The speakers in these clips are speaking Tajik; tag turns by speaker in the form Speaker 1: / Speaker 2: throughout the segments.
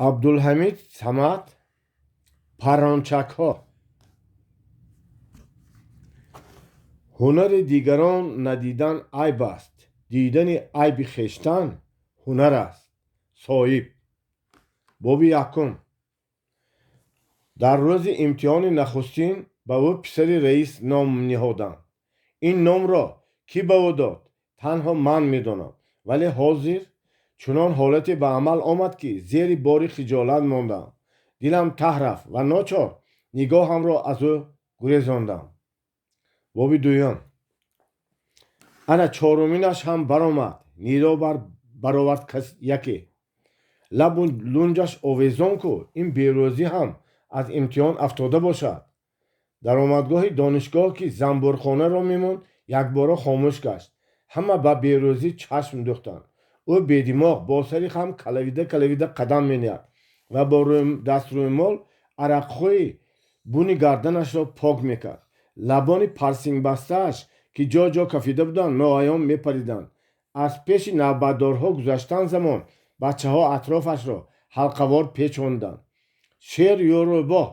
Speaker 1: Абдулҳамид Самад. Паррончакҳо. Ҳунари дигарон надидан айб аст, дидани айби хештан ҳунар аст. Соҳиб. Боби якум. Дар рӯзи имтиҳони нахустин ба ӯ писари раис ном ниҳоданд. Ин номро кӣ ба ӯ дод, танҳо ман медонам, вале ҳозир чунон ҳолате ба амал омад, ки зери бори хиҷолат мондам. Дилам таҳ рафт ва ночор нигоҳамро аз ӯ гурезондам. Боби дуюм. Ана чоруминаш ҳам баромад, нидо баровард яке. Лабу лунҷаш овезон ку, ин берӯзӣ ҳам аз имтиҳон афтода бошад. Даромадгоҳи донишгоҳ, ки занбӯрхонаро мемонд, якбора хомӯш гашт. Ҳама ба берӯзӣ чашм дӯхтанд. Ӯ бедимоғ бо сари хам калавида калавида қадам мениҳад ва бо дастрӯмол арақҳои буни гарданашро пок мекард. Лабони парсингбастааш, ки ҷо ҷо кафида буданд, ноаён мепариданд. Аз пеши навбатдорҳо гузаштан замон бачаҳо атрофашро ҳалқавор печонданд. Шер ё рӯбоҳ?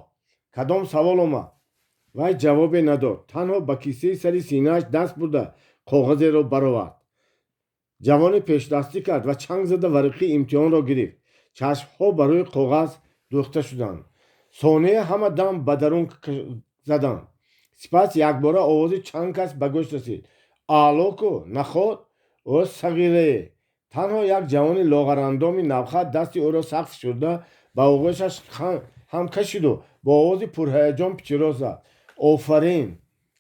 Speaker 1: Кадом савол омад? Вай ҷавобе надод, танҳо ба кисаи сари синааш даст бурда коғазеро баровард. Ҷавоне пешдастӣ кард ва чанг зада варақаи имтиҳонро гирифт. Чашмҳо ба рӯи коғаз дӯхта шуданд. Сонияе ҳама дам ба дарун заданд. Сипас якбора овози чанд кас ба гӯш расид: «Аъло ку, наход, ӯ сағирае!» Танҳо як ҷавони лоғарандоми навхат дасти ӯро сахт фишурда, ба оғӯшаш ҳам кашиду бо овози пурҳаяҷон пичиро зад: «Офарин!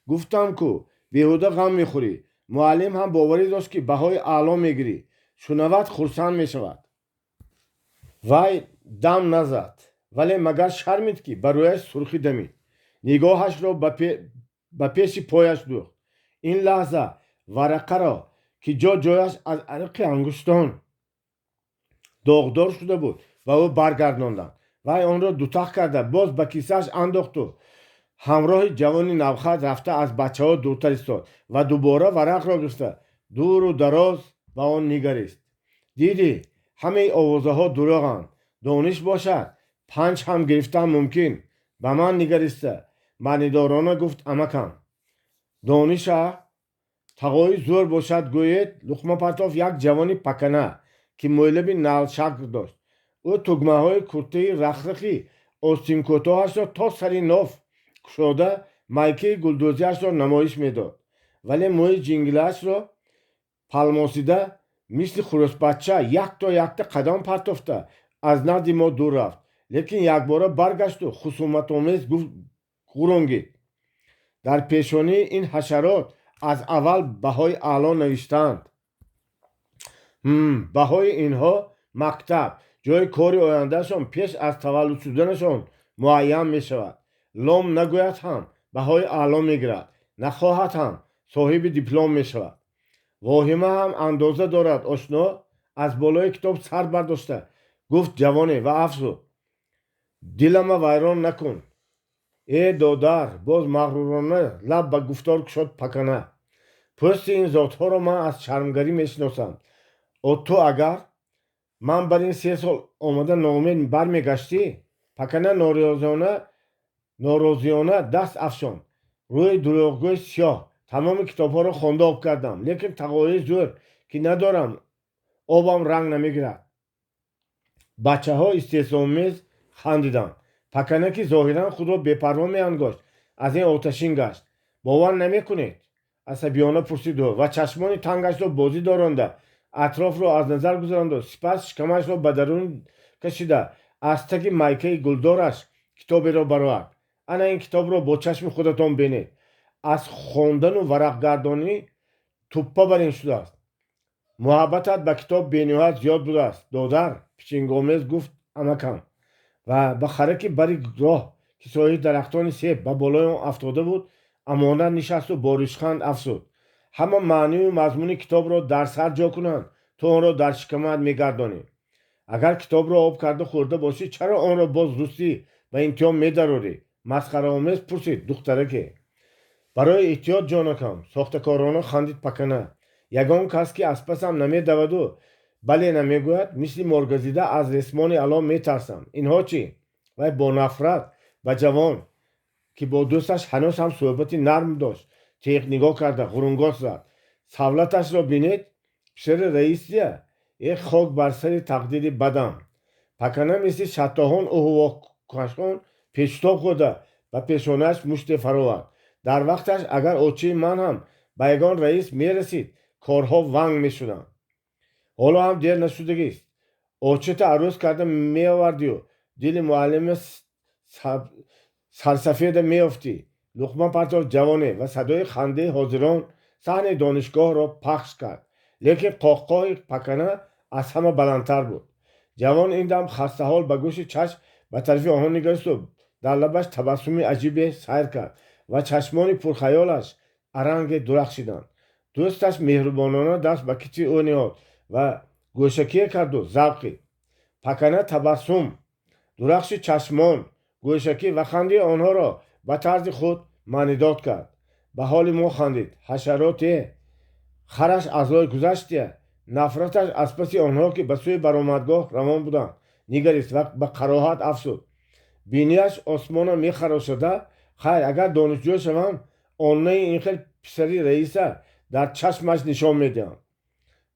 Speaker 1: Гуфтам ку, беҳуда ғам мехӯрӣ. Муаллим ҳам боварӣ дошт, ки баҳои аъло мегирӣ. Шунавад, хурсанд мешавад». Вай дам назад, вале магар шармид, ки ба рӯяш сурхӣ дамид. Нигоҳашро ба пеши пояш дӯхт. Ин лаҳза варақаро, ки ҷо ҷояш аз арақи ангуштон доғдор шуда буд, ба ӯ баргардонданд. Вай онро дутах карда, боз ба кисааш андохту ҳамроҳи ҷавони навхат рафта, аз бачаҳо дуртар истод ва дубора варақро гирифта, дуру дароз ба он нигарист. «Дидӣ, ҳамаи овозаҳо дурӯғанд. Дониш бошад, панҷ ҳам гирифтан мумкин», ба ман нигариста маънидорона гуфт амакам. «Дониша тағои зӯр бошад, гӯед», луқма партофт як ҷавони пакана, ки мӯйлаби налшакл дошт. Ӯ тугмаҳои куртаи рахрахи остинкӯтоҳашро то сари ноф кушода, майкаи гулдӯзиашро намоиш медод, вале мӯи ҷингилаашро палмосида, мисли хурӯсбача якто якта қадам партофта, аз назди мо дур рафт, лекин якбора баргашту хусуматомез гуронгид: «Дар пешонии ин ҳашарот аз аввал баҳои аъло навиштаанд. Баҳои инҳо, мактаб, ҷои кори ояндаашон пеш аз таваллуд шуданашон муайян мешавад. Лом нагӯяд ҳам баҳои аъло мегирад, нахоҳад ҳам соҳиби диплом мешавад. Воҳима ҳам андоза дорад, ошно», аз болои китоб сар бардошта гуфт ҷавоне ва афзуд: «Дилама вайрон накун, э додар». Боз мағрурона лаб ба гуфтор кушод пакана: «Пӯсти ин зотҳоро ман аз чармгарӣ мешиносам. О, ту агар ман бар ин 3 сол омада ноумед бармегаштӣ». Пакана норозиёна даст афшонд: «Рӯи дурӯғгӯи сиёҳ, тамоми китобҳоро хонда об кардам, лекин тағои зӯр ки надорам, обам ранг намегирад». Бачаҳо истеҳзоомез хандиданд. Пакана, ки зоҳиран худро бепарво меангошт, аз ин оташин гашт. «Бовар намекунед?» асабиёна пурсид ӯ ва чашмони тангашро бозӣ доронда, атрофро аз назар гузаронду сипас шикамашро ба дарун кашида, аз таги майкаи гулдораш китоберо баровард. «Ана ин китобро бо чашми худатон бинед. Аз хондану варақгардонӣ туппа бар ин шудааст». «Муҳаббатат ба китоб бениҳоят зиёд будааст, додар», пичингомез гуфт амакам ва ба хараки бари роҳ, ки сояи дарахтони себ ба болои он афтода буд, амонат нишасту бо ришханд афзуд: «Ҳама маънию мазмуни китобро дар сар ҷо кунанд, ту онро дар шикамат мегардонӣ. Агар китобро об карда хӯрда бошӣ, чаро онро боз рустӣ ба имтиҳон медарорӣ?» масхараомез пурсид духтараке. «Барои эҳтиёт, ҷонакам», сохтакорона хандид пакана. «Ягон кас ки аз пасам намедаваду Бале намегӯяд, мисли моргазида аз ресмони ало метарсам. Инҳо чӣ? Вай бо нафрат ба ҷавон, ки бо дӯсташ ҳанӯз ҳам суҳбати нарм дошт, теғ нигоҳ карда ғурунгос зад. Савлаташро бинед, писари раисия. Э, хок бар сари тақдири бадам! Пакана мисли шаттоҳон уҳувоҳкашон печутоб хӯрда, ба пешонааш муште фаровард. Дар вақташ агар очаи ман ҳам ба ягон раис мерасид, корҳо ванг мешуданд. Ҳоло ҳам дер нашудагист. Очата арӯс карда меовардию дили муаллима сарсафеда меёфтӣ, луқма партофт ҷавоне ва садои хандаи ҳозирон саҳни донишгоҳро пахш кард. Лекин қоҳқоҳи Пакана аз ҳама баландтар буд. Ҷавон ин дам хастаҳол ба гӯши чашм ба тарафи онҳо нигаристу дар лабаш табассуми аҷибе сайр кард ва чашмони пурхаёлаш аранге дурахшиданд. Дӯсташ меҳрубонона даст ба китфи ӯ ниҳод ва гӯшакие карду завқид. Пакана табассум, дурахши чашмон, гӯшакӣ ва хандаи онҳоро ба тарзи худ маънидод кард. Ба ҳоли мо хандид. Ҳашароте, хараш аз лой гузаштия. Нафраташ аз паси онҳо, ки ба сӯи баромадгоҳ равон буданд, нигарист ва ба кароҳат афзуд: бинияш осмона мехарошада. Хайр, агар донишҷӯ шавам, оннаи ин хел писари раиса дар чашмаш нишон медиҳам.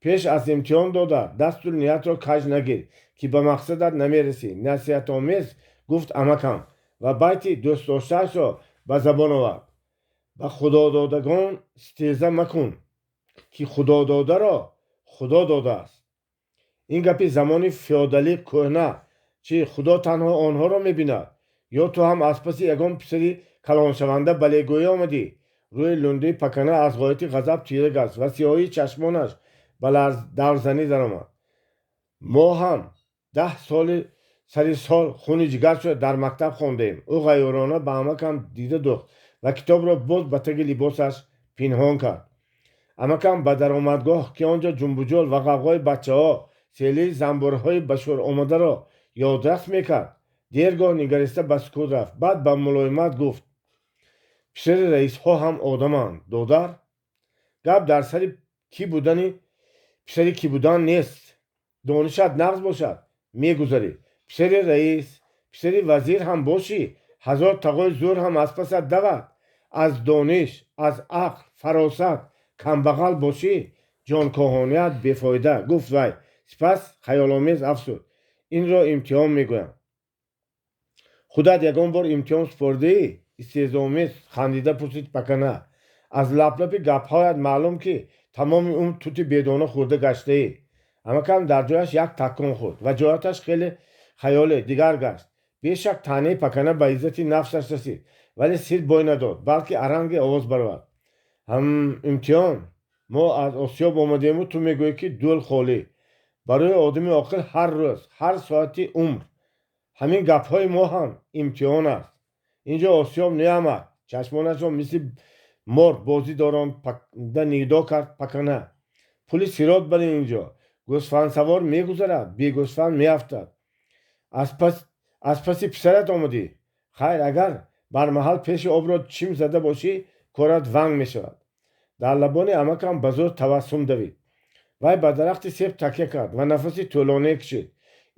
Speaker 1: Пеш аз имтиҳон дода дасту ниятро каҷ нагир, ки ба мақсадат намерасӣ, насиҳатомез гуфт амакам ва байти дӯстдоштаашро ба забон овард: ба худододагон стеза макун, ки худододаро Худо додааст. Ин гапи замони феодалӣ кӯҳна. Чӣ, Худо танҳо онҳоро мебинад? Ё ту ҳам аз паси ягон писари калоншаванда балегӯӣ омадӣ? Рӯи лундаи Пакана аз ғояти ғазаб тира гашт ва сиёҳии чашмонаш ба даврзанӣ даромад. Мо ҳам 10 соли сари сол хуни ҷигар шуда дар мактаб хондаем. Ӯ ғайёрона ба амакам дида дӯхт ва китобро боз ба таги либосаш пинҳон кард. Амакам ба даромадгоҳ, ки он ҷо ҷунбуҷол ва ғавғои бачаҳо селии занбурҳои ба шӯр омадаро ёдрас мекард, дергоҳ нигариста ба сукут рафт. Баъд ба мулоимат гуфт: писари раисҳо ҳам одаманд, додар. Гап дар сари кӣ будани писари кӣ будан нест. Донишат нағз бошад, мегузарӣ. Писари раис, писари вазир ҳам бошӣ, ҳазор тағои зӯр ҳам аз пасат давад, аз дониш, аз ақл, фаросат камбағал бошӣ, ҷонкоҳоният бефоида, гуфт вай. Сипас хаёломез афзуд: инро имтиҳон мегӯям. Худат ягон бор имтиҳон супордаӣ? Истеҳзоомез хандида пурсид Пакана. Аз лаблаби гапҳоят маълум, ки тамоми умр тути бедона хӯрда гаштаӣ. Амакам дар ҷояш як такон хӯрд ва ҷояташ хеле хаёле дигар гашт. Бешак, таънаи Пакана ба иззати нафсаш расид, вале сир бой надод, балки аранге овоз баровард: ҳам имтиҳон, мо аз осиёб омадему ту мегӯӣ, ки дӯл холӣ. Барои одами оқил ҳар рӯз, ҳар соати умр, ҳамин гапҳои мо ҳам имтиҳон аст. Инҷо осиёб неамад. Чашмонашро мисли мор бозӣ доронда нидо кард Пакана: пули сирот бари инҷо. Гӯсфандсавор мегузарад, бегӯсфанд меафтад. Аз паси писарат омадӣ. Хайр, агар бармаҳал пеши обро чим зада бошӣ, корат ванг мешавад. Дар лабони амакам ба зӯр табассум давид. Вай ба дарахти себ такя кард ва нафаси тӯлоние кашид.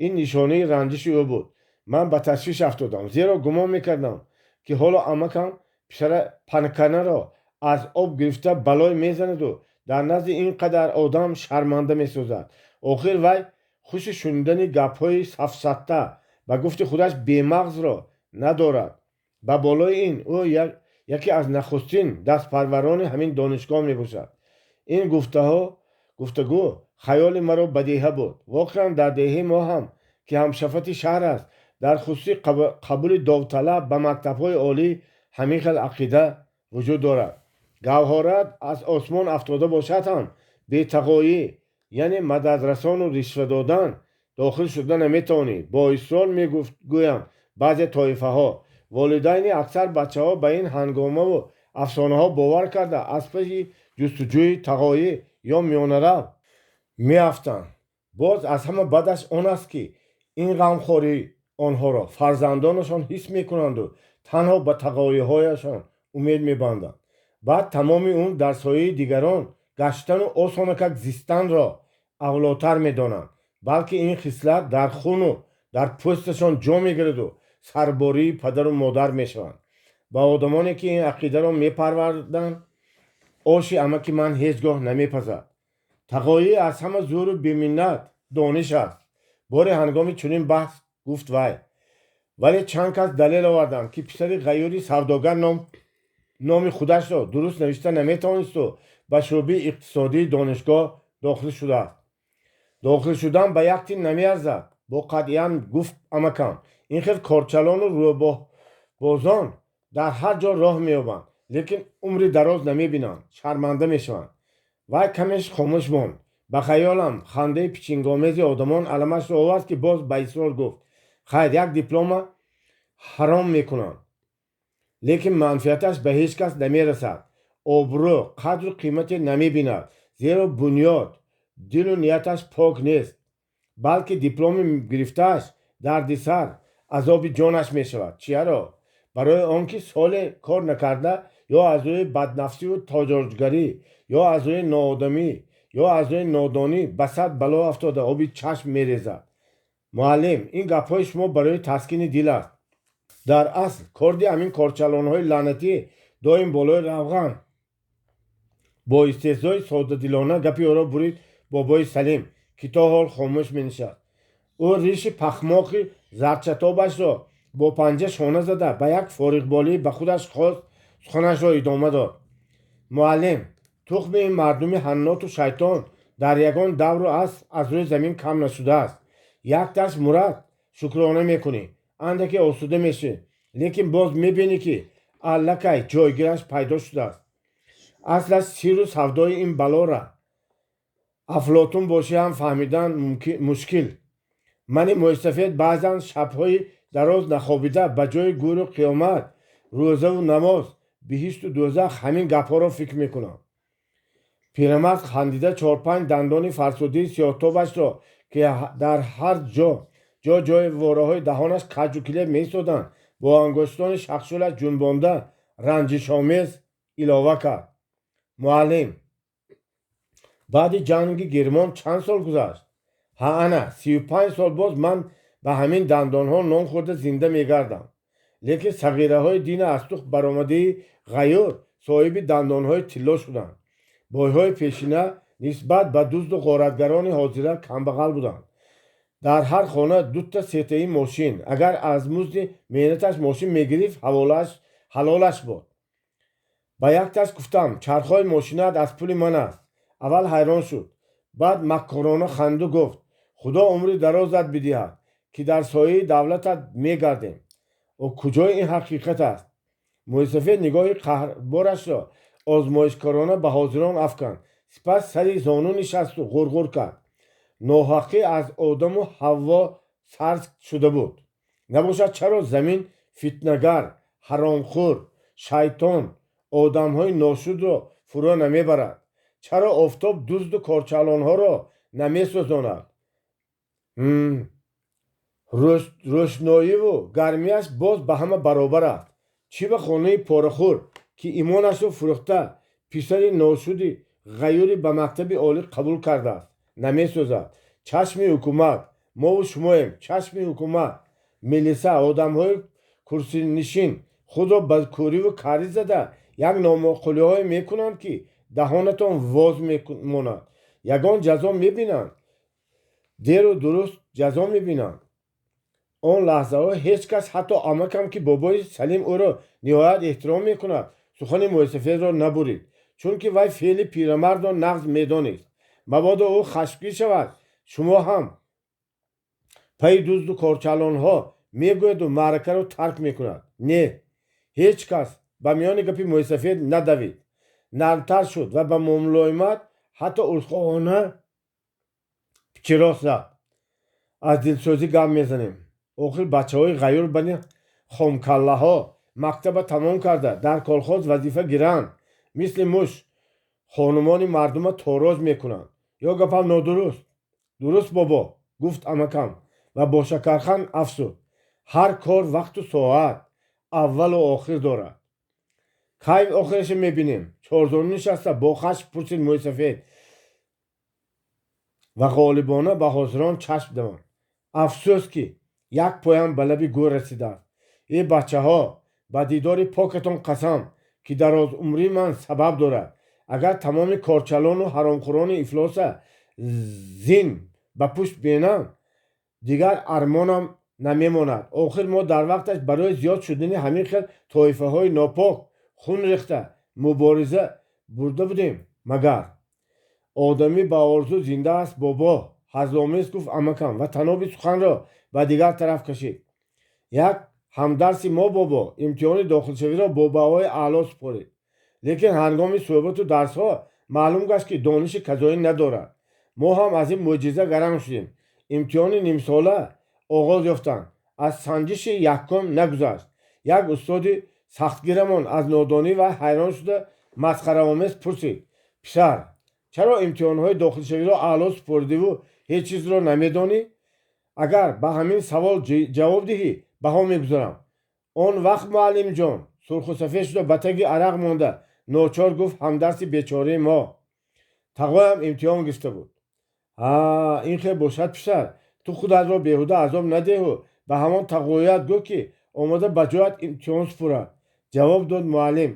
Speaker 1: Ин нишонаи ранҷиши ӯ буд. Ман ба ташвиш афтодам, зеро гумон мекардам, ки ҳоло амакам писара Паканаро аз об гирифта балой мезанаду дар назди ин қадар одам шарманда месозад. Охир вай хуши шунидани гапҳои сафсатта, ба гуфти худаш бемағзро надорад. Ба болои ин ӯ яке аз нахустин дастпарварони ҳамин донишгоҳ мебошад. Ин гуфтугӯ хаёли маро ба деҳа бурд. Воқеан, дар деҳаи мо ҳам, ки ҳамшафати шаҳр аст, дар хусуси қабули довталаб ба мактабҳои олӣ ҳамин хел ақида вуҷуд дорад. Гавҳорат аз осмон афтода бошад ҳам, бетағоӣ, яъне мададрасону ришва додан дохил шуда наметавонӣ, бо исрор мегӯянд баъзе тоифаҳо. Волидайни аксар бачаҳо ба ин ҳангомаву афсонаҳо бовар карда, аз паси ҷустуҷӯи тағоӣ ё миёнарав меафтанд. Боз аз ҳама бадаш он аст, ки ин ғамхории онҳоро фарзандонашон ҳис мекунанду танҳо ба тағоиҳояшон умед мебанданд. Баъд тамоми умр дар сояи дигарон гаштану осонакак зистанро авлотар медонанд, балки ин хислат дар хуну дар пӯсташон ҷо мегираду сарбории падару модар мешаванд. Ба одамоне, ки ин ақидаро мепарварданд, оши амаки ман ҳеҷ гоҳ намепазад. Тағоӣ аз ҳама зӯру беминнат дониш аст, боре ҳангоми чунин баҳс гуфт вай. Вале чанд кас далел оварданд, ки писари ғайюри савдогар номи худашро дуруст навишта наметавонисту ба шӯъбаи иқтисодии донишгоҳ дохил шудааст. Дохил шудан ба як тин намеарзад, бо қатъият гуфт амакам. Ин хел корчалону рӯбоҳбозон дар ҳар ҷо роҳ меёбанд, лекин умри дароз намебинанд, шарманда мешаванд. Вай камеш хомӯш монд. Ба хаёлам, хандаи пичингомези одамон аламашро овард, ки боз ба исрор гуфт: «Хайр, як диплома ҳаром мекунанд, лекин манфиаташ ба ҳеҷ кас намерасад, обрӯ, қадру қимате намебинад, зеро бунёд, дилу нияташ пок нест, балки дипломи гирифтааш дарди сар, азоби ҷонаш мешавад. Чиаро? Барои он ки соле кор накарда, ё аз рӯи баднафсиву тоҷорҷгарӣ, ё аз рӯи ноодамӣ, ё аз рӯи нодонӣ ба сад бало афтода, оби чашм мерезад. Муаллим, ин гапҳои шумо барои таскини дил аст. Дар асл корди ҳамин корчалонҳои лаънатӣ доим болои равған. Бо истеҳзои соддадилона гапи ӯро бурид бобои Салим, ки то ҳол хомӯш менишаст. Ӯ риши пахмоқи зарчатобашро бо панҷа шона зада, ба як фориғболӣ ба худаш хост суханашро идома дод: «Муаллим, тухми ин мардуми ҳанноту шайтон дар ягон давру аср аз рӯи замин кам нашудааст. Якташ мурад, шукрона мекунӣ, андаке осуда мешавӣ, лекин боз мебинӣ, ки аллакай ҷойгираш пайдо шудааст. Аслаш сирру савдои ин балора Афлотун бошӣ ҳам фаҳмидан мушкил. Мани мӯйсафед баъзан шабҳои дароз нахобида, ба ҷои гӯру қиёмат, рӯзаву намоз, биҳишту дӯзах ҳамин гапҳоро фикр мекунам». Пирамард хандида, чорпанҷ дандони фарсудии сиёҳтобашро, ки дар ҳар ҷо ҷо ҷои вораҳои даҳонаш каҷу килеб меистоданд, бо ангуштони шахшулаш ҷунбонда, ранҷишомез илова кард: «Муаллим, баъди ҷанги Гермон чанд сол гузашт? Ҳа, ана 35 сол боз ман ба ҳамин дандонҳо нон хӯрда зинда мегардам, лекин сағираҳои дина аз тухм баромадаи ғайюр соҳиби дандонҳои тилло шуданд. Бойҳои пешина нисбат ба дузду ғоратгарони ҳозира камбағал буданд. Дар ҳар хона дута сетаи мошин. Агар аз музди меҳнаташ мошин мегирифт, ҳалолаш буд. Ба якташ гуфтам: чархҳои мошинат аз пули ман аст. Аввал ҳайрон шуд, баъд маккорона ханду гуфт: худо умри дарозат бидиҳад, ки дар сояи давлатат мегардем. О, куҷои ин ҳақиқат аст?» Мӯйсафед нигоҳи қаҳрборашро озмоишкорона ба ҳозирон афканд, сипас сари зону нишасту ғурғур кард: «Ноҳақӣ аз Одаму Ҳавво сар шуда буд. Набошад, чаро замин фитнагар, ҳаромхӯр, шайтон, одамҳои ношудро фурӯ намебарад? Чаро офтоб дузду корчалонҳоро намесӯзонад? Рӯшноиву гармиаш боз ба ҳама баробар аст. Чӣ ба хонаи порахӯр, ки имонашро фурӯхта, писари ношуди ғайюри ба мактаби олӣ қабул кардааст, намесӯзад? Чашми ҳукумат мову шумоем. Чашми ҳукумат, милиса, одамҳои курсинишин худро ба кӯриву карӣ зада, як номоқулиҳое мекунанд, ки даҳонатон воз мемонад. Ягон ҷазо мебинанд? Деру дуруст ҷазо мебинанд». Он лаҳзаҳо ҳеҷ кас, ҳатто амакам, ки бобои Салим ӯро ниҳоят эҳтиром мекунад, сухани мӯйсафедро набурид, чунки вай феъли пирамардро нағз медонист. Мабодо ӯ хашмгин шавад, шумо ҳам пайи дузду корчалонҳо мегӯяду маъракаро тарк мекунад. Не, ҳеҷ кас ба миёни гапи мӯйсафед надавид, нармтар шуд ва ба мулоимат, ҳатто узрхоҳона пичирос зад: «Аз дилсӯзӣ гап мезанем. Охир бачаҳои ғайюр бани хомкаллаҳо мактаба тамом карда, дар колхоз вазифа гиранд, мисли муш хонумони мардума тороз мекунанд. Ё гапам нодуруст?» «Дуруст, бобо», гуфт амакам ва бо шакарханд афзуд: «Ҳар кор вақту соат, аввалу охир дорад». «Кай охираша мебинем?» чорзону нишаста, бо хашм пурсид мӯйсафед. Ва ғолибона ба ҳозирон чашм давонд. Афсӯс, ки як поям ба лаби гӯр расидааст. Э, бачаҳо, ба дидори покатон қасам, ки дарозумрии ман сабаб дорад. Агар тамоми корчалону ҳаромхӯрони ифлоса зин ба пушт бинам, дигар армонам намемонад. Охир мо дар вақташ барои зиёд шудани ҳамин хел тоифаҳои нопок хун рехта мубориза бурда будем. Магар одамӣ ба орзу зинда аст, бобо, ҳазломез гуфт амакам ва таноби суханро ба дигар тараф кашид. Як ҳамдарси мо, бобо, имтиҳони дохилшавиро бо баҳои аъло супорид, лекин ҳангоми суҳбату дарсҳо маълум гашт, ки дониши казоӣ надорад. Мо ҳам аз ин мӯъҷиза гаранг шудем. Имтиҳони нимсола оғоз ёфтанд. Аз санҷиши якум нагузашт, як устоди сахтгирамон аз нодонӣ вай ҳайрон шуда, масхараомез пурсид: «Писар, чаро имтиҳонҳои дохилшавиро аъло супоридиву ҳеҷ чизро намедонӣ? Агар ба ҳамин савол ҷавоб диҳӣ, баҳо мегузорам». «Он вақт, муаллимҷон», сурху сафед шуда, ба таги арақ монда, ночор гуфт ҳамдарси бечораи мо. Тағоям имтиҳон гирифта буд. «Ҳа, ин хел бошад, писар, ту худатро беҳуда азоб надиҳу ба ҳамон тағоят гӯ, ки омада ба ҷоят имтиҳон супорад», ҷавоб дод муаллим.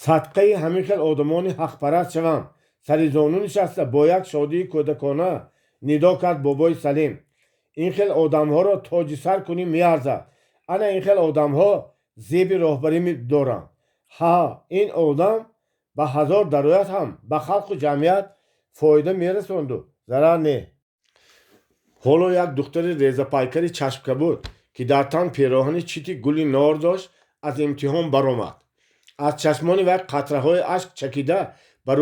Speaker 1: Садқаи ҳамин хел одамони ҳақпараст шавам, сари зону нишаста, бо як шодии кӯдакона нидо кард бобои Салим. Ин хел одамҳоро тоҷи сар кунӣ меарзад. Ана ин хел одамҳо зеби роҳбарӣ доранд. Ҳа, ин одам ба ҳазор дарояд ҳам ба халқу ҷамъият фоида мерасонду зарар не. Ҳоло як духтари резапайкари чашмкабуд, ки дар тан пероҳани чити гули нор дошт, аз имтиҳон баромад. Аз чашмони вай қатраҳои ашк чакида, ба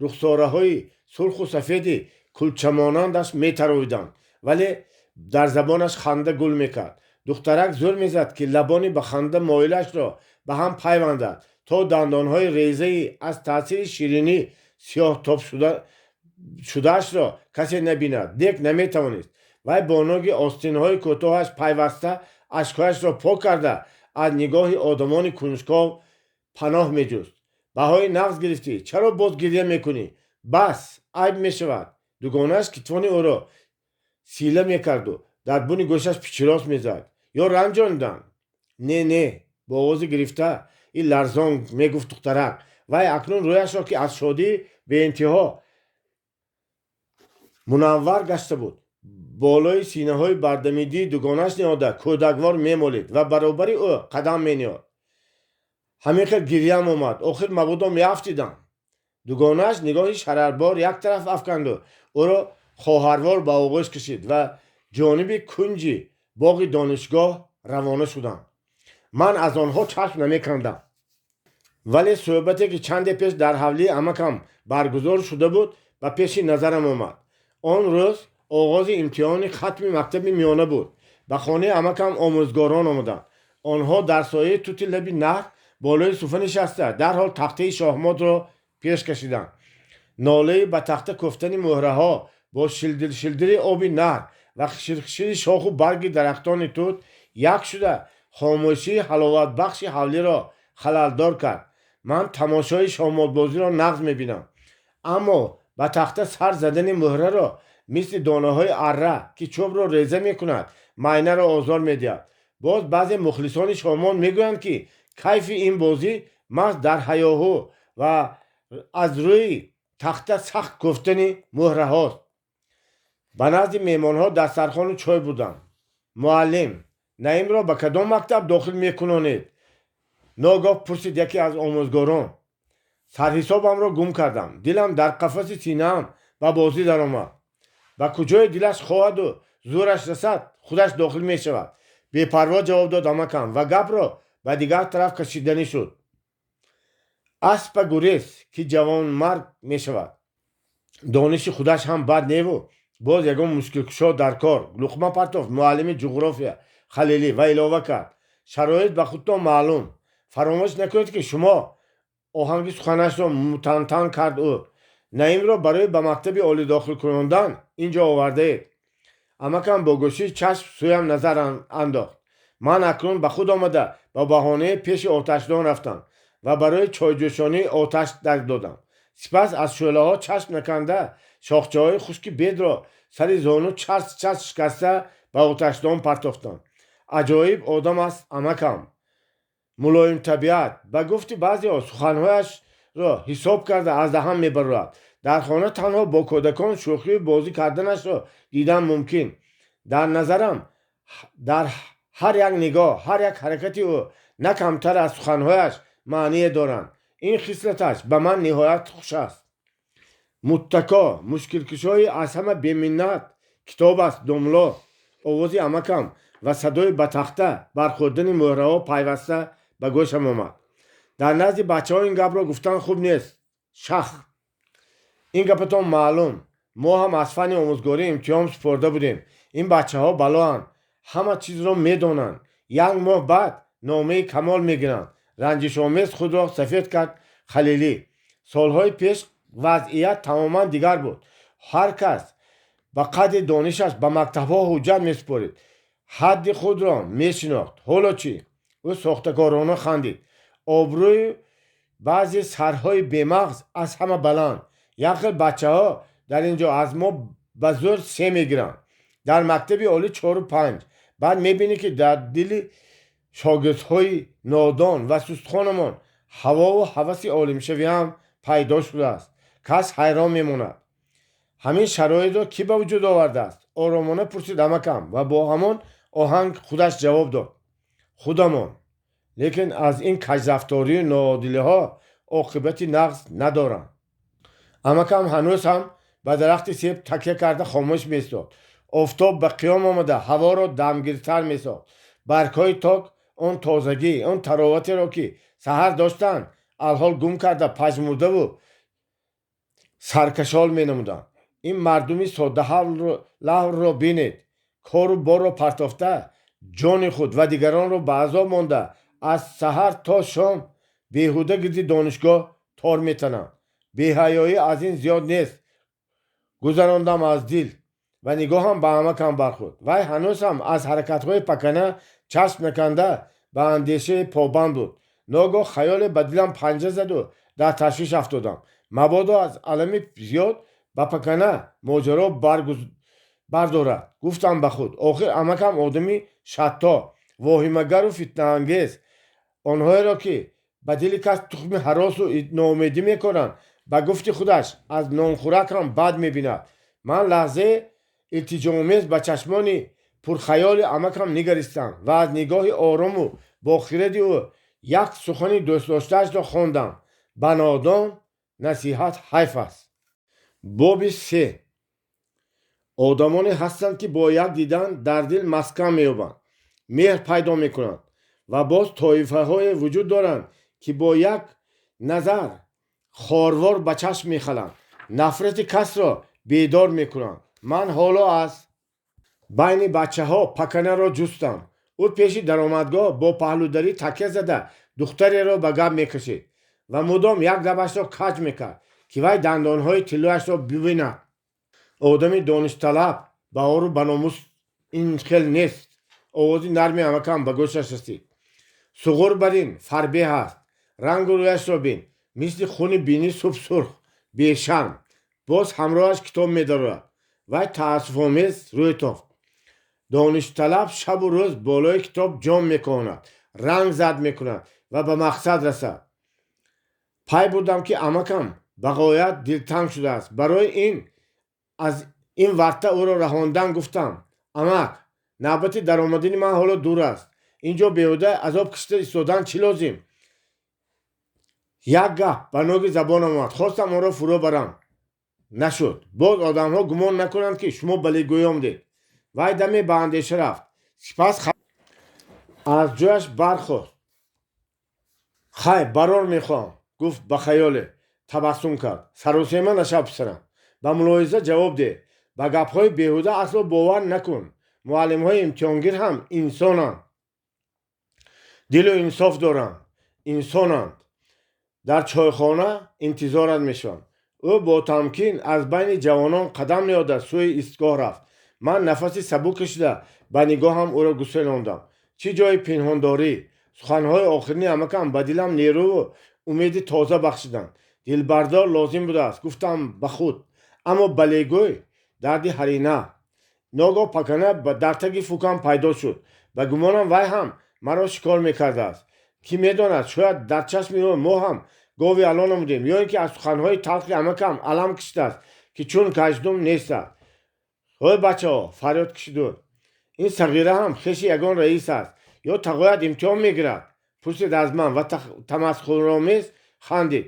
Speaker 1: рухсораҳои сурху сафеди кулчамонандаш метаровиданд, вале дар забонаш ханда гул мекард. Духтарак зӯр мезад, ки лабони ба ханда моилашро ба ҳам пайвандад, то дандонҳои резаи аз таъсири ширинӣ сиёҳтоб шудаашро касе набинад, лек наметавонист. Вай бо ноги остинҳои кӯтоҳаш пайваста ашкҳояшро пок карда, аз нигоҳи одамони кунҷков паноҳ меҷуст. «Баҳои нағз гирифтӣ, чаро боз гиря мекунӣ? Бас, айб мешавад», дугонааш китфони ӯро сила мекарду дар буни гӯшаш пичирос мезад. «Ё ранҷондам?» «Не, не», бо овози гирифта и ларзон мегуфт духтарак. Вай акнун рӯяшро, ки аз шодии беинтиҳо мунаввар гашта буд, болои синаҳои бардамидии дугонаш ниҳода, кӯдаквор мемолид ва баробари ӯ қадам мениҳод. «Ҳамин хел гирьям омад, охир мабодо меафтидам». Дугонааш нигоҳи шарарбор як тараф афканду ӯро хоҳарвор ба оғӯш кашид ва ҷониби кунҷи боғи донишгоҳ равона шуданд. Ман аз онҳо чашм намекандам, вале суҳбате, ки чанде пеш дар ҳавлии амакам баргузор шуда буд, ба пеши назарам омад. Он рӯз оғози имтиҳони хатми мактаби миёна буд. Ба хонаи амакам омӯзгорон омаданд. Онҳо дар сояи тути лаби наҳр болои суфа нишаста, дарҳол тахтаи шоҳмотро пеш кашиданд. Нолаи ба тахта кӯфтани мӯҳраҳо бо шилдир-шилдири оби наҳр ва хиширхишири шоху барги дарахтони тут як шуда, хомӯшии ҳаловатбахши ҳавлиро халалдор кард. Ман тамошои шоҳмотбозиро нағз мебинам, аммо ба тахта сар задани мӯҳраро мисли донаҳои арра, ки чӯбро реза мекунад, майнаро озор медиҳад. Боз баъзе мухлисони шоҳмот мегӯянд, ки кайфи ин бозӣ маҳз дар ҳаёҳу ва аз рӯи тахта сахт кӯфтани мӯҳраҳост. Ба назди меҳмонҳо дастархону чой бурдам. «Муаллим, Наимро ба кадом мактаб дохил мекунонед?» ногоҳ пурсид яке аз омӯзгорон. Сарҳисобамро гум кардам. Дилам дар қафаси синаам ба бозӣ даромад. «Ба куҷое дилаш хоҳаду зӯраш расад, худаш дохил мешавад», бепарво ҷавоб дод амакам ва гапро ба дигар тараф кашиданӣ шуд. Аспа гурез, ки ҷавонмарг мешавад. Дониши худаш ҳам бад неву боз ягон мушкилкушо дар кор, луқма партофт муаллими ҷуғрофия Халилӣ ва илова кард: Шароит ба худтон маълум. Фаромӯш накунед, ки шумо, оҳанги суханашро мутантан кард ӯ, Наимро барои ба мактаби олӣ дохил кунондан ин ҷо овардаед. Амакам бо гӯшии чашм сӯям назар андохт. Ман акнун ба худ омада, ба баҳонаи пеши оташдон рафтам ва барои чойҷӯшонӣ оташ дар додам. Сипас аз шӯълаҳо чашм наканда шохчаҳои хушки бедро сари зону чарс чарс шикаста ба оташдон партофтам. Аҷоиб одам аст амакам, мулоимтабиат. Ба гуфти баъзеҳо, суханҳояшро ҳисоб карда аз даҳан мебарорад. Дар хона танҳо бо кӯдакон шӯхию бозӣ карданашро дидан мумкин. Дар назарам, дар ҳар як нигоҳ, ҳар як ҳаракати ӯ на камтар аз суханҳояш маъние доранд. Ин хислаташ ба ман ниҳоят хуш аст. Муттако мушкилкушои аз ҳама беминнат китоб аст, домло. Овози амакам ва садои ба тахта бархӯрдани мӯҳраҳо пайваста ба гӯшам омад. Дар назди бачаҳо ин гапро гуфтан хуб нест, шах. Ин гапатон маълум. Мо ҳам аз фанни омӯзгорӣ имтиҳон супорда будем. Ин бачаҳо балоанд, ҳама чизро медонанд. Як моҳ баъд номаи камол мегиранд. Ранҷишомез худро сафед кард Халилӣ. Солҳои пеш вазъият тамоман дигар буд. Ҳар кас ба қадри донишаш ба мактабҳо ҳуҷҷат месупорид, ҳадди худро мешинохт. Ҳоло чӣ? Ӯ сохтакорона хандид. Обрӯи баъзе сарҳои бемағз аз ҳама баланд. Як хел бачаҳо дар ин ҷо аз мо ба зӯр се мегиранд, дар мактаби олӣ чору панҷ. Баъд мебинӣ, ки дар дили шогирдҳои нодон ва сустхонамон ҳавову ҳаваси олимшавӣ ҳам пайдо шудааст. Кас ҳайрон мемонад. Ҳамин шароитро кӣ ба вуҷуд овардааст? Оромона пурсид амакам ва бо ҳамон оҳанг худаш ҷавоб дод: худамон. Лекин аз ин кажрафторию ноодилиҳо оқибати нағз надоранд. Амакам ҳанӯз ҳам ба дарахти себ такя карда хомӯш меистод. Офтоб ба қиём омада, ҳаворо дамгиртар месохт. Баргҳои ток он тозагӣ, он тароватеро, ки саҳар доштанд, алҳол гум карда, пажмурдаву саркашол менамуданд. Ин мардуми соддалавҳро бинед. Кору борро партофта, ҷони худ ва дигаронро ба азоб монда, аз саҳар то шом беҳуда гирди донишгоҳ тор метананд. Беҳаёӣ аз ин зиёд нест. Гузарондам аз дил ва нигоҳам ба амакам бархӯрд. Вай ҳанӯз ҳам аз ҳаракатҳои пакана чашм наканда ба андешаи побанд буд. Ногоҳ хаёле ба дилам панҷа заду дар ташвиш афтодам. Мабодо аз алами зиёд ба пакана моҷаро бардорад, гуфтам ба худ. Охир амакам одами шатто, воҳимагару фитнаангез. Онҳоеро, ки ба дили кас тухми ҳаросу ноумедӣ мекоранд, ба гуфти худаш, аз нонхӯрак ҳам бад мебинад. Ман лаҳзае илтиҷоомез ба чашмони пурхаёли амакам нигаристам ва аз нигоҳи орому бохиради ӯ як сухани дӯстдоштаашро хондам: ба нодон насиҳат ҳайф аст. Боби се. Одамоне ҳастанд, ки бо як дидан дар дил маскан меёбанд, меҳр пайдо мекунанд, ва боз тоифаҳое вуҷуд доранд, ки бо як назар хорвор ба чашм мехаланд, нафрати касро бедор мекунанд. Ман ҳоло аз байни бачаҳо паканаро ҷустам. Ӯ пеши даромадгоҳ бо паҳлӯдарӣ такя зада духтареро ба гап мекашид ва мудом як лабашро каҷ мекард, ки вай дандонҳои тиллояшро бибинад. Одами доништалаб, баору баномус ин хел нест. Овози нарми амакам ба гӯшаш расид. Суғур бар ин фарбеҳ аст. Рангу рӯяшро бин, мисли хуни бинӣ суб-сурх, бешарм. Боз ҳамроҳаш китоб медарорад. Вай таассуфомез рӯй тофт. Доништалаб шабу рӯз болои китоб ҷон мекоҳонад, ранг зад мекунад ва ба мақсад расад. Пай бурдам, ки амакам ба ғоят дилтанг шудааст. Барои ин аз ин варта ӯро раҳондан гуфтам: амак, навбати даромадани ман ҳоло дур аст. Ин ҷо беҳуда азоб кашида истодан чӣ лозим? Як гап ба ноги забонам омад, хостам онро фурӯ барам, нашуд. Боз одамҳо гумон накунанд, ки шумо балигӯй омдед. Вай даме ба андеша рафт, сипас аз ҷояш бархост. Хай, барор мехоҳам, гуфт, ба хаёле табассум кард. Саросема нашав, писарам, ба мулоҳиза ҷавоб деҳ. Ба гапҳои беҳуда асло бовар накун. Муаллимҳои имтиҳонгир ҳам инсонанд, дилу инсоф доранд, инсонанд. Дар чойхона интизорат мешаванд. Ӯ бо тамкин аз байни ҷавонон қадам ниҳода сӯи истгоҳ рафт. Ман нафаси сабук кашида ба нигоҳам ӯро гуселондам. Чӣ ҷои пинҳондорӣ! Суханҳои охирини амакам ба дилам нерӯву умеди тоза бахшиданд. Дилбардор лозим будааст, гуфтам ба худ, аммо балегӯй дарди ҳарина. Ногоҳ Пакана дар таги фукам пайдо шуд. Ба гумонам, вай ҳам маро шикор мекардааст. Кӣ медонад, шояд дар чашми ӯ мо ҳам гови ало намудем, ё ин ки аз суханҳои талхи амакам алам кашидааст, ки чун каждум нестад. «Ҳой, бачаҳо!» — фарёд кашид ӯ. «Ин сағира ҳам хеши ягон раис аст ё тағоят имтиҳон мегирад?» пурсид аз ман ва тамасхуромез хандид.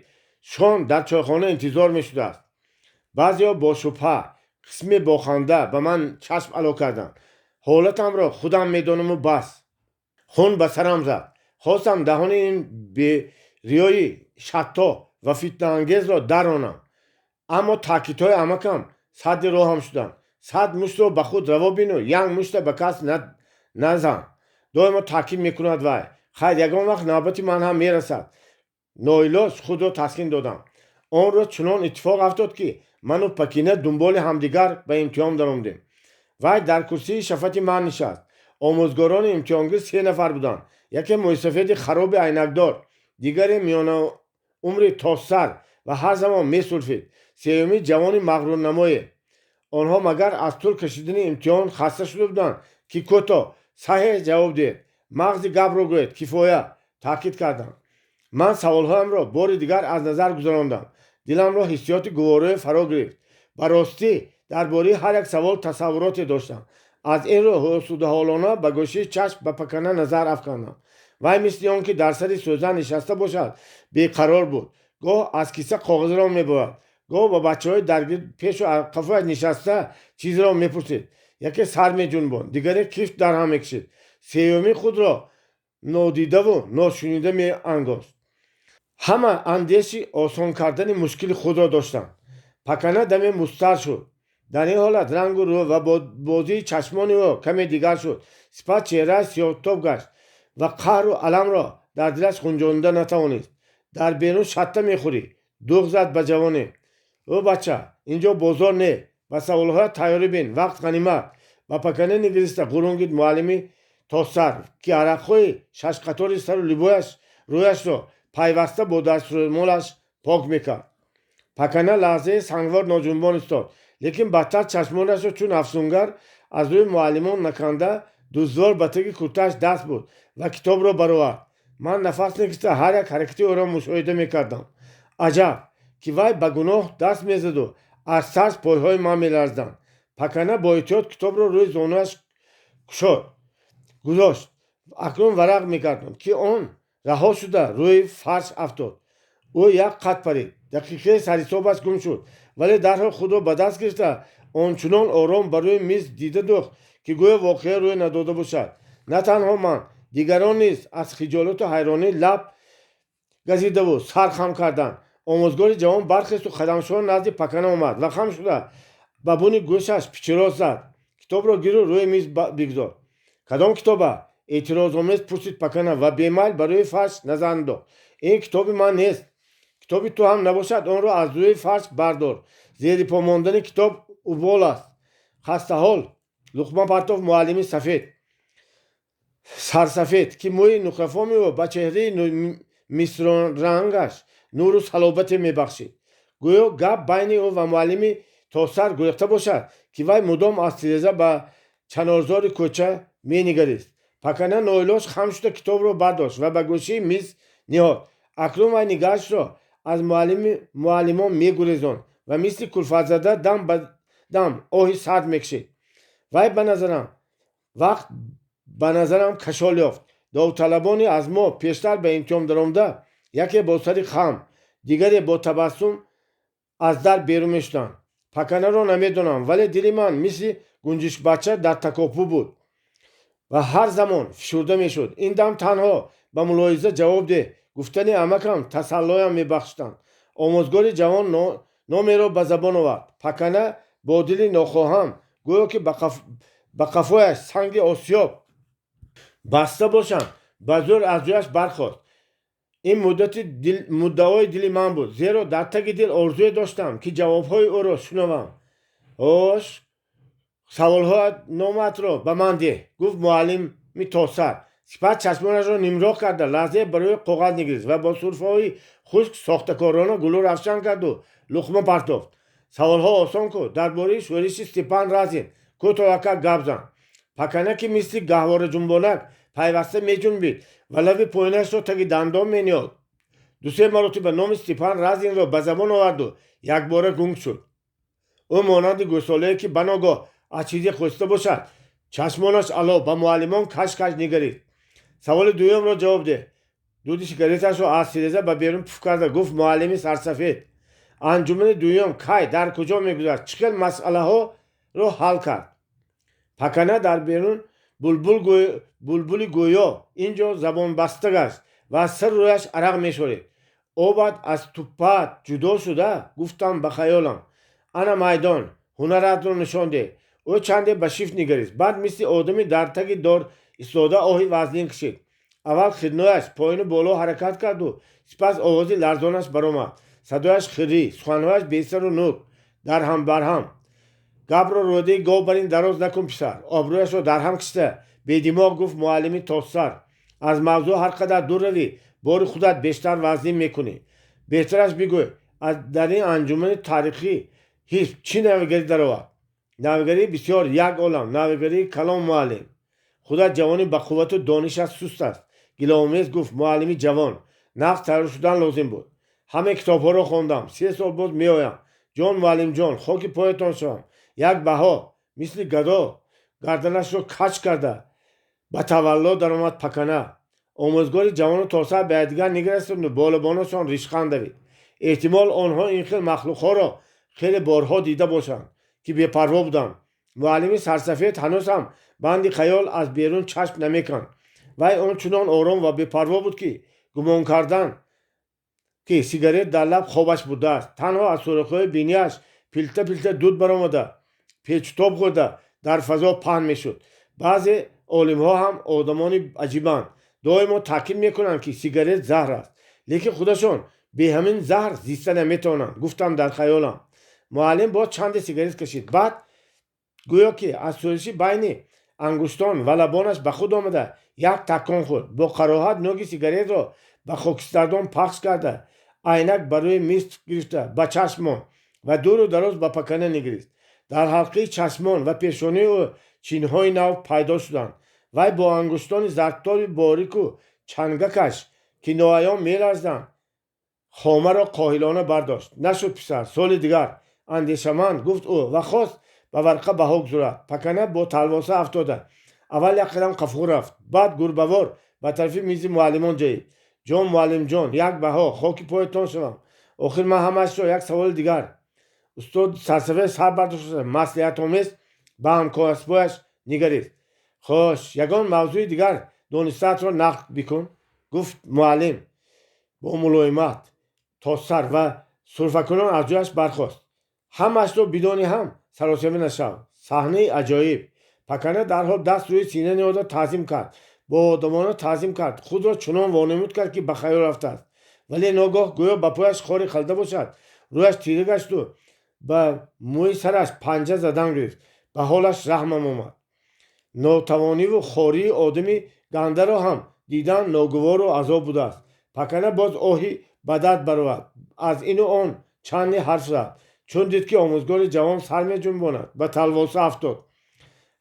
Speaker 1: Шон дар чойхона интизор мешудааст. Баъзеҳо бо шубҳа, қисме бо ханда ба ман чашм ало карданд. Ҳолатамро худам медонаму бас. Хун ба сарам зад. Хостам даҳони ин бериёи шатто ва фитнаангезро даронам, аммо таъкидҳои амакам садди роҳам шуданд. «Сад муштро ба худ раво бину, як мушта ба кас назан», доимо таъкид мекунад вай. Хайр, ягон вақт навбати ман ҳам мерасад. Ноилоҷ худро таскин додам. Он рӯз чунон иттифоқ афтод, ки ману Пакина дунболи ҳамдигар ба имтиҳон даромадем. Вай дар курсии шафати ман нишаст. Омӯзгорони имтиҳонгир се нафар буданд: яке мӯйсафеди хароби айнакдор, дигаре миёнаумри тоссар ва ҳар замон месулфид, сеюмӣ ҷавони мағрурнамое. Онҳо магар аз тӯл кашидани имтиҳон хаста шуда буданд, ки кӯтоҳ, саҳеҳ ҷавоб диҳед, мағзи гапро гӯед, кифоя, таъкид карданд. Ман саволҳоямро бори дигар аз назар гузарондам. Диламро ҳиссиёти гуворое фаро гирифт. Ба ростӣ, дар бораи ҳар як савол тасаввуроте доштам. Аз ин рӯ осудаҳолона ба гӯшаи чашм ба Пакана назар афкандам. Вай мисли он ки дар сари сӯзан нишаста бошад, беқарор буд. Гоҳ аз киса коғазро мебурад, гоҳ ба бачаҳои дар пешу қафояш нишаста чизеро мепурсид. Яке сар меҷунбонд, дигаре кифт дар ҳам мекашид, сеюмӣ худро нодидаву ношунида меангошт. Ҳама андеши осон кардани мушкили худро доштанд. Пакана даме музтар шуд. Дар ин ҳолат рангу рӯ ва бозии чашмони ӯ каме дигар шуд. Сипас чеҳрааш сиёҳтоб гашт ва қаҳру аламро дар дилаш ғунҷонида натавонист. «Дар берун шатта мехӯрӣ», дуғ зад ба ҷавоне. «Ӯ бача, ин ҷо бозор не, ба саволҳоят тайёрӣ бин, вақт ғанимат», ба Пакана нигариста ғурунгид муаллими тоссар, ки арақҳои шашқатори сару либояш рӯяшро пайваста бо дастрӯмолаш пок мекард. Пакана лаҳзаи сангвор ноҷунбон истод, лекин бадтар чашмонашро чун афсунгар аз рӯи муаллимон наканда, дуздвор ба таги куртааш даст бурд ва китобро баровард. Ман нафас накишида ҳар як ҳаракати ӯро мушоҳида мекардам. Аҷаб, ки вай ба гуноҳ даст мезаду аз тарс пойҳои ман меларзиданд. Пакана бо эҳтиёт китобро рӯи зонуяш кушод гузошт. Акнун варақ мегардонд, ки он раҳо шуда рӯи фарш афтод. Ӯ як қад парид. Дақиқае сарҳисобаш гум шуд, вале дарҳол худро ба даст гирифта, ончунон ором ба рӯи миз дида дӯхт, ки гӯё воқеа рӯй надода бошад. На танҳо ман, дигарон низ аз хиҷолату ҳайронӣ лаб газидаву сар хам карданд. Омӯзгори ҷавон бархесту қадамшон назди Пакана омад ва хам шуда ба буни гӯшаш пичирос зад: «Китобро гиру рӯи миз бигзор». «Кадом китоба?» — эътирозомез пурсид Пакана ва бемайл ба рӯи фарш назар андохт. «Ин китоби ман нест». «Китоби ту ҳам набошад, онро аз рӯи фарш бардор. Зери по мондани китоб убол аст», хастаҳол луқма партофт муаллими сафед сарсафед, ки мӯи нуқрафоми ӯ ба чеҳраи мисрорангаш нуру салобате мебахшид. Гӯё гап байни ӯ ва муаллими тосар гурехта бошад, ки вай мудом аз тиреза ба чанорзори кӯча менигарист. Пакана ноилоҷ хам шуда китобро бардошт ва ба гӯшаи миз ниҳод. Акнун вай нигаҳашро аз муаллимон мегурезонд ва мисли кулфатзада дам ба дам оҳи сард мекашид. Вай ба назарам вақт ба назарам кашол ёфт. Довталабони аз мо пештар ба имтиҳон даромада яке бо сари хам, дигаре бо табассум аз дар берун мешуданд. Паканаро намедонам, вале дили ман мисли гунҷишкбача дар такопӯ буд ва ҳар замон фишурда мешуд. Ин дам танҳо «ба мулоҳиза ҷавоб деҳ» гуфтани амакам тасаллоям мебахшиданд. Омӯзгори ҷавон номеро ба забон овард. Пакана бо дили нохоҳам, гӯё ки ба қафояш санги осиёб баста бошанд, ба зӯр аз ҷояш бархост. Ин муддати муддаои дили ман буд, зеро дар таги дил орзуе доштам, ки ҷавобҳои ӯро шунавам. «Ҳош, саволҳоят номаатро ба ман деҳ», гуфт муаллими тосар. Сипас чашмонашро нимроҳ карда, лаҳзае ба рӯи коғаз нигарист ва бо сурфаҳои хушк сохтакорона гулӯ равшан карду луқма партофт. Саволҳо осон ку. Дар бораи шӯриши Степан Разин кӯтоҳака гап зан. Пакана, ки мисли гаҳвораҷунбонак пайваста меҷунбид ва лаби поинашро таги дандон мениҳод, дусе маротиба номи Степан Разинро ба забон оварду якбора гунг шуд. Ӯ монанди гӯсолае, ки баногоҳ аз чизе хоста бошад, чашмонаш ало ба муаллимон каж-каж нигарист. Саволи дуюмро ҷавоб деҳ, дуди сигареташро аз тиреза ба берун пуф карда гуфт муаллими сарсафед. Анҷумани дуюм кай, дар куҷо мегузашт, чӣ хел масъалаҳоро ҳал кард? Пакана дар берун булбули гӯё, ин ҷо забонбаста гашт ва аз сару рӯяш арақ мешорид. Обат аз туппаат ҷудо шуда, гуфтам ба хаёлам. Ана майдон, ҳунаратро нишон деҳ. Ӯ чанде ба шифт нигарист, баъд мисли одами дар таги дор истода оҳи вазнин кашид. Аввал хирнояш поину боло ҳаракат карду сипас овози ларзонаш баромад. Садояш хиррӣ, суханҳояш бесару нӯк, дарҳам барҳам. Гапро рӯдаи гов барин дароз накун, писар, обрӯяшро дарҳам кишида бедимоғ гуфт муаллими тоссар. Аз мавзӯъ ҳар қадар дур равӣ, бори худат бештар вазнин мекунӣ. Беҳтараш бигӯй, аз дар ин анҷумани таърихии ҳизб чӣ навигарӣ даровард? Навигарии бисёр, як олам навигарии калон, муаллим. Худат ҷавони бақуввату донишат суст аст, гилоомез гуфт муаллими ҷавон. Нағз тайёр шудан лозим буд. Ҳамаи китобҳоро хондам. 3 сол боз меоям. Ҷон, муаллимҷон, хоки поятон шавам. Як баҳо, мисли гадо гарданашро каҷ карда ба тавалло даромад Пакана. Омӯзгори ҷавону тосар ба якдигар нигаристанду болобонашон ришханд давид. Эҳтимол, онҳо ин хел махлуқҳоро хеле борҳо дида бошанд, ки бепарво буданд. Муаллими сарсафед ҳанӯз ҳам банди хаёл аз берун чашм намеканд. Вай он чунон ором ва бепарво буд, ки гумон кардан, ки сигарет дар лаб хобаш бурдааст. Танҳо аз сӯрохҳои бинияш пилта пилта дуд баромада, печутоб хӯрда, дар фазо паҳн мешуд. Баъзе олимҳо ҳам одамони аҷибанд. Доимо таъкид мекунанд, ки сигарет заҳр аст, лекин худашон бе ҳамин заҳр зиста наметавонанд, гуфтам дар хаёлам. Муаллим боз чанде сигарет кашид, баъд гӯё ки аз сӯзиши байни ангуштон ва лабонаш ба худ омада, як такон хӯрд. Бо кароҳат нӯги сигаретро ба хокистардон пахш карда, айнак ба рӯи миз гирифта ба чашм монд ва дуру дароз ба Пакана нигарист. Дар ҳалқаи чашмон ва пешонии ӯ чинҳои нав пайдо шуданд. Вай бо ангуштони зардтоби борику чангакаш, ки ноаён меларзиданд, хомаро қоҳилона бардошт. Нашуд, писар, соли дигар, андешаманд гуфт ӯ ва хост ба варқа баҳо гузорад. Пакана бо талвоса афтода аввал як қадам қафо рафт, баъд гурбавор ба тарафи мизи муаллимон ҷаҳид. Ҷон, муаллимҷон, як баҳо, хоки поятон шавам. Охир ман ҳамаашро, як саволи дигар. Устод сарсафед сар бардошта маслиҳатомез ба ҳамкасбояш нигарист. Хош, ягон мавзӯи дигар донистаатро нақл бикун, гуфт муаллим бо мулоимат тозсар ва сурфакунон аз ҷояш бархост. Ҳамаашро бидонӣ ҳам саросема нашав. Саҳнаи аҷоиб. Пакана дарҳол даст рӯи сина ниҳода таъзим кард, бо одамона таъзим кард, худро чунон вонамуд кард, ки ба хаёл рафтааст. Вале ногоҳ гӯё ба пояш хоре халида бошад, рӯяш тира гашту ба мӯи сараш панҷа задан гирифт. Ба ҳолаш раҳмам омад. Нотавониву хории одами гандаро ҳам дидан ногувору азоб будааст. Пакана боз оҳи ба дард баровард, аз ину он чанде ҳарф зад. Чун дид, ки омӯзгори ҷавон сар меҷунбонад, ба талвоса афтод.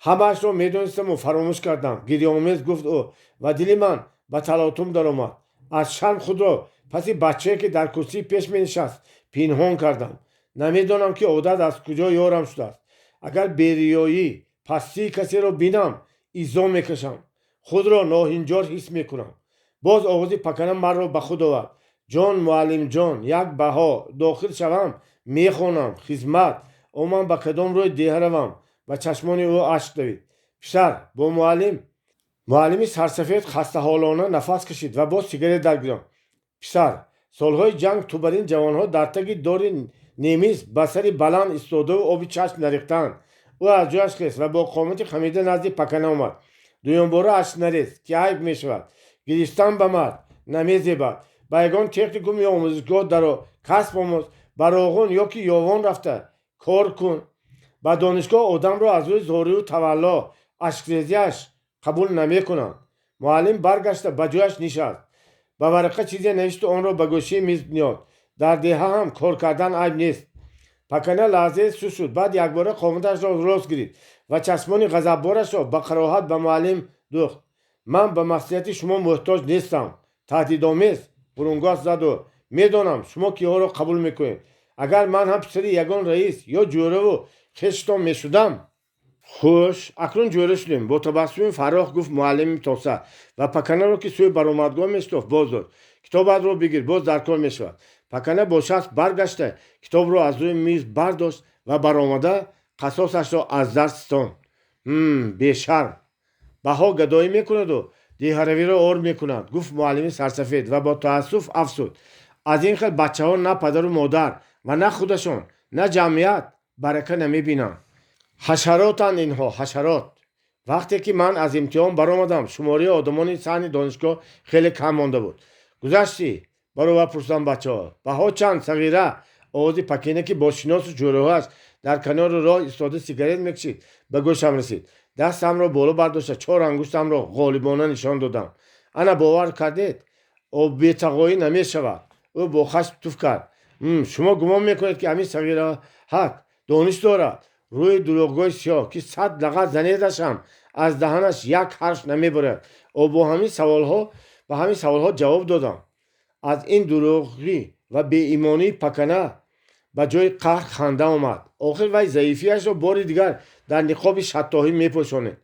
Speaker 1: Ҳамаашро медонистаму фаромӯш кардам, гирёомез гуфт ӯ ва дили ман ба талотум даромад. Аз шарм худро паси бачае, ки дар курсии пеш менишаст, пинҳон кардам. Намедонам, ки одат аз куҷо ёрам шудааст. Агар бериёӣ, пастии касеро бинам, иззо мекашам, худро ноҳинҷор ҳис мекунам. Боз овози Пакана маро ба худ овард. Ҷон, муаллимҷон, як баҳо, дохил шавам, мехонам, хизмат. О, ман ба кадом рӯи деҳа равам? Ба чашмони ӯ ашк давид. Писар, бо муаллим. Муаллими сарсафед хастаҳолона нафас кашид ва боз сигарет даргирёнд. Писар, солҳои ҷанг тубарин ҷавонҳо дар таги дори немис ба сари баланд истодаву оби чашм нарехтаанд. Ӯ аз ҷояш хест ва бо қомати хамида назди Пакана омад. Дуюмбора ашк нарез, ки айб мешавад. Гиристан ба мард намезебад. Ба ягон техникум ё омӯзишгоҳ даро, касб омӯз, ба Роғун ё ки Ёвон рафта кор кун. Ба донишгоҳ одамро аз рӯи зорию тавалло, ашкрезиаш қабул намекунанд. Муаллим баргашта ба ҷояш нишаст, ба варақа чизе навишту онро ба гӯшаи миз ниҳод. Дар деҳа ҳам кор кардан айб нест. Пакана лаҳзае суст шуд, баъд якбора қоматашро рост гирифт ва чашмони ғазабборашро ба кароҳат ба муаллим дӯхт. Ман ба маслиҳати шумо муҳтоҷ нестам, таҳдидомез бурунгоҳ зад ӯ. Медонам, шумо киҳоро қабул мекунед. Агар ман ҳам писари ягон раис ё ҷӯраву хештон мешудам. Хуш, акнун ҷӯра шудем, бо табассуми фарох гуфт муаллими тоса ва Паканаро, ки сӯи баромадгоҳ мешитофт, боз дошт. Китобатро бигир, боз дар кор мешавад. Пакана бо шасп баргашта китобро аз рӯи миз бардошт ва баромада қасосашро аз даст ситонд. Бешарм, баҳо гадоӣ мекунаду деҳаравиро ор мекунад, гуфт муаллими сарсафед ва бо таассуф афзуд: аз ин хел бачаҳо на падару модар ва на худашон, на ҷамъият барака намебинанд. Ҳашаротанд инҳо, ҳашарот. Вақте ки ман аз имтиҳон баромадам, шумораи одамони саҳни донишгоҳ хеле кам монда буд. Гузаштӣ? Баровар пурсиданд бачаҳо. Баҳо чанд, сағира? Овози Пакина, ки бо шиносу ҷӯраҳояш дар канори роҳ истода сигарет мекашид, ба гӯшам расид. Дастамро боло бардошта чор ангуштамро ғолибона нишон додам. Ана, бовар кардед, бетағоӣ намешавад. Ӯ бо хашм туф кард. Шумо гумон мекунед, ки ҳамин сағираҳак дониш дорад? Рӯи дурӯғгӯи сиёҳ, ки 100 лағат занедаш ҳам аз даҳанаш як ҳарф намебурад. О, бо ҳамин саволҳо ба ҳамин саволҳо ҷавоб додам. Аз ин дурӯғӣ ва беимонии Пакана ба ҷои қаҳр ханда омад. Охир вай заифиашро бори дигар дар ниқоби шаттоҳӣ мепӯшонид.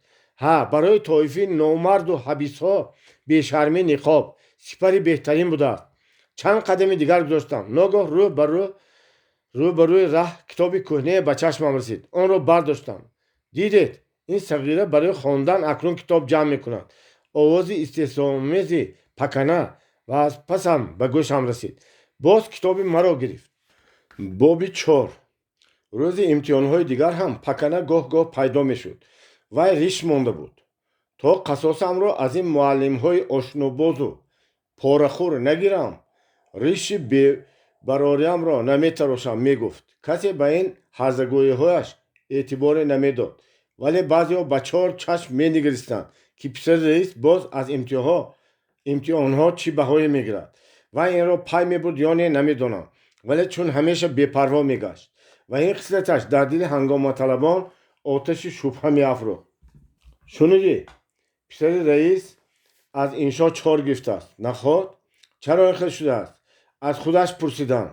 Speaker 1: Ҳа, барои тоифаи номарду ҳабисҳо бешармӣ ниқоб сипари беҳтарин будааст. Чанд қадами дигар гузоштам. Ногоҳ рӯ ба рӯи раҳ китоби кӯҳнае ба чашмам расид. Онро бардоштам. Дидед, ин сағира барои хондан акнун китоб ҷамъ мекунад. Овози истеҳзоомези Пакана ва аз пасам ба гӯшам расид. Боз китоби маро гирифт. Боби чор. Рӯзи имтиҳонҳои дигар ҳам Пакана гоҳ-гоҳ пайдо мешуд. Вай риш монда буд. То қасосамро аз ин муаллимҳои ошнобозу порахӯр нагирам, риши бебарориамро наметарошам, мегуфт. Касе ба ин ҳарзагӯиҳояш эътиборе намедод, вале баъзеҳо ба чор чашм менигаристанд, ки писари раис боз аз имтиҳонҳо чӣ баҳое мегирад. Вай инро пай мебурд ё не, намедонам, вале чун ҳамеша бепарво мегашт ва ин хислаташ дар дили ҳангоматалабон оташи шубҳа меафрӯхт. Шунидӣ, писари раис аз иншо чор гирифтааст. Наход, чаро ин хел шудааст? Аз худаш пурсиданд.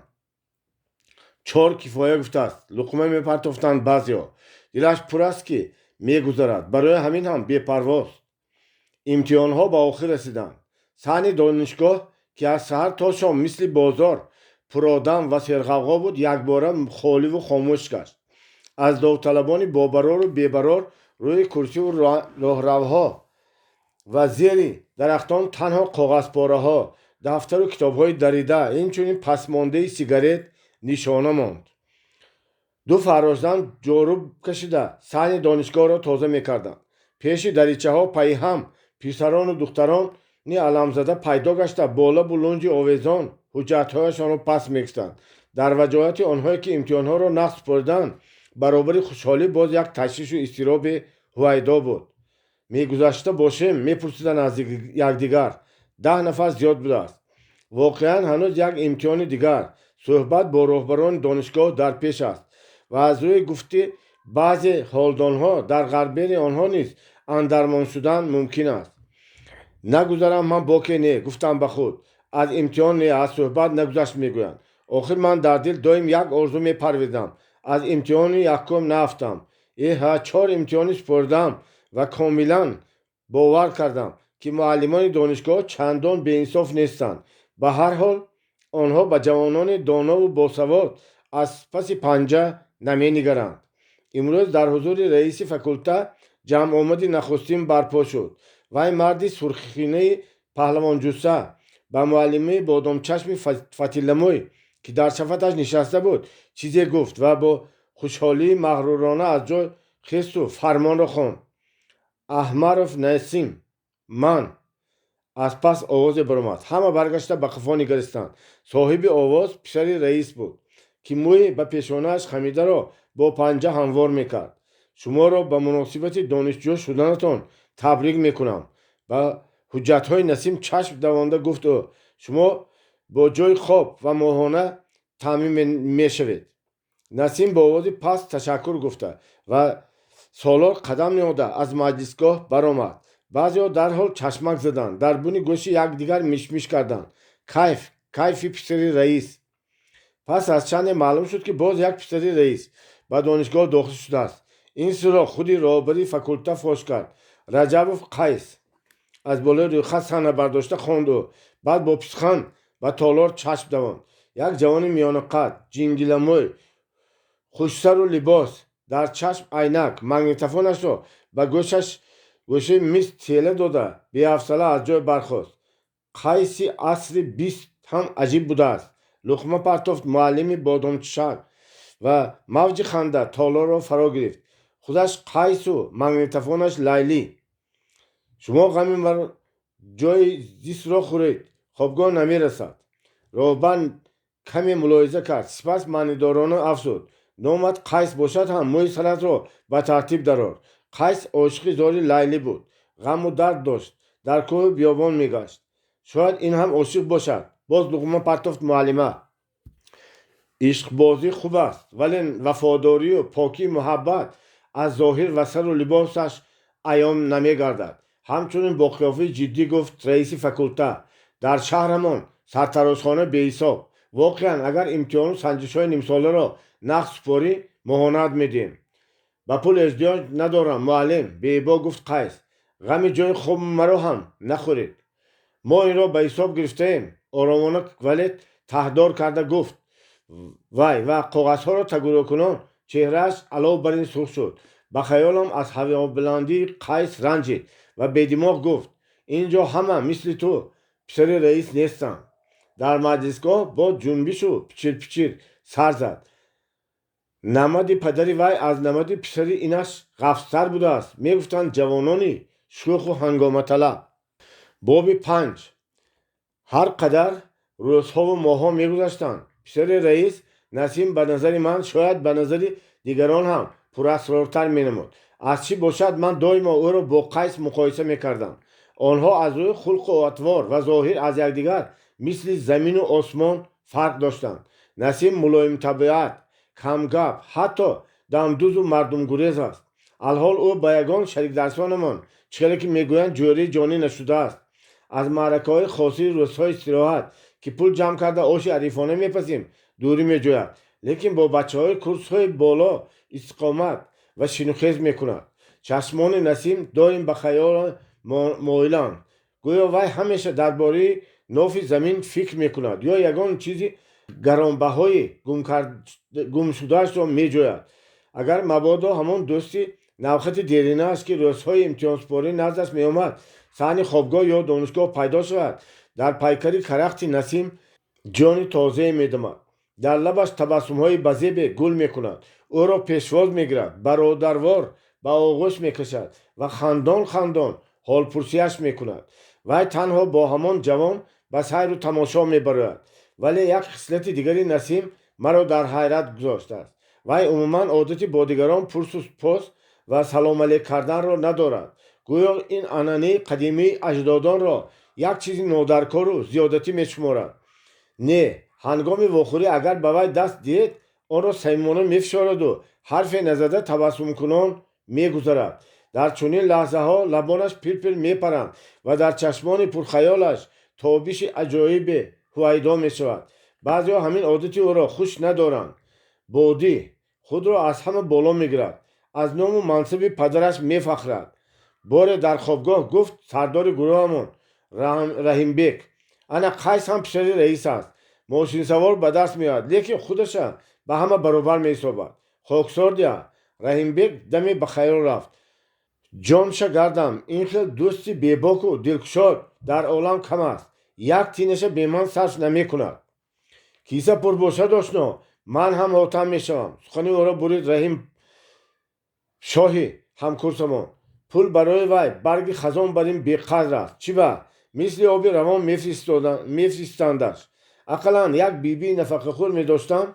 Speaker 1: Чор кифоя гуфтааст, луқма мепартофтанд баъзеҳо. Дилаш пур аст, ки мегузарад, барои ҳамин ҳам бепарвост. Имтиҳонҳо ба охир расиданд. Саҳни донишгоҳ, ки аз саҳар то шом мисли бозор пуродам ва серғавғо буд, якбора холиву хомӯш гашт. Аз довталабони бобарору бебарор рӯи курсиву роҳравҳо ва зери дарахтон танҳо коғазпораҳо, дафтару китобҳои дарида, инчунин пасмондаи сигарет нишона монд. Ду фаррошзан ҷоруб кашида саҳни донишгоҳро тоза мекарданд. Пеши даричаҳо пайҳам писарону духтарони аламзада пайдо гашта, бо лабу лунҷи овезон ҳуҷҷатҳояшонро пас мегирифтанд. Дар ваҷоҳати онҳое, ки имтиҳонҳоро нағз супориданд, баробари хушҳолӣ боз як ташвишу изтироби ҳувайдо буд. Мегузашта бошем, мепурсиданд аз якдигар. 10 нафар зиёд будааст. Воқеан, ҳанӯз як имтиҳони дигар, суҳбат бо роҳбарони донишгоҳ дар пеш аст ва аз рӯи гуфти баъзе ҳолдонҳо дар ғарбери онҳо низ андармон шудан мумкин аст. Нагузарам ман боке не, гуфтам ба худ. Аз имтиҳон не, аз суҳбат нагузашт, мегӯянд. Охир ман дар дил доим як орзу мепарвидам: аз имтиҳони якум наафтам. Эҳа, чор имтиҳони супоридам ва комилан бовар кардам, ки муаллимони донишгоҳ чандон беинсоф нестанд. Ба ҳар ҳол, онҳо ба ҷавонони донову босавод аз паси панҷа наменигаранд. Имрӯз дар ҳузури раиси факулта ҷамъомади нахустин барпо шуд. Вай марди сурхинаи паҳлавонҷусса ба муаллимаи бодомчашми фатиламӯй, ки дар шафаташ нишаста буд, чизе гуфт ва бо хушҳолии мағрурона аз ҷой хесту фармонро хонд. Аҳмаров Насим, ман. Аз пас овозе баромад. Ҳама баргашта ба қафо нигаристанд. Соҳиби овоз писари раис буд, ки мӯи ба пешонааш хамидаро бо панҷа ҳамвор мекард. Шуморо ба муносибати донишҷӯ шуданатон табрик мекунам. Ба Ҳуҷҷатҳои Насим чашм давонда гуфт ӯ: «Шумо бо ҷойи хоб ва моҳона таъмин мешавед». Насим бо овози паст ташаккур гуфта ва солор қадам ниҳода аз маҷлисгоҳ баромад. Баъзеҳо дарҳол чашмак заданд, дар буни гӯши якдигар мишмиш карданд: «Кайф, кайфи писари раис!» Пас аз чанде маълум шуд, ки боз як писари раис ба донишгоҳ дохил шудааст. Ин сирро худи роҳбари факулта фош кард. «Раҷабов Қайс», аз болои рӯйхат саҳна бардошта хонд ӯ. Баъд бо писхан ба толор чашм давонд. Як ҷавони миёнақад, ҷингиламӯй, хушсару либос, дар чашм айнак, магнитофонашро ба гӯшаш гӯшаи миз тела дода, беҳавсала аз ҷой бархост. «Қайси асри 20 ҳам аҷиб будааст», луқма партофт муаллими бодомчишак ва мавҷи ханда толорро фаро гирифт. Худаш Қайсу магнитофонаш Лайлӣ. «Шумо ғами ҷойи зистро хӯред, хобгоҳ намерасад», роҳбар каме мулоҳиза кард, сипас маънидорона афзуд: «Номат Қайс бошад ҳам, мӯи саратро ба тартиб дарор». Қайс ошиқи зори Лайлӣ буд, ғаму дард дошт, дар кӯҳу биёбон мегашт. «Шояд ин ҳам ошиқ бошад», боз луқма партофт муаллима. Ишқбозӣ хуб аст, вале вафодорию покии муҳаббат аз зоҳир ва сару либосаш аён намегардад, ҳамчунин бо қиёфаи ҷиддӣ гуфт раиси факулта. Дар шаҳрамон сартарошхона беҳисоб. Воқеан, агар имтиҳону санҷишҳои нимсоларо нақд супорӣ, моҳонаат медиҳем. «Ба пул эҳтиёҷ надорам, муаллим», беибо гуфт Қайс. «Ғами ҷойи хоби маро ҳам нахӯред». «Мо инро ба ҳисоб гирифтаем», оромона, вале таҳдор карда гуфт вай ва коғазҳоро тагурокунон чеҳрааш алов бар ин сурх шуд. Ба хаёлам, аз ҳавобаландии Қайс ранҷид ва бедимоғ гуфт: «Ин ҷо ҳама мисли ту писари раис нестанд». Дар маҷлисгоҳ бо ҷунбишу пичирпичир сар зад. Намади падари вай аз намади писари инаш ғафстар будааст, мегуфтанд ҷавонони шӯху ҳангоматалаб. Боби панҷ. Ҳар қадар рӯзҳову моҳҳо мегузаштанд, писари раис Насим ба назари ман, шояд ба назари дигарон ҳам, пурасрортар менамуд. Аз чӣ бошад, ман доимо ӯро бо Қайс муқоиса мекардам. Онҳо аз рӯи хулқу атвор ва зоҳир аз якдигар мисли замину осмон фарқ доштанд. Насим мулоимтабиат, камгап, ҳатто дамдузу мардумгурез аст. Алҳол ӯ ба ягон шарикдарсонамон, чӣ хеле ки мегӯянд, ҷӯраи ҷонӣ нашудааст. Аз маъракаҳои хосии рӯзҳои истироҳат, ки пул ҷамъ карда оши арифона мепазим, дурӣ меҷӯяд, лекин бо бачаҳои курсҳои боло истиқомат ва шинухез мекунад. Чашмони Насим доим ба хаёл моиланд, гӯё вай ҳамеша дар бораи нофи замин фикр мекунад ё ягон чизи гаронбаҳои гумшудаашро меҷӯяд. Агар мабодо ҳамон дӯсти навхати деринааш, ки рӯзҳои имтиҳонсупорӣ наздаш меомад, саҳни хобгоҳ ё донишгоҳ пайдо шавад, дар пайкари карахти Насим ҷони тозае медамад, дар лабаш табассумҳои базебе гул мекунад, ӯро пешвоз мегирад, бародарвор ба оғӯш мекашад ва хандон хандон ҳолпурсиаш мекунад. Вай танҳо бо ҳамон ҷавон ба сайру тамошо мебарояд. Вале як хислати дигари Насим маро дар ҳайрат гузоштааст. Вай умуман одати бо дигарон пурсу пос ва саломалек карданро надорад, гӯё ин анъанаи қадимии аҷдодонро як чизи нодаркору зиёдатӣ мешуморад. Не, ҳангоми вохӯрӣ агар ба вай даст диҳед, онро самимона мефишораду ҳарфе назада табассумкунон мегузарад. Дар чунин лаҳзаҳо лабонаш пирпир мепаранд ва дар чашмони пурхаёлаш тобиши аҷоибе ҳувайдо мешавад. Баъзеҳо ҳамин одати ӯро хуш надоранд. Бодӣ, худро аз ҳама боло мегирад, аз ному мансаби падараш мефахрад. Боре дар хобгоҳ гуфт сардори гурӯҳамон Раҳимбек: «Ана Қайс ҳам писари раис аст, мошинсавор ба даст меояд, лекин худаша ба ҳама баробар меҳисобад». Хоксор дия. Раҳимбек даме ба хаёл рафт. «Ҷонша гардам, ин хел дӯсти бебоку дилкушод дар олам кам аст, як тинаша беман сарф намекунад». «Киса пур бошад, ошно, ман ҳам ҳотам мешавам», сухани ӯро бурид Раҳим шоҳи ҳамкурсамон. «Пул барои вай барги хазон бар ин беқадр аст. Чӣ ба мисли оби равон мефиристандаш. Ақаллан як бибии нафақахӯр медоштам».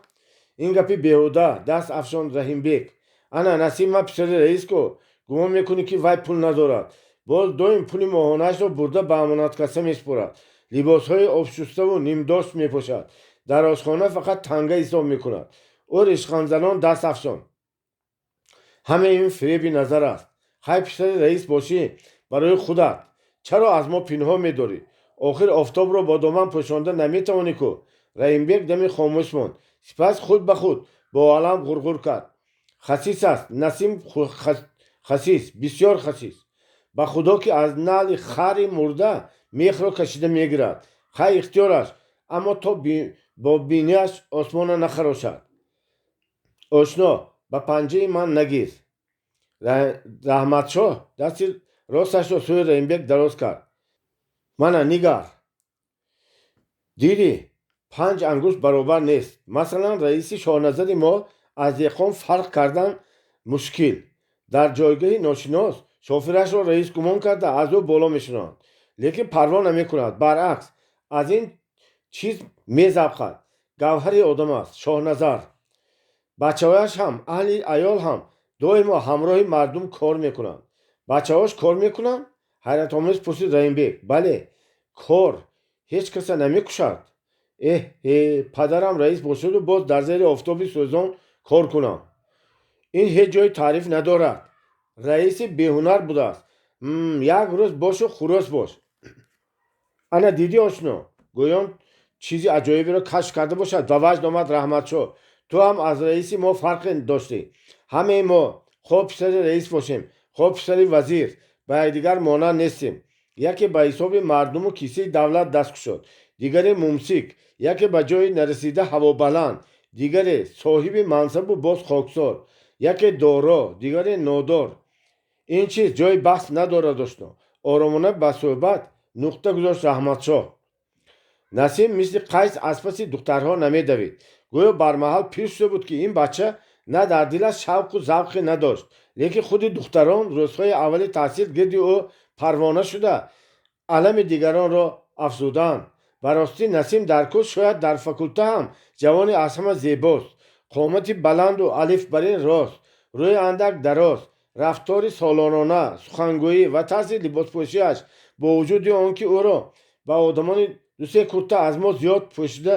Speaker 1: «Ин гапи беҳуда», даст афшонд Раҳимбек. «Ана Насим ма писари раис ку, гумон мекунӣ, ки вай пул надорад?» Боз доим пули моҳонаашро бурда ба амонаткасса месупорад. Либосҳои обшуставу нимдошт мепӯшад. Дар ошхона фақат танга ҳисоб мекунад. Ӯ ришхандзанон даст афшонд. Ҳамаи ин фиреби назар аст. Хай, писари раис бошӣ, барои худат чаро аз мо пинҳон медорӣ? Охир офтобро бо доман пӯшонда наметавонӣ ку. Раимбек даме хомӯш монд. Сипас худ ба худ бо алам ғурғур кард: «Хасис аст Насим, хасис, бисёр хасис. Ба худо, ки аз наъли хари мурда мехро кашида мегирад. Хай, ихтиёраш, аммо то бо бинияш осмона нахарошад. Ошно, ба панҷаи ман нагир». Раҳматшоҳ дасти росташро сӯи Раимбек дароз кард: «Мана, нигар. Дидӣ, панҷ ангушт баробар нест. Масалан, раиси Шоҳназари мо аз деҳқон фарқ кардан мушкил. Дар ҷойгоҳи ношинос шофирашро раис гумон карда, аз ӯ боло мешунаванд. Лекин парво намекунад, баръакс, аз ин чиз мезавқад. Гавҳари одам аст Шоҳназар. Бачаҳояш ҳам, аҳли аёл ҳам доимо ҳамроҳи мардум кор мекунанд». «Бачаҳош кор мекунанд?» — ҳайратомез пурсид Раимбек. «Бале, кор ҳеҷ каса намекушад». «Эҳ э, падарам раис бошаду боз дар зери офтоби сӯзон кор кунам. Ин ҳеҷ ҷои таъриф надорад. Раиси беҳунар будааст. Як рӯз бошу хурӯс бош. Ана дидӣ, ошно», гӯён чизи аҷоиберо кашф карда бошад, ба ваҷд омад Раҳматшоҳ. «Ту ҳам аз раиси мо фарқе доштӣ. Ҳамаи мо, хоҳ писари раис бошем, хоҳ писари вазир, ба якдигар монанд нестем. Яке ба ҳисоби мардуму кисаи давлат даст кушод, дигаре мумсик, яке ба ҷои нарасида ҳавобаланд, дигаре соҳиби мансабу боз хоксор, яке доро, дигаре нодор. Ин чиз ҷои баҳс надорад, ошно», оромона ба суҳбат нуқта гузошт Раҳматшоҳ. Насим мисли Қайс аз паси духтарҳо намедавид. Гӯё бармаҳал пир шуда буд, ки ин бача на дар дилаш шавқу завқе надошт, лекин худи духтарон рӯзҳои аввали таҳсил гирди ӯ парвона шуда, алами дигаронро афзуданд. Ба ростӣ, Насим дар курс, шояд дар факулта ҳам ҷавони аз ҳама зебост. Қомати баланду алиф бар ин рост, рӯи андак дароз, рафтори солорона, сухангӯӣ ва тарзи либоспӯшиаш, бо вуҷуди он ки ӯро ба одамони дусе курта аз мо зиёд пӯшида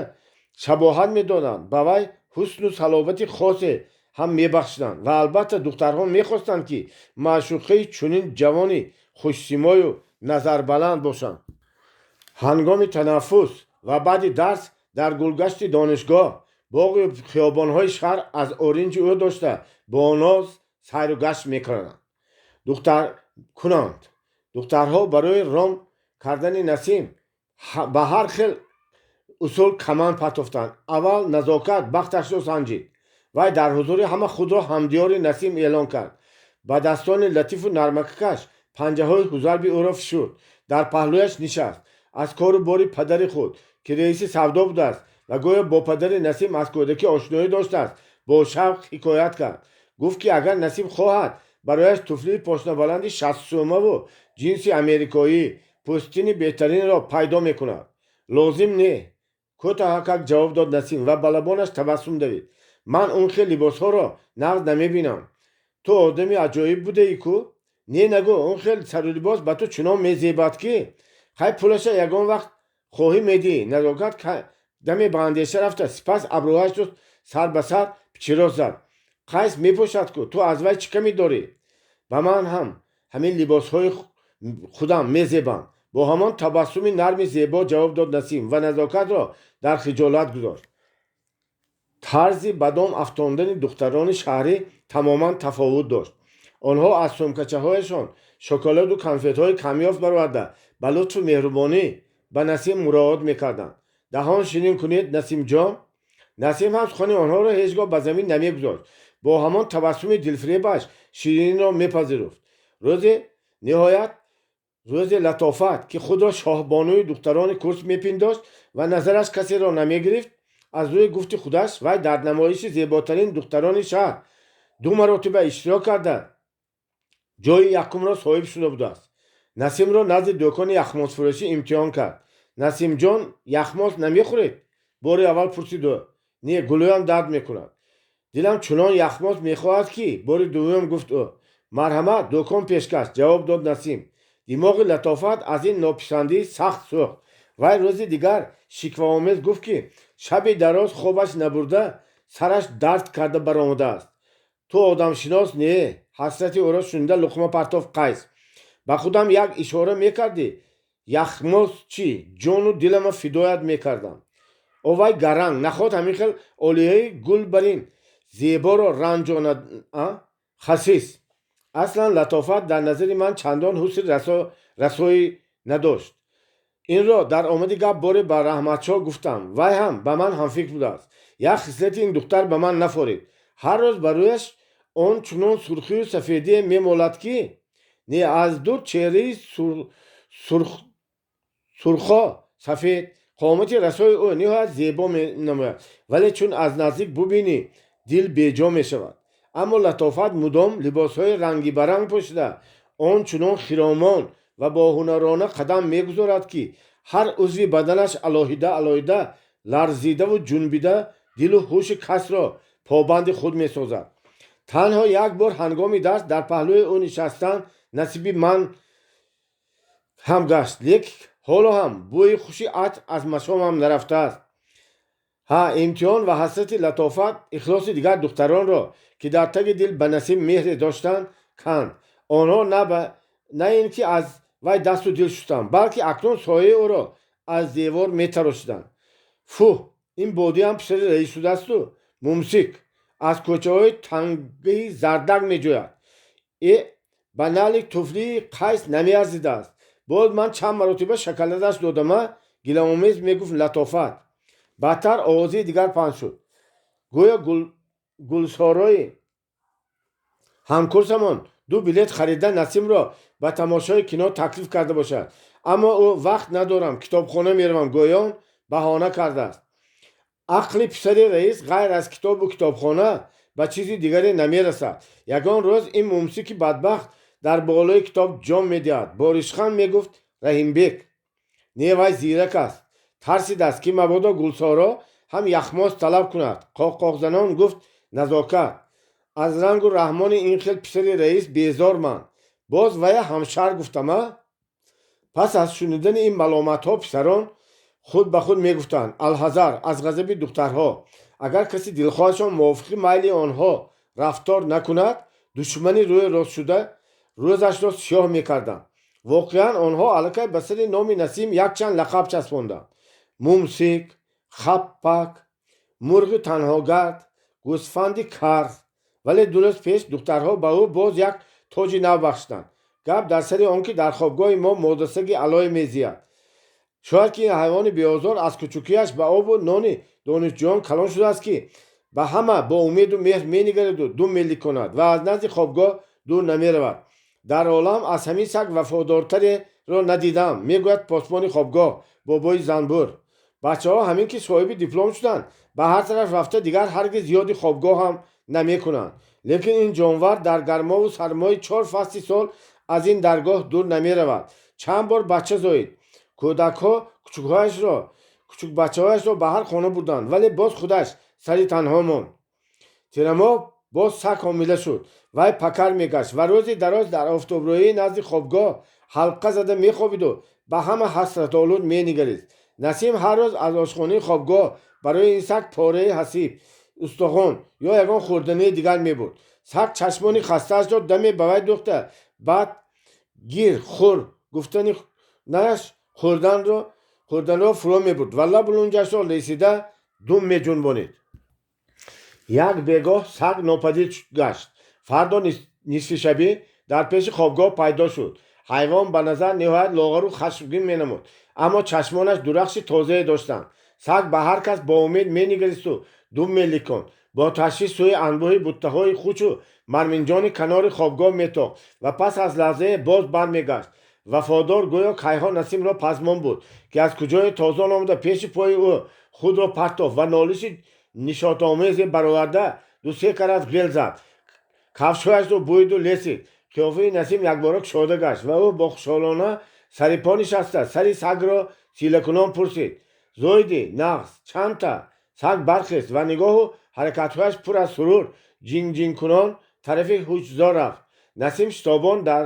Speaker 1: шабоҳат медоданд, ба вай ҳусну салобати хосе ҳам мебахшиданд. Ва албатта, духтарҳо мехостанд, ки маъшуқаи чунин ҷавони хушсимою назарбаланд бошанд. Ҳангоми танаффус ва баъди дарс дар гулгашти донишгоҳ, боғу хиёбонҳои шаҳр аз оринҷи ӯ дошта бо ноз сайру гашт мекунанд. Духтарҳо барои ром кардани Насим ба ҳар хел усул каманд партофтанд. Аввал Назокат бахташро санҷид. Вай дар ҳузури ҳама худро ҳамдиёри Насим эълон кард. Ба дастони латифу нармакакаш панҷаҳои ҳузарби ӯро фишурд, дар паҳлӯяш нишаст, аз кору бори падари худ, ки раиси савдо будааст ва гӯё бо падари Насим аз кӯдакӣ ошноӣ доштааст, бо шавқ ҳикоят кард. Гуфт, ки агар Насим хоҳад, барояш туфлии пошнабаланди 60 сӯмаву ҷинси америкоӣ пӯстини беҳтаринро пайдо мекунад. «Лозим не», кӯтоҳакак ҷавоб дод Насим ва ба лабонаш табассум давид. «Ман он хел либосҳоро нағз намебинам. Ту одами аҷоиб будаӣ ку. Не, нагӯ, он хел сару либос ба ту чунон мезебад, ки хай, пулаша ягон вақт хоҳӣ медиҳӣ». Назокат даме ба андеша рафта, сипас абрӯҳашро сар ба сар пичироз зад: «Қайс мепӯшад ку, ту аз вай чӣ камӣ дорӣ? Ба ман ҳам ҳамин либосҳои худам мезебанд», бо ҳамон табассуми нарми зебо ҷавоб дод Насим ва Назокатро дар хиҷолат гузошт. Тарзи ба дом афтондани духтарони шаҳрӣ тамоман тафовут дошт. Онҳо аз сумкачаҳояшон шоколаду конфетҳои камёфт бароварда, ба лутфу меҳрубонӣ ба Насим муроот мекарданд: «Даҳон ширин кунед, Насимҷон». Насим ҳам сухани онҳоро ҳеҷ гоҳ ба замин намегузошт. Бо ҳамон табассуми дилфиребаш шириниро мепазируфт. Рӯзе ниҳоят, рӯзе Латофат, ки худро шоҳбонуи духтарони курс мепиндошт ва назараш касеро намегирифт, аз рӯи гуфти худаш, вай дар намоиши зеботарин духтарони шаҳр ду маротиба иштирок карда, ҷои якумро соҳиб шуда будааст, Насимро назди дӯкони яхмосфурӯшӣ имтиҳон кард. «Насимҷон, яхмос намехӯред?» — бори аввал пурсид ӯ. «Не, гулӯям дард мекунад. Дилам чунон яхмос мехоҳад, ки», — бори дуввум гуфт ӯ. «Марҳамат, дӯкон пешкаш», — ҷавоб дод Насим. Димоғи Латофат аз ин нописандӣ сахт сӯхт. Вай рӯзи дигар шикваомез гуфт, ки шаби дароз хобаш набурда, сараш дард карда баромадааст. Ту одамшинос не, ҳасрати ӯро шунида луқма партофт Қайс. Ба худам як ишора мекардӣ, яхмоз чӣ, ҷону дилама фидоят мекардам. Овай гаранг, наход ҳамин хел олияи гул барин зеборо ранҷонад, хасис. Аслан Латофат дар назари ман чандон ҳусни расоӣ надошт. Инро дар омади гап боре ба Раҳматшоҳ гуфтам. Вай ҳам ба ман ҳамфикр будааст. Як хислати ин духтар ба ман нафорид. Ҳар рӯз ба рӯяш он чунон сурхию сафедие мемолад, ки не аз дур чеҳраи сурхо сафед, қомати расои ӯ ниҳоят зебо менамояд, вале чун аз наздик бубинӣ, дил беҷо мешавад. Аммо Латофат мудом либосҳои рангибаранг пӯшида, он чунон хиромон ва боҳунарона қадам мегузорад, ки ҳар узви баданаш алоҳида алоҳида ларзидаву ҷунбида дилу ҳуши касро побанди худ месозад. Танҳо як бор ҳангоми дарс дар паҳлӯи ӯ нишастан насиби ман ҳам гашт, лек ҳоло ҳам бӯи хуши атр аз машомам нарафтааст. Ҳа, имтиҳон ва ҳасрати Латофат ихлоси дигар духтаронро, ки дар таги дил ба Насим меҳре доштанд, канд. Онҳо на ин ки аз вай дасту дил шустанд, балки акнун сояи ӯро аз девор метарошиданд. Фуҳ, ин бодиам писари раис шудаасту мумсик аз кӯчаҳои тангии Зардак меҷӯяд. Э, ба нали туфлии Қайс намеарзидааст. Боз ман чанд маротиба шоколадаш додама, гилаомез мегуфт Латофат. Баъдтар овозии дигар паҳн шуд. Гӯё Гулсорои ҳамкурсамон ду билет харида, Насимро ба тамошои кино таклиф карда бошад. Аммо ӯ «вақт надорам, китобхона меравам» гӯён баҳона кардааст. Ақли писари раис ғайр аз китобу китобхона ба чизи дигаре намерасад. Ягон рӯз ин мумсики бадбахт дар болои китоб ҷон медиҳад, бо ришханд мегуфт Раҳимбек. Не, вай зирак аст. Тарсидааст, ки мабодо Гулсоро ҳам яхмоз талаб кунад, қоққоқзанон гуфт Назокат. Аз рангу раҳмони ин хел писари раис безор ман. Боз вая ҳамшаҳр гуфтама. Пас аз шунидани ин маломатҳо писарон худ ба худ мегуфтанд: алҳазар аз ғазаби духтарҳо, агар каси дилхоҳашон мувофиқи майли онҳо рафтор накунад, душмани рӯи рост шуда, рӯзашро сиёҳ мекарданд. Воқеан, онҳо аллакай ба сари номи Насим якчанд лақаб часпонданд: мумсик, хаппак, мурғи танҳогард, гӯсфанди кар. Вале 2 рӯз пеш духтарҳо ба ӯ боз як тоҷи нав бахшиданд. Гап дар сари он ки дар хобгоҳи мо модасаги алое мезияд. Шояд ки ин ҳайвони беозор аз кучукиаш ба обу нони донишҷӯён калон шудааст, ки ба ҳама бо умеду меҳр менигараду дум меликонад ва аз назди хобгоҳ дур намеравад. Дар олам аз ҳамин саг вафодортареро надидам, мегӯяд посбони хобгоҳ, бобои занбур. Бачаҳо ҳамин ки соҳиби диплом шуданд, ба ҳар тараф рафта, дигар ҳаргиз ёди хобгоҳ ҳам намекунанд. Лекин ин ҷонвар дар гармову сармои 4 фасли сол аз ин даргоҳ дур намеравад. Чанд бор бача зоид. Кӯдакҳо кучукбачаҳояшро ба ҳар хона бурданд, вале боз худаш сари танҳо монд. Тирамоҳ боз саг ҳомила шуд. Вай пакар мегашт ва рӯзи дароз дар офтобрӯии назди хобгоҳ ҳалқа зада мехобиду ба ҳама ҳасратолуд менигарист. Насим ҳар рӯз аз ошхонаи хобгоҳ барои ин саг пораи ҳасиб, устухон ё ягон хӯрдании дигар мебурд. Саг чашмони хастаашро даме ба вай дӯхта, баъд гир хӯр гуфтани наш хӯрданро фуро мебурд ва лабу лунҷашро лесида дум меҷунбонид. Як бегоҳ саг нопадид гашт. Фардо нисфи шабӣ дар пеши хобгоҳ пайдо шуд. Ҳайвон ба назар ниҳоят лоғару хашмгин менамуд, аммо чашмонаш дурахши тозае доштанд. Саг ба ҳар кас бо умед менигаристу дум меликонд. Бо ташвиш сӯи анбӯҳи буттаҳои хучу марминҷони канори хобгоҳ метохт ва пас аз лаҳзае боз бармегашт. Вафодор гӯё кайҳо Насимро пазмон буд, ки аз куҷое тозон омада пеши пои ӯ худро партофт ва нолиши нишотомезе бароварда ду-се карат ғел зад. Кафшҳояшро бӯиду лесид. Қиёфаи Насим якбора кушода гашт ва ӯ бо хушҳолона сари по нишаста, сари сагро силакунон пурсид: зоиди нағз, чандта? Саг бархест ва нигоҳу ҳаракатҳояш пур аз сурур ҷинҷинкунон тарафи ҳуҷзор рафт. Насим шитобон дар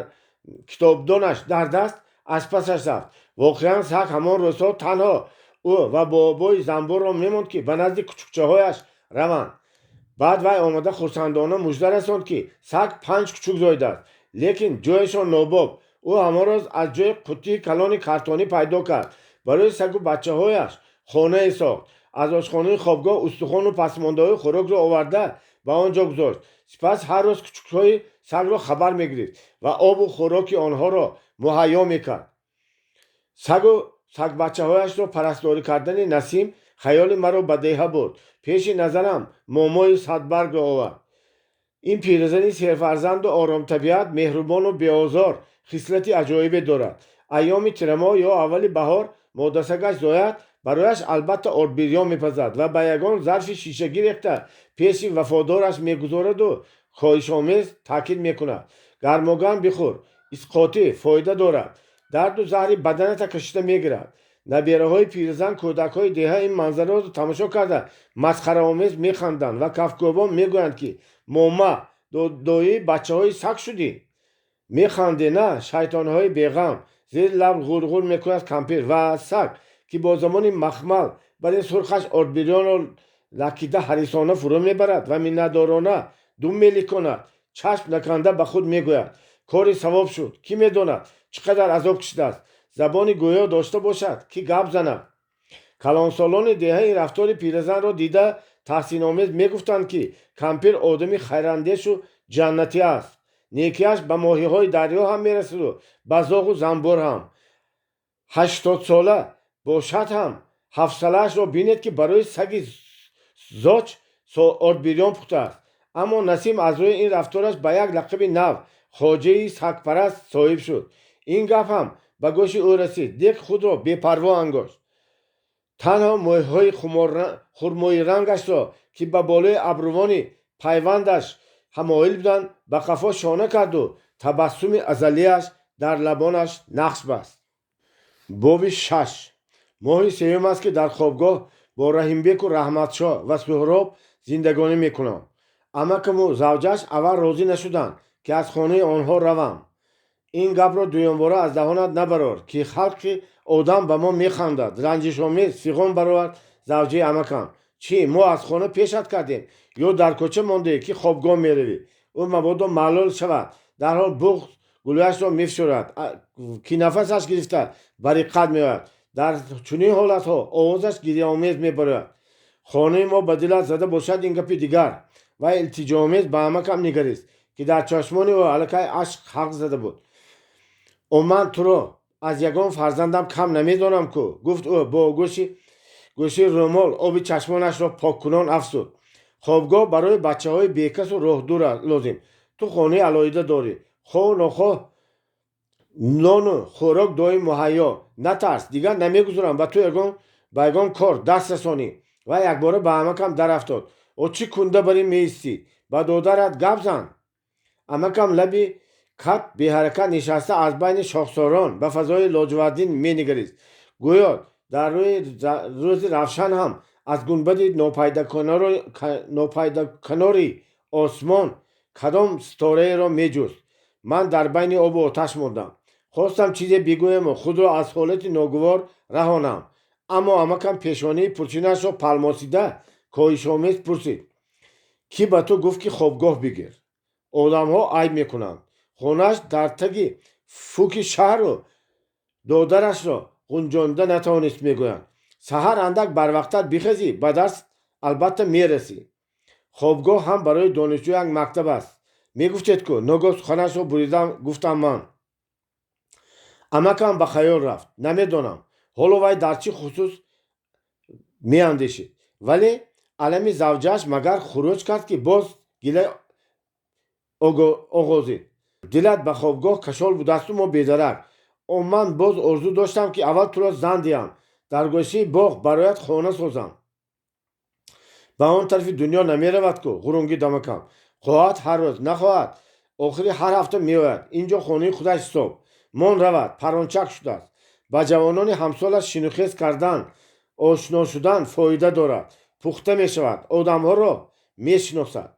Speaker 1: Китобдонаш дар даст аз пасаш рафт. Воқеан, саг ҳамон рӯзҳо танҳо ӯ ва бобои занбурро мемонд, ки ба назди кучукчаҳояш раванд. Баъд вай омада хурсандона мужда расонд, ки саг панҷ кучук зоидааст, лекин ҷояшон нобоб. Ӯ ҳамон рӯз аз ҷои қуттии калони картонӣ пайдо кард. Барои сагу бачаҳояш хонае сохт. Аз ошхонаи хобгоҳ устухону пасмондаҳои хӯрокро оварда ба он ҷо гузошт. Сипас ҳар рӯз кучукҳои сагро хабар мегирифт ва обу хӯроки онҳоро муҳайё мекард. Сагу сагбачаҳояшро парасторӣ кардани Насим хаёли маро ба деҳа бурд. Пеши назарам момои садбаргро овард. Ин пиразани серфарзанду оромтабиат, меҳрубону беозор хислати аҷоибе дорад. Айёми тирамоҳ ё аввали баҳор модасагаш зояд, барояш албатта ордбирён мепазад ва ба ягон зарфи шишагӣ рехта пеши вафодораш мегузораду хоҳишомез таъкид мекунад: «Гармогарм бихӯр, исқотӣ фоида дорад, дарду заҳри баданата кашида мегирад». Набераҳои пиразан, кӯдакҳои деҳа ин манзараро тамошо карда масхараомез механданд ва кафкӯбон мегӯянд, ки «Мома, доии бачаҳои саг шудӣ?» «Механде, на, шайтонҳои беғам», зери лаб ғурғур мекунад кампир ва саг, ки бо замони махмал бар ин сурхаш ордбирёнро лакида ҳарисона фурӯ мебарад ва миннатдорона дум меликонад, чашм наканда ба худ мегӯяд: «Кори савоб шуд. Кӣ медонад, чӣ қадар азоб кашидааст? Забони гӯё дошта бошад, ки гап занад». Калонсолони деҳа ин рафтори пиразанро дида таҳсиномез мегуфтанд, ки кампир одами хайрандешу ҷаннатӣ аст, некиаш ба моҳиҳои дарё ҳам мерасаду ба зоғу занбур ҳам. 80сола бошад ҳам, ҳафтсалаашро бинед, ки барои саги зоч ордбирён пухтааст. Аммо Насим аз рӯи ин рафтораш ба як лақаби нав, хоҷаи сагпараст, соҳиб шуд. Ин гап ҳам ба гӯши ӯ расид, лек худро бепарво ангошт. Танҳо мӯйҳои хурмоирангашро, ки ба болои абрувони пайвандаш ҳамоил буданд, ба қафо шона карду табассуми азалияш дар лабонаш нақш баст. Боби шаш. Моҳи сеюм аст, ки дар хобгоҳ бо Раҳимбеку Раҳматшоҳ ва Суҳроб зиндагонӣ мекунам. Амакаму завҷааш аввал розӣ нашуданд, ки аз хонаи онҳо равам. «Ин гапро дуюмбора аз даҳонат набарор, ки халқи одам ба мо механдад», ранҷишомез фиғон баровард завҷаи амакам. «Чӣ, мо аз хона пешат кардем ё дар кӯча мондаӣ, ки хобгоҳ меравӣ? Ӯ мабодо маълул шавад, дарҳол буғз гулӯяшро мефишорад, ки нафасаш гирифта ба риққат меояд. Дар чунин ҳолатҳо овозаш гирьяомез мебарояд. Хонаи мо ба дилат зада бошад, ин гапи дигар». Вай илтиҷоомез ба амакам нигарист, ки дар чашмони ӯ аллакай ашк ҳалқ зада буд. «О, ман туро аз ягон фарзандам кам намедонам ку», гуфт ӯ, бо гӯши рӯмол оби чашмонашро поккунон афзуд: «Хобгоҳ барои бачаҳои бекасу роҳдур лозим. Ту хонаи алоҳида дорӣ, хоҳу нохоҳ нону хӯрок доим муҳайё. Натарс, дигар намегузорам ба ту ба ягон кор даст расонӣ». Вай якбора ба амакам дарафтод: «О, чӣ кунда бар ин меистӣ? Ба додарат гап зан». Амакам лаби кат беҳаракат нишаста аз байни шохсорон ба фазои лоҷувардин менигарист, гӯё дар рӯзи равшан ҳам аз гунбади нопайдоканори осмон кадом ситораеро меҷуст. Ман дар байни обу оташ мондам. Хостам чизе бигӯяму худро аз ҳолати ногувор раҳонам, аммо амакам пешонии пурчинашро палмосида коҳишомез пурсид: «Кӣ ба ту гуфт, ки хобгоҳ бигир? Одамҳо айб мекунанд. Хонааш дар таги фуки шаҳру додарашро ғунҷонда натавонист, мегӯянд. Саҳар андак барвақттар бихезӣ, ба дарс албатта мерасӣ. Хобгоҳ ҳам барои донишҷӯ як мактаб аст, мегуфтед ку», ногоҳ суханашро буридам гуфтам ман. Амакам ба хаёл рафт. Намедонам, ҳоло вай дар чӣ хусус меандешид, вале алами завҷааш магар хуруҷ кард, ки боз гила оғозид: «Дилат ба хобгоҳ кашол будасту мо бедарак. О, ман боз орзу доштам, ки аввал туро зан диҳам, дар гӯшаи боғ бароят хона созам». «Ба он тарафи дунё намеравад ку», ғурунгид амакам. «Хоҳад ҳар рӯз, нахоҳад охири ҳар ҳафта меояд. Ин ҷо хонаи худаш ҳисоб. Мон равад, парончак шудааст. Ба ҷавонони ҳамсолаш шинухез кардан, ошно шудан фоида дорад. Пухта мешавад, одамҳоро мешиносад.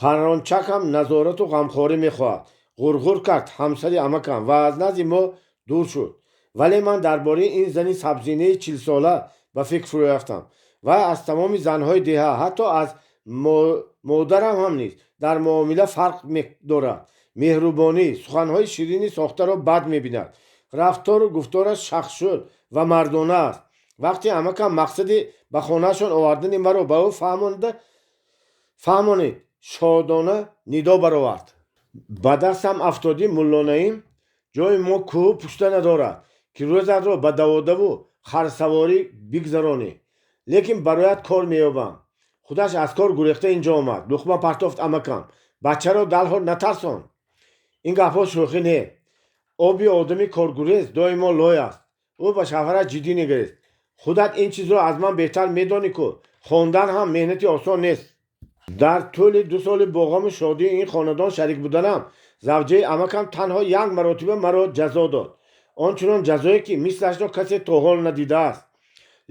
Speaker 1: Парончакам назорату ғамхорӣ мехоҳад». Ғурғур кард ҳамсари амакам ва аз назди мо дур шуд. Вале ман дар бораи ин зани сабзинаи 40-сола ба фикр фурӯ рафтам. Вай аз тамоми занҳои деҳа, ҳатто аз модарам ҳам низ дар муомила фарқ дорад. Меҳрубонӣ, суханҳои ширини сохтаро бад мебинад. Рафтору гуфтораш шахшуд ва мардона аст. Вақте амакам мақсади ба хонаашон овардани маро ба ӯ фаҳмонид, шодона нидо баровард: «Ба дастам афтодӣ, Муллонаим! Ҷои мо кӯҳу пушта надорад, ки рӯзатро ба даводаву харсаворӣ бигзаронӣ. Лекин бароят кор меёбам». Худаш аз кор гурехта инҷо омад, луқма партофт амакам. Бачаро далҳол натарсон. Ин гапҳо шӯхӣ не. Оби одами коргурез доимо лой аст. Ӯ ба шавҳараш ҷиддӣ нигарист. Худат ин чизро аз ман беҳтар медонӣ ку. Хондан ҳам меҳнати осон нест. Дар тӯли 2 соли бо ғаму шодии ин хонадон шарик буданам, завҷаи амакам танҳо як маротиба маро ҷазо дод. Он чунон ҷазое, ки мислашро касе то ҳол надидааст.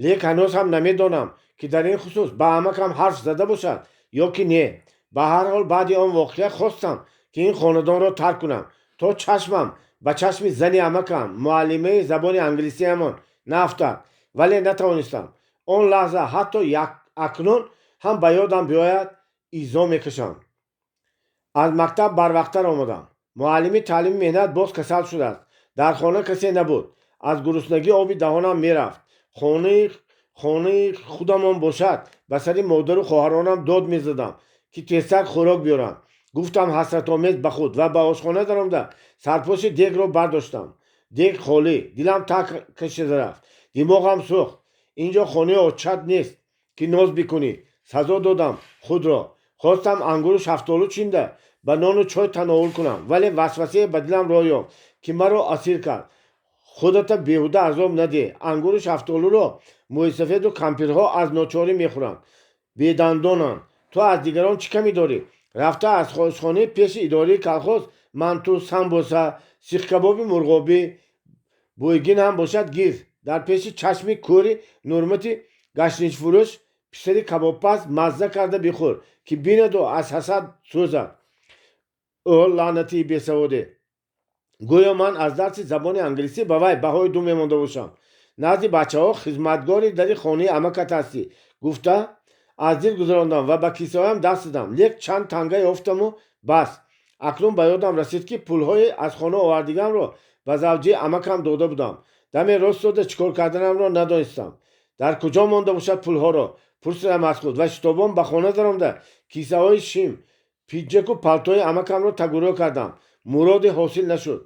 Speaker 1: Лек ҳанӯз ҳам намедонам, ки дар ин хусус ба амакам ҳарф зада бошад ё ки не. Ба ҳар ҳол, баъди он воқеа хостам, ки ин хонадонро тарк кунам, то чашмам ба чашми зани амакам, муаллимаи забони англисиямон, наафтад, вале натавонистам. Он лаҳза ҳатто акнун ҳам ба ёдам биёяд, изо мекашам. Аз мактаб барвақттар омадам. Муаллими таълими меҳнат боз касал шудааст. Дар хона касе набуд. Аз гуруснагӣ оби даҳонам мерафт. Хонаи худамон бошад, ба сари модару хоҳаронам дод мезадам, ки тезтар хӯрок биёранд, гуфтам ҳасратомез ба худ ва ба ошхона даромада сарпоши дегро бардоштам. Дег холӣ. Дилам так кашида рафт, димоғам сӯхт. Инҷо хонаи очат нест, ки ноз бикунӣ, сазо додам худро. Хостам ангуру шафтолу чинда ба нону чой тановул кунам, вале васвасае ба дилам роҳ ёфт, ки маро асир кард. Худата беҳуда азоб надеҳ. Ангуру шафтолуро мӯйсафеду кампирҳо аз ночорӣ мехӯранд, бедандонанд. Ту аз дигарон чӣ камӣ дорӣ? Рафта аз ошхонаи пеши идораи колхоз манту, самбоса, сихкабоби мурғобӣ бӯйгин ҳам бошад, гир. Дар пеши чашми кӯри Нурмати гашничфурӯш, писари кабобпаз, мазза карда бихӯр, ки бинаду аз ҳасад сӯзад. Ӯ лаънатии бесаводе! Гӯё ман аз дарси забони англисӣ ба вай баҳои ду мемонда бошам. Назди бачаҳо хизматгори дари хонаи амакат ҳастӣ, гуфта аз дил гузарондам ва ба кисаҳоям даст задам. Лек чанд танга ёфтаму бас. Акнун ба ёдам расид, ки пулҳои аз хона овардигамро ба завҷаи амакам дода будам. Даме рост дода чӣ кор карданамро надонистам. Дар куҷо монда бошад пулҳоро, пурсидам аз худ ва шитобон ба хона даромада кисаҳои шим, пиҷаку палтои амакамро тагурӯ кардам. Муроде ҳосил нашуд.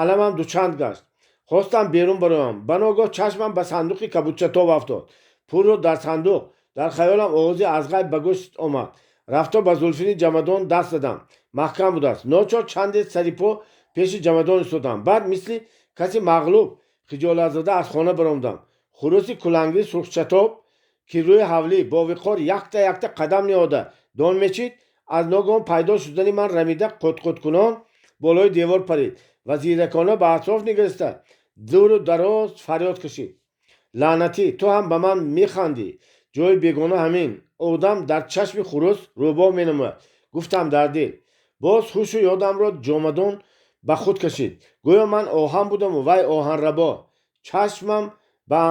Speaker 1: Аламам дучанд гашт. Хостам берун бароям. Ба ногоҳ чашмам ба сандуқи кабудчатоб афтод. Пулро дар сандуқ. Дар хаёлам овозе аз ғайб ба гӯш омад. Рафто ба зулфини ҷамадон даст задам. Маҳкам будааст. Ночор чанде сарипо пеши ҷамадон истодам. Баъд мисли каси мағлуб, хиҷолатзада аз хона баромадам. Хуруси кулангии сурхчатоб, ки рӯи ҳавлӣ бо виқор якта якта қадам ниҳода дон мечид, аз ногоҳон пайдо шудани ман рамида, қутқуткунон болои девор парид ва зиракона ба атроф нигариста дуру дароз фарёд кашид. Лаънатӣ, ту ҳам ба ман механдӣ. Ҷои бегона ҳамин. Одам дар чашми хурус рӯбоҳ менамояд, гуфтам дар дил. Боз ҳушу ёдамро ҷомадон ба худ кашид. Гӯё ман оҳан будаму вай оҳанрабо. Чашмам ба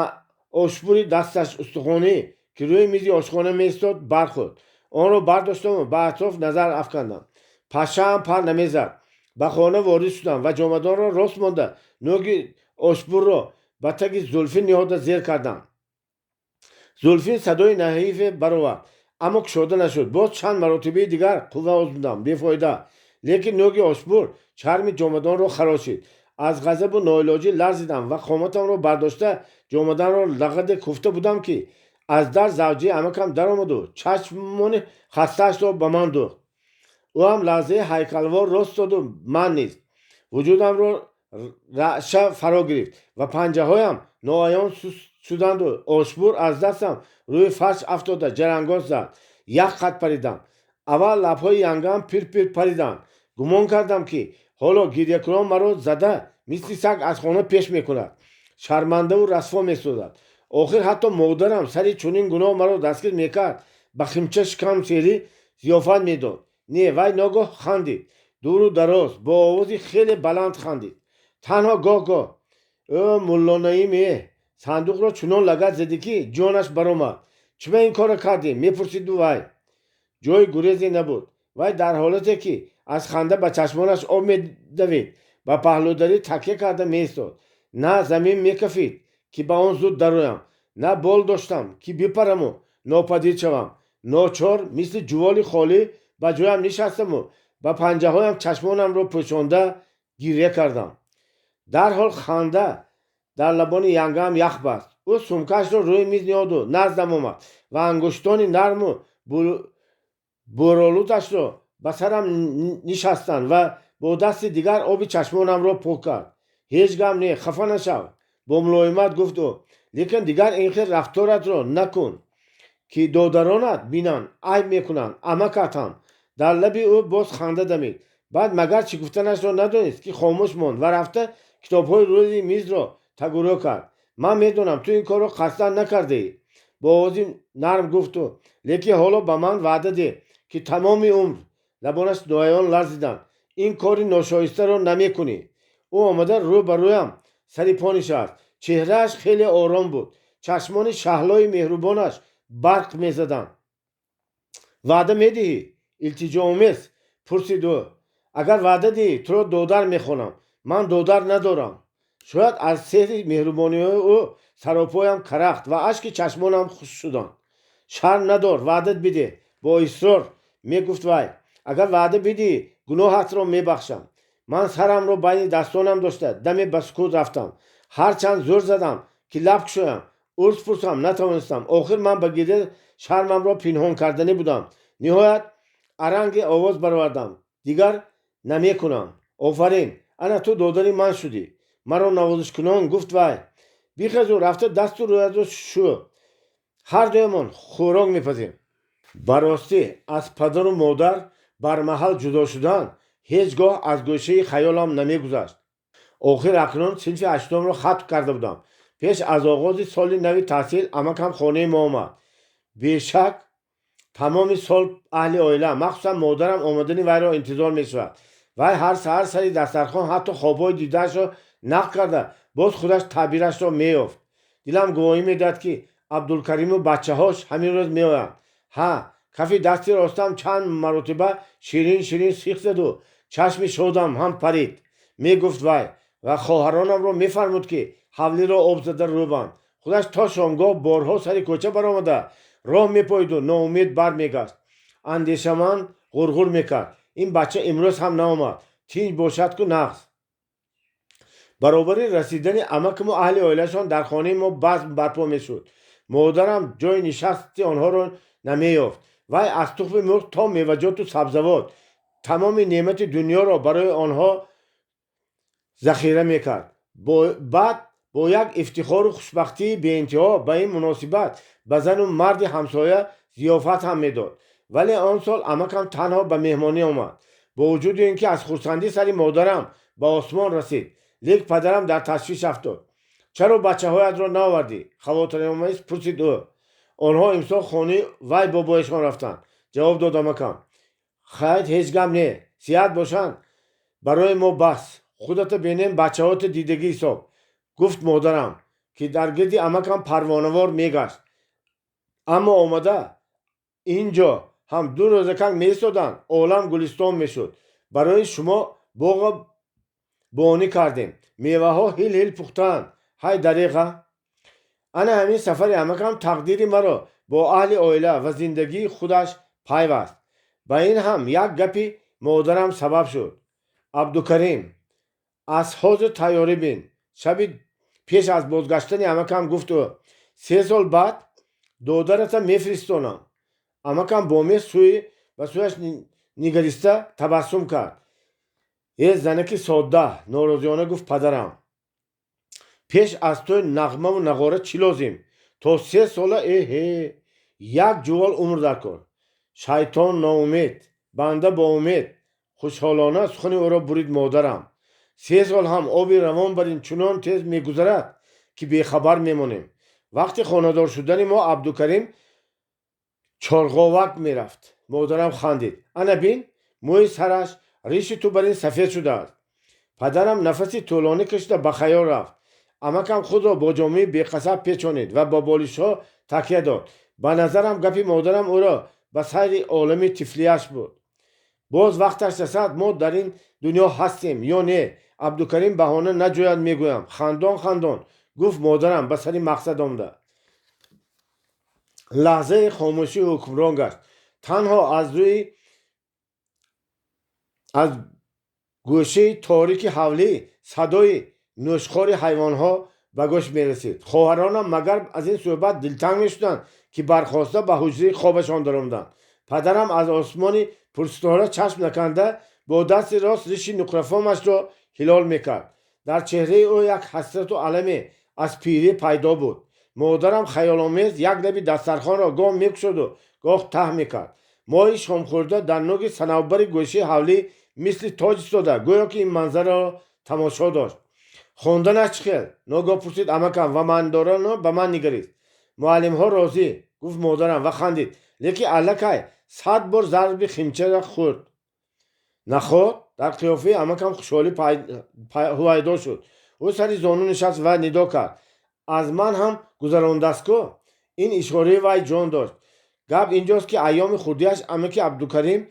Speaker 1: ошбури дасташ устухонӣ, ки рӯи мизи ошхона меистод, бархӯрд. Онро бардоштаму ба атроф назар афкандам. Пашаам пар намезад. Ба хона ворид шудам ва ҷомадонро рост монда, нӯги ошбурро ба таги зулфин ниҳода зер кардам. Зулфин садои наҳифе баровард, аммо кушода нашуд. Боз чанд маротибаи дигар қувва озмудам, бефоида. Лекин нӯги ошбур чарми ҷомадонро харошид. Аз ғазабу ноилоҷӣ ларзидам ва қоматамро бардошта ҷомадонро лагаде куфта будам, ки аз дар завҷаи амакам даромаду чашмони хастаашро ба ман дӯхт. Ӯ ҳам лаҳзаи ҳайкалвор рост доду ман низ. Вуҷудамро раъша фаро гирифт ва панҷаҳоям ноаён суст шуданду ошбур аз дастам рӯи фарш афтода ҷарангоз зад. Як қат паридам. Аввал лабҳои янгаам пир-пир париданд. Гумон кардам, ки ҳоло гирякунон маро зада, мисли саг аз хона пеш мекунад, шармандаву расво месозад. Охир ҳатто модарам сари чунин гуноҳ маро дастгир мекард, ба химча шикам серӣ зиёфат медод. Не, вай ногоҳ хандид. Дуру дароз бо овози хеле баланд хандид. Танҳо гоҳ-гоҳ: «Ӯ, Муллонаим, э, сандуқро чунон лагад задӣ, ки ҷонаш баромад. Чиба ин корро кардӣ?» мепурсиду вай. Ҷои гурезе набуд. Вай дар ҳолате ки аз ханда ба чашмонаш об медавид, ба паҳлӯдарӣ такя карда меистод. На замин мекафид, ки ба он зуд дароям, на бол доштам, ки бипараму нопадид шавам. Ночор мисли ҷуволи холӣ ба ҷоям нишастаму ба панҷаҳоям чашмонамро пӯшонда гиря кардам. Дарҳол ханда дар лабони янгаам ях баст. Ӯ сумкаашро рӯи миз ниҳоду наздам омад ва ангуштони нарму бӯролудашро ба сарам нишастанд ва бо дасти дигар оби чашмонамро пок кард. «Ҳеҷ гап не, хафа нашав», бо мулоимат гуфт ӯ, «лекин дигар ин хел рафторатро накун, ки додаронат бинанд, айб мекунанд. Амакат ҳам». Дар лаби ӯ боз ханда дамид. Баъд магар чӣ гуфтанашро надонист, ки хомӯш монд ва рафта китобҳои рӯи мизро тагурӯ кард. «Ман медонам, ту ин корро қасдан накардаӣ», бо овози нарм гуфт ӯ, «лекин ҳоло ба ман ваъда деҳ, ки тамоми умр», лабонаш ноаён ларзиданд, «ин кори ношоистаро намекунӣ». Ӯ омада рӯ ба рӯям сари по нишаст. Чеҳрааш хеле ором буд, чашмони шаҳлои меҳрубонаш барқ мезаданд. «Ваъда медиҳӣ?» илтиҷоомез пурсид ӯ. «Агар ваъда диҳӣ, туро додар мехонам. Ман додар надорам». Шояд аз сеҳри меҳрубониҳои ӯ саропоям карахт ва ашки чашмонам хушк шуданд. «Шарм надор, ваъда бидеҳ», бо исрор мегуфт вай. «Агар ваъда бидиҳӣ, гуноҳатро мебахшам». Ман сарамро байни дастонам дошта даме ба сукут рафтам. Ҳарчанд зӯр задам, ки лаб кушоям, узр пурсам, натавонистам. Охир ман ба гиря шармамро пинҳон карданӣ будам. Ниҳоят аранги овоз баровардам: «Дигар намекунам». «Офарин, ана ту додари ман шудӣ», маро навозишкунон гуфт вай. «Бихезу рафта дасту рӯятро шу, ҳар дуямон хӯрок мепазем». Ба ростӣ, аз падару модар бармаҳал ҷудо шудан ҳеҷ гоҳ аз гӯшаи хаёлам намегузашт. Охир акнун синфи ҳаштумро хатм карда будам. Пеш аз оғози соли нави таҳсил амакам хонаи мо омад. Бешак, тамоми сол аҳли оила, махсусан модарам, омадани вайро интизор мешавад. Вай ҳар саҳар сари дастархон ҳатто хобҳои дидаашро нақл карда, боз худаш таъбирашро меёфт. «Дилам гувоҳӣ медиҳад, ки Абдулкариму бачаҳош ҳамин рӯз меоянд. Ҳа, кафи дасти ростам чанд маротиба ширин ширин сих заду чашми шодам ҳам парид», мегуфт вай ва хоҳаронамро мефармуд, ки ҳавлиро об зада рӯбанд. Худаш то шомгоҳ борҳо сари кӯча баромада роҳ мепоиду ноумед бармегашт. Андешаманд ғурғур мекард: «Ин бача имрӯз ҳам наомад. Тинҷ бошад ку нағз». Баробари расидани амакаму аҳли оилашон дар хонаи мо базм барпо мешуд. Модарам ҷои нишасти онҳоро намеёфт. Вай аз тухми мурғ то меваҷоту сабзавот, тамоми неъмати дунёро барои онҳо захира мекард. Баъд бо як ифтихору хушбахтии беинтиҳо ба ин муносибат ба зану марди ҳамсоя зиёфат ҳам медод. Вале он сол амакам танҳо ба меҳмонӣ омад. Бо вуҷуди ин ки аз хурсандӣ сари модарам ба осмон расид, лек падарам дар ташвиш афтод. «Чаро бачаҳоятро наовардӣ?» хавотиромез пурсид ӯ. «Онҳо имсол хонаи вай бобояшон рафтанд», ҷавоб дод амакам. «Хайр, ҳеҷ гап не, сиҳат бошанд барои мо бас. Худата бинем, бачаҳота дидагӣ ҳисоб», гуфт модарам, ки дар гирди амакам парвонавор мегашт. «Аммо омада ин ҷо ҳам ду рӯзакак меистоданд, олам гулистон мешуд. Барои шумо боға бонӣ кардем, меваҳо ҳил ҳил пухтаанд. Ҳай, дареға». Ана ҳамин сафари амакам тақдири маро бо аҳли оила ва зиндагии худаш пайваст. Ба ин ҳам як гапи модарам сабаб шуд: «Абдукарим, аз ҳозир тайёрӣ бин», шаби пеш аз бозгаштани амакам гуфт ӯ. «3 сол баъд додарата мефиристонам». Амакам бо меҳр сӯи ба сӯяш нигариста табассум кард. «Э, занаки содда», норозиёна гуфт падарам, «пеш аз тӯй нағмаву нағора чӣ лозим? То 3 сола, эҳе, як ҷувол умр дар кор». «Шайтон ноумед, банда боумед», хушҳолона сухани ӯро бурид модарам. «3 сол ҳам оби равон бар ин чунон тез мегузарад, ки бехабар мемонем». Вақти хонадор шудани мо Абдукарим чорғовак мерафт. Модарам хандид: «Ана бин, мӯи сараш Риши ту бар ин сафед шудааст. Падарам нафаси тӯлонӣ кашида ба хаёл рафт. Амакам худро бо ҷомаи беқасаб печонид ва ба болишҳо такя дод. Ба назарам, гапи модарам ӯро ба сайри олами тифлиаш бурд. Боз вақташ расад, мо дар ин дунё ҳастем ё не, Абдукарим баҳона наҷӯяд, мегӯям, хандон хандон гуфт модарам, ба сари мақсад омада. Лаҳзаи хомӯшӣ ҳукмрон гашт. Танҳо аз рӯи аз гӯшаи торики ҳавлӣ садои нӯшхори ҳайвонҳо ба гӯш мерасид. Хоҳаронам магар аз ин суҳбат дилтанг мешуданд, ки бархоста ба ҳуҷраи хобашон даромаданд. Падарам аз осмони пурситора чашм наканда бо дасти рост риши нуқрафомашро ҳилол мекард. Дар чеҳраи ӯ як ҳасрату аламе аз пирӣ пайдо буд. Модарам хаёломез як лаби дастархонро гоҳ мекушоду, гоҳ таҳ мекард. Моҳи шомхӯрда дар нӯги санавбари гӯшаи ҳавлӣ мисли тоҷ истода, гӯё ки ин манзараро тамошо дошт. «Хонданаш чӣ хел?» — ногоҳ пурсид амакам ва маънидорона ба ман нигарист. «Муаллимҳо розӣ», — гуфт модарам ва хандид. «Лекин аллакай 100 бор зарби химчара хӯрд». «Наход?» Дар қиёфаи амакам хушҳолӣ ҳувайдо шуд. Ӯ сари зону нишаст ва нидо кард: «Аз ман ҳам гузарондааст ку!» Ин ишораи вай ҷон дошт. Гап инҷост, ки айёми хурдиаш амаки Абдукарим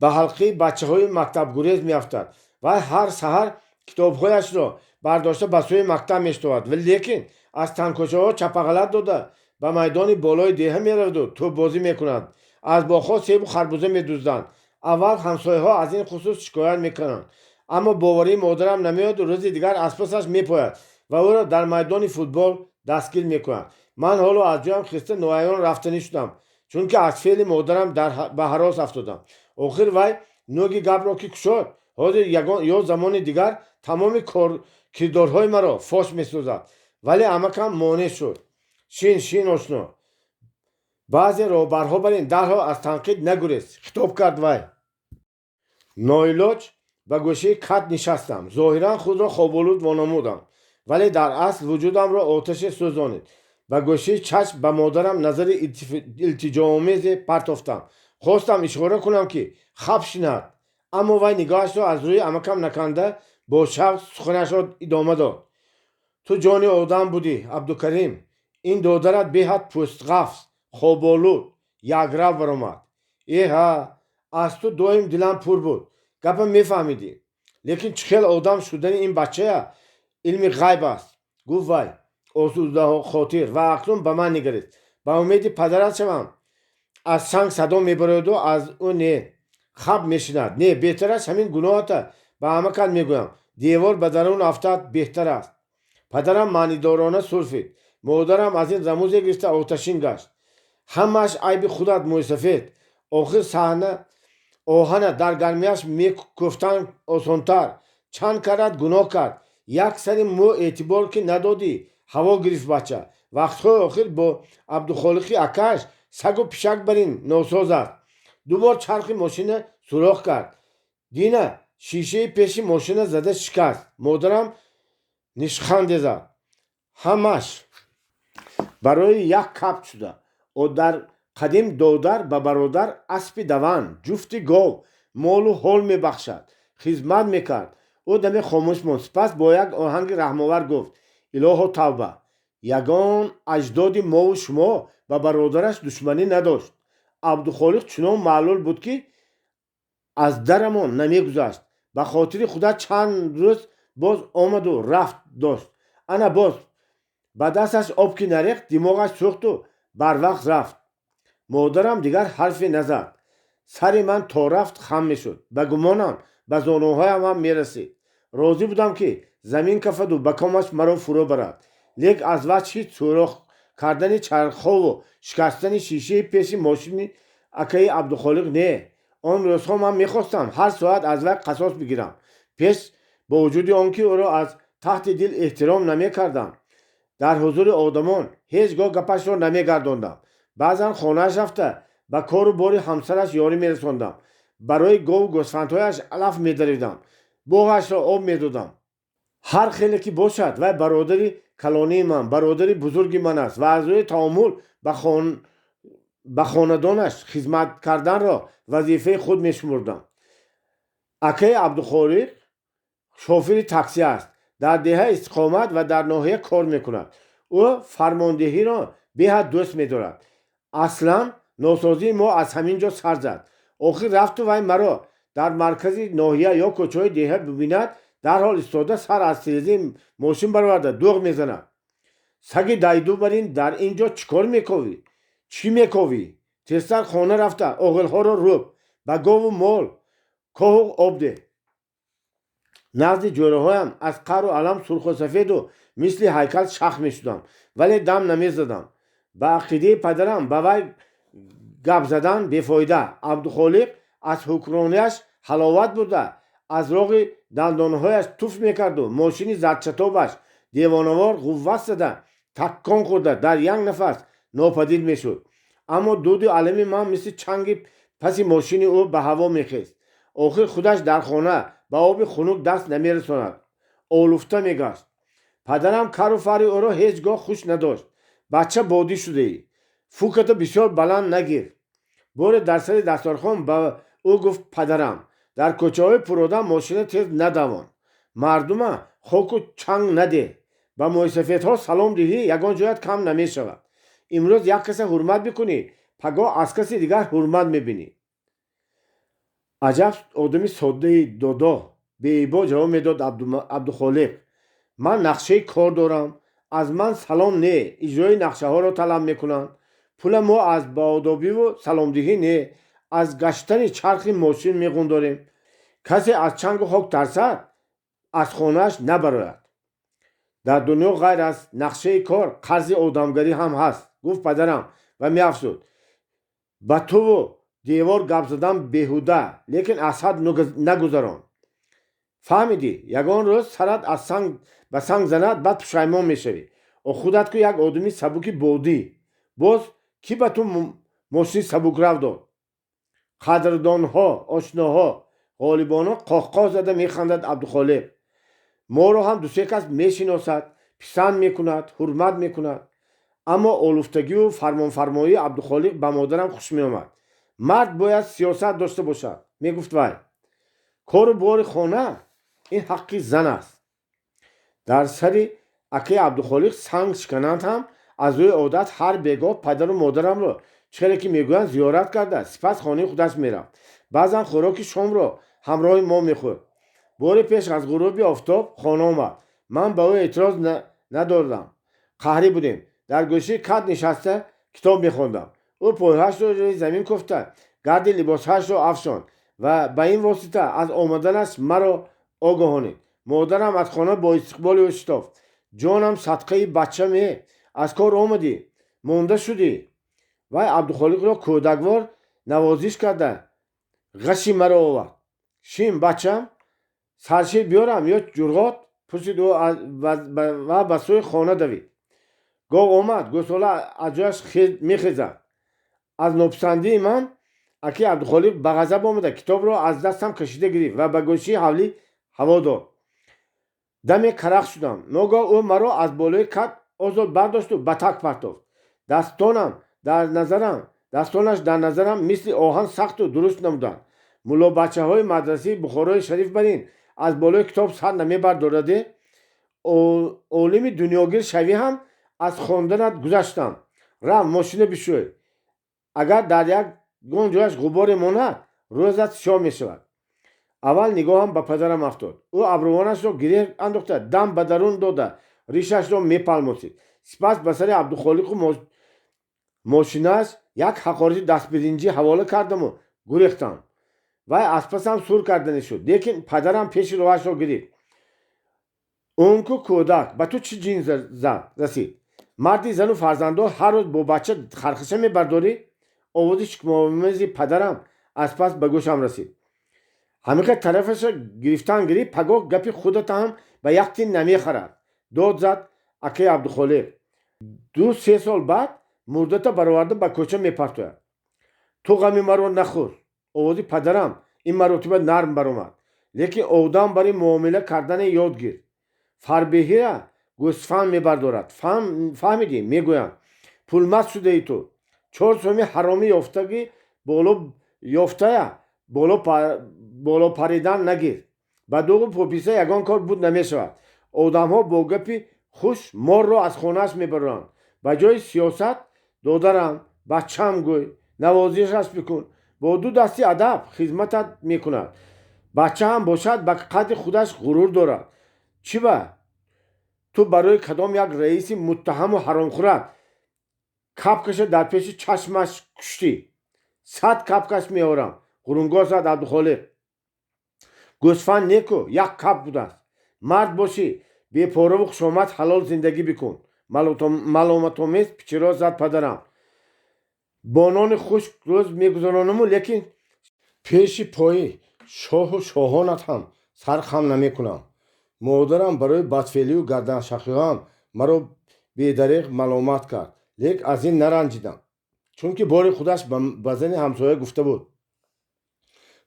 Speaker 1: ба ҳалқаи бачаҳои мактабгурез меафтад. Вай ҳар саҳар китобҳояшро бардошта ба сӯи мактаб мешитобад, лекин аз тангкӯчаҳо чапағалат дода ба майдони болои деҳа мераваду тӯббозӣ мекунад. Аз боғҳо себу харбуза медузданд. Аввал ҳамсояҳо аз ин хусус шикоят мекунанд, аммо боварии модарам намеояду рӯзи дигар аз пасаш мепояд ва ӯро дар майдони футбол дастгир мекунад. Ман ҳоло аз ҷоям хиста ноаён рафтанӣ шудам, чунки аз феъли модарам ба ҳарос афтодам. Охир вай нӯги гапро ки кушод, ҳозир ё замони дигар тамоми кирдорҳои маро фош месозад. Вале амакам монеъ шуд: «Шин, шин, ошно, баъзе роҳбарҳо бар ин дарҳол аз танқид нагурез», — хитоб кард вай. Ноилоҷ ба гӯшаи кат нишастам. Зоҳиран худро хоболуд вонамудам, вале дар асл вуҷудамро оташе сӯзонид. Ба гӯшаи чашм ба модарам назари илтиҷоомезе партофтам. Хостам ишора кунам, ки хап шинад, аммо вай нигоҳашро аз рӯи амакам наканда бо шавқ суханашро идома дод: «Ту ҷони одам будӣ, Абдукарим. Ин додарат беҳад пӯстғафз, хоболуд, якрав баромад. Эҳа, аз ту доим дилам пур буд, гапам мефаҳмидӣ. Лекин чӣ хел одам шудани ин бачая илми ғайб аст», — гуфт вай осудахотир ва акнун ба ман нигарист. «Ба умеди падарат шавам, аз санг садо мебарояду аз ӯ не хаб мешинад. Не, беҳтараш ҳамин гуноҳата ба амакат мегӯям. Девор ба дарун афтад, беҳтар аст». Падарам маънидорона сурфид. Модарам аз ин рамузе гирифта оташин гашт: «Ҳамааш айби худат, мӯйсафед. Охир саҳна оҳана дар гармиаш мекӯфтан осонтар. Чанд карат гуноҳ кард, як сари мӯ эътибор ки надодӣ, ҳаво гирифт бача. Вақтҳои охир бо Абдухолиқи акааш сагу пишак бар ин носоз аст. Ду бор чархи мошина сурох кард. Дина шишаи пеши мошина зада шикаст». Модарам нишханде зад: «Ҳамаш барои як кабт шуда. Дар қадим додар ба бародар аспи даван, ҷуфти гов, молу ҳол мебахшад, хизмат мекард». Ӯ даме хомӯш монд, сипас бо як оҳанги раҳмовар гуфт: «Илоҳо, тавба! Ягон аҷдоди мову шумо ба бародараш душманӣ надошт. Абдухолиқ чунон маълул буд, ки аз дарамон намегузашт. Ба хотири худат чанд рӯз боз омаду рафт дошт. Ана боз ба дасташ об ки нарехт, димоғаш сӯхту барвақт рафт». Модарам дигар ҳарфе назад. Сари ман то рафт хам мешуд, ба гумонам, ба зонуҳоям ҳам мерасид. Розӣ будам, ки замин кафаду ба комаш маро фурӯ барад, лек аз ваҷҳи сӯрох кардани чархҳову шикастани шишаи пеши мошини акаи Абдухолиқ не. Он рӯзҳо ман мехостам ҳар соат аз вай қасос бигирам. Пеш, бо вуҷуди он ки ӯро аз таҳти дил эҳтиром намекардам, дар ҳузури одамон ҳеҷ гоҳ гапашро намегардондам. Баъзан хонааш рафта ба кору бори ҳамсараш ёрӣ мерасондам, барои гову гӯсфандҳояш алаф медаридам, боғашро об медодам. Ҳар хеле ки бошад, вай бародари калонии ман, бародари бузурги ман аст ва аз рӯи таомул ба хонадонаш хизмат карданро вазифаи худ мешумурдам. Акаи Абдухолиқ шофири такси аст, дар деҳа истиқомат ва дар ноҳия кор мекунад. Ӯ фармондеҳиро беҳад дӯст медорад. Аслан носозии мо аз ҳамин ҷо сар зад. Охир рафту вай маро дар маркази ноҳия ё кӯчаҳои деҳа бибинад, дарҳол истода, сар аз тирезаи мошин бароварда, дӯғ мезанад: «Саги дайду барин, дар ин ҷо чӣ кор мековӣ, чӣ мековӣ? Тезтар хона рафта оғилҳоро рӯб, ба гову мол коҳу об деҳ». Назди ҷӯраҳоям аз қаҳру алам сурху сафеду мисли ҳайкал шах мешудам, вале дам намезадам. Ба ақидаи падарам, ба вай гап задан бефоида. Абдухолиқ аз ҳукмронияш ҳаловат бурда, аз роғи дандонҳояш туф мекарду мошини зардчатобаш девонавор ғувват зада, таккон хӯрда, дар як нафас нопадид мешуд. Аммо дуду алами ман мисли чанги паси мошини ӯ ба ҳаво мехест. Охир худаш дар хона ба оби хунук даст намерасонад, олуфта мегашт. Падарам кару фарри ӯро ҳеҷ гоҳ хуш надошт. «Бача, бодӣ шудаӣ, фуката бисёр баланд нагир», боре дар сари дастархон ба ӯ гуфт падарам. «Дар кӯчаҳои пуродам мошина тез надавон, мардума хоку чанг надеҳ, ба мӯйсафедҳо салом диҳӣ, ягон ҷоят кам намешавад. Имрӯз як каса ҳурмат бикунӣ, пагоҳ аз каси дигар ҳурмат мебинӣ». «Аҷаб одами соддаи, додо», беибо ҷавоб медод Абдухолиқ. «Ман нақшаи кор дорам. Аз ман салом не, иҷрои нақшаҳоро талаб мекунанд. Пула мо аз баодобиву саломдиҳӣ не, аз гаштани чархи мошин меғундорем. Касе аз чангу хок тарсад, аз хонааш набарояд». «Дар дунё ғайр аз нақшаи кор қарзи одамгарӣ ҳам ҳаст», гуфт падарам ва меафзуд: «Ба туву девор гап задан беҳуда, лекин аз ҳад нагузарон. Фаҳмидӣ? Ягон рӯз сарат аз санг ба санг занад, баъд пушаймон мешавӣ. Худат ку як одами сабуки бодӣ, боз кӣ ба ту мошини сабукрав дод?» «Қадрдонҳо, ошноҳо», ғолибона қоҳқоҳ зада механдад Абдухолиқ. «Моро ҳам дусе кас мешиносад, писанд мекунад, ҳурмат мекунад». Аммо олуфтагиву фармонфармоии Абдухолиқ ба модарам хуш меомад. «Мард бояд сиёсат дошта бошад», мегуфт вай. «Кору бори хона ин ҳаққи зан аст». Дар сари акаи Абдухолиқ санг шикананд ҳам, аз рӯи одат ҳар бегоҳ падару модарамро, чӣ хеле ки мегӯянд, зиёрат карда, сипас хонаи худаш мерафт. Баъзан хӯроки шомро ҳамроҳи мо мехӯрд. Боре пеш аз ғуруби офтоб хона омад. Ман ба ӯ эътироз надордам, қаҳрӣ будем. Дар гӯшаи кат нишаста китоб мехондам. Ӯ пойҳояшро рӯи замин куфта, гарди либосҳояшро афшонд ва ба ин восита аз омаданаш маро огоҳонид. Модарам аз хона бо истиқболи ӯ шитофт. «Ҷонам садқаи бачаме, аз кор омадӣ, монда шудӣ». Вай Абдухолиқро кӯдаквор навозиш карда, ғаши маро овард. «Шин, бачам, саршир биёрам ё ҷурғот?» пурсид ӯ ва ба сӯи хона давид. Гов омад, гӯсола аз ҷояш мехезад. Аз нописандии ман акаи Абдухолиқ ба ғазаб омада, китобро аз дастам кашида гирифт ва ба гӯшаи ҳавлӣ ҳаво дод. Даме карах шудам. Ногоҳ ӯ маро аз болои кат озод бардошту ба так партофт. Дастонам дар назарам дастонаш дар назарам мисли оҳан сахту дуруст намуданд. Муллобачаҳои мадрасаи Бухорои шариф барин аз болои китоб сар намебардораде. Олими дунёгир шавӣ ҳам, аз хонданат гузаштам. Рав, мошина бишӯй. Агар дар ягон ҷояш ғуборе монад, рӯзат сиёҳ мешавад. Аввал нигоҳам ба падарам афтод. Ӯ абрувонашро гиреҳ андохта, дам ба дарун дода, ришашро мепалмосид. Сипас ба сари Абдухолиқу мошинааш як ҳақорати дастбиринҷӣ ҳавола кардаму гурехтам. Вай аз пасам сур карданӣ шуд, лекин падарам пеши роҳашро гирифт. «Он ку кӯдак, ба ту чӣ ҷин зад расид? Марди зану фарзанддор ҳар рӯз бо бача хархаша мебардорӣ?» Овози шикмомези падарам аз пас ба гӯшам расид. «Ҳамиқа тарафаша гирифтан гирифт, пагоҳ гапи худата ҳам ба як тин намехарад», дод зад акаи Абдухолиқ. 2-3 сол баъд мурдата бароварда ба кӯча мепартояд. «Ту ғами маро нахӯр», овози падарам ин маротиба нарм баромад. «Лекин одам барои муомила кардане ёд гир. Фарбеҳира гӯсфанд мебардорад, фаҳмидӣ? Мегӯянд, пулмаст шудаи ту. 4 сӯми ҳаромӣ ёфтаги боло ёфтая. Боло паридан нагир. Ба дуғу пописа ягон кор буд намешавад. Одамҳо бо гапи хуш морро аз хонааш мебароранд. Ба ҷои сиёсат додарам, бачаам гӯй, навозишаш бикун. Бо ду дасти адаб хизматат мекунад. Бача ҳам бошад, ба қадри худаш ғурур дорад. Чӣ ба ту барои кадом як раиси муттаҳаму ҳаромхӯрак капкаша дар пеши чашмаш куштӣ? 100 капкаш меорам, ғурунгоҳ зад Абдухолиқ. Гӯсфанд неку, як кап будааст. Мард бошӣ, бепораву хушомад ҳалол зиндагӣ бикун, маломатомез пичиро зад падарам. Бо нони хушк рӯз мегузаронаму, лекин пеши пои шоҳу шоҳонат ҳам сар хам намекунам. Модарам барои бадфеълию гарданшахиҳоам маро бедареғ маломат кард, лек аз ин наранҷидам, чунки бори худаш ба зани ҳамсоя гуфта буд: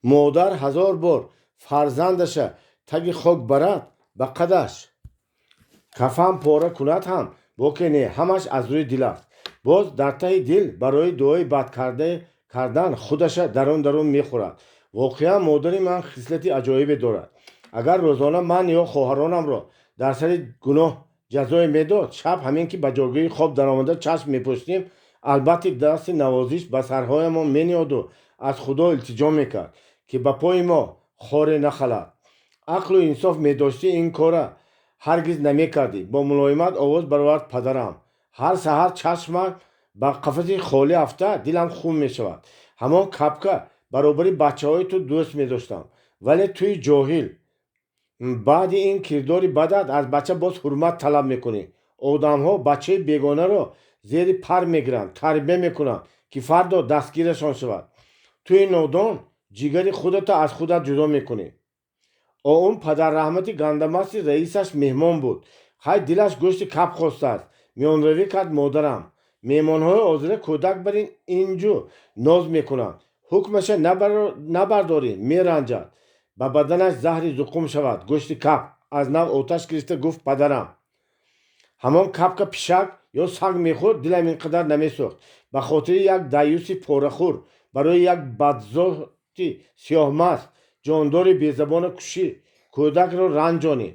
Speaker 1: «Модар ҳазор бор фарзандаша таги хок барад, ба қадаш кафан пора кунад ҳам боке не, ҳамаш аз рӯи дил аст». Боз дар таҳи дил барои дуои бад кардан худаша дарун дарун мехӯрад. Воқеан, модари ман хислати аҷоибе дорад. Агар рӯзона ман ё хоҳаронамро дар сари гуноҳ ҷазое медод, шаб ҳамин ки ба ҷойгоҳи хоб даромада чашм мепӯшидем, албатта дасти навозиш ба сарҳоямон мениҳоду аз Худо илтиҷо мекард, ки ба пои мо хоре нахалад. Ақлу инсоф медоштӣ, ин кора ҳаргиз намекардӣ, бо мулоимат овоз баровард падарам. Ҳар саҳар чашмам ба қафаси холӣ афтад, дилам хун мешавад. Ҳамон капка баробари бачаҳои ту дӯст медоштам, вале туи ҷоҳил баъди ин кирдори бадат аз бача боз ҳурмат талаб мекунӣ. Одамҳо бачаи бегонаро зери пар мегиранд, тарбия мекунанд, ки фардо дастгирашон шавад. Туи нодон ҷигари худато аз худат ҷудо мекунӣ. Он падарраҳмати гандамасти раисаш меҳмон буд. Хай, дилаш гӯшти кап хостааст, миёнравӣ кард модарам. Меҳмонҳои ҳозира кӯдак бар ин инҷу ноз мекунанд. Ҳукмаша набардорӣ, меранҷад, ба баданаш заҳри зуқум шавад гӯшти кап, аз нав оташ гирифта гуфт падарам. Ҳамон капка пишак ё саг мехӯрд, дилам ин қадар намесӯхт. Ба хотири як даюси порахӯр, барои як бадзоти сиёҳмаст ҷондори безабона кушӣ, кӯдакро ранҷонӣ.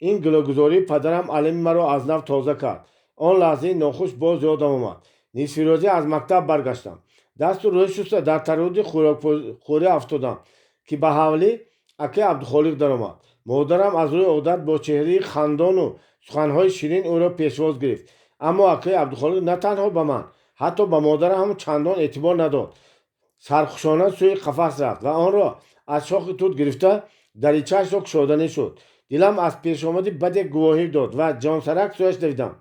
Speaker 1: Ин гилогузории падарам алами маро аз нав тоза кард. Он лаҳзаи нохуш боз ёдам омад. Нисфирӯзӣ аз мактаб баргаштам. Дасту рӯй шуста дар таруди хӯрокхӯрӣ афтодам, ки ба ҳавлӣ акаи Абдухолиқ даромад. Модарам аз рӯи одат бо чеҳраи хандону суханҳои ширин ӯро пешвоз гирифт. Аммо акаи Абдухолиқ на танҳо ба ман, ҳатто ба модарам ҳам чандон эътибор надод. Сархушона сӯи қафас рафт ва онро аз шохи тут гирифта, даричаашро кушоданӣ шуд. Дилам аз пешомади баде гувоҳӣ дод ва ҷонсарак сӯяш давидам.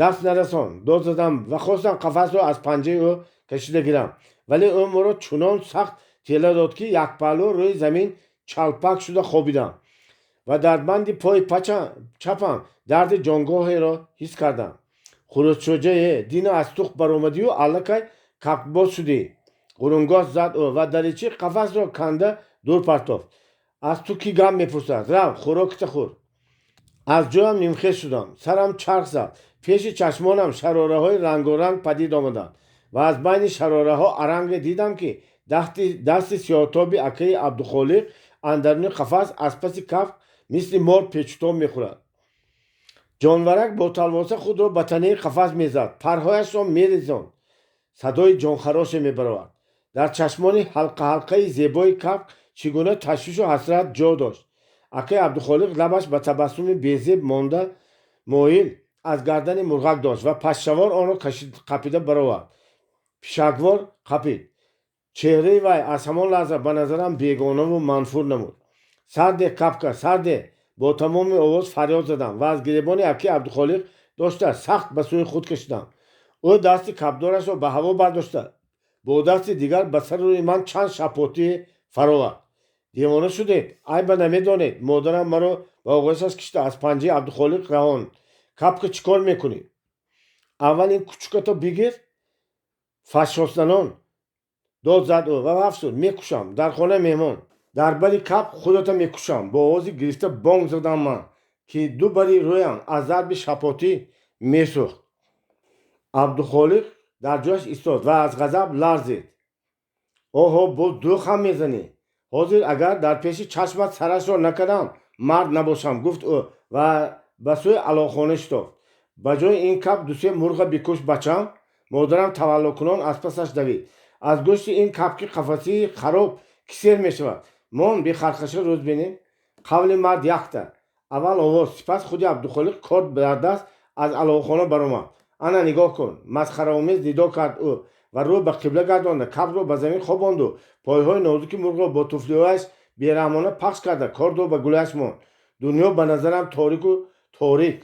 Speaker 1: Даст нарасон, дод задам ва хостам қафасро аз панҷаи ӯ кашида гирам, вале ӯ моро чунон сахт тела дод, ки якпаҳлӯ рӯи замин чалпак шуда хобидам ва дар банди пои чапам дарди ҷонгоҳеро ҳис кардам. Хурӯсшоҷае, дина аз тухм баромадию аллакай капкбоз шудӣ, ғурунгоҳ зад ӯ ва даричи қафасро канда дур партофт. Аз ту кӣ гап мепурсад? Рав, хӯрокита хӯр. Аз ҷоям нимхез шудам, сарам чарх зад, пеши чашмонам шарораҳои рангоранг падид омаданд ва аз байни шарораҳо аранге дидам, ки дасти сиёҳтоби акаи Абдухолиқ андаруни қафас аз паси кафк мисли мор печутоб мехӯрад. Ҷонварак бо талвоса худро ба танаи қафас мезад, парҳояшро мерезонд, садои ҷонхароше мебаровард. Дар чашмони ҳалқаҳалқаи зебои кафк чӣ гуна ташвишу ҳасрат ҷо дошт. Акаи Абдухолиқ лабаш ба табассуми безеб монда моил аз гардани мурғак дошт ва пашшавор онро қапида баровард. Пишаквор қапид. Чеҳраи вай аз ҳамон лаҳза ба назарам бегонаву манфур намуд. Сарде, капка, сарде, бо тамоми овоз фарёд задам ва аз гиребони акаи Абдухолиқ дошта сахт ба сӯи худ кашидам. Ӯ дасти капдорашро ба ҳаво бардошта, бо дасти дигар ба сари рӯи ман чанд шапотӣ фаровард. Девона шудед, айба намедонед, модарам маро ба оғӯшаш кишида аз панҷаи Абдухолиқ раҳонд. Капка, чӣ кор мекунӣ? Аввал ин кучукато бигир, фашшосанон, дод зад ӯ ва афзуд: мекушам, дар хона меҳмон. Дар бари кап худата мекушам, бо овози гирифта бонг задам ман, ки ду бари рӯям аз зарби шапотӣ месӯхт. Абдухолиқ дар ҷояш истод ва аз ғазаб ларзид. Оҳо, боз дӯх ҳам мезанӣ? Ҳозир агар дар пеши чашмат сарашро накардам, мард набошам, гуфт ӯ ва ба сӯи аловхона шитофт. Ба ҷои ин кап дусе мурға бикуш, бачам. Модарам таваллокунон аз пасаш давид. Аз гӯшти ин капки қафасии хароб кӣ сер мешавад? Мон, бехархаша рӯз бинем. Қавли мард якта. Аввал овоз, сипас худи Абдухолиқ корд дар даст аз аловхона баромад. Ана, нигоҳ кун, масхараомез нидо кард ӯ ва рӯ ба қибла гардонда, капро ба замин хобонду пойҳои нозуки мурғро бо туфлиҳояш бераҳмона пахш карда, кордро ба гулӯяш монд. Дунё ба назарам торику торик,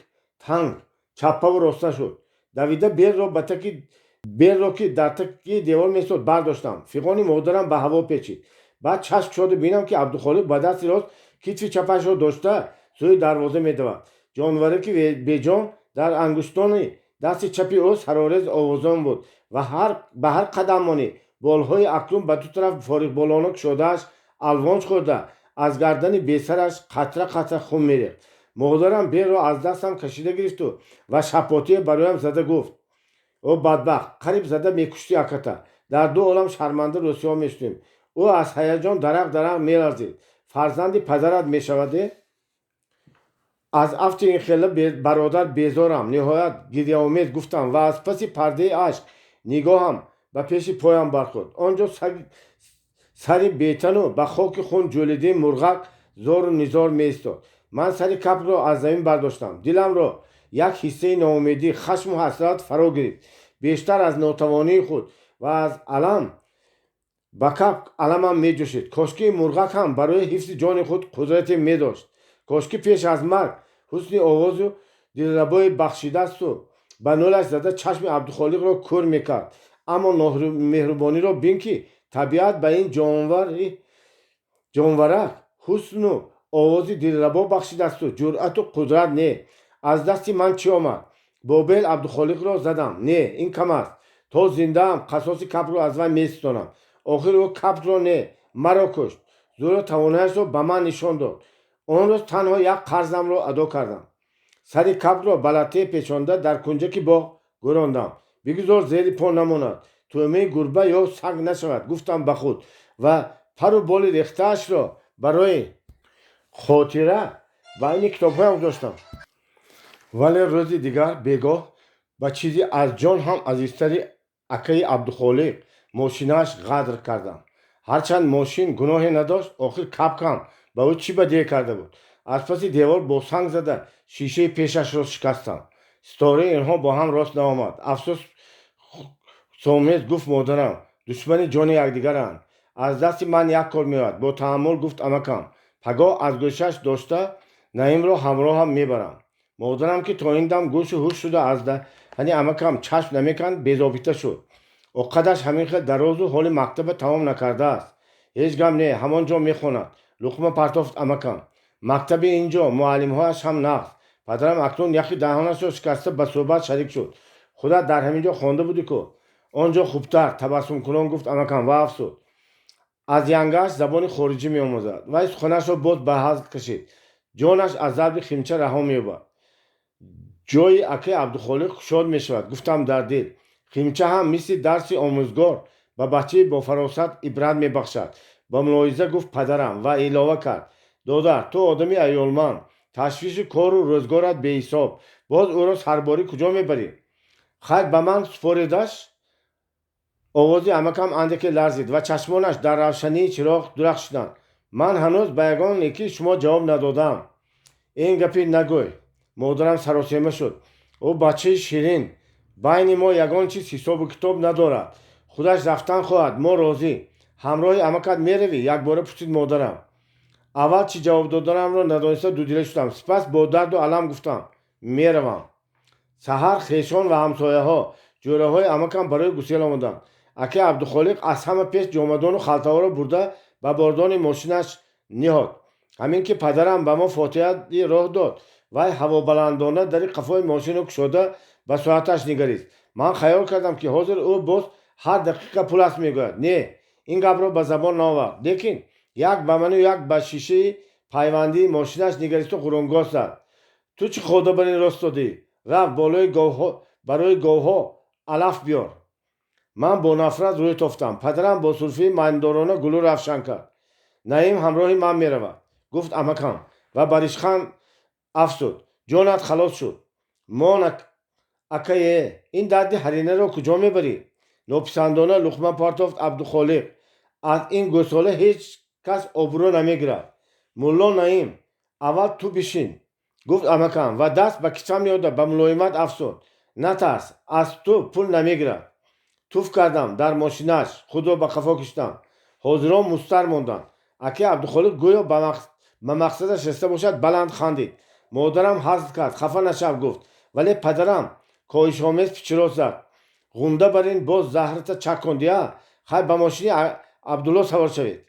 Speaker 1: танг, чаппаву роста шуд. Давида белро ба таки белро, ки дар таки девор месод, бардоштам. Фиғони модарам ба ҳаво печид. Баъд чашм кушоду бинам, ки Абдухолиқ ба дасти рост китфи чапашро дошта, сӯи дарвоза медавад. Ҷонвараки беҷон дар ангуштони дасти чапи ӯ сарорез овозон буд ва ба ҳар қадаммонӣ болҳои акнун ба ду тараф фориғболона кушодааш алвонҷ хӯрда, аз гардани бесараш қатра қатра хун мерехт. Модарам белро аз дастам кашида гирифту ва шапотие бароям зада гуфт: «О бадбахт, қариб зада мекуштӣ аката. Дар ду олам шарманда рӯсиҳо мешудем». Ӯ аз ҳаяҷон дарақ дарақ меларзид. Фарзанди падарат мешаваде? Аз афти ин хела бародар безорам, ниҳоят гиряомез гуфтам ва аз паси пардаи ашк нигоҳам ба пеши поям бархӯрд. Он ҷо сари бетану ба хоки хун ҷӯлидаи мурғак зору низор меистод. Ман сари капро аз замин бардоштам. Диламро як ҳиссаи ноумедӣ, хашму ҳасрат фаро гирифт, бештар аз нотавонии худ ва аз алам ба кап аламам меҷӯшид. Кошки мурғак ҳам барои ҳифзи ҷони худ қудрате медошт. Кошки пеш аз марг ҳусни овозу дилрабое бахшидаасту ба нолаш зада чашми Абдухолиқро кӯр мекард. Аммо меҳрубониро бин, ки табиат ба ин ҷонварак ҳусну овози дилрабо бахшидаасту ҷуръату қудрат не. Аз дасти ман чӣ омад? Бо бел Абдухолиқро задам. Не, ин кам аст. То зиндаам, қасоси капро аз вай меситонам. Охир ӯ капро не, маро кушт, зӯру тавонояшро ба ман нишон дод. Он рӯз танҳо як қарзамро адо кардам. Сари капро ба латтае печонда, дар кунҷаки боғ гӯрондам. Бигузор зери по намонад, тӯъмаи гурба ё саг нашавад, гуфтам ба худ ва пару боли рехтаашро барои хотира байни китобҳоям гузоштам. Вале рӯзи дигар бегоҳ ба чизи аз ҷон ҳам азизтари акаи Абдухолиқ, мошинааш, ғадр кардам. Ҳарчанд мошин гуноҳе надошт, охир капкам ба ӯ чӣ бадие карда буд? Аз паси девор бо санг зада, шишаи пешашро шикастам. Ситораи инҳо бо ҳам рост наомад. Афсӯс сомез гуфт модарам, душмани ҷони якдигаранд. Аз дасти ман як кор меояд, бо таъаммул гуфт амакам. Пагоҳ аз гӯшаш дошта, Наимро ҳамроҳам мебарам. Модарам, ки то ин дам гӯшу ҳуш шуда аз даҳани амакам чашм намеканд, безобита шуд. Оқадаш ҳамин хел дарозу ҳоли мактаба тамом накардааст. Ҳеҷ гап не, ҳамон ҷо мехонад, луқма партофт амакам. Мактаби ин ҷо муаллимҳояш ҳам нағз. Падарам акнун яхи даҳонашро шикаста ба суҳбат шарик шуд. Худат дар ҳамин ҷо хонда будӣ ку? Он ҷо хубтар, табассумкунон гуфт амакам ва афзуд: аз янгааш забони хориҷӣ меомӯзад. Вай суханашро боз ба ҳазл кашид. Ҷонаш аз зарби химча раҳо меёбад. Ҷои акаи Абдухолиқ кушод мешавад, гуфтам дар дил. Химча ҳам мисли дарси омӯзгор ба бачаи бофаросат ибрат мебахшад, ба мулоҳиза гуфт падарам ва илова кард: додар, ту одами аёлманд, ташвиши кору рӯзгорат беҳисоб, боз ӯро сарборӣ куҷо мебарӣ? Хайр, ба ман супоридаш. Овози амакам андаке ларзид ва чашмонаш дар равшании чироғ дурахшиданд. Ман ҳанӯз ба ягон некии шумо ҷавоб надодам. Ин гапи нагӯй, модарам саросема шуд. Ӯ бачаи ширин, байни мо ягон чиз ҳисобу китоб надорад. Худаш рафтан хоҳад, мо розӣ. Ҳамроҳи амакат меравӣ? Якбора пурсид модарам. Аввал чӣ ҷавоб доданамро надониста дудила шудам, сипас бо дарду алам гуфтам: меравам. Саҳар хешон ва ҳамсояҳо, ҷӯраҳои амакам барои гусел омаданд. Акаи Абдухолиқ аз ҳама пеш ҷомадону халтаҳоро бурда ба бордони мошинаш ниҳод. Ҳамин ки падарам ба мо фотиҳаи роҳ дод, вай ҳавобаландона дари қафои мошинро кушода, ба соаташ нигарист. Ман хаёл кардам, ки ҳозир ӯ боз ҳар дақиқа пул аст мегӯяд. Не, ин гапро ба забон наовард, лекин як ба ману, як ба шишаи пайвандии мошинаш нигаристу ғурунгоҳ зад: ту чӣ хода бар ин рост додӣ? Рафт болои говҳо, барои говҳо алаф биёр. Ман бо нафрат рӯй тофтам. Падарам бо сулфии майндорона гулӯ равшан кард. Наим ҳамроҳи ман меравад, гуфт амакам ва ба ришханд афзуд: ҷонат халос шуд. Мон, акае, ин дарди ҳаринаро куҷо мебарӣ? Нописандона луқма партофт Абдухолиқ. Аз ин гӯсола ҳеҷ кас обрӯ намегирад. Мулло Наим, аввал ту бишин, гуфт амакам ва даст ба китфам ниҳода ба мулоимат афзуд: натарс, аз ту пул намегирад. Туф кардам дар мошинаш, худро ба қафо кашидам. Ҳозирон мустар монданд. Акаи Абдухолиқ гӯё ба мақсадаш расида бошад, баланд хандид. Модарам ҳазл кард, хафа нашав, гуфт, вале падарам коҳишомез пичирос зад: ғунда бар ин боз заҳрата чак кундия. Хай, ба мошини Абдулло савор шавед.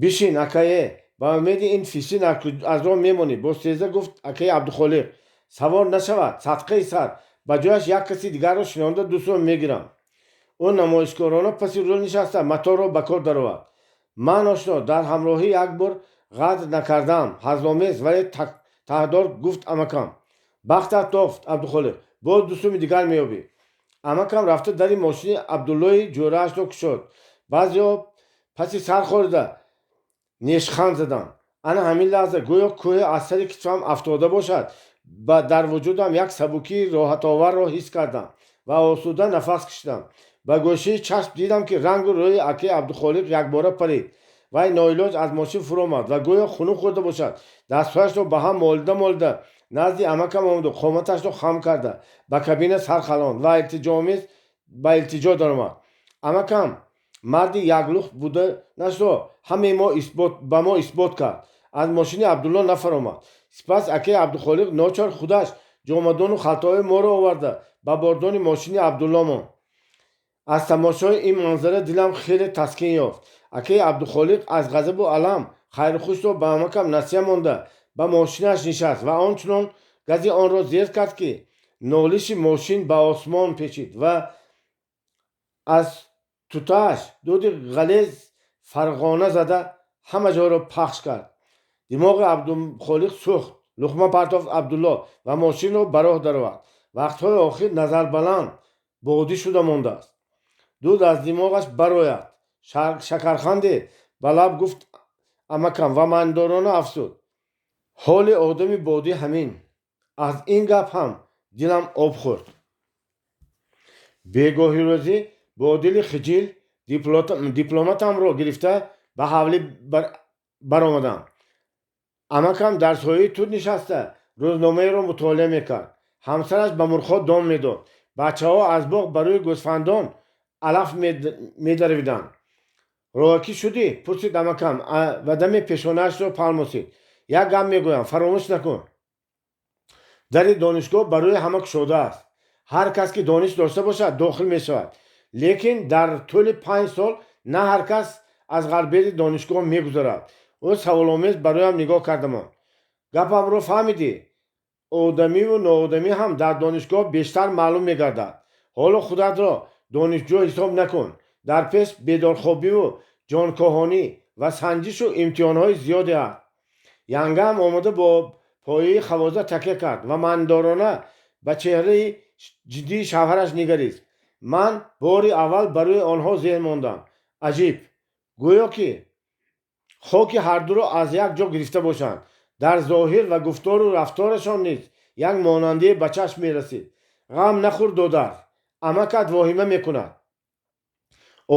Speaker 1: Бишин, акае, ба умеди ин фисин аз роҳ мемонӣ, бо сеза гуфт акаи Абдухолиқ. Савор нашавад, садқаи сар, ба ҷояш як каси дигарро шинонда 2 сом мегирам. Ӯ намоишкорона паси рул нишаста моторро ба кор даровард. Ман, ошно, дар ҳамроҳӣ як бор ғадр накардаам, ҳазломез, вале таҳдор гуфт амакам. Бахтат тофт, Абдухолиқ, боз 2 суми дигар меёбӣ. Амакам рафта дари мошини Абдуллои ҷӯраашро кушод. Баъзеҳо паси сар хорида нешханд заданд. Ана ҳамин лаҳза гӯё кӯҳе аз сари китфам афтода бошад, дар вуҷудам як сабукии роҳатоварро ҳис кардам ва осуда нафас кашидам. Ба гӯшаи чашм дидам, ки рангу рӯи акаи Абдухолиқ якбора парид. Вай ноилоҷ аз мошин фуромад ва гӯё хунук хӯрда бошад, дастҳояшро ба ҳам молида молида назди амакам омаду қоматашро хам карда ба кабина сар халонд ва илтиҷоомез ба илтиҷо даромад. Амакам марди яклухт буданашро ҳамаи мо ба мо исбот кард, аз мошини Абдулло нафаромад. Сипас акаи Абдухолиқ ночор худаш ҷомадону халтаҳои моро оварда ба бордони мошини Абдулло монд. Аз тамошои ин манзара дилам хеле таскин ёфт. Акаи Абдухолиқ аз ғазабу алам хайрухушро ба амакам насия монда ба мошинаш нишаст ва ончунон гази онро зер кард, ки нолиши мошин ба осмон печид ва аз тутааш дуди ғалез фарғона зада ҳама ҷойро пахш кард. Димоғи Абдухолиқ сӯхт, луқма партофт Абдулло ва мошинро ба роҳ даровард. Вақтҳои охир назарбаланд бодӣ шуда мондааст, дуд аз димоғаш барояд. Шакарханде ба лаб гуфт амакам ва маънидорона афзуд: ҳоли одами бодӣ ҳамин. Аз ин гап ҳам дилам об хӯрд. Бегоҳи рӯзӣ бо дили хиҷил дипломатамро гирифта ба ҳавлӣ баромадам. Амакам дар сояи тут нишаста рӯзномаеро мутолиа мекард. Ҳамсараш ба мурғҳо дон медод. Бачаҳо аз боғ барои гӯсфандон алаф медаравиданд. Роҳакӣ шудӣ? Пурсид амакам ва даме пешонаашро палмосид. Як гап мегӯям, фаромӯш накун. Дари донишгоҳ барои ҳама кушода аст. Ҳар кас ки дониш дошта бошад, дохил мешавад, лекин дар тӯли 5 сол на ҳар кас аз ғарбези донишгоҳ мегузарад. Ӯ саволомез бароям нигоҳ карда монд. Гапамро фаҳмидӣ? Одамиву ноодамӣ ҳам дар донишгоҳ бештар маълум мегардад. Ҳоло худатро донишҷӯ ҳисоб накун. Дар пеш бедорхобиву ҷонкоҳонӣ ва санҷишу имтиҳонҳои зиёде аст. Янгаам омода бо пояи хавоза такя кард ва маънидорона ба чеҳраи ҷиддии шавҳараш нигарист. Ман бори аввал барои онҳо зеҳн мондам. Аҷиб, гӯё ки хоки ҳардуро аз як ҷо гирифта бошанд. Дар зоҳир ва гуфтору рафторашон низ як монандие ба чашм мерасид. Ғам нахӯр, додар, амакат воҳима мекунад.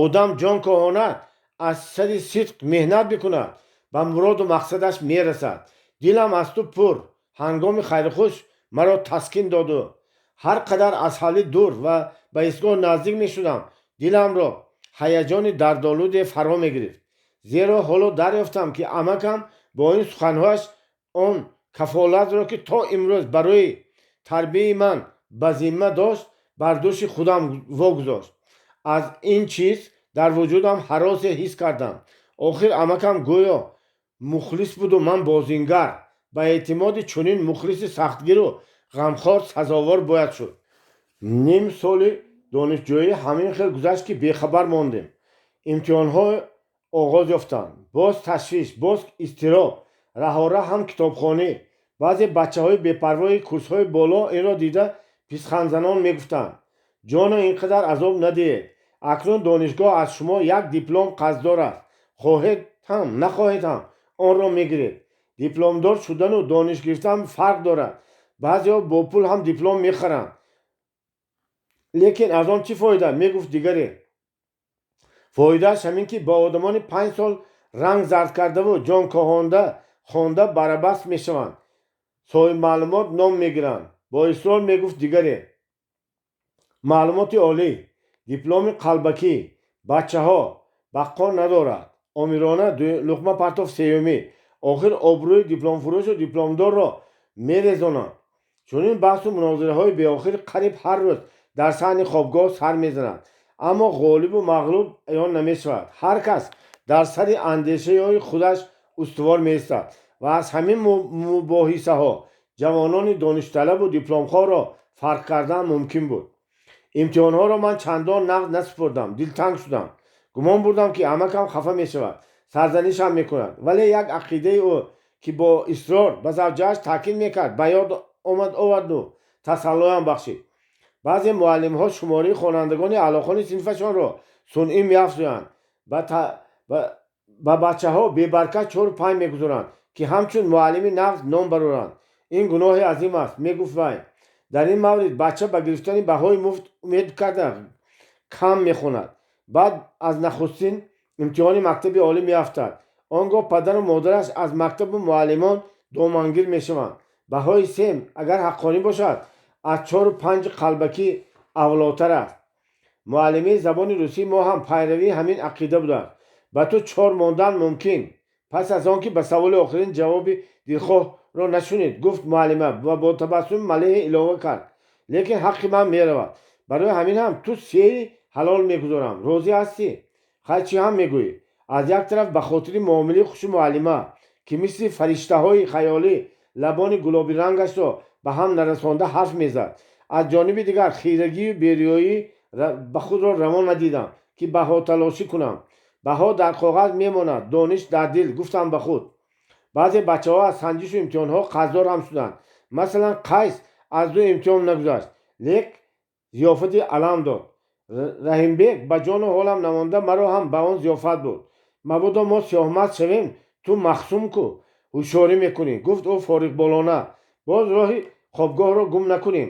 Speaker 1: Одам ҷон коҳонад, аз сари сидқ меҳнат бикунад, ба муроду мақсадаш мерасад. Дилам аз ту пур. Ҳангоми хайрухуш маро таскин доду. Ҳар қадар аз ҳавлӣ дур ва ба истгоҳ наздик мешудам, диламро ҳаяҷони дардолуде фаро мегирифт, зеро ҳоло дарёфтам, ки амакам бо ин суханҳояш он кафолатро, ки то имрӯз барои тарбияи ман ба зимма дошт, бар дӯши худам вогузошт. Аз ин чиз дар вуҷудам ҳаросе ҳис кардам. Охир амакам гӯё мухлис буду ман бозингар. Ба эътимоди чунин мухлиси сахтгиру ғамхор сазовор бояд шуд. Ним соли донишҷӯӣ ҳамин хел гузашт, ки бехабар мондем. Имтиҳонҳо оғоз ёфтанд. Боз ташвиш, боз изтироб, раҳора ҳам китобхонӣ. Баъзе бачаҳои бепарвои курсҳои боло инро дида писхандзанон мегуфтанд: ҷоно, ин қадар азоб надиҳед. Акнун донишгоҳ аз шумо як диплом қарздор аст. Хоҳед, ҳам, нахоҳед ҳам онро мегиред. Дипломдор шудану дониш гирифтан фарқ дорад. Баъзеҳо бо пул ҳам диплом мехаранд, лекин аз он чӣ фоида? Мегуфт дигаре. Фоидааш ҳамин, ки ба одамони 5 сол ранг зард кардаву ҷон коҳонда хонда барабас мешаванд, соҳибмаълумот ном мегиранд, бо исрор мегуфт дигаре. Маълумоти олӣ, дипломи қалбакӣ, бачаҳо, бақо надорад, омирона луқма партофт сеюмӣ. Охир обрӯи дипломфурӯшу дипломдорро мерезонанд. Чунин баҳсу мунозираҳои беохир қариб ҳар рӯз дар саҳни хобгоҳ сар мезанад, аммо ғолибу мағлуб аён намешавад. Ҳар кас дар сари андешаҳои худаш устувор меистад ва аз ҳамин мубоҳисаҳо ҷавонони доништалабу дипломхоҳро фарқ кардан мумкин буд. Имтиҳонҳоро ман чандон нағз насупурдам. Дилтанг шудам. Гумон бурдам, ки амакам хафа мешавад, сарзанишам мекунад, вале як ақидаи ӯ, ки бо исрор ба завҷааш таъкид мекард, ба ёд омад оварду тасаллоям бахшид. Баъзе муаллимҳо шумораи хонандагони аълохони синфашонро сунъӣ меафзоянд, ба бачаҳо бебаракат чору панҷ мегузоранд, ки ҳамчун муаллими нағз ном бароранд. Ин гуноҳи азим аст, мегуфт вай. Дар ин маврид бача ба гирифтани баҳои муфт умед карда, кам мехонад. Баъд аз нахустин имтиҳони мактаби олӣ меафтад. Он гоҳ падару модараш аз мактабу муаллимон домангир мешаванд. Баҳои сем, агар ҳаққонӣ бошад, аз чору панҷи қалбакӣ авлотар аст. Муаллимаи забони русии мо ҳам пайравии ҳамин ақида будааст. Ба ту чор мондан мумкин, пас аз он ки ба саволи охирин ҷавоби дилхоҳро нашунид, гуфт муаллима ва бо табассуми малеҳе илова кард: Лекин ҳаққи ман меравад. Барои ҳамин ҳам ту сеи ҳалол мегузорам. Розӣ ҳастӣ? Хай, чӣ ҳам мегӯӣ? Аз як тараф, ба хотири муомилаи хуши муаллима, ки мисли фариштаҳои хаёлӣ лабони гулобирангашро ба ҳам нарасонда ҳарф мезад, аз ҷониби дигар, хирагию бериёӣ ба худро раво надидам, ки баҳоталошӣ кунам. Баҳо дар коғаз мемонад, дониш дар дил, гуфтам ба худ. Баъзе бачаҳо аз санҷишу имтиҳонҳо қарздор ҳам шуданд. Масалан, Қайс аз ду имтиҳон нагузашт, лек зиёфати алам дод. Раҳимбек ба ҷону ҳолам намонда маро ҳам ба он зиёфат бурд. Мабодо мо сиёҳмаст шавем, ту махсум ку ҳушёрӣ мекунӣ, гуфт ӯ фориғболона. Боз роҳи хобгоҳро гум накунем.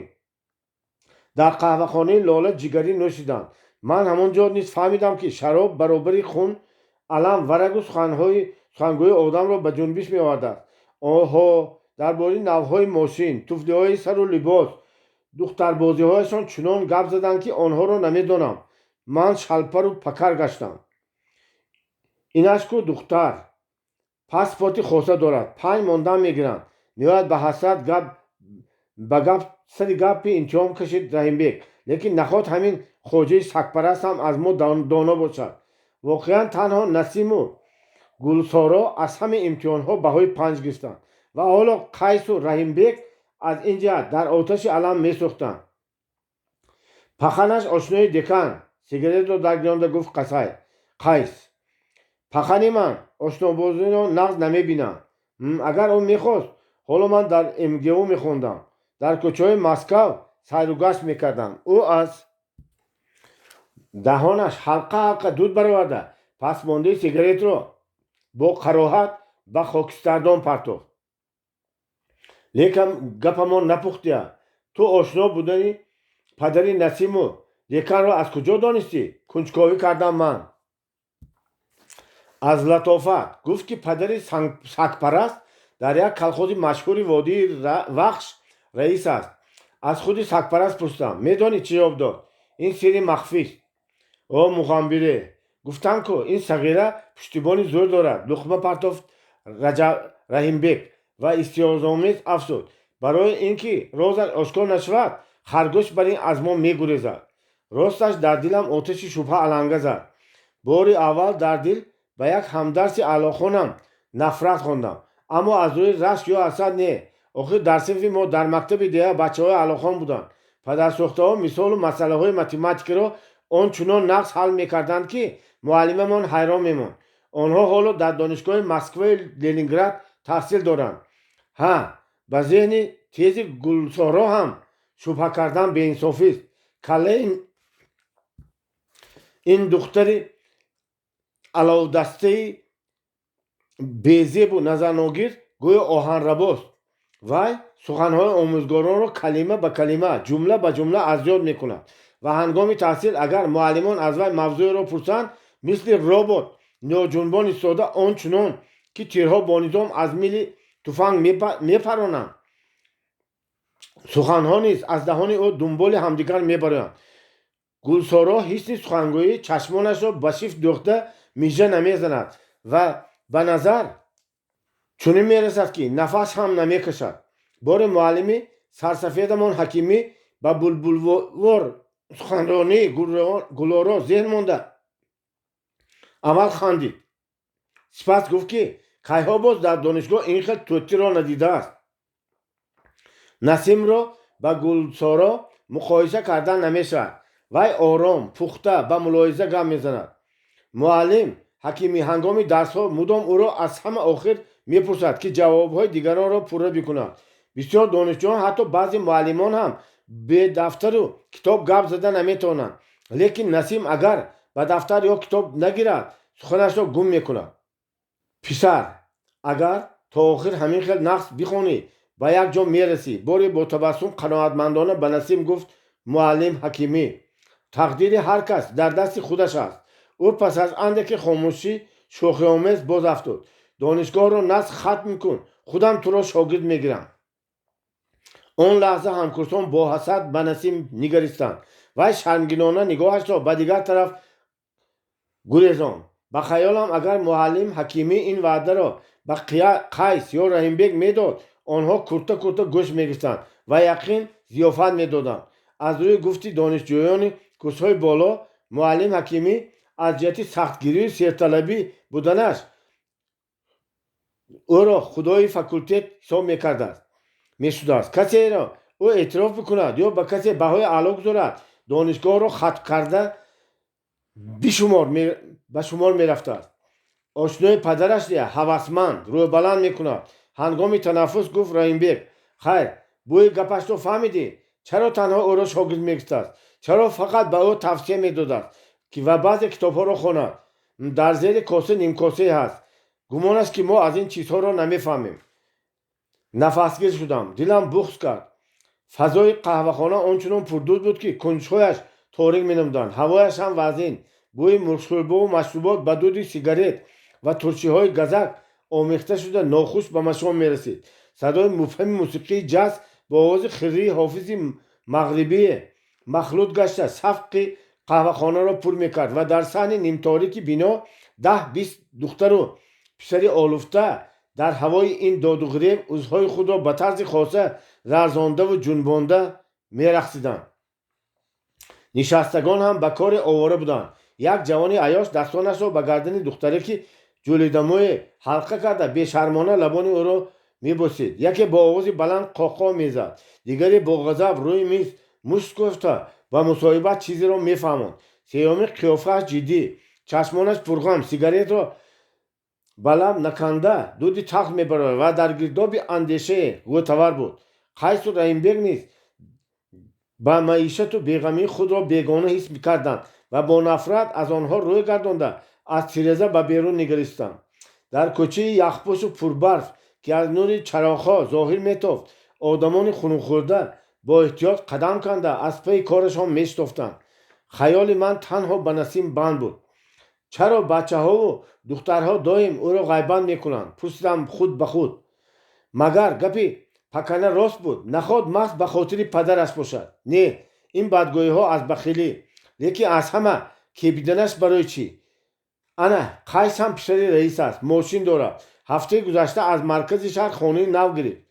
Speaker 1: Дар қаҳвахонаи Лола ҷигарӣ нӯшиданд. Ман ҳамон ҷо низ фаҳмидам, ки шароб баробари хун алам, варагу сухангӯи одамро ба ҷунбиш меовардааст. Оҳо, дар бораи навъҳои мошин, туфлиҳои сару либос, духтарбозиҳояшон чунон гап заданд, ки онҳоро намедонам. Ман шалпару пакар гаштам. Инаш ку духтар паспорти хоса дорад, панҷ мондан мегиранд, ниҳоят ба ҳасрат гап ба гап сари гапи интиҳом кашид Раҳимбек. Лекин наход ҳамин хоҷаи сагпараст ҳам аз мо доно бошад? Воқеан, танҳо Насиму Гулсоро аз ҳамаи имтиҳонҳо баҳои панҷ гирифтанд ва ҳоло Қайсу Раҳимбек аз ин ҷиҳат дар оташи алам месӯхтанд. Паханаш ошнои декан, сигаретро даргиронда гуфт Қасай Қайс. Пахани ман ошнобозиро нағз намебинам. Агар ӯ мехост, ҳоло ман дар МГУ мехондам, дар кӯчаҳои Москав сайругашт мекардам. Ӯ аз даҳонаш ҳалқа ҳалқа дуд бароварда, пасмондаи сигаретро бо кароҳат ба хокистардон партофт. Лекин гапамон напухтия. Ту ошно будани падари Насиму деканро аз куҷо донистӣ? Кунҷковӣ кардам ман. Аз Латофат. Гуфт, ки падари сагпараст дар як колхози машҳури водии Вахш раис аст. Аз худи сагпараст пурсидам. Медонӣ, чӣ ҷавоб дод? Ин сирри махфист. О муғамбире, гуфтам ку, ин сағира пуштибони зӯр дорад, луқма партофт Раҳимбек ва истиҳзоомез афзуд: Барои ин ки розаш ошкор нашавад, харгӯш бар ин аз мо мегурезад. Росташ, дар дилам оташи шубҳа аланга зад. Бори аввал дар дил ба як ҳамдарси аълохонам нафрат хондам, аммо аз рӯи рашк ё ҳасад не. Охир дар синфи мо дар мактаби деҳа бачаҳои аълохон буданд. Падарсӯхтаҳо мисолу масъалаҳои математикаро он чунон нағз ҳал мекарданд, ки муаллимамон ҳайрон мемонд. Онҳо ҳоло дар донишгоҳи Москваю Ленинград таҳсил доранд. Ҳа, ба зеҳни тези Гулсоро ҳам шубҳа кардан беинсофист. Каллаи ин духтари аловдастаи Безебу назарногир, гӯё оҳанрабост. Вай суханҳои омӯзгоронро калима ба калима, ҷумла ба ҷумла аз ёд мекунад ва ҳангоми таҳсил агар муаллимон аз вай мавзӯеро пурсанд, мисли робот ноҷунбон истода, он чунон ки тирҳо бо низом аз мили туфанг мепаронанд, суханҳо низ аз даҳони ӯ дунболи ҳамдигар мебароянд. Гулсоро ҳисни сухангӯӣ чашмонашро ба шифт дӯхта мижа намезанад ва ба назар чунин мерасад, ки нафас ҳам намекашад. Боре муаллими сарсафедамон Ҳакимӣ ба булбулвор суханронии Гулоро зеҳн монда, аввал хандид, сипас гуфт, ки кайҳо боз дар донишгоҳ ин хел тӯтиро надидааст. Насимро ба Гулсоро муқоиса кардан намешавад. Вай ором, пухта, ба мулоҳиза гап мезанад. Муаллим Ҳакимӣ ҳангоми дарсҳо мудом ӯро аз ҳама охир мепурсад, ки ҷавобҳои дигаронро пурра бикунад. Бисёр донишҷӯён, ҳатто баъзе муаллимон ҳам бе дафтару китоб гап зада наметавонанд, лекин Насим агар ба дафтар ё китоб нагирад, суханашро гум мекунад. «Писар, агар то охир ҳамин хел нағз бихонӣ, ба як ҷо мерасӣ», боре бо табассум қаноатмандона ба Насим гуфт муаллим Ҳакимӣ. «Тақдири ҳар кас дар дасти худаш аст». Ӯ пас аз андаке хомӯшӣ шӯхиомез боз афтод: «Донишгоҳро нағз хатм кун, худам туро шогирд мегирам». Он лаҳза ҳамкурсон бо ҳасад ба Насим нигаристанд. Вай шармгинона нигоҳашро ба дигар тараф гурезонд. Ба хаёлам, агар муаллим Ҳакимӣ ин ваъдаро ба Қайс ё Раҳимбек медод, онҳо курта курта гӯшт мегирифтанд ва яқин зиёфат медоданд. Аз рӯи гуфти донишҷӯёни курсҳои боло, муаллим Ҳакимӣ аз ҷиҳати сахтгирию серталабӣ буданаш ӯро худои факултет ҳисоб мекардааст мешудааст. Касеро ӯ эътироф бикунад ё ба касе баҳои аъло гузорад, донишгоҳро хатм карда ба шумор мерафтааст. «Ошнои падараш ҳавасманд, рӯйбаланд мекунад», ҳангоми танаффус гуфт Раҳимбек. «Хайр, бӯи гапашро фаҳмидӣ? Чаро танҳо ӯро шогирд мегирифтааст? Чаро фақат ба ӯ тавсия медодааст ва баъзе китобҳоро хонад? Дар зери коса нимкосае ҳаст. Гумон аст, ки мо аз ин чизҳоро намефаҳмем». Нафасгир шудам, дилам буғз кард. Фазои қаҳвахона ончунон пурдуд буд, ки кунҷҳояш торик менамуданд. Ҳавояш ҳам вазин. Бӯи мурғшӯрбову машрубот ба дуди сигарет ва туршиҳои газак омехта шуда, нохуш ба машом мерасид. Садои мубҳами мусиқии ҷаз бо овози хиррии ҳофизи мағрибие махлут гашта, сафқи қаҳвахонаро пур мекард ва дар саҳни нимторики бино 10-20 духтару писари олуфта дар ҳавои ин додуғирев узвҳои худро ба тарзи хоса ларзондаву ҷунбонда мерақсиданд. Нишастагон ҳам ба коре овора буданд. Як ҷавони аёш дастонашро ба гардани духтараки ҷӯлидамӯе ҳалқа карда, бешармона лабони ӯро мебӯсид. Яке бо овози баланд қоқо мезад, дигаре бо ғазаб рӯи миз мушт кӯфта, ба мусоҳибат чизеро мефаҳмонд. Сеюмӣ қиёфааш ҷиддӣ, чашмонаш пурғам, сигаретро ба лаб наканда дуди талх мебарорад ва дар гирдоби андешае ғӯтавар буд. Қайсу Раҳимбек низ ба маишату беғамии худро бегона ҳис карданд ва бо нафрат аз онҳо рӯй гардонда, аз тиреза ба берун нигаристанд. Дар кӯчаи яхпӯшу пурбарф, ки аз нури чароғҳо зоҳир метофт, одамони хунукхӯрда бо эҳтиёт қадам канда, аз пайи корашон мешитофтанд. Хаёли ман танҳо ба Насим банд буд. «Чаро бачаҳову духтарҳо доим ӯро ғайбат мекунанд?» пурсидам худ ба худ. Магар гапи пакана рост буд? Наход маҳз ба хотири падараш бошад? Не, ин бадгӯиҳо аз бахилӣ. Лекин аз ҳама кебиданаш барои чӣ? Ана Қайс ҳам писари раис аст, мошин дорад, ҳафтаи гузашта аз маркази шаҳр хонаи нав гирифт.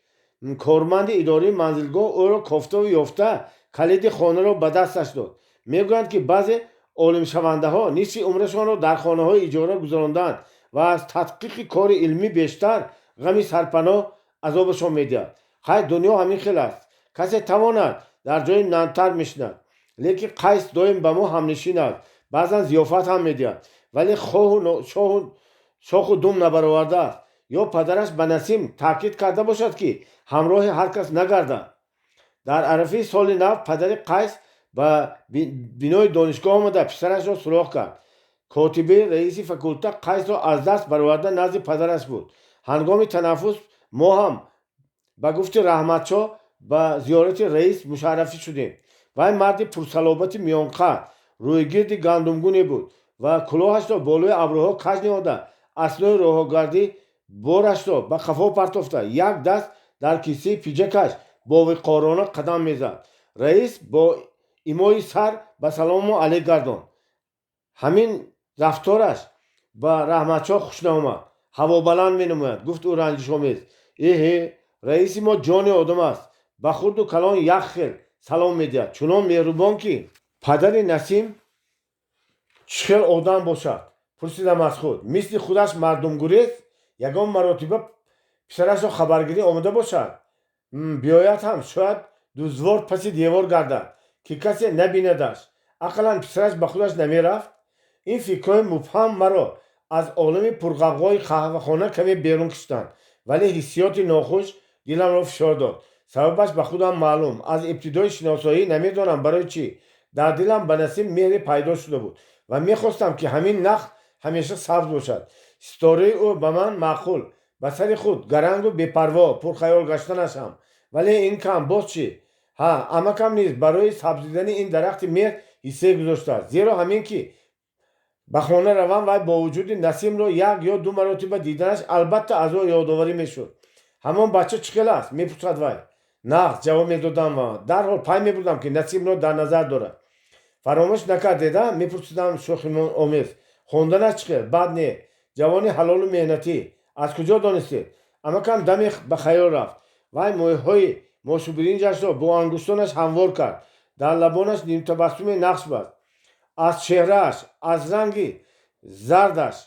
Speaker 1: Корманди идораи манзилгоҳ ӯро кофтаву ёфта, калиди хонаро ба дасташ дод. Мегӯянд, ки баъзе олимшавандаҳо нисфи умрашонро дар хонаҳои иҷора гузарондаанд ва аз тадқиқи кори илмӣ бештар ғами сарпаноҳ азобашон медиҳад. Хайр, дунё ҳамин хел аст, касе тавонад, дар ҷои намтар мешинад. Лекин Қайс доим ба мо ҳамнишин аст, баъзан зиёфат ҳам медиҳад, вале шоху дум набаровардааст. Ё падараш ба Насим таъкид карда бошад, ки ҳамроҳи ҳар кас нагардад? Дар арафаи соли нав падари Қайс ба бинои донишгоҳ омада, писарашро суроғ кард. Котибаи раиси факулта Қайсро аз даст бароварда назди падараш буд. Ҳангоми танаффус мо ҳам ба гуфти Раҳматшоҳ ба зиёрати раис мушаррафӣ шудем. Вай марди пурсалобати миёнқад, рӯйгирди гандумгуне буд ва кулоҳашро болои абрӯҳо каҷ ниҳода, аснои роҳгардӣ борашро ба қафо партофта, як даст дар кисаи пиҷакаш бовиқорона қадам мезад. Раис бо имои сар ба салому алейк гардонд. Ҳамин рафтораш ба Раҳматшоҳ хуш наомад. Ҳавобаланд менамояд, гуфт ӯ ранҷишомез. Эҳе, раиси мо ҷони одам аст, ба хурду калон як хел салом медиҳад, чунон меҳрубон, ки. Падари Насим чӣ хел одам бошад? Пурсидам аз худ. Мисли худаш мардумгурез, ягон маротиба писарашро хабаргирӣ омода бошад? Биёяд ҳам, шояд дузвор паси девор гардад, ки касе набинадаш. Ақаллан писараш ба худаш намерафт. Ин фикрҳои мубҳам маро аз олами пурғавғои қаҳвахона каме берун кишиданд, вале ҳиссиёти нохуш диламро фишор дод. Сабабаш ба худам маълум. Аз ибтидои шиносоӣ, намедонам барои чӣ, дар дилам ба Насим меҳре пайдо шуда буд ва мехостам, ки ҳамин нахл ҳамеша сабз бошад. Ситораи ӯ ба ман маъқул, ба сари худ гарангу бепарво пурхаёл гаштанаш ҳам. Вале ин кам, боз чӣ? Ҳа, амакам низ барои сабзидани ин дарахти меҳр ҳиссае гузоштааст, зеро ҳамин ки ба хона равам, вай бо вуҷуди Насимро як ё ду маротиба диданаш, албатта аз ӯ ёдоварӣ мешуд. Ҳамон бача чӣ хел аст? Мепурсад вай. Нағз, ҷавоб медодам ва дарҳол пай мебурдам, ки Насимро дар назар дорад. Фаромӯш накардеда? Мепурсидам шӯхиомез. Хонданаш чӣ хел? Бад не, ҷавони ҳалолу меҳнатӣ. Аз куҷо донистед? Амакам даме ба хаёл рафт. Вай мӯйҳои мошубиринҷашро бо ангуштонаш ҳамвор кард, дар лабонаш нимтабассуме нақш баст. Аз чеҳрааш, аз ранги зардаш,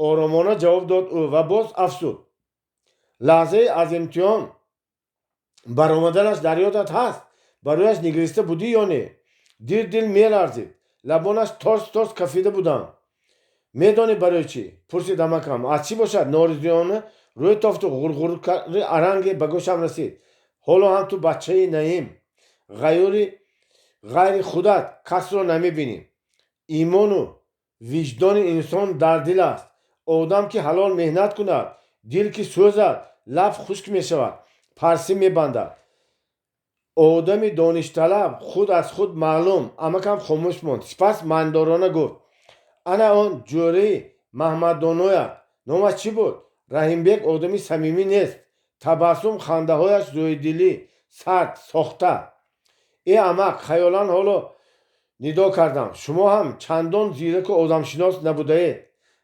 Speaker 1: оромона ҷавоб дод ӯ ва боз афзуд: лаҳзаи аз имтиҳон баромаданаш дар ёдат ҳаст? Ба рӯяш нигариста будӣ ё не? Дир дил меларзид, лабонаш торс торс кафида буданд. Медонӣ барои чӣ? Пурсид амакам. Аз чӣ бошад? Норизиёна рӯй тофту ғурғури аранге ба гӯшам расид. Ҳоло ҳам ту бачаи наим, ғайюри, ғайри худат касро намебинӣ. Имону виҷдони инсон дар дил аст. Одам ки ҳалол меҳнат кунад, дил ки сӯзад, лаб хушк мешавад, парсӣ мебандад. Одами доништалаб худ аз худ маълум. Амакам хомӯш монд, сипас маънидорона гуфт: ана он ҷӯраи Маҳмаддоноят, номаш чӣ буд, Раҳимбек, одами самимӣ нест. Табассум, хандаҳояш зӯйдилӣ, сард, сохта. Э, амак, хаёлан ҳоло нидо кардам, шумо ҳам чандон зираку одамшинос набудаед.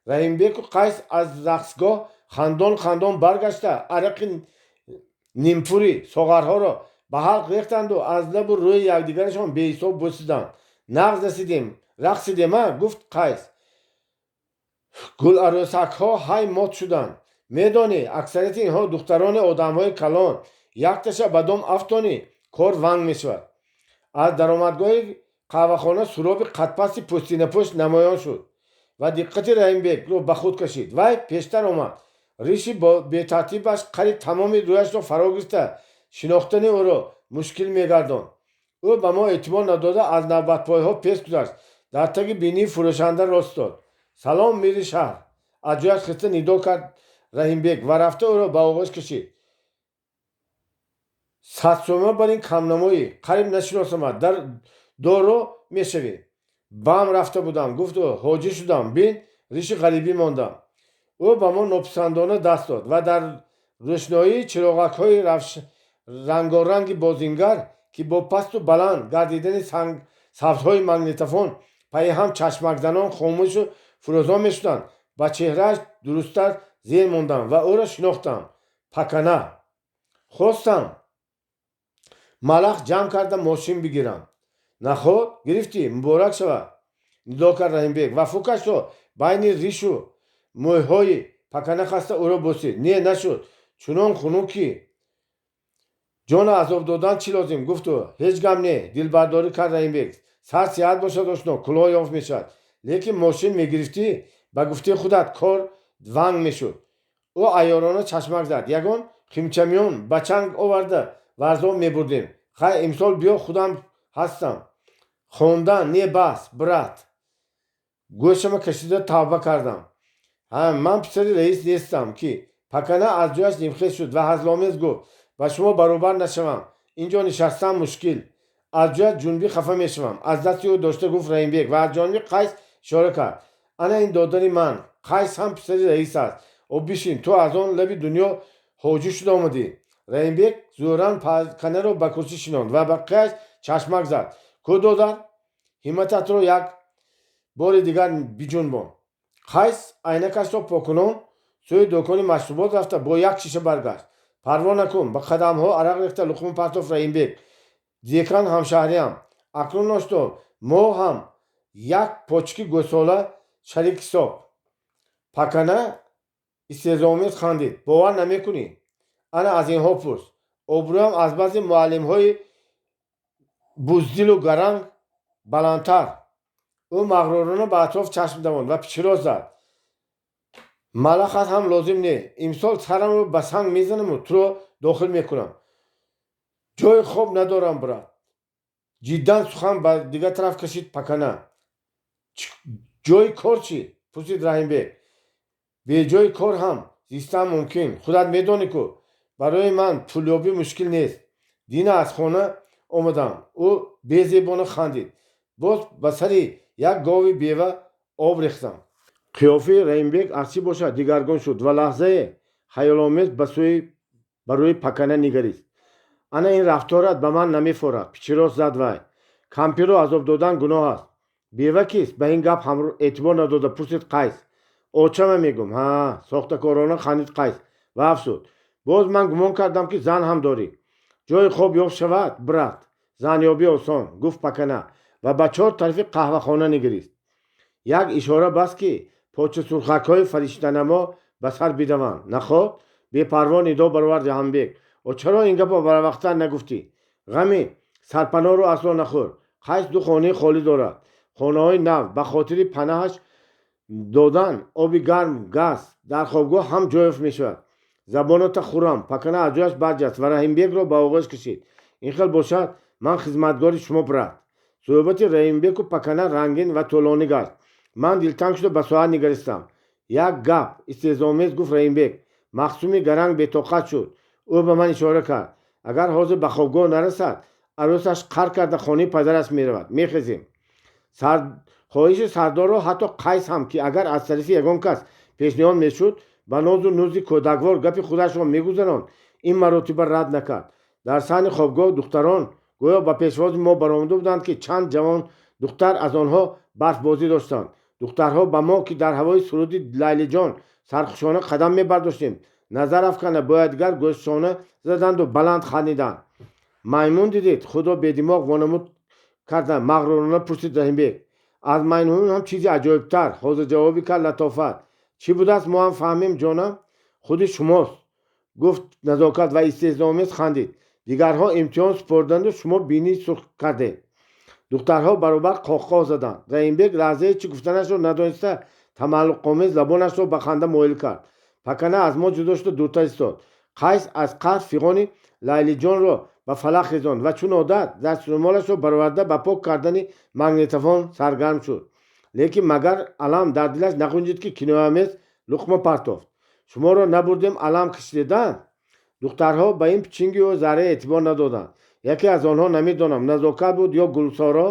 Speaker 1: Раҳимбеку Қайс аз рақсгоҳ хандон хандон баргашта, арақи нимпури соғарҳоро ба ҳалқ рехтанду аз лабу рӯи якдигарашон беҳисоб бӯсиданд. Нағз расидем, рақсидем, а? Гуфт Қайс. Гуларӯсакҳо ҳай мот шуданд. Медонӣ, аксарияти инҳо духтарони одамҳои калон. Якташа ба дом афтонӣ, кор ванг мешавад. Аз даромадгоҳи қаҳвахона суроби қадпасти пӯстинапӯш намоён шуд ва диққати Раҳимбекро ба худ кашид. Вай пештар омад. Риши бетартибаш қариб тамоми рӯяшро фаро гирифта, шинохтани ӯро мушкил мегардонд. Ӯ ба мо эътибор надода, аз навбатпойҳо пеш гузашт, дар таги бинии фурӯшанда рост дод. Салом, мири шаҳр! Аз ҷояш хиста нидо кард Раҳимбек ва рафта ӯро ба оғӯш кашид. 100 сӯма бар ин камнамоӣ, қариб нашиносамад. Дар доро мешавӣ. Бам рафта будам, гуфт ӯ, ҳоҷӣ шудам, бин, риши ғарибӣ мондам. Ӯ ба мо нописандона даст дод ва дар рӯшноии чироғакҳои рангоранги бозингар, ки бо пасту баланд гардидани савтҳои магнитофон пайи ҳам чашмакзанон хомӯшу фурӯзон мешуданд, ба чеҳрааш дурусттар зер мондам ва ӯро шинохтам. Пакана. Хостам малах ҷамъ карда мошин бигирам. Наход гирифтӣ, муборак шавад! Нидо кард Раҳимбек ва фукашро байни ришу мӯйҳои пакана хаста ӯро бӯсид. Не, нашуд, чунон хунук, ки ҷона азоб додан чӣ лозим? Гуфт ӯ. Ҳеҷ гап не, дилбардорӣ кард Раҳимбек. Сар сиҳат бошад, ошно, кӯлоҳ ёфт мешавад. Лекин мошин мегирифтӣ, ба гуфтаи худат, кор ванг мешуд. Ӯ айёрона чашмак зад. Ягон химчамиён ба чанг оварда варзоб мебурдем. Хай, имсол биё, худам ҳастам. Хондан не, бас, брат. Гӯшама кашида тавба кардам. Ҳа, ман писари раис нестам, ки. Пакана аз ҷояш нимхез шуд ва ҳазломез гуфт: «Ба шумо баробар нашавам, ин ҷо нишастан мушкил. Аз ҷоят ҷунбӣ, хафа мешавам». Аз дасти ӯ дошта гуфт Раҳимбек ва аз ҷониби Қайс ишора кард: «Ана ин додари ман Қайс ҳам писари раис аст. О, бишин, ту аз он лаби дунё ҳоҷӣ шуда омадӣ». Раҳимбек зӯран Паканаро ба курсӣ шинонд ва ба Қайс чашмак зад: «Ку, додар, ҳиммататро як бори дигар биҷунбон». Қайс айнакашро покунон сӯи дӯкони машрубот рафта, бо як шиша баргашт. «Парво накун», ба қадамҳо арақ рехта луқма партофт Раҳимбек. «Декан ҳамшаҳриям. Акнун, ошто, мо ҳам як почки гӯсола шарик ҳисоб». Пакана истеҳзоомез хандид: «Бовар намекунӣ? Ана аз инҳо пурс. Обрӯям аз баъзе муаллимҳои буздилу гаранг баландтар». Ӯ мағрурона ба атроф чашм давонд ва пичиро зад: «Малахат ҳам лозим не. Имсол сарамро ба санг мезанаму туро дохил мекунам. Ҷои хоб надорам, брат». Ҷиддан сухан ба дигар тараф кашид Пакана. «Ҷои кор чӣ?» пурсид Раҳимбек. «Беҷои кор ҳам зистан мумкин. Худат медонӣ ку, барои ман пулёбӣ мушкил нест. Дина аз хона омадам». Ӯ безебона хандид. «Боз ба сари як гови бева об рехтам». Қиёфаи Раҳимбек аз чӣ бошад дигаргун шуд ва лаҳзае хаёломез ба сӯи ба рӯи Пакана нигарист. «Ана ин рафторат ба ман намефорад», пичирост зад вай. «Кампиро азоб додан гуноҳ аст». «Бева кист?» ба ин гап эътибор надода пурсид Қайс. «Очама мегум». «Ҳа», сохтакорона хандид Қайс ва афзуд: «Боз ман гумон кардам, ки зан ҳам дорӣ». «Ҷои хоб ёфт шавад, брат, занёбӣ осон», гуфт Пакана ва ба чор тарафи қаҳвахона нигарист. Як ишора бас, ки почасурхакҳои фариштанамо ба сар бидаванд. «Наход?», бепарво нидо баровард Раҳимбек. «О, чаро ин гапро барвақттар нагуфтӣ? Ғами сарпаноҳро асло нахӯр. Қайс ду хонаи холӣ дорад, хонаҳои нав. Ба хотири панаҳаш додан, оби гарм, газ, дар хобгоҳ ҳам ҷой ёфт мешавад». «Забоната хӯрам». Пакана аз ҷояш барҷаст ва Раҳимбекро ба оғӯш кашид. «Ин хел бошад, ман хизматгори шумо, брат». Суҳбати Раҳимбеку Пакана рангин ва тӯлонӣ гашт. Ман дилтанг шуда ба соат нигаристам. «Як гап», истеҳзоомез гуфт Раҳимбек. Мақсуми гаранг бетоқат шуд. Ӯ ба ман ишора кард: агар ҳозир ба хобгоҳ нарасад, арӯсаш қар карда хонаи падараш меравад. Мехезем. Хоҳиши сардорро ҳатто Қайс ҳам, ки агар аз тарафи ягон кас пешниҳод мешуд, ба нозу нузи кӯдаквор гапи худашро мегузаронд, ин маротиба рад накард. Дар саҳни хобгоҳ духтарон гӯё ба пешвози мо баромада буданд, ки чанд ҷавон духтар аз онҳо барфбозӣ доштанд. Духтарҳо ба мо, ки дар ҳавои суруди Лайлиҷон сархушона қадам мебардоштем, назар афканда, бо якдигар гӯшшона заданду баланд хандиданд. «Маймун дидед?» худро бедимоғ вонамуд карда мағрурона пурсид Раҳимбек. «Аз маймун ҳам чизи аҷоибтар», ҳозирҷавобӣ кард Латофат. «Чӣ будааст, мо ҳам фаҳмем, ҷонам?» «Худи шумост», гуфт Назокат ва истеҳзоомез хандид. «Дигарҳо имтиҳон супорданду шумо бинӣ сурх кардед». Духтарҳо баробар қоҳқоҳ заданд. Раҳимбек лаҳзае чӣ гуфтанашро надониста, тамаллуқомез лабонашро ба ханда моил кард. Пакана аз мо ҷудо шуда, дуртар истод. Қайс аз қаҳр фиғони Лайлиҷонро ба фалак хезонд ва чун одат даструмолашро бароварда, ба пок кардани магнитофон саргарм шуд. Лекин магар алам дар дилаш нағунҷид, ки кинояомез луқма партофт: «Шуморо набурдем, алам кашидеда». Духтарҳо ба ин пичинги ӯ зарра эътибор надоданд. Яке аз онҳо, намедонам, Назокат буд ё Гулсоро,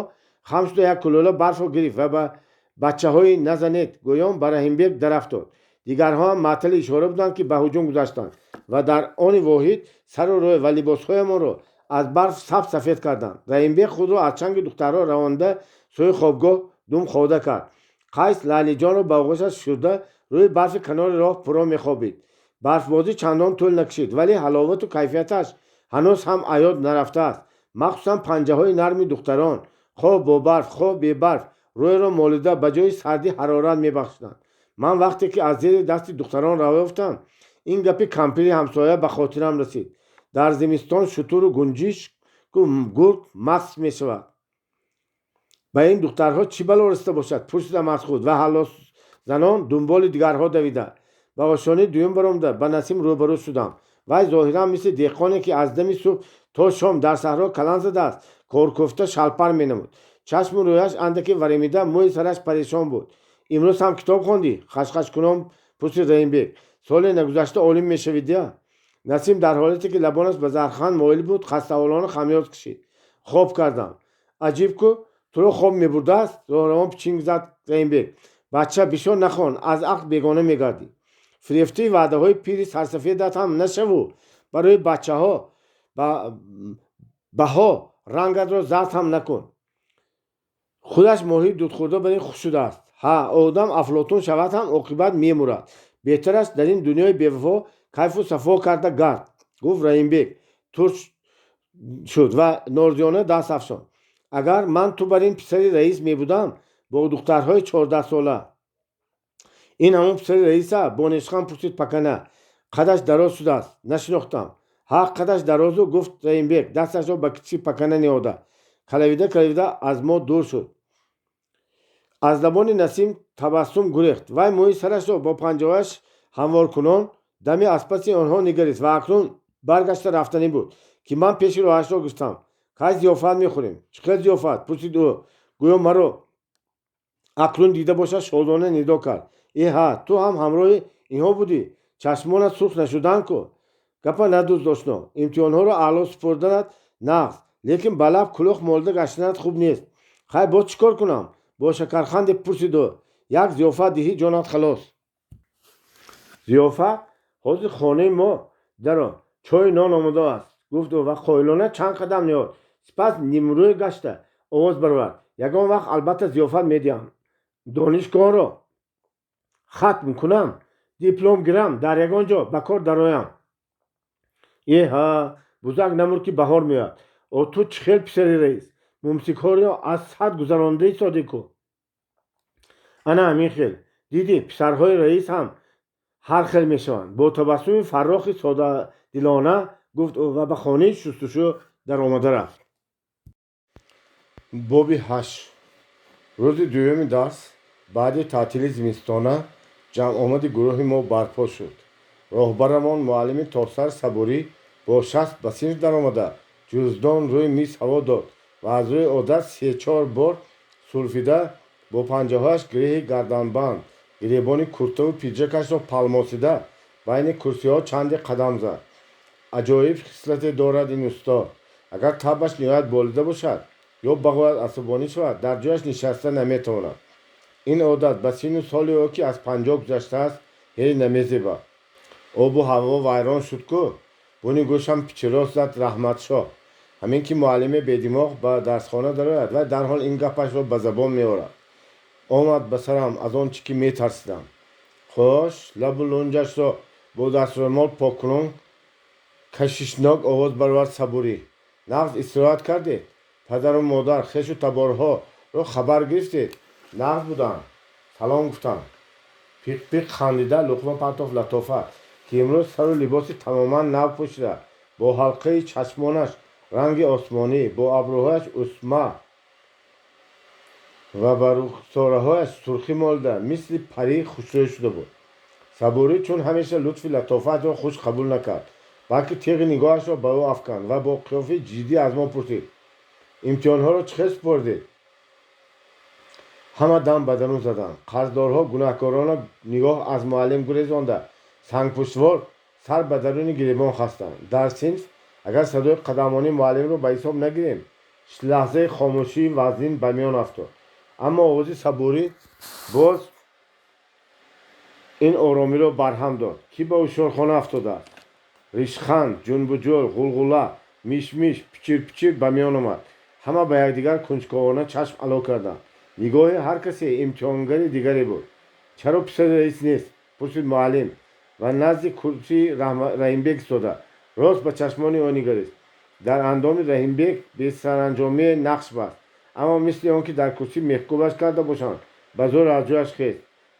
Speaker 1: хам шуда як кулӯла барфро гирифт ва ба «Бачаҳои, назанед» гӯён ба Раҳимбек дарафтод. Дигарҳо ҳам маътали ишора буданд, ки ба ҳуҷум гузаштанд ва дар они воҳид сару рӯй ва либосҳоямонро аз барф саб сафед карданд. Раҳимбек худро аз чанги духтарҳо равонда, сӯи хобгоҳ дум хода кард. Қайс Лайлиҷонро ба оғӯшаш фишурда, рӯи барфи канори роҳ пурро мехобид. Барфбозӣ чандон тӯл накашид, вале ҳаловату кайфияташ ҳанӯз ҳам аёд нарафтааст. Махсусан панҷаҳои нарми духтарон, хоҳ бо барф, хоҳ бебарф, рӯйро молида, ба ҷои сардӣ ҳарорат мебахшиданд. Ман вақте ки аз зери дасти духтарон раҳо ёфтам, ин гапи кампири ҳамсоя ба хотирам расид: «Дар зимистон шутуру гунҷишку гург маст мешавад». Ба ин духтарҳо чӣ бало расида бошад, пурсидам аз худ ва ҳаллосзанон дунболи дигарҳо давида, ба ошёнаи дуюм баромада, ба Насим рӯбарӯ шудам. Вай зоҳиран мисли деҳқоне, ки аз дами субҳ то шом дар саҳро калан задааст, коркӯфта шалпар менамуд. Чашму рӯяш андаке варемида, мӯи сараш парешон буд. Имрӯз ҳам китоб хондӣ? Хашхашкунон пурсид Раҳимбек. Соли нагузашта олим мешавидия. Насим дар ҳолате ки лабонаш ба зарханд моил буд, хастаҳолона хамёз кашид. Хоб кардам. Аҷиб ку, туро хоб мебурдааст? Роҳравон пичинг зад Раҳимбек. Бача, бисёр нахон, аз ақл бегона мегардӣ. Фирефтаи ваъдаҳои пири сарсафедат ҳам нашаву барои бачаҳо баҳо рангатро зард ҳам накун. Худаш моҳии дудхӯрда бар ин хуш шудааст. Ҳа, одам Афлотун шавад ҳам, оқибат мемурад. Беҳтар аст дар ин дунёи бевафо кайфу сафо карда гард, гуфт Раҳимбек, турш шуд ва норозиёна даст афшонд. Агар ман ту бар ин писари раис мебудам, бо духтарҳои 14-сола. Ин ҳамон писари раиса? Бо нешхан пурсид Пакана. Қадаш дароз шудааст, нашинохтам. Ҳа, қадаш дарозу, гуфт Раҳимбек, дасташро ба китфи Пакана ниҳода. Калавида калавида аз мо дур шуд. Аз лабони Насим табассум гурехт. Вай мӯи сарашро бо панҷаҳояш ҳамворкунон дами аз паси онҳо нигарист ва акнун баргашта рафтанӣ буд, ки ман пеши роҳашро гирифтам. Кай зиёфат мехӯрем? Чӣ хел зиёфат? Пурсид ӯ, гӯё маро акнун дида бошад, шодона нидо кард. Э ҳа, ту ҳам ҳамроҳи инҳо будӣ? Чашмонат сурх нашуданд ку? Гапа надузд, ошно. Имтиҳонҳоро аъло супурданат нағз, лекин ба лаб кулоҳ молида гаштанат хуб нест. Хай, боз чӣ кор кунам? Бо шакарханде пурсид ӯ. Як зиёфат диҳӣ, ҷонат халос. Зиёфат? Ҳозир хонаи мо даро, чою нон омода аст, гуфт ӯ ва қоилона чанд қадам ниҳод. Сипас нимрӯй гашта овоз баровард. Ягон вақт албатта зиёфат медиҳам. Донишгоҳро хатм кунам, диплом гирам, дар ягон ҷо ба кор дароям. Э ҳа, бузак намурд, ки баҳор меояд. О, ту чӣ хел писари раис? Мумсикҳоро аз ҳад гузаронда истодӣ ку. Ана ҳамин хел. Дидӣ, писарҳои раис ҳам ҳар хел мешаванд, бо табассуми фаррохи содадилона гуфт ӯ ва ба хонаи шустушӯ даромада рафт. Боби ҳашт. Рӯзи дуюми дарс баъди таътили зимистона ҷамъомади гурӯҳи мо барпо шуд. Роҳбарамон, муаллими тосар Сабурӣ, бо шаст ба синф даромада, ҷуздон рӯи миз ҳаво дод ва аз рӯи одат се-чор бор сулфида, бо панҷаҳояш гиреҳи гарданбанд, гиребони куртаву пиджакашро палмосида, байни курсиҳо чанде қадам зад. Аҷоиб хислате дорад ин устод. Агар табъаш ниҳоят болида бошад ё бағоят асабонӣ шавад, дар ҷояш нишаста наметавонад. Ин одат ба синну соли ӯ, ки аз 50 гузаштааст, ҳеҷ намезебад. Обу ҳаво вайрон шуд ку, буни гӯшам пичиррос зад Раҳматшоҳ. Ҳамин ки муаллими бедимоғ ба дарсхона дарояд, вай дарҳол ин гапашро ба забон меорад. Омад ба сарам аз он чӣ ки метарсидам. Хош, лабу лунҷашро бо дастрӯмол поккунон кашишнок овоз баровард Сабурӣ. Нағз истироҳат кардед? Падару модар, хешу таборҳоро хабар гирифтед? Нағз буданд, салом гуфтанд. Пиқ-пиқ хандида луқма партофт Латофат, ки имрӯз сару либоси тамоман нав пӯшида, бо ҳалқаи чашмонаш ранги осмонӣ, бо абрӯҳояш усма ва ба рухсораҳояш сурхӣ молида, мисли парӣ хушрӯй шуда буд. Сабурӣ чун ҳамеша лутфи Латофатро хуш қабул накард, балки теғи нигоҳашро ба ӯ афканд ва бо қиёфаи ҷиддӣ аз мо пурсид: «Имтиҳонҳоро чӣ хел супордед?» Ҳама дам ба дарун заданд. Қарздорҳо гунаҳкорона нигоҳ аз муаллим гурезонда, сангпуштвор сар ба даруни гиребон хастанд. Дар синф, агар садои қадамонии муаллимро ба ҳисоб нагирем, лаҳзаи хомӯшии вазнин ба миён афтод. Аммо овози Сабурӣ боз ин оромиро барҳам дод. Кӣ ба ҳушёрхона афтодааст? Ришханд, ҷунбуҷӯл, ғулғула, мишмиш, пичирпичир ба миён омад. Ҳама ба якдигар кунҷковона чашм ало карданд. Нигоҳи ҳар касе имтиҳонгари дигаре буд. Чаро писари раис нест? Пурсид муаллим ва назди курсии Раҳимбек истода, рост ба чашмони ӯ нигарист. Дар андоми Раҳимбек бесаранҷомие нақш баст, аммо мисли он ки дар курсӣ мехкӯбаш карда бошанд, ба зӯр аз ҷояш хест.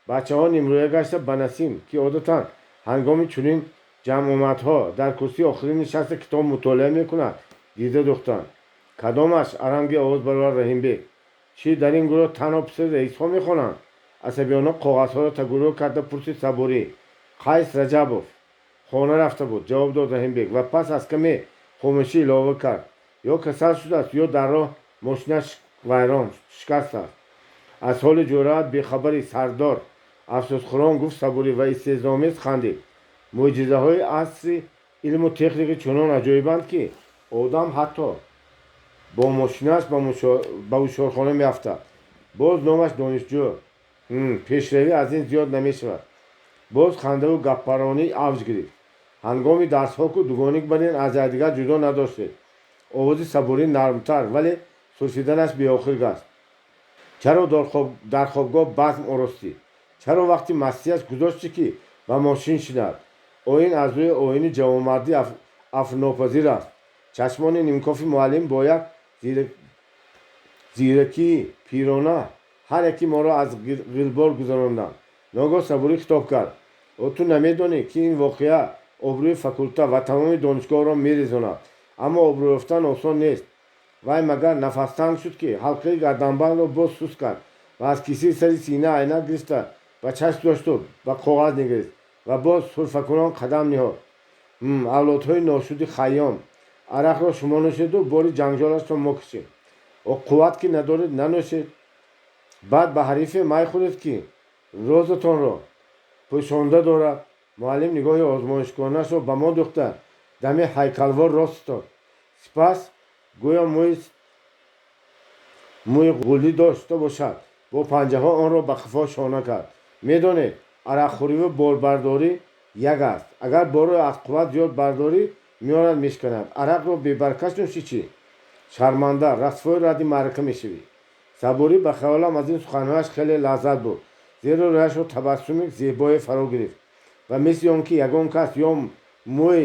Speaker 1: Бачаҳо нимрӯя гашта ба Насим, ки одатан ҳангоми чунин ҷамъомадҳо дар курсии охирин нишаста китоб мутолиа мекунад, дида духтанд. Кадомаш? Аранги овоз баровард Раҳимбек. Чӣ, дар ин гурӯҳ танҳо писари раисҳо мехонанд? Асабиёна коғазҳоро тагурӯ карда пурсид Сабурӣ. Қайс Раҷабов хона рафта буд, ҷавоб дод Раҳимбек ва пас аз каме хомӯшӣ илова кард: ё касал шудааст, ё дар роҳ мошинаш вайрон шикастааст. Аз ҳоли ҷӯраат бехабари, сардор, афсӯсхӯрон гуфт Сабурӣ ва истеҳзоомез хандид. Мӯъҷизаҳои асри илму техника чунон аҷоибанд, ки одам ҳатто бо мошинаш ба ҳушёрхона меафтад. Боз номаш донишҷӯ. Пешравӣ аз ин зиёд намешавад. Боз хандаву гаппаронӣ авҷ гирифт. Ҳангоми дарсҳо ку дугоник барин аз якдигар ҷудо надоштед. Овози Сабурӣ нармтар, вале сурфиданаш беохир гашт. Чаро дар хобгоҳ базм оростӣ? Чаро вақти мастияш гузоштӣ, ки ба мошин шинад? Оин аз рӯи оини ҷавонмардӣ афвнопазир аст. Чашмони нимкофи муаллим бо як зиракии пирона ҳар яки моро аз ғилбор гузаронданд. Ногоҳ Сабурӣ хитоб кард: О, ту намедонӣ, ки ин воқеа обрӯи факулта ва тамоми донишгоҳро мерезонад. Аммо обрӯ ёфтан осон нест. Вай магар нафастанг шуд, ки ҳалқаи гарданбандро боз суст кард ва аз кисаи сари сина айнак гирифта ба чашм дошту ба коғаз нигарист ва боз сурфакунон қадам ниҳод. Авлодҳои ношуди Хайём, арақро шумо нӯшеду бори ҷанҷолашро мо кашем. О, қувват ки надоред, нанӯшед. Баъд ба ҳарифе май хӯред, ки розатонро пӯшонда дорад. Муаллим нигоҳи озмоишконаашро ба мо дӯхта, дами ҳайкалвор рост истод. Сипас гӯё мӯи ғулӣ дошта бошад, бо панҷаҳо онро ба қафо шона кард. Медонед, арақхӯриву борбардорӣ як аст. Агар борро аз қувват зиёд бардорӣ, миёнат мешиканад. Арақро бебаркаш нӯшӣ чӣ? Шарманда, расвои радди маърака мешавӣ. Сабурӣ ба хаёлам аз ин суханҳояш хеле лаззат бурд, зеро рӯяшро табассуми зебое фаро гирифт ва мисли он ки ягон кас ё мӯй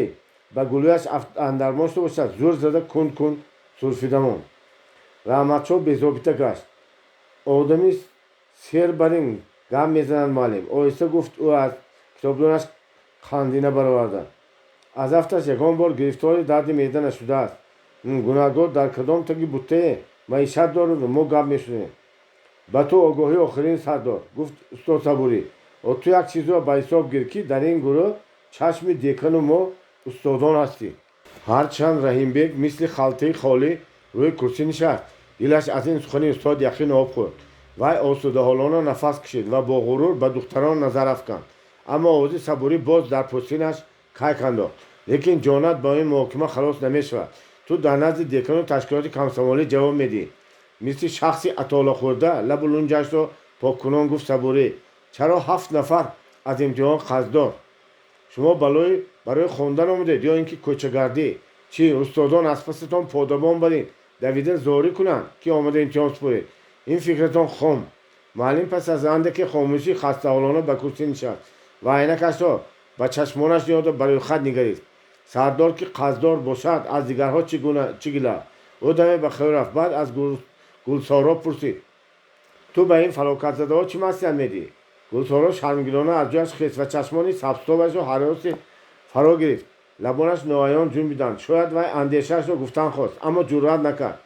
Speaker 1: ба гулӯяш андармон шуда бошад, зӯр зада кунд кунд сурфида монд. Раҳматшоҳ безобита гашт. Одами сер бар ин гап мезанад, муаллим, оҳиста гуфт ӯ, аз китобдонаш қандина бароварда. Аз афташ ягон бор гирифтори дарди меъда нашудааст. Гунаҳгор дар кадом таги буттае маишат дораду мо гап мешунавем. Ба ту огоҳии охирин, сардор, гуфт устод Сабурӣ. О, ту як чизро ба ҳисоб гир, ки дар ин гурӯҳ чашми декану мо устодон ҳастӣ. Ҳарчанд Раҳимбек мисли халтаи холӣ рӯи курсӣ нишаст, дилаш аз ин сухани устод яқин об хӯрд. Вай осудаҳолона нафас кашид ва бо ғурур ба духтарон назар афканд. Аммо овози Сабурӣ боз дар пӯстинаш кайк андохт: Лекин ҷонат ба ин муҳокима халос намешавад. Ту дар назди декану ташкилоти комсомолӣ ҷавоб медиҳӣ. Мисли шахси атолахӯрда лабу лунҷашро поккунон гуфт Сабурӣ: Чаро ҳафт нафар аз имтиҳон қарздор? Шумо балои барои хондан омадед ё ин ки кӯчагардӣ? Чӣ, устодон аз пасатон подабон барин давида зорӣ кунанд, ки омада имтиҳон супоред? Ин фикратон хом. Муаллим пас аз андаке хомӯшӣ хастаҳолона ба курсӣ нишаст ва айнакашро ба чашмонаш ниҳода ба рӯйхат нигарист. Сардор ки қарздор бошад, аз дигарҳо чӣ гила? Ӯ даме ба хаёл рафт, баъд аз Гулсоро пурсид: Ту ба ин фалокатзадаҳо чӣ маслиҳат медиҳӣ? Гулсоро шармгинона аз ҷояш хест ва чашмони сабзтобашро ҳаросе фаро гирифт. Лабонаш ноаён ҷунбиданд. Шояд вай андешаашро гуфтан хост, аммо ҷуръат накард.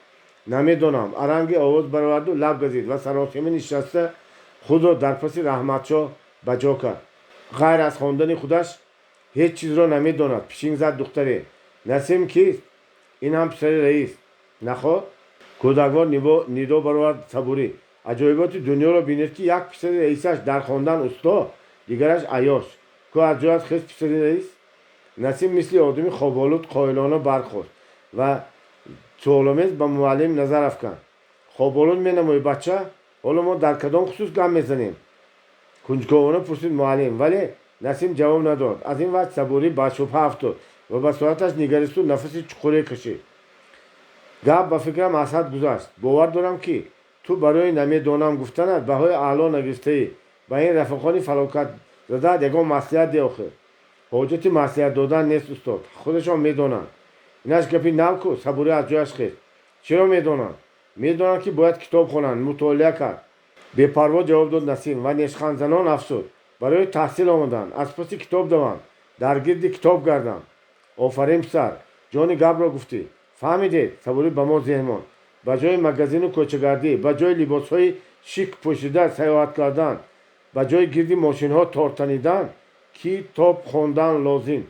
Speaker 1: Намедонам, аранги овоз бароварду лаб газид ва саросема нишаста худро дар паси Раҳматшоҳ ба ҷо кард. Ғайр аз хондани худаш ҳеҷ чизро намедонад, пишинг зад духтаре. Насим кист? Ин ҳам писари раис. Наход? Кӯдаквор нидо баровард Сабурӣ. Аҷоиботи дунёро бинед, ки як писари раисаш дар хондан усто, дигараш айёш. Ку аз ҷояш хест писари раис? Насим мисли одами хоболуд қоилона бархост ва суоломез ба муаллим назар афканд. Хоболуд менамоӣ, бача? Ҳоло мо дар кадом хусус гап мезанем? Кунҷковона пурсид муаллим, вале Насим ҷавоб надод. Аз ин вақт Сабурӣ ба шубҳа афтод ва ба соаташ нигаристу нафаси чуқуре кашид. Гап, ба фикрам, аз ҳад гузашт. Бовар дорам, ки ту барои намедонам гуфтанат баҳои аъло нагирифтаӣ. Ба ин рафиқони фалокатзадаат ягон маслиҳат де, охир. Ҳоҷати маслиҳат додан нест, устод, худашон медонанд. Инаш гапи нав ку? Сабурӣ аз ҷояш хест. Чиро медонанд? Медонанд, ки бояд китоб хонанд, мутолиа кард, бепарво ҷавоб дод Насим ва нешхандзанон афзуд: Барои таҳсил омаданд, аз паси китоб даванд, дар гирди китоб гарданд. Офарин, писар, ҷони гапро гуфтӣ. Фаҳмидед? Сабурӣ ба мо зеҳн монд. Ба ҷои магазину кӯчагардӣ, ба ҷои либосҳои шик пӯшида саёҳат кардан, ба ҷои гирди мошинҳо тор танидан, китоб хондан лозим.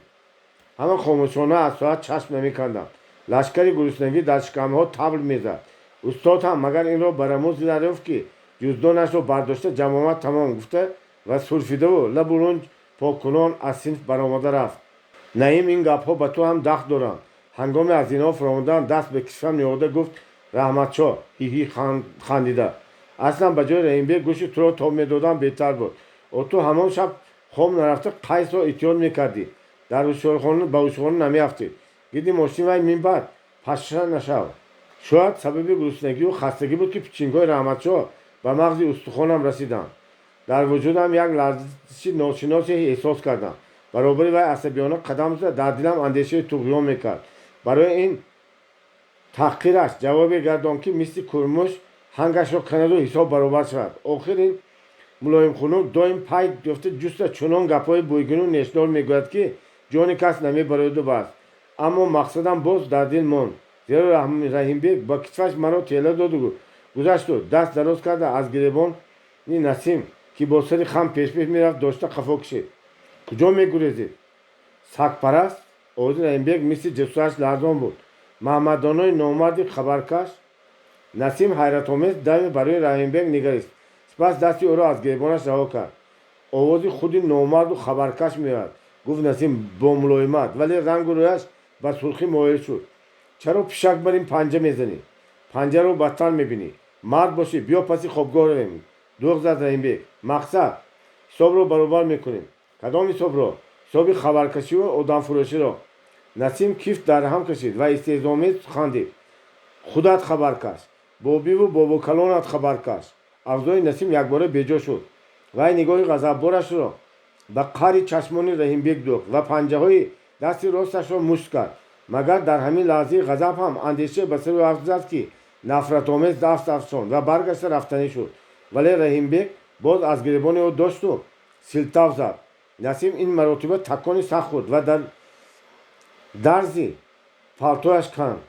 Speaker 1: Ҳама хомӯшона аз соат чашм намеканданд. Лашкари гуруснагӣ дар шикамҳо табл мезад. Устод ҳам магар инро ба рамӯзе дарёфт, ки Ҷуздонашро бардошта, ҷамъомад тамом гуфта ва сурфидаву лабу лунҷ поккунон аз синф баромада рафт. Наим, ин гапҳо ба ту ҳам дахл доранд. Ҳангоми аз зинаҳо фуромадан даст ба китфам ниҳода гуфт Раҳматшоҳ ҳи-ҳи хандида. Аслан ба ҷои Раҳимбек гӯшти туро тоб медодам, беҳтар буд. О, ту ҳамон шаб хоб нарафта Қайсро эҳтиёт мекардӣ. Дар ҳушёрхона ба ҳушёрхона намеафтид. Гирди мошини вай минбаъд пашша нашав. Шояд сабаби гуруснагию хастагӣ буд, ки пичингҳои Раҳматшоҳ ба мағзи устухонам расиданд. Дар вуҷудам як ларзиши ношиносе эҳсос кардам. Баробари вай асабиёна қадам зада, дар дилам андешаи туғён мекард. Барои ин таҳқираш ҷавобе гардон, ки мисли курмуш ҳангашро канаду ҳисоб баробар шавад. Охир ин мулоимхунук доим пай ёфта ҷуста чунон гапҳои бӯйгину нешдор мегӯяд, ки ҷони кас намебарояду бас. Аммо мақсадам боз дар дил монд, зеро Раҳимбек ба китфаш маро тела доду гузашту даст дароз карда аз гиребони Насим, ки бо сари хам пешпеш мерафт, дошта қафо кашид. Куҷо мегурезед, сагпараст? Овози Раҳимбек мисли ҷуссааш ларзон буд. Маҳмаддонои номарди хабаркаш. Насим ҳайратомез даме барои Раҳимбек нигарист, сипас дасти ӯро аз гиребонаш раҳо кард. Овози худи номарду хабаркаш меояд, гуфт Насим бо мулоимат, вале рангу рӯяш ба сурхӣ моил шуд. Чаро пишак бар ин панҷа мезанӣ? Панҷаро бадтар мебинӣ. Мард бошӣ, биё паси хобгоҳ равем, дӯғ зад Раҳимбек. Мақсад, ҳисобро баробар мекунем. Кадом ҳисобро? Ҳисоби хабаркашиву одамфурӯширо. Насим кифт дар ҳам кашид ва истеҳзоомез хандид. Худат хабаркаш, бобиву бобокалонат хабаркаш. Авзои Насим якбора беҷо шуд. Вай нигоҳи ғазабборашро ба қаъри чашмони Раҳимбек дӯхт ва панҷаҳои дасти росташро мушт кард. Магар дар ҳамин лаҳзаи ғазаб ҳам андешае ба сари ӯ зад, ки нафратомез даст афшонд ва баргашта рафтанӣ шуд, вале Раҳимбек боз аз гиребони ӯ дошту силтав зад. Насим ин маротиба такони сахт хӯрд ва дар дарзи палтояш канд.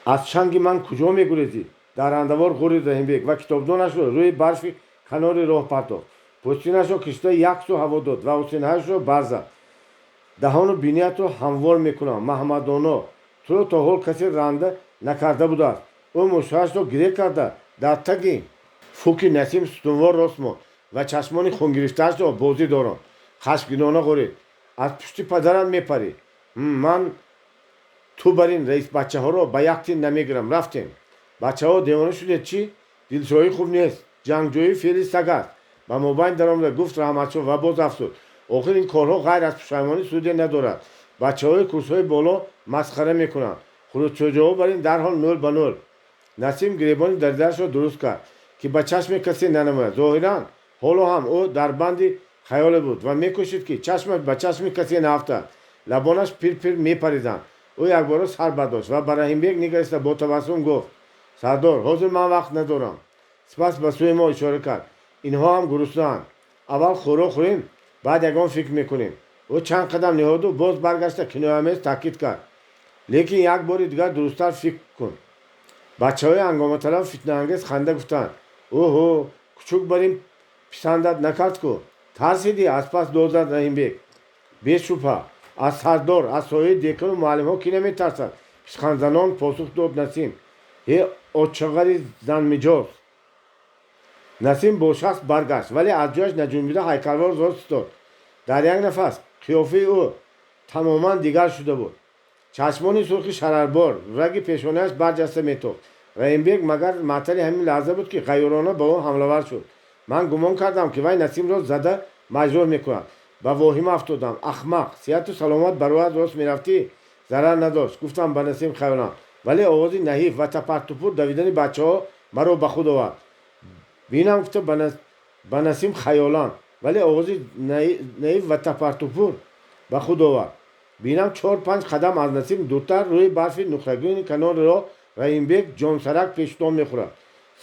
Speaker 1: Аз чанги ман куҷо мегурезӣ? Даррандавор ғурид Раҳимбек ва китобдонашро рӯи барфи канори роҳ партофт. Пӯстинашро кишида як сӯ ҳаво дод ва остинҳояшро бар зад. Даҳону биниятро ҳамвор мекунам, Маҳмаддоно. Туро то ҳол касе ранда накарда будааст. Ӯ муштҳояшро гире карда дар таги фуки Насим сутунвор рост монд ва чашмони хунгирифтаашро бозӣ доронд. Хашмгинона ғурид: аз пушти падарам мепарӣ. Ман ту бар ин раисбачаҳоро ба як тин намегирам. Рафтем. Бачаҳо, девона шудед чӣ? Дилшоҳӣ хуб нест, ҷангҷӯӣ феъли саг аст, ба мобайн даромада гуфт Раҳматшоҳ ва боз афзуд: охир ин корҳо ғайр аз пушаймонӣ суде надорад. Бачаҳои курсҳои боло масхара мекунанд. Хурусчоҷаҳо бар ин дарҳол нол ба нол. Насим гиребони даридаашро дуруст кард, ки ба чашми касе нанамояд. Зоҳиран ҳоло ҳам ӯ дар банди хаёле буд ва мекӯшид, ки чашмаш ба чашми касе наафтад. Лабонаш пир-пир мепариданд. Ӯ якбора сар бардошт ва ба Раҳимбек нигариста бо табассум гуфт: сардор, ҳозир ман вақт надорам. Сипас ба сӯи мо ишора кард: инҳо ҳам гуруснаанд. Аввал хӯрок хӯрем, баъд ягон фикр мекунем. Ӯ чанд қадам ниҳоду боз баргашта кинояомез таъкид кард: лекин як бори дигар дурусттар фикр кун. Бачаҳои ҳангоматалаб фитнаангез ханда гуфтанд: оҳо, кучук бар ин писандат накард ку? Тарсидӣ, аз пас дод зад Раҳимбек. Бешубҳа, аз сардор, аз сояи декану муаллимҳо кӣ наметарсад? Пишханзанон посух дод Насим. Э, отчағари занмиҷоз. Насим бо шахс баргашт, вале аз ҷояш наҷунбида ҳайкалвор рост истод. Дар як нафас қиёфаи ӯ тамоман дигар шуда буд. Чашмони сурхи шарарбор раги пешонааш барҷаста метофт. Раҳимбек магар маътали ҳамин лаҳза буд, ки ғайёрона ба ӯ ҳамлавар шуд. Ман гумон кардам, ки вай Насимро зада маҷрӯҳ мекунад. Ба воҳима афтодам. Ахмақ, сиҳату саломат ба роҳат рост мерафтӣ, зарар надошт, гуфтам ба Насим хаёлам, вале овози наҳиф ва тапартупур давидани бачаҳо маро ба худ овард. Бинам, гуфта ба Насим хаёлан, вале овози наҳиф ва тапартупур ба худ овард. Бинам, чор-панҷ қадам аз Насим дуртар рӯи барфи нуқрагини канори роҳ Раҳимбек ҷонсарак пешутон мехӯрад.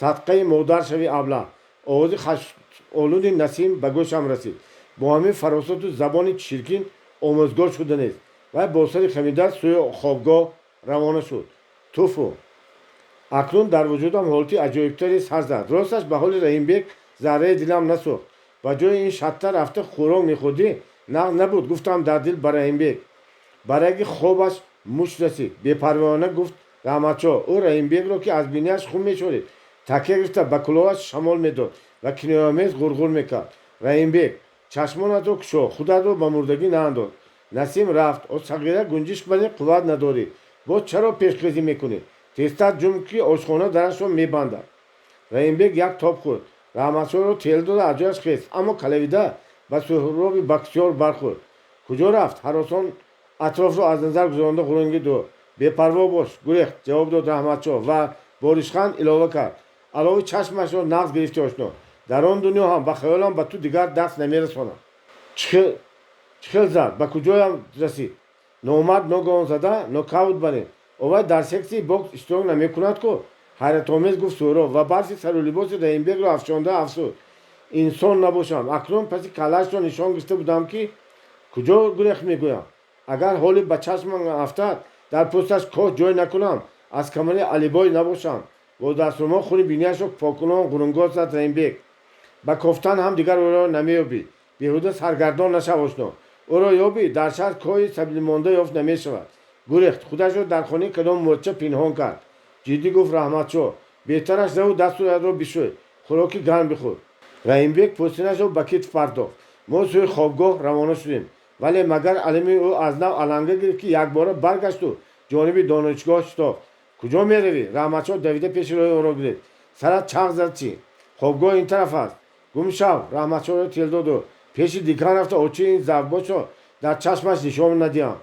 Speaker 1: Садқаи модар шави, аблаҳ! Овози хашмолуди Насим ба гӯшам расид. Бо ҳамин фаросату забони чиркин омӯзгор шуда нест. Вай бо сари хамида сӯи хобгоҳ равона шуд. Туфу! Акнун дар вуҷудам ҳолати аҷоибтаре сар зад. Росташ, ба ҳоли Раҳимбек зарраи дилам насӯхт. Ба ҷои ин шадтар рафта хӯрок мехӯрдӣ, нағз набуд, гуфтам дар дил ба Раҳимбек. Ба раги хобаш мушт расид, бепарвоёна гуфт Раҳматшоҳ. Ӯ Раҳимбекро, ки аз бинияш хун мешорид, Такя гирифта ба кулоҳаш шамол медод ва кинояомез ғурғур мекард. Раҳимбек, чашмонатро кушо, худатро ба мурдагӣ наандоз. Насим рафт. О сағира, гунҷишк барин қувват надорӣ, боз чаро пешхезӣ мекунӣ? Тезтар ҷунб, ки ошхона дарашро мебандад. Раҳимбек як тоб хӯрд. Раҳматшоҳро тела дода аз ҷояш хест, аммо калавида ба Суҳроби боксёр бархӯрд. Куҷо рафт? Ҳаросон атрофро аз назар гузаронда ғурунгид ӯ. Бепарво бош, гурехт, ҷавоб дод Раҳматшоҳ ва бо ришханд илова кард: алови чашмашро нағз гирифти, ошно. Дар он дунё ҳам ба хаёлам ба ту дигар даст намерасонам. Чӣ хел зад? Ба куҷоям расид? Номард ногаҳон зада нокаут барин. Овай дар сексияи бокс иштирок намекунад ку, ҳайратомез гуфт Суҳроб ва барфи сару либоси Раҳимбекро афшонда афзуд: инсон набошам, акнун паси каллаашро нишон гирифта будам, ки куҷо гурехт мегӯям. Агар ҳоле ба чашмам афтад, дар пӯсташ коҳ ҷой накунам, аз камари Алибой набошам. Бо даструмол хуни бинияшро покунон ғурунгоз зад Раҳимбек. Ба кофтан ҳам дигар ӯро намеёбӣ. Беҳуда саргардон нашав, ошно. Ӯро ёбӣ, дар шаҳр коҳи сабилмонда ёфт намешавад. Гурехт, худашро дар хонаи кадом мӯрча пинҳон кард, ҷиддӣ гуфт Раҳматшоҳ. Беҳтараш раву дасту рӯятро бишӯй, хӯроки гарм бихӯр. Раҳимбек пӯстинашро ба китф партофт. Мо сӯи хобгоҳ равона шудем, вале магар алами ӯ аз нав аланга гирифт, ки якбора баргашту ҷониби донишгоҳ шитофт. Куҷо меравӣ? Раҳматшоҳ давида пеши роҳи ӯро гирифт. Сарат чарх зад чӣ? Хобгоҳ ин тараф аст. Гум шав, Раҳматшоҳро тел доду. Пеши дикан рафта очи ин завбошро дар чашмаш нишон надиҳам.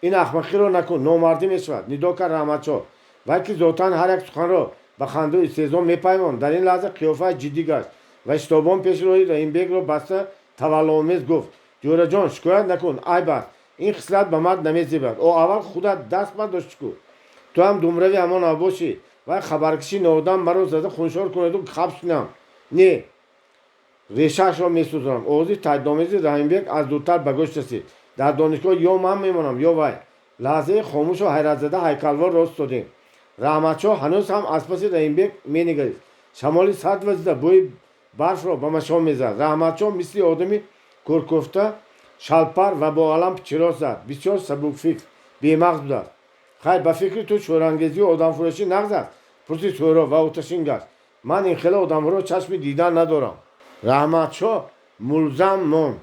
Speaker 1: Ин ахмақиро накун, номардӣ мешавад, нидо кард Раҳматшоҳ. Вай ки зотан ҳар як суханро ба ханду истеҳзо мепаймонд, дар ин лаҳза қиёфааш ҷиддӣ гашт ва шитобон пеши роҳи Раҳимбекро баста таваллоомез гуфт: ҷӯраҷон, шикоят накун, айб аст. Ин хислат ба мард намезебад. О аввал худат даст бардошти ку. Ту ҳам думрави ҳамон авбошӣ. Вай хабаркиши ноодам маро зада хуншор кунаду хабс кунам. Не, решаашро месӯзонам. Овози таъдомези Раҳимбек аз дуртар ба гӯш расид. Дар донишгоҳ ё ман мемонам, ё вай. Лаҳзаи хомӯшу ҳайратзада ҳайкалвор рост стодем. Раҳматшоҳ ҳанӯз ҳам аз паси Раҳимбек менигарист. Шамоли сард вазида бӯи барфро ба машом мезад. Раҳматшоҳ мисли одами кӯркӯфта шалпар ва бо алам чироз зад. Бисёр сабукфикр, бемағз будааст. Хайр, ба фикри ту шӯрангезию одамфурӯшӣ нағз аст? Пурсид Суҳроб ва оташин гашт. Ман ин хела одамҳоро чашми дидан надорам. Раҳматшоҳ мулзам монд.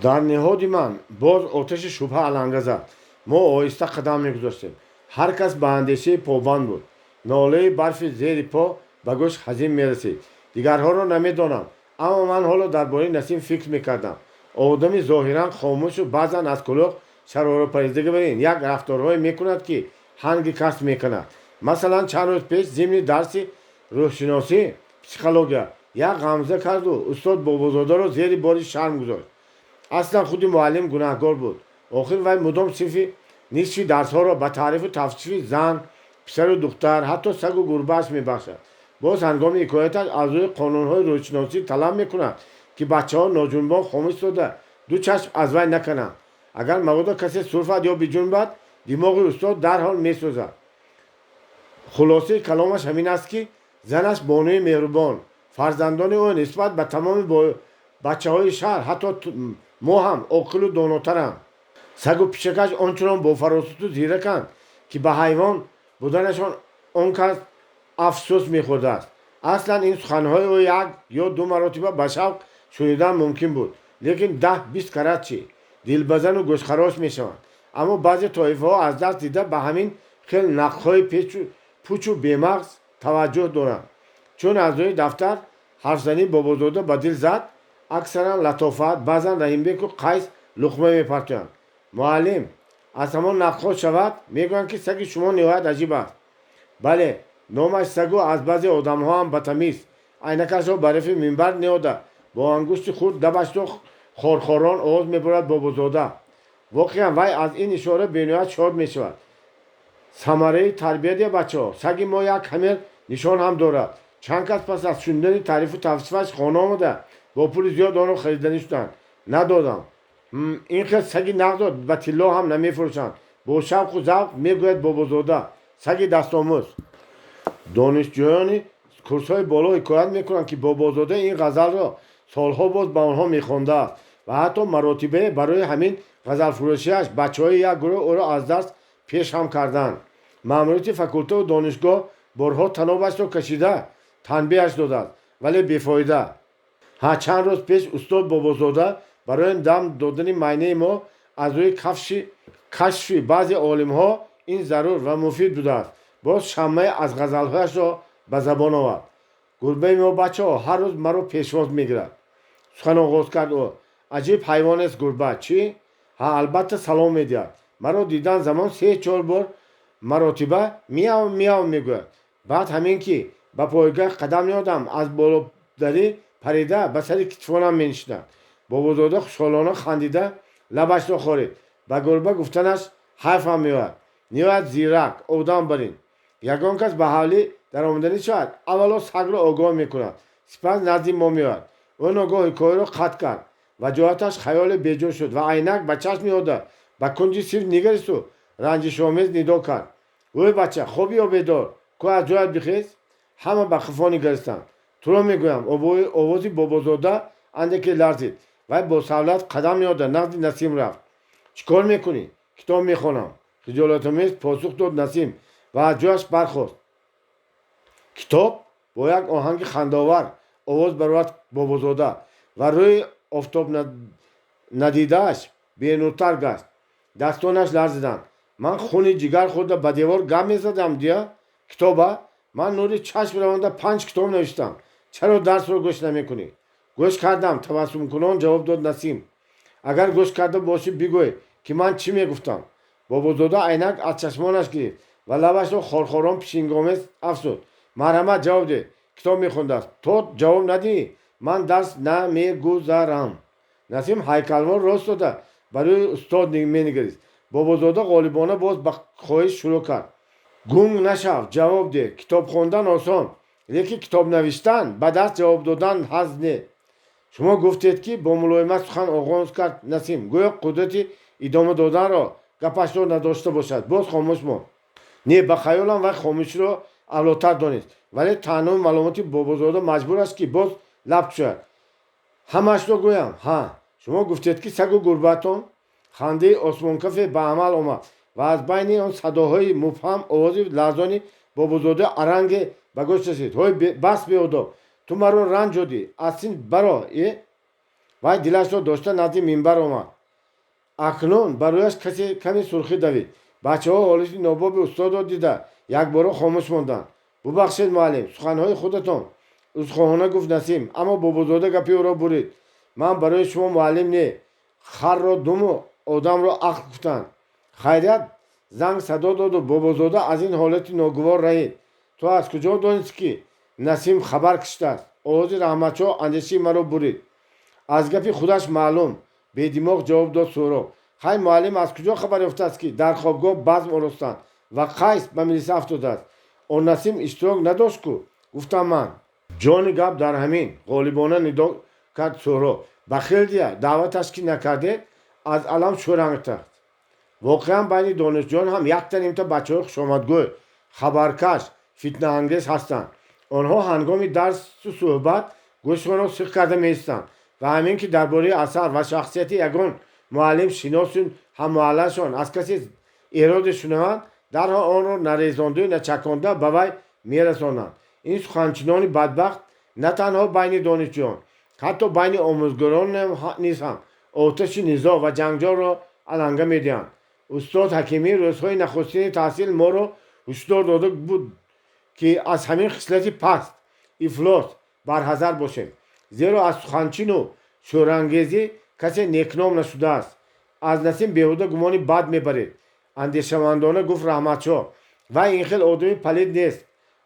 Speaker 1: Дар ниҳоди ман боз оташи шубҳа аланга зад. Мо оҳиста қадам мегузоштем. Ҳар кас ба андешаи побанд буд. Нолаи барфи зери по ба гӯш ҳазин мерасид. Дигарҳоро намедонам, аммо ман ҳоло дар бораи Насим фикр мекардам. Одами зоҳиран хомӯшу баъзан аз кулоҳ шароропаридага барин як рафторҳое мекунад, ки ҳанги кас мекунад. Масалан, чанд рӯз пеш зимни дарси рӯҳшиносӣ, психология, як ғамза карду устод Бобозодаро зери бори шарм гузошт. Аслан худи муаллим гунаҳкор буд. Охир вай мудом синфи нисфи дарсҳоро ба таърифу тавсифи зан, писару духтар, ҳатто сагу гурбааш мебахшад. Боз ҳангоми ҳикояташ аз рӯи қонунҳои рӯҳшиносӣ талаб мекунад, ки бачаҳо ноҷунбон хомӯш истода ду чашм аз вай накунанд. Агар мабодо касе сурфад ё биҷунбад, димоғи устод дарҳол месӯзад. Хулосаи каломаш ҳамин аст, ки занаш бонуи меҳрубон, фарзандони ӯ нисбат ба тамоми бачаҳои шаҳр, ҳатто мо ҳам оқилу донотаранд. Сагу пишакаш ончунон бофаросату зираканд, ки ба ҳайвон буданашон он кас афсӯс мехӯрдааст. Аслан ин суханҳои ӯ як ё ду маротиба ба шавқ шунидан мумкин буд, лекин 10-20 карат чӣ? Дилбазану гӯшхарош мешаванд. Аммо баъзе тоифаҳо аз даст дида ба ҳамин хел нақдҳои пучу бемағз таваҷҷӯҳ доранд. Чун аз рӯи дафтар ҳарфзании Бобозода ба дил зад, аксаран латофат, баъзан Раҳимбеку Қайс луқма мепартоянд. Муаллим, аз ҳамон нақдҳо шавад, мегӯянд, ки саги шумо ниҳоят аҷиб аст. Бале, номаш сагу аз баъзе одамҳо ҳам батамиз. Айнакашро ба рифи минбар ниҳода бо ангушти худ дабашро хорхорон овоз мебурад Бобозода. Воқеан вай аз ин ишора бениҳоят шод мешавад. Самараи тарбияти бачаҳо. Саги мо як ҳамел нишон ҳам дорад. Чанд кас пас аз шунидани таърифу тавсифаш хона омада бо пули зиёд онро хариданӣ шуданд. Надодам. Ин хел саги нағзро ба тилло ҳам намефурӯшанд, бо шавқу завқ мегӯяд Бобозода. Саги дастомӯз. Донишҷӯёни курсҳои боло ҳикоят мекунанд, ки Бобозода ин ғазалро солҳо боз ба онҳо мехондааст ва ҳатто маротибае барои ҳамин ғазалфурӯшиаш бачаҳои як гурӯҳ ӯро аз дарс пеш ҳам карданд. Маъмурияти факултету донишгоҳ борҳо танобашро кашида Танбеҳаш додааст, вале бефоида. Ҳа, чанд рӯз пеш устод Бобозода барои дам додани майнаи мо аз рӯи кашфи баъзе олимҳо ин зарур ва муфид будааст, боз шаммае аз ғазалҳояшро ба забон овард. Гурбаи мо, бачаҳо, ҳар рӯз маро пешвоз мегирад, сухан оғоз кард ӯ. Аҷиб ҳайвонест гурба, чӣ? Ҳа, албатта, салом медиҳад. Маро дидан замон се-чор бор маротиба миав, миав мегӯяд. Баъд ҳамин ки ба пойгоҳ қадам ниҳодам, аз болодарӣ парида ба сари китфонам менишинад. Бобозода хушҳолона хандида лабашро хорид. Ба гурба гуфтанаш ҳайфам меояд. Ниҳоят зирак, одам барин. Ягон кас ба ҳавлӣ даромаданӣ шавад, аввало сагро огоҳ мекунад, сипас назди мо меояд. Ӯ ногоҳ ҳикояро қатъ кард. Ваҷоҳаташ хаёле беҷо шуд ва айнак ба чашм ниҳода ба кунҷи синф нигаристу ранҷишомез нидо кард: Ӯй, бача, хобӣ ё бедор? Ку, аз ҷоят бихез! Ҳама ба қафо нигаристанд. Туро мегӯям! Овози Бобозода андаке ларзид. Вай бо савлат қадам ниҳода назди Насим рафт. Чӣ кор мекунӣ? Китоб мехонам, хиҷолатомез посух дод Насим ва аз ҷояш бархост. Китоб? Бо як оҳанги хандаовар овоз баровард Бобозода ва рӯи офтобнадидааш бенуртар гашт. Дастонаш ларзиданд. Ман хуни ҷигар хӯрда ба девор гап мезадам дия? Китоба? Ман нури чашм равонда панҷ китоб навиштам. Чаро дарсро гӯш намекунӣ? Гӯш кардам, табассумкунон ҷавоб дод Насим. Агар гӯш карда бошӣ, бигӯй, ки ман чӣ мегуфтам. Бобозода айнак аз чашмонаш гирифт ва лабашро хорхорон пишингомез афзуд: Марҳамат, ҷавоб деҳ. Китоб мехондааст. То ҷавоб надиҳӣ, ман дарс намегузарам. Насим ҳайкалвор рост дода ба рӯи устод менигарист. Бобозода ғолибона боз ба хоҳиш шурӯъ кард: Гунг нашав, ҷавоб деҳ. Китоб хондан осон, лекин китоб навиштан, ба дарс ҷавоб додан ҳаз не. Шумо гуфтед, ки, бо мулоимат сухан оғоз кард Насим, гӯё қудрати идома доданро гапашро надошта бошад. Боз хомӯш монд. Не, ба хаёлам, вай хомӯширо авлотар донист, вале таънаву маломоти Бобозода маҷбур аст, ки боз лаб кушояд. Ҳамаашро гӯям? Ҳа. Шумо гуфтед, ки сагу гурбаатон. Хандаи осмонкафе ба амал омад ва аз байни он садоҳои мубҳам овози ларзони Бобозода аранге ба гӯш расид: Ҳой, бас, беодоб, ту маро ранҷодӣ, аз синф баро! Э, вай дилашро дошта назди минбар омад. Акнун ба рӯяш касе каме сурхӣ давид. Бачаҳо ҳолати нобоби устодро дида якбора хомӯш монданд. Бубахшед, муаллим, суханҳои худатон, узрхоҳона гуфт Насим, аммо Бобозода гапи ӯро бурид: Ман барои шумо муаллим не. Харро думу одамро ақл гуфтанд. Хайрият, занг садо доду Бобозода аз ин ҳолати ногувор раҳид. Ту аз куҷо донистӣ, ки Насим хабар кашидааст? Овози Раҳматшоҳ андешаи маро бурид. Аз гапи худаш маълум, бедимоғ ҷавоб дод Суҳроб. Хай, муаллим аз куҷо хабар ёфтааст, ки дар хобгоҳ базм оростанд ва Қайс ба милиса афтодааст? Он Насим иштирок надошт ку, гуфтам ман. Ҷони гап дар ҳамин, ғолибона нидо кард Суҳроб. Бахел дия, даъваташ ки накардед, аз алам шӯрангтахт. Воқеан, байни донишҷӯён ҳам якта нимта бачаҳои хушомадгӯй, хабаркаш, фитнаангез ҳастанд. Онҳо ҳангоми дарсу суҳбат гӯшашонро сих карда меистанд ва ҳамин ки дар бораи асар ва шахсияти ягон муаллим, шиносу ҳаммаҳаллашон аз касе эроде шунаванд, дарҳол онро нарезонду начаконда ба вай мерасонанд. Ин суханчинони бадбахт на танҳо байни донишҷӯён, ҳатто байни омӯзгорон низ ҳам оташи низоъ ва ҷанҷолро аланга медиҳанд. Устод Ҳакимӣ рӯзҳои нахустини таҳсил моро ҳушдор дода буд, ки аз ҳамин хислати паст, ифлос барҳазар бошем, зеро аз суханчину шӯрангезӣ касе некном нашудааст. Аз Насим беҳуда гумони бад мебаред, андешамандона гуфт Раҳматшоҳ. Вай ин хел одами палид нест.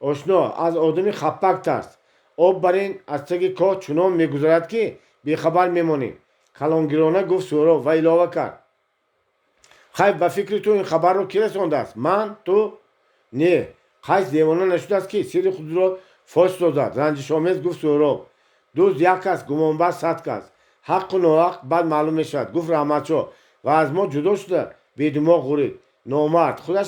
Speaker 1: Ошно, аз одами хаппак тарс. Об барин аз таги коҳ чунон мегузарад, ки бехабар мемонӣ, калонгирона гуфт Суҳроб ва илова кард: Хай, ба фикри ту ин хабарро кӣ расондааст? Ман? Ту? Не, Қайс девона нашудааст, ки сирри худро фош созад, ранҷишомез гуфт Суҳроб. Дузд як кас, гумонбар сад кас. Ҳаққу ноҳақ баъд маълум мешавад, гуфт Раҳматшоҳ ва аз мо ҷудо шуда бедумоғ ғурид. Номард худаш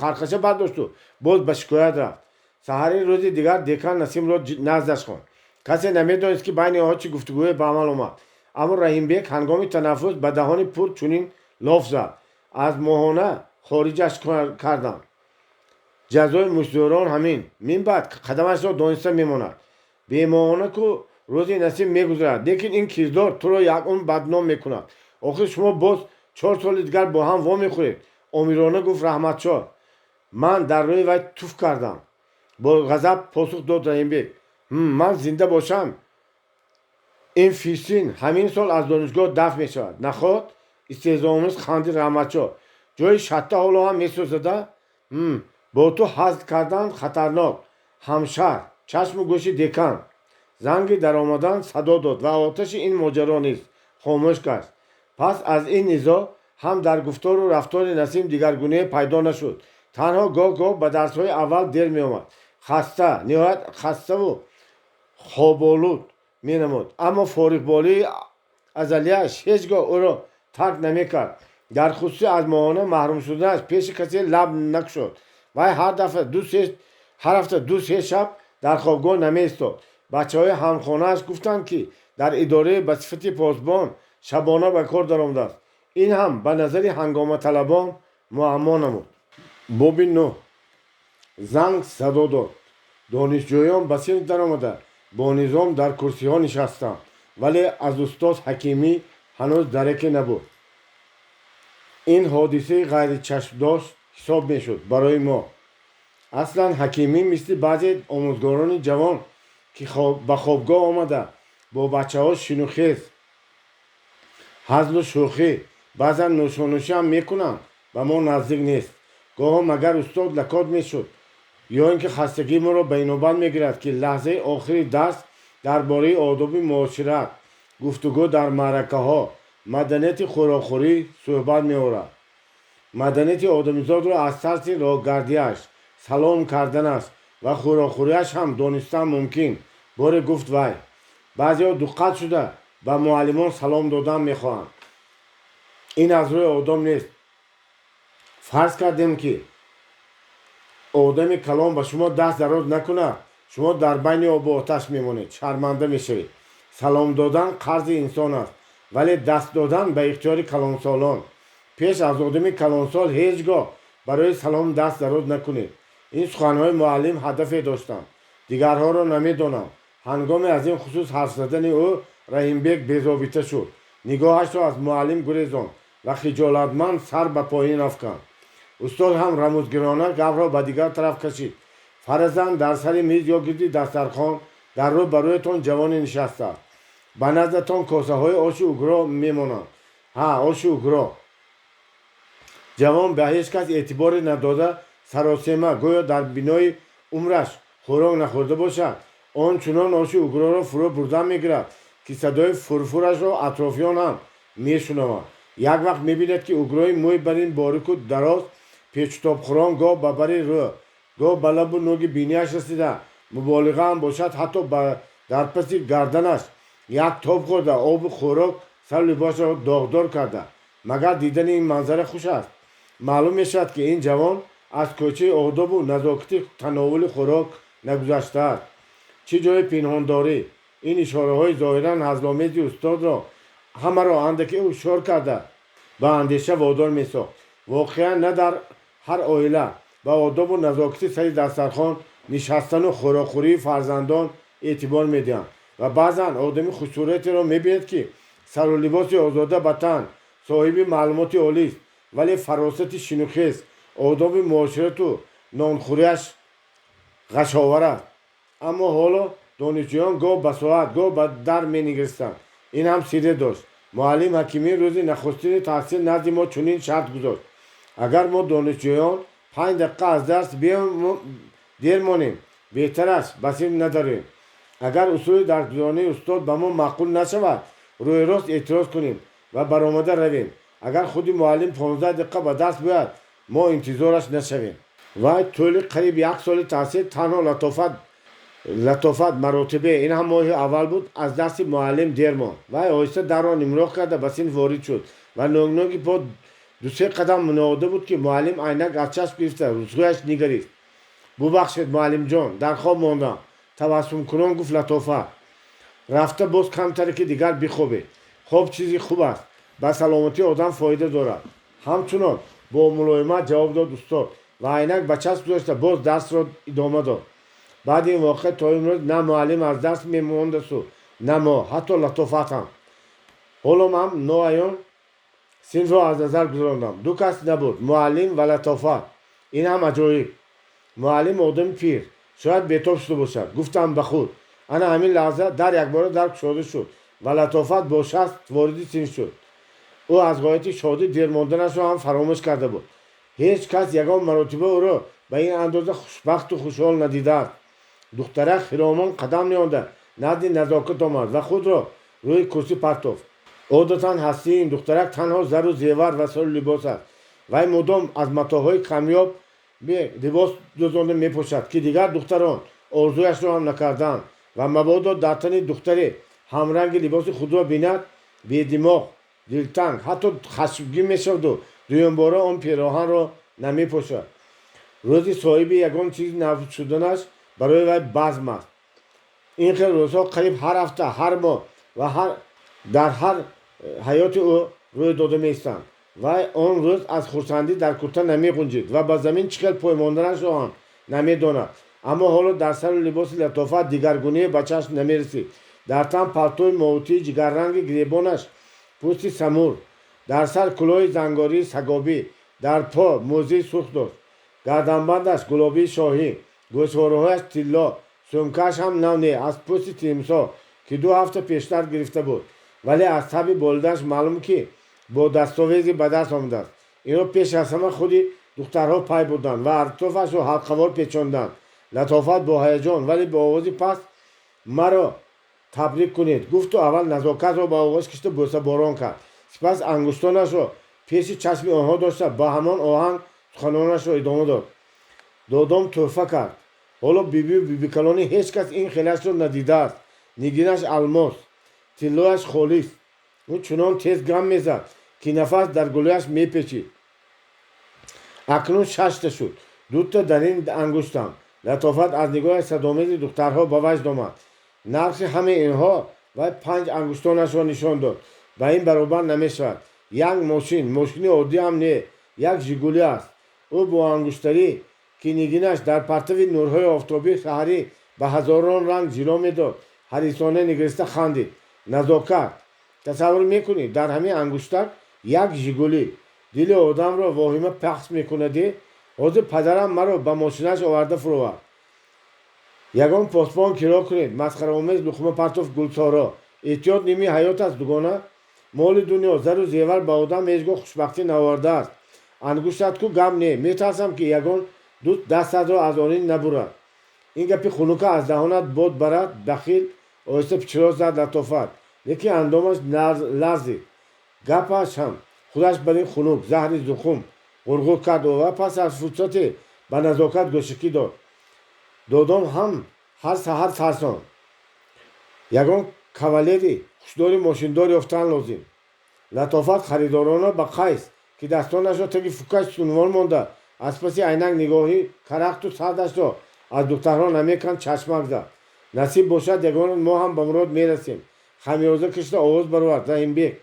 Speaker 1: хархаша бардошту боз ба шикоят рафт. Саҳари рӯзи дигар декан Насимро наздаш хонд. Касе намедонист, ки байни онҳо чӣ гуфтугӯе ба амал омад, аммо Раҳимбек ҳангоми танаффус ба даҳони пур чунин лоф зад: Аз моҳона хориҷаш кардам. Ҷазои муштзӯрон ҳамин. Минбаъд қадамашро дониста мемонад. Бемоҳонаку рӯзи Насим мегузарад, лекин ин кирдор туро як умр бадном мекунад. Охир шумо боз 4 соли дигар бо ҳам вомехӯред, омирона гуфт Раҳматшоҳ. Ман дар рӯи вай туф кардам, бо ғазаб посух дод Раҳимбек. Ман зинда бошам, ин Фирсин ҳамин сол аз донишгоҳ дафт мешавад. Наход? Истеҳзоомез хандид Раҳматшоҳ. Ҷои шатта ҳоло ҳам месӯзада. Бо ту ҳазл кардан хатарнок, ҳамшаҳр, чашму гӯши декан. Занги даромадан садо дод ва оташи ин моҷаро низ хомӯш гашт. Пас аз ин низоъ ҳам дар гуфтору рафтори Насим дигаргунае пайдо нашуд. Танҳо гоҳ-гоҳ ба дарсҳои аввал дер меомад. Хаста, ниҳоят хаставу хоболуд менамуд, аммо фориғболии азалияш ҳеҷ гоҳ ӯро тарк намекард. Дар хусуси аз моҳона маҳрум шуданаш пеши касе лаб накушод. Вай ҳар ҳафта ду-се шаб дар хобгоҳ намеистод. Бачаҳои ҳамхонааш гуфтанд, ки дар идорае ба сифати посбон шабона ба кор даромадааст. Ин ҳам ба назари ҳангоматалабон муаммо намуд. Боби нӯҳ. Занг садо дод. Донишҷӯён ба синф даромада, бо низом дар курсиҳо нишастанд, вале аз устод Ҳакимӣ ҳанӯз дараке набуд. Ин ҳодисаи ғайричашмдошт ҳисоб мешуд барои мо. Аслан Ҳакимӣ мисли баъзе омӯзгорони ҷавон, ки ба хобгоҳ омада, бо бачаҳо шинухез, ҳазлу шӯхӣ, баъзан нӯшонӯшиам мекунанд, ба мо наздик нест. Гоҳо магар устод лакот мешуд ё ин ки хастагии моро ба инобат мегирад, ки лаҳзаи охири дарс дар бораи одоби муошират, гуфтугӯ дар маъракаҳо, маданияти хӯрокхӯрӣ суҳбат меорад. Маданияти одамизодро аз тарзи роҳгардиаш, салом карданаш ва хӯрокхӯрияш ҳам донистан мумкин, боре гуфт вай. Баъзеҳо дуқат шуда ба муаллимон салом додан мехоҳанд. Ин аз рӯи одоб нест. Фарз кардем, ки одами калон ба шумо даст дароз накунад, шумо дар байни обу оташ мемонед, шарманда мешавед. Салом додан қарзи инсон аст, вале даст додан ба ихтиёри калонсолон. Пеш аз одами калонсол ҳеҷ гоҳ барои салом даст дароз накунед. Ин суханҳои муаллим ҳадафе доштанд, дигарҳоро намедонам. Ҳангоме аз ин хусус ҳарф задани ӯ Раҳимбек безобита шуд, нигоҳашро аз муаллим гурезонд ва хиҷолатманд сар ба поин афканд. Устод ҳам рамузгирона гапро ба дигар тараф кашид. Фарзан, дар сари миз ё гирди дастархон дар рӯ ба рӯятон ҷавоне нишастааст. Ба наздатон косаҳои оши угро мемонанд. Ҳа, оши угро. Ҷавон ба ҳеҷ кас эътиборе надода, саросема, гӯё дар бинои умраш хӯрок нахӯрда бошад, он чунон оши угроро фурӯ бурдан мегирад, ки садои фурфурашро атрофиён ҳам мешунаванд. Як вақт мебинад, ки угрои мӯй барин борику дароз печутобхӯрон гоҳ ба бари рӯ, гоҳ ба лабу нӯги бинияш расида, муболиға ҳам бошад, ҳатто дар паси гарданаш як тоб хӯрда, обу хӯрок сару либосашро доғдор карда. Магар дидани ин манзара хуш аст? Маълум мешавад, ки ин ҷавон аз кӯчаи одобу назокати тановули хӯрок нагузаштааст. Чӣ ҷои пинҳондорӣ? Ин ишораҳои зоҳиран ҳазломези устодро ҳамаро андаке ҳушёр карда, ба андеша водор месохт. Воқеан, на дар ҳар оила ба одобу назокати сари дастархон нишастану хӯрокхӯрии фарзандон эътибор медиҳанд ва баъзан одами хушсуратеро мебинед, ки сару либоси озода ба тан, соҳиби маълумоти олист, вале фаросати шинухез, одоби муоширату нонхӯрияш ғашовар аст. Аммо ҳоло донишҷӯён гоҳ ба соат, гоҳ ба дар менигаристанд. Ин ҳам сирре дошт. Муаллим Ҳакимӣ рӯзи нахустини таҳсил назди мо чунин шарт гузошт: агар мо, донишҷӯён, 5 дақиқа аз дарс дер монем, беҳтараш ба синф надароем. Агар усули дарсгузаронии устод ба мо маъқул нашавад, рӯйрост эътироз кунем ва баромада равем. Агар худи муаллим 15 дақиқа ба дарс биёяд, мо интизораш нашавем. Вай тӯли қариб як соли таҳсил танҳо латофат маротибе, ин ҳам моҳи аввал буд, аз дарси муаллим дер монд. Вай оҳиста дарро нимроҳ карда, ба синф ворид шуд ва нӯгнӯги по дусе қадам ниҳода буд, ки муаллим айнак аз чашм гирифта, сӯяш нигарист. «Бубахшед, муаллимҷон, дар хоб мондам», табассумкунон гуфт Латофат. «Рафта боз камтаре ки дигар бихобед. Хоб чизи хуб аст, ба саломатии одам фоида дорад», ҳамчунон бо мулоимат ҷавоб дод устод. Ва айнак ба чашм гузошта, боз дарсро идома дод. Баъди ин воқеа то имрӯз на муаллим аз дарс мемондасту, на мо, ҳатто Латофат ҳам. Ҳоло ман ноаён синфро аз назар гузарондам. Ду кас набуд: муаллим ва Латофат. Ин ҳам аҷоиб. Муаллим одами пир, шояд бетоб шуда бошад, гуфтам ба худ. Ана ҳамин лаҳза дар якбора дар кушода шуд ва Латофат бо шаст вориди синф шуд. Ӯ аз ғояти шодӣ дер монданашро ҳам фаромӯш карда буд. Ҳеҷ кас ягон маротиба ӯро ба ин андоза хушбахту хушҳол надидааст. Духтарак хиромон қадам ниҳода назди Назокат омад ва худро рӯи курсӣ партофт. Одатан ҳастии ин духтарак танҳо зару зевар ва солу либос аст. Вай мудом аз матоъҳои камёб либос дӯзонда мепӯшад, ки дигар духтарон орзуяшро ҳам накардаанд, ва мабодо дар тани духтаре ҳамранги либоси худро бинад, бедимоғ, дилтанг, ҳатто хашмгин мешаваду дуюмбора он пероҳанро намепӯшад. Рӯзи соҳиби ягон чизи нав шуданаш барои вай базм аст. Ин хел рӯзҳо қариб ҳар ҳафта, ҳар моҳ ва дар ҳар ҳаёти ӯ рӯй дода меистанд. Вай он рӯз аз хурсандӣ дар курта намеғунҷид ва ба замин чӣ хел поймонданашро ҳам намедонад. Аммо ҳоло дар сару либоси Латофат дигаргуние ба чашм намерасид. Дар тан палтои моҳутии ҷигарранги, гиребонаш пӯсти самур, дар сар кӯлоҳи зангории сагобӣ, дар по мӯзии сурх дошт. Гарданбандаш гулобии шоҳӣ, гӯшвораҳояш тилло, сумкааш ҳам нав не, аз пӯсти тимсоҳ, ки 2 ҳафта пештар гирифта буд, вале аз таби болидааш маълум, ки бо дастовезе ба даст омадааст. Инро пеш аз ҳама худи духтарҳо пай бурданд ва атрофашро ҳалқавор печонданд. Латофат бо ҳаяҷон, вале бо овози паст «Маро табрик кунед» гуфту аввал Назокатро ба оғоз кишида бӯсаборон кард. Сипас ангуштонашро пеши чашми онҳо дошта, ба ҳамон оҳанг суханонашро идома дод: «Додом тӯҳфа кард. Ҳоло бибию бибикалони ҳеҷ кас ин хелашро надидааст. Нигинаш алмос, тиллояш холис». Ӯ чунон тез гам мезад, ки нафас дар гулӯяш мепечид. «Акнун шашта шуд, дута дар ин ангуштам». Латофат аз нигоҳи садомези духтарҳо ба ваҷд омад. «Нархи ҳамаи инҳо», вай панҷ ангуштонашро нишон дод, «ба ин баробар намешавад. Як мошин, мошини оддӣ ҳам не, як Жигулӣ аст». Ӯ бо ангуштарӣ, ки нигинаш дар партави нурҳои офтобии саҳарӣ ба ҳазорон ранг ҷило медод, ҳарисона нигариста хандид. «Назокат, тасаввур мекунӣ, дар ҳамин ангуштак як Жигулӣ? Дили одамро воҳима пахш мекунаде. Ҳозир падарам маро ба мошинаш оварда фуровард. Ягон посбон киро кунед», масхараомез луқма партофт Гулсоро. «Эҳтиёт ними ҳаёт аст, дугона. Моли дунё, зару зевар ба одам ҳеҷ гоҳ хушбахтӣ наовардааст. Ангуштат ку гам не, метарсам, ки ягон дӯст дастатро аз онин набурад. Ин гапи хунука аз даҳонат бод барад, бахил», оҳиста пичирос зад Латофат, лекин андомаш ларзид. «Гапаш ҳам худаш бар ин хунук, заҳри зуқум», ғурғур кард ӯ ва пас аз фурсате ба Назокат гӯшакӣ дод: «Додом ҳам ҳар саҳар тарсон. Ягон кавалери хушдори мошиндор ёфтан лозим». Латофат харидорона ба Қайс, ки дастонашро таги фукаш сунвон монда, аз паси айнак нигоҳи карахту сардашро аз духтарҳо намеканд, чашмак зад. «Насиб бошад, ягон мо ҳам ба мурод мерасем», хамёза кашида овоз баровард Раҳимбек.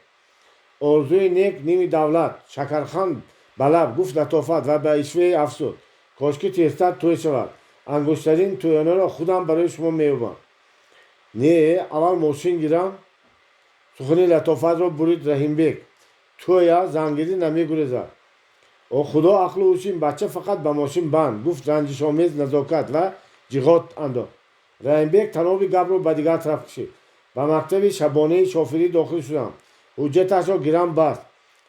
Speaker 1: «Орзуи нек ними давлат», шакарханд ба лаб гуфт Латофат ва ба ишвае афзуд: «Кошки тезтар тӯй шавад. Ангуштарин тӯёнаро худам барои шумо меёбам». «Не, аввал мошин гирам», сухани Латофатро бурид Раҳимбек. «Тӯя зангирӣ намегурезад». «О худо, ақлу ҳуши ин бача фақат ба мошин банд», гуфт ранҷишомез Назокат ва ҷиғот андохт. Раҳимбек таноби гапро ба дигар тараф кашид: «Ба мактаби шабонаи шофирӣ дохил шудам. Ҳуҷҷаташро гирам, баст.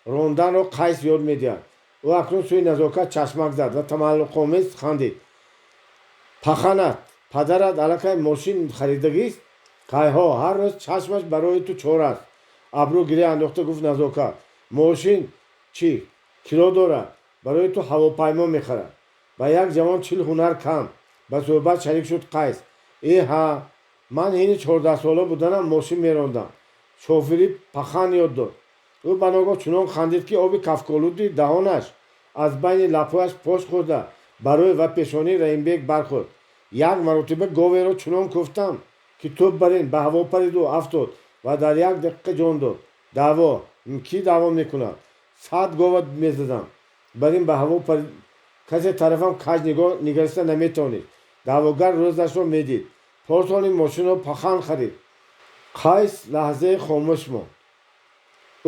Speaker 1: Ронданро Қайс ёд медиҳад». Ӯ акнун сӯи Назокат чашмак зад ва тамаллуқомез хандид. «Паханат, падарат аллакай мошин харидагист? Кайҳо ҳар рӯз чашмаш барои ту чор аст», абрӯ гиря андохта гуфт Назокат. «Мошин чӣ киро дорад? Барои ту ҳавопаймо мехарад». «Ба як ҷавон 40 ҳунар кам», ба суҳбат шарик шуд Қайс. «Э ҳа, ман ҳини 14сола буданам мошин мерондам. Шофирӣ пахан ёд дод». Ӯ ба ногоҳ чунон хандид, ки оби кафколуди даҳонаш аз байни лабҳояш пош хӯрда, ба рӯй ва пешонии Раҳимбек бархӯрд. «Як маротиба говеро чунон кӯфтам, ки тӯб барин ба ҳаво париду афтод ва дар як дақиқа ҷон дод. Даъво кӣ даъво мекунад? 100 гова мезадам, бар ин ба ҳаво Касе тарафам каҷ нигоҳ нигариста наметавонист. Даъвогар рӯзашро медид. Порсол ин мошинро пахан харид. Қайс лаҳзае хомӯш монд.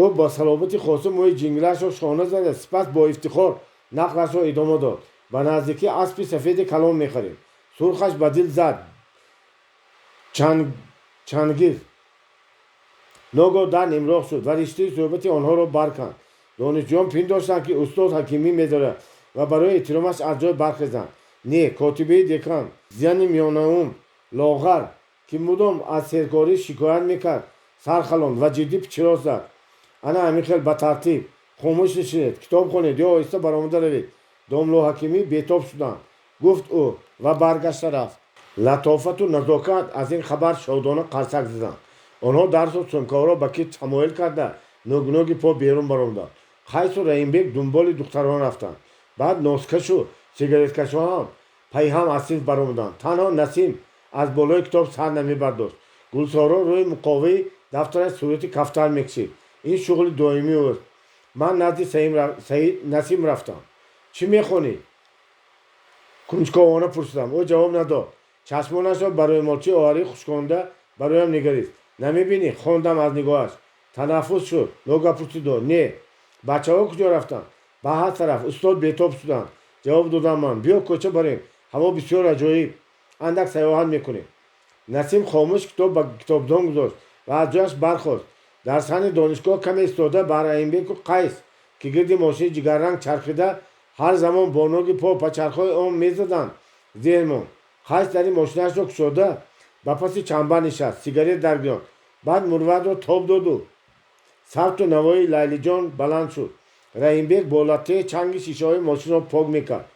Speaker 1: Ӯ бо салобати хоса мӯи ҷингилашро шона зада, сипас бо ифтихор нақлашро идома дод. Ба наздикӣ аспи сафеди калон мехарем. Сурхаш ба дил зад. Чангиз. Ногоҳ дар нимроҳ шуд ва риштаи суҳбати онҳоро барканд. Донишҷӯён пиндоштанд, ки устод Ҳакимӣ медорад ва барои эҳтиромаш аз ҷой бархезанд. Не, котибаи декан, зани миёнаумр, лоғар, ки мудом аз серкорӣ шикоят мекард, сар халонд ва ҷиддӣ пичирос зад. Ана ҳамин хел ба тартиб. Хомӯш нишинед, китоб хонед ё оҳиста баромада равед. Домло Ҳакимӣ бетоб шуданд, гуфт ӯ ва баргашта рафт. Латофату Назокат аз ин хабар шодона қарсак заданд. Онҳо дарсу сумкаҳоро ба китф ҳамоил карда, нӯгнӯги по берун баромаданд. Қайсу Раҳимбек дунболи духтарон рафтанд. Баъд носкашу сигареткашҳо ҳам пайҳам аз синф баромаданд. Танҳо Насим аз болои китоб сар намебардошт. Гулсоро рӯи муқоваи дафтараш сурати кафтар мекашид. Ин шуғли доимии ӯст. Ман назди Насим рафтам. Чӣ мехонӣ? Кунҷковона пурсидам. Ӯ ҷавоб надод. Чашмонашро ба рӯймолчаи оҳарӣ хушконда ба рӯям нигарист. Намебинӣ? Хондам аз нигоҳаш. Танаффус шуд. Ногаҳ пурсид ӯ. Не. Бачаҳо куҷо рафтанд? Ба ҳар тараф. Устод бетоб шуданд. Ҷавоб додам ман. Биё кӯча барем. Ҳаво бисёр аҷоиб. Андак саёҳат мекунем. Насим хомӯш китоб ба китобдон гузошт ва аз ҷояш бархост. Дар саҳни донишгоҳ каме истода, ба Раҳимбеку Қайс, ки гирди мошини ҷигарранг чархида, ҳар замон бо ноги по ба чархҳои он мезаданд, зеҳн монд. Қайс дари мошинашро кушода, ба паси чанбар нишаст, сигарет даргирёнд. Баъд мурватро тоб доду савту навои Лайлиҷон баланд шуд. Раҳимбек бо латтаи чанги шишаҳои мошинро пок мекард.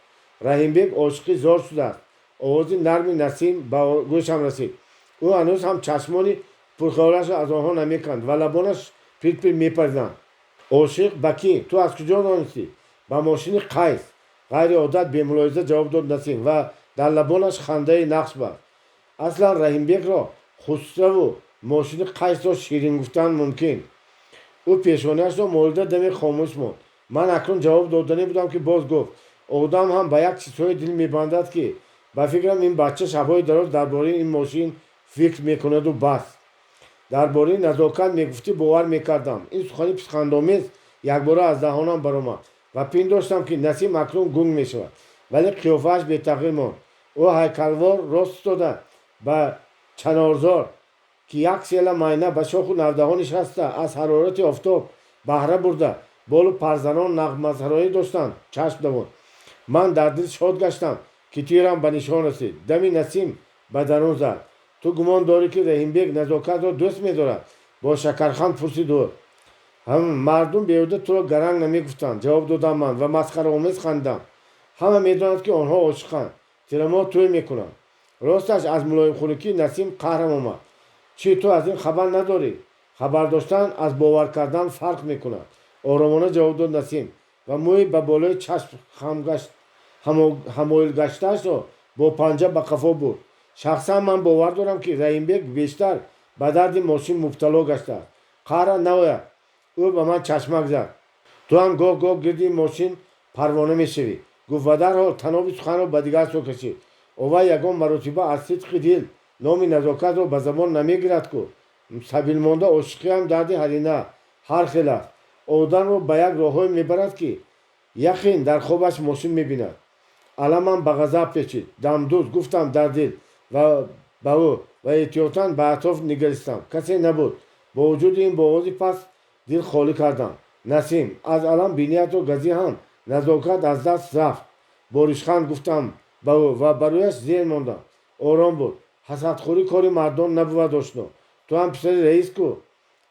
Speaker 1: Раҳимбек ошиқи зор шудааст. Овози нарми Насим ба гӯшам расид. Ӯ ҳанӯз ҳам чашмони пурхиёлашро аз онҳо намеканд ва лабонаш пирпир мепариданд. Ошиқ ба кӣ? Ту аз куҷо донистӣ? Ба мошини Қайс. Ғайриодат бемулоҳиза ҷавоб дод Насим ва дар лабонаш хандаи нақш баст. Аслан Раҳимбекро хусраву мошини Қайсро ширин гуфтан мумкин. Ӯ пешонаашро молида даме хомӯш монд. Ман акнун ҷавоб доданӣ будам, ки боз гуфт: одам ҳам ба як чизҳое дил мебандад, ки ба фикрам, ин бача шабҳои дароз дар бораи ин мошин фикр мекунаду бас. Дар бораи Назокат мегуфтӣ, бовар мекардам. Ин сухани писхандомез якбора аз даҳонам баромад ва пиндоштам, ки Насим акнун гунг мешавад, вале қиёфааш бетағйир монд. Ӯ ҳайкалвор рост истода, ба чанорзор, ки як села майна ба шоху навдаҳо нишаста, аз ҳарорати офтоб баҳра бурда, болу парзанон нағмасароӣ доштанд, чашм давонд. Ман дар дил шод гаштам, ки тирам ба нишон расид. Дами Насим ба дарун зад. Ту гумон дорӣ, ки Раҳимбек Назокатро дӯст медорад? Бо шакарханд пурсид ӯ. Мардум беҳуда туро гаранг намегуфтанд, ҷавоб додам ман ва масхараомез хандидам. Ҳама медонанд, ки онҳо ошиқанд. Тирамоҳ тӯй мекунанд. Росташ, аз мулоимхунукии Насим қаҳрам омад. Чӣ, ту аз ин хабар надорӣ? Хабар доштан аз бовар кардан фарқ мекунад, оромона ҷавоб дод Насим ва мӯи ба болои чашм ҳамоилгаштаашро бо панҷа ба қафо бурд. Шахсан ман бовар дорам, ки Раҳимбек бештар ба дарди мошин мубтало гаштааст. Қаҳрат наояд. Ӯ ба ман чашмак зад. Ту ҳам гоҳ гоҳ гирди мошин парвона мешавӣ, гуфт ва дарҳол таноби суханро ба дигар сӯ кашид. Овай ягон маротиба аз сидқи дил номи Назокатро ба забон намегирад ку. Сабилмонда ошиқиам дарди ҳарина ҳар хел аст. Одамро ба як роҳҳое мебарад, ки яқин дар хобаш мошин мебинад. Аламам ба ғазаб печид. Дамдуз, гуфтам дар дил ва ба ӯ ва эҳтиётан ба атроф нигаристам. Касе набуд. Бо вуҷуди ин бо овози паст дил холӣ кардам. Насим, аз алам биниятро газӣ ҳам Назокат аз даст рафт. Бо ришханд гуфтам ба ӯ ва ба рӯяш зер мондам. Ором буд. Ҳасадхӯрӣ кори мардон набувад, ошно. Ту ҳам писари раис ку.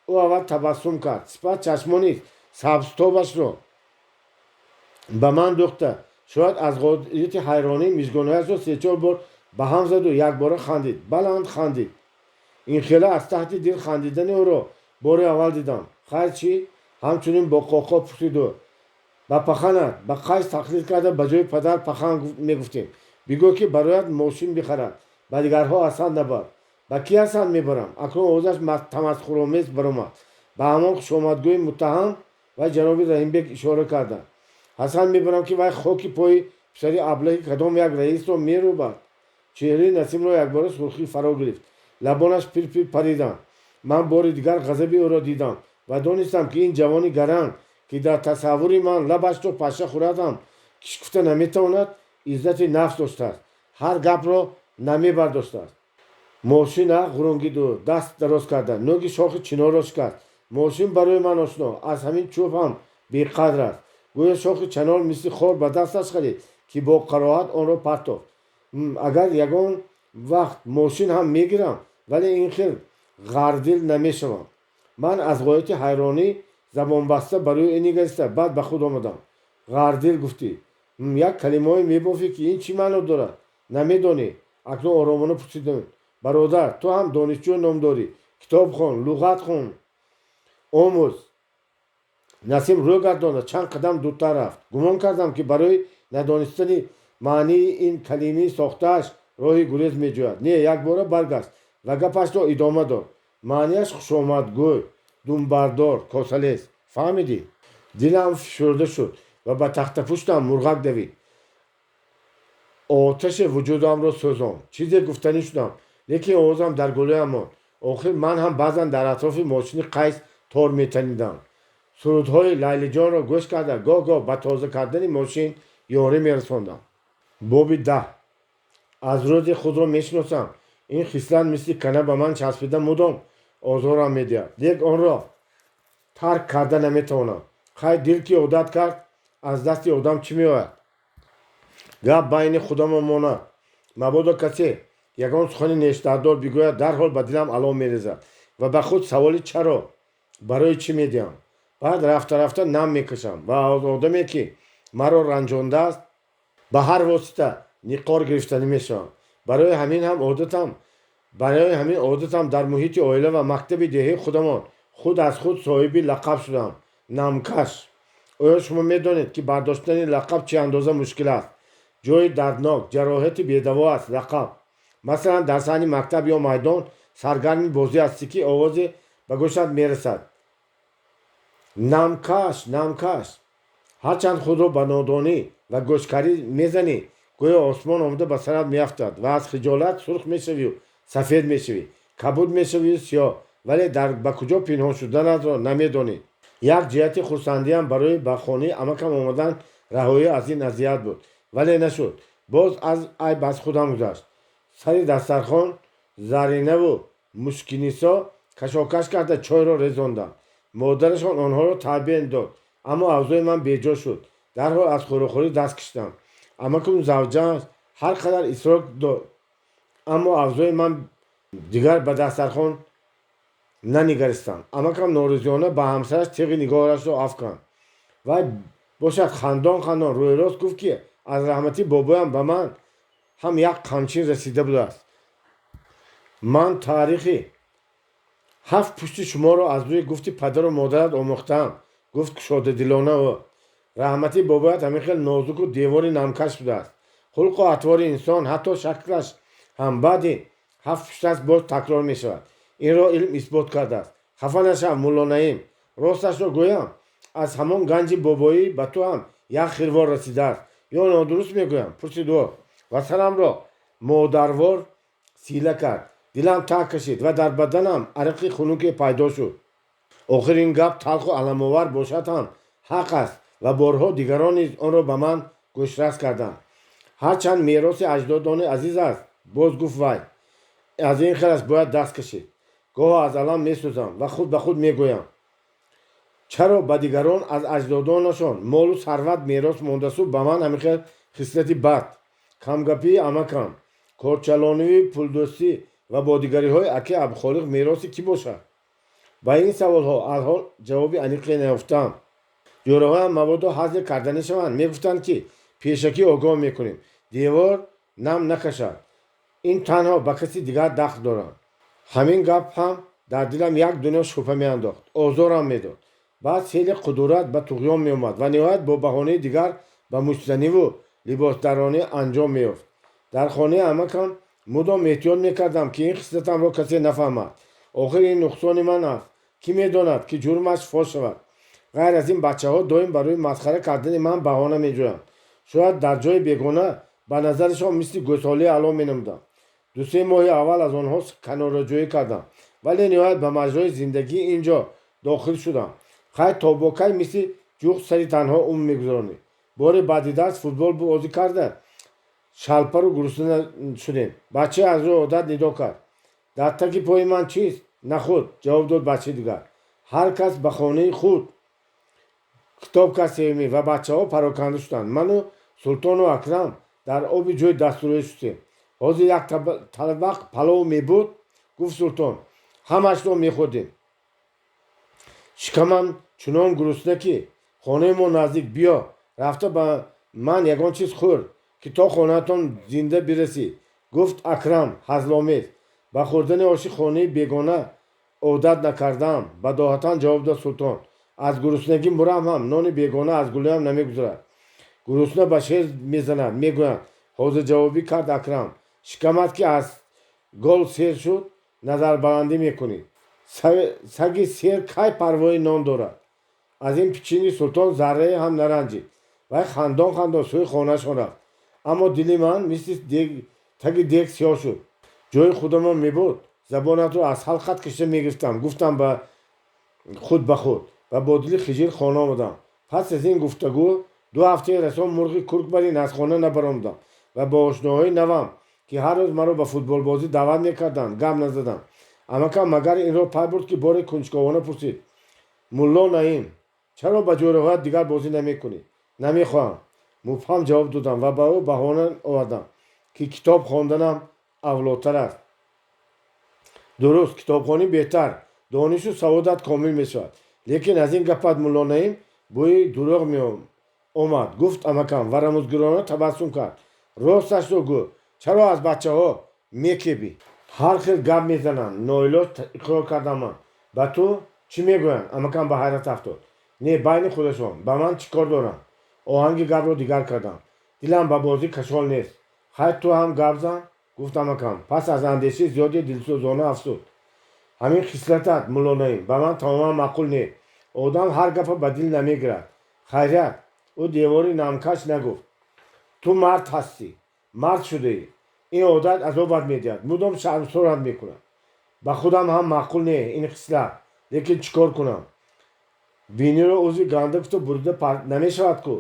Speaker 1: Ӯ аввал табассум кард, сипас чашмони сабзтобашро ба ман дӯхта, шояд аз ғояти ҳайронӣ, мижгонҳояшро сечор бор ба ҳам заду якбора хандид. Баланд хандид. Инхела аз таҳти дил хандидани ӯро бори аввал дидам. Хайр, чӣ? Ҳамчунин бо қоқо пурсид ӯ. Ба паханат, ба Қайс тақлид карда, ба ҷои падар пахан мегуфтем. Бигӯ, ки бароят мошин бихарад. Ба дигарҳо ҳасад набар. Ба кӣ ҳасад мебарам? Акнун овозаш тамасхуромез баромад. Ба ҳамон хушомадгӯи муттаҳам ва ҷаноби Раҳимбек ишора кардам. Ҳасад мебарам, ки вай хоки пои Писари аблаҳи кадом як раисро мерӯбад. Чеҳраи Насимро якбора сурхӣ фаро гирифт. Лабонаш пир-пир париданд. Ман бори дигар ғазаби ӯро дидам ва донистам, ки ин ҷавони гаранг, ки дар тасаввури ман лабашро паша хӯрад ҳам киш гуфта наметавонад, иззати нафс доштааст, ҳар гапро намебардоштааст. Мошин, а? Ғурунгид ӯ, даст дароз карда. Нӯги шохи чинорро шикаст. Мошин барои ман ошно аз ҳамин чӯб ҳам беқадр аст. Гӯё шохи чанор мисли хор ба дасташ харид, ки бо кароҳат онро партофт. Агар ягон вақт мошин ҳам мегирам, вале ин хел ғардил намешавам. Ман аз ғояти ҳайронӣ забонбаста ба рӯи ӯ нигариста, баъд ба худ омадам. Ғардил гуфтӣ? Як калимаҳое мебофӣ, ки ин чӣ маъно дорад, намедонӣ. Акнун оромона пурсидам: бародар, ту ҳам донишҷӯ ном дорӣ, китоб хон, луғат хон, омӯз. Насим рӯ гардонда чанд қадам дуртар рафт. Гумон кардам, ки барои надонистани маънии ин калимаи сохтааш роҳи гурез меҷӯяд. Не, якбора баргашт ва гапашро идома дод: маънияш хушомадгӯй, думбардор, косалез. Фаҳмидӣ? Дилам фишурда шуд ва ба тахтапуштам мурғак давид. Оташе вуҷудамро сӯзонд. Чизе гуфтанӣ шудам, лекин овозам дар гулӯям монд. Охир ман ҳам баъзан дар атрофи мошини Қайс тор метанидам, сурудҳои Лайлиҷонро гӯш карда, гоҳ-гоҳ ба тоза кардани мошин ёрӣ мерасондам. Боби 10. Аз рӯзе худро мешиносам, ин хислат мисли кана ба ман часпида, мудом озорам медиҳад, лек онро тарк карда наметавонам. Хай, дил ки одат кард, аз дасти одам чӣ меояд? Гап байни худамон монад. Мабодо касе ягон сухани нештардор бигӯяд, дарҳол ба дилам алов мерезад ва ба худ саволи чаро, барои чӣ медиҳам. Баъд рафта-рафта нам мекашам ва аз одаме, ки маро ранҷондааст, ба ҳар восита ниқор гирифтанӣ мешавам. Барои ҳамин одатам дар муҳити оила ва мактаби деҳаи худамон худ аз худ соҳиби лақаб шудам: намкаш. Оё шумо медонед, ки бардоштани лақаб чӣ андоза мушкил аст? Ҷои дарднок, ҷароҳати бедаво аст лақаб. Масалан, дар саҳни мактаб ё майдон саргарми бозӣ ҳастӣ, ки овозе ба гӯшат мерасад: намкаш, намкаш. Ҳарчанд худро ба нодонӣ ва гӯшкарӣ мезанӣ, гӯё осмон омада ба сарат меафтад ва аз хиҷолат сурх мешавию сафед мешавӣ, кабуд мешавию сиёҳ, вале дар ба куҷо пинҳон шуданатро намедонӣ. Як ҷиҳати хурсандиам барои ба хонаи амакам омадан раҳоӣ аз ин азият буд, вале нашуд. Боз аз айб аз худам гузашт. Сари дастархон Заринаву Мушкинисо кашокаш карда чойро резонданд. Модарашон онҳоро таъбия дод, аммо авзои ман беҷо шуд. Дарҳол аз хӯрокхӯрӣ даст кашидам. Амакум завҷааш ҳар қадар исрор дод, аммо авзои ман дигар ба дастархон нанигаристам. Амакам норозиёна ба ҳамсараш теғи нигоҳашро афканд. Вай бошад, хандон хандон рӯйрост гуфт, ки аз раҳмати бобоям ба ман ҳам як қамчин расида будааст. Ман таърихи ҳафт пушти шуморо аз рӯи гуфти падару модарат омӯхтаам, гуфт кушодадилона ӯ. Раҳмати бобоят ҳамин хел нозуку девори намкаш будааст. Хулқу атвори инсон, ҳатто шаклаш ҳам баъди ҳафт пушташ боз такрор мешавад. Инро илм исбот кардааст. Хафа нашав, Мулло Наим. Росташро гӯям, аз ҳамон ганҷи бобоӣ ба ту ҳам як хирвор расидааст. Ё нодуруст мегӯям? Пурсид ӯ ва сарамро модарвор сила кард. Дилам таҳ кашид ва дар баданам арақи хунуке пайдо шуд. Охир ин гап талху аламовар бошад ҳам ҳақ аст ва борҳо дигарон низ онро ба ман гӯшрас карданд. Ҳарчанд мероси аҷдодони азиз аст, боз гуфт вай, аз ин хелаш бояд даст кашид. Гоҳо аз алам месӯзам ва худ ба худ мегӯям: чаро ба дигарон аз аҷдодонашон молу сарват мерос мондасу ба ман ҳамин хел хислати бад? Камгапии амакам, корчалонию пулдӯстӣ ва бо дигариҳои аки Абдухолиқ мероси кӣ бошад? Ба ин саволҳо алҳол ҷавоби аниқе наёфтам. Ҷӯраҳоям мабодо ҳазле карданӣ шаванд, мегуфтанд, ки пешакӣ огоҳ мекунем, девор нам накашад, ин танҳо ба каси дигар дахл дорад. Ҳамин гап ҳам дар дилам як дунё шубҳа меандохт, озорам медод. Баъд сели қудурат ба туғён меомад ва ниҳоят бо баҳонаи дигар ба муштзаниву либосдаронӣ анҷом меёфт. Дар хонаи амакам мудом эҳтиёт мекардам, ки ин хислатамро касе нафаҳмад. Охир ин нуқсони ман аст, кӣ медонад, ки ҷурмаш фош шавад? Ғайр аз ин, бачаҳо доим барои масхара кардани ман баҳона меҷӯянд. Шояд дар ҷои бегона ба назарашон мисли гӯсолаи ало менамудам. 2-се моҳи аввал аз онҳо канораҷӯӣ кардам, вале ниҳоят ба маҷрои зиндагии ин ҷо дохил шудам. Хай, то бо кай мисли ҷуғ сари танҳо умр мегузаронӣ? Боре баъди дарс футбол бозӣ карда шалпару гурусна шудем. Бачае аз рӯи одат нидо кард: «Дар таги пои ман чист?» «Нахӯд», ҷавоб дод бачаи дигар. «Ҳар кас ба хонаи худ», хитоб кард сеюмӣ, ва бачаҳо пароканда шуданд. Ману Султону Акрам дар оби ҷӯй дасту рӯй шустем. «Ҳозир як табақ палов мебуд, гуфт Султон, ҳамашро мехӯрдем. Шикамам чунон гурусна, ки хонаи мо наздик. Биё, рафта ба ман ягон чиз хӯр, ки то хонаатон зинда бирасӣ», гуфт Акрам ҳазломез. «Ба хӯрдани оши хонаи бегона одат накардаам», бадоҳатан ҷавоб дод Султон. «Аз гуруснагӣ мурам ҳам, нони бегона аз гулӯям намегузарад». «Гурусна ба шер мезанад, мегӯянд», ҳозирҷавобӣ кард Акрам. «Шикамат ки аз гол сер шуд, назарбаландӣ мекунӣ. Саги сер кай парвои нон дорад?» Аз ин пичини Султон заррае ҳам наранҷид. Вай хандон хандон сӯи хонаашон рафт, аммо дили ман мисли таги дег сиёҳ шуд. «Ҷои худамон мебуд, забонатро аз ҳалқат кашида мегирифтам», гуфтам ба худ ба худ ва бо дили хиҷил хона омадам. Пас аз ин гуфтагӯ 2 ҳафтаи расон мурғи курк барин аз хона набаромадам ва бо ошноҳои навам, ки ҳар рӯз маро ба футболбозӣ даъват мекарданд, гап назадам. Амакам магар инро пай бурд, ки боре кунҷковона пурсид: «Мулло Наим, чаро ба ҷӯраҳоят дигар бозӣ намекунӣ?» «Намехоҳам», мубҳам ҷавоб додам ва ба ӯ баҳона овардам, ки китоб хонданам авлотар аст. «Дуруст, китобхонӣ беҳтар, донишу саводат комил мешавад, лекин аз ин гапат, Мулло Наим, бӯи дурӯғ меомад», гуфт амакам ва рамузгирона табассум кард. «Росташро гӯ, чаро аз бачаҳо мекебӣ?» «Ҳар хел гап мезананд», ноилоҷ иқрор кардам ман. «Ба ту чӣ мегӯянд?» Амакам ба ҳайрат афтод. «Не, байни худашон, ба ман чӣ кор доранд?» Оҳанги гапро дигар кардам. «Дилам ба бозӣ кашол нест». «Хай, ту ҳам гап зан», гуфт амакам. Пас аз андешаи зиёде дилсӯзона афзуд: «Ҳамин хислатат, Мулло Наим, ба ман тамоман маъқул не. Одам ҳар гапа ба дил намегирад». Хайрият, ӯ девори намкаш нагуфт: «Ту мард ҳастӣ, мард шудаӣ. Ин одат азобат медиҳад, мудом шармсорат мекунад. Ба худам ҳам маъқул не ин хислат, лекин чӣ кор кунам? Биниро узви ганда гуфта бурида намешавад ку»,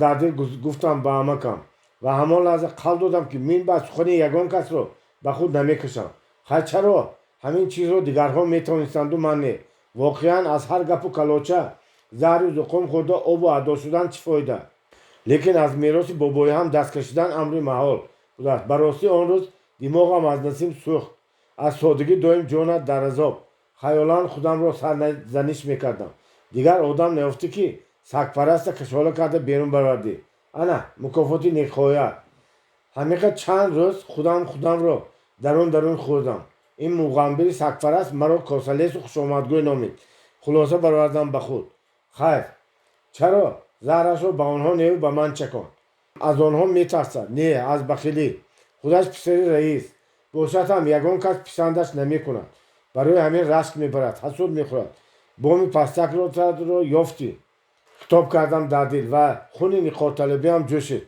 Speaker 1: дар дил гуфтам ба амакам ва ҳамон лаҳза қавл додам, ки мин баъд сухани ягон касро ба худ намекашам. Хай, чаро ҳамин чизро дигарҳо метавонистанду ман не? Воқеан, аз ҳар гапу калоча заҳру зуқум хӯрда обу адо шудан чӣ фоида? Лекин аз мероси бобоӣ ҳам даст кашидан амри маҳол будааст. Ба ростӣ, он рӯз димоғам аз насим сӯхт. Аз содагӣ доим ҷонат дар азоб. Хаёлан худамро сарзаниш мекардам. Дигар одам наёфтӣ, ки сагпараста кашола карда берун барвардӣ. Ана мукофоти некхоҳият. Ҳамиқа чанд рӯз худам худамро дарун дарун хӯрдам. Ин муғамбири сагпараст маро косалесу хушомадгӯй номид. Хулоса баровардам ба худ: хайр, чаро заҳрашро ба онҳо неву ба ман чакон? Аз онҳо метарсад? Не, аз бахилӣ. Худаш писари раис бошад ҳам, ягон кас писандаш намекунад. Барои ҳамин рашк мебарад, ҳасуд мехӯрад. «Боми пастакро ёфтӣ», хитоб кардам дар дил ва хуни интиқомталабиам ҷӯшид.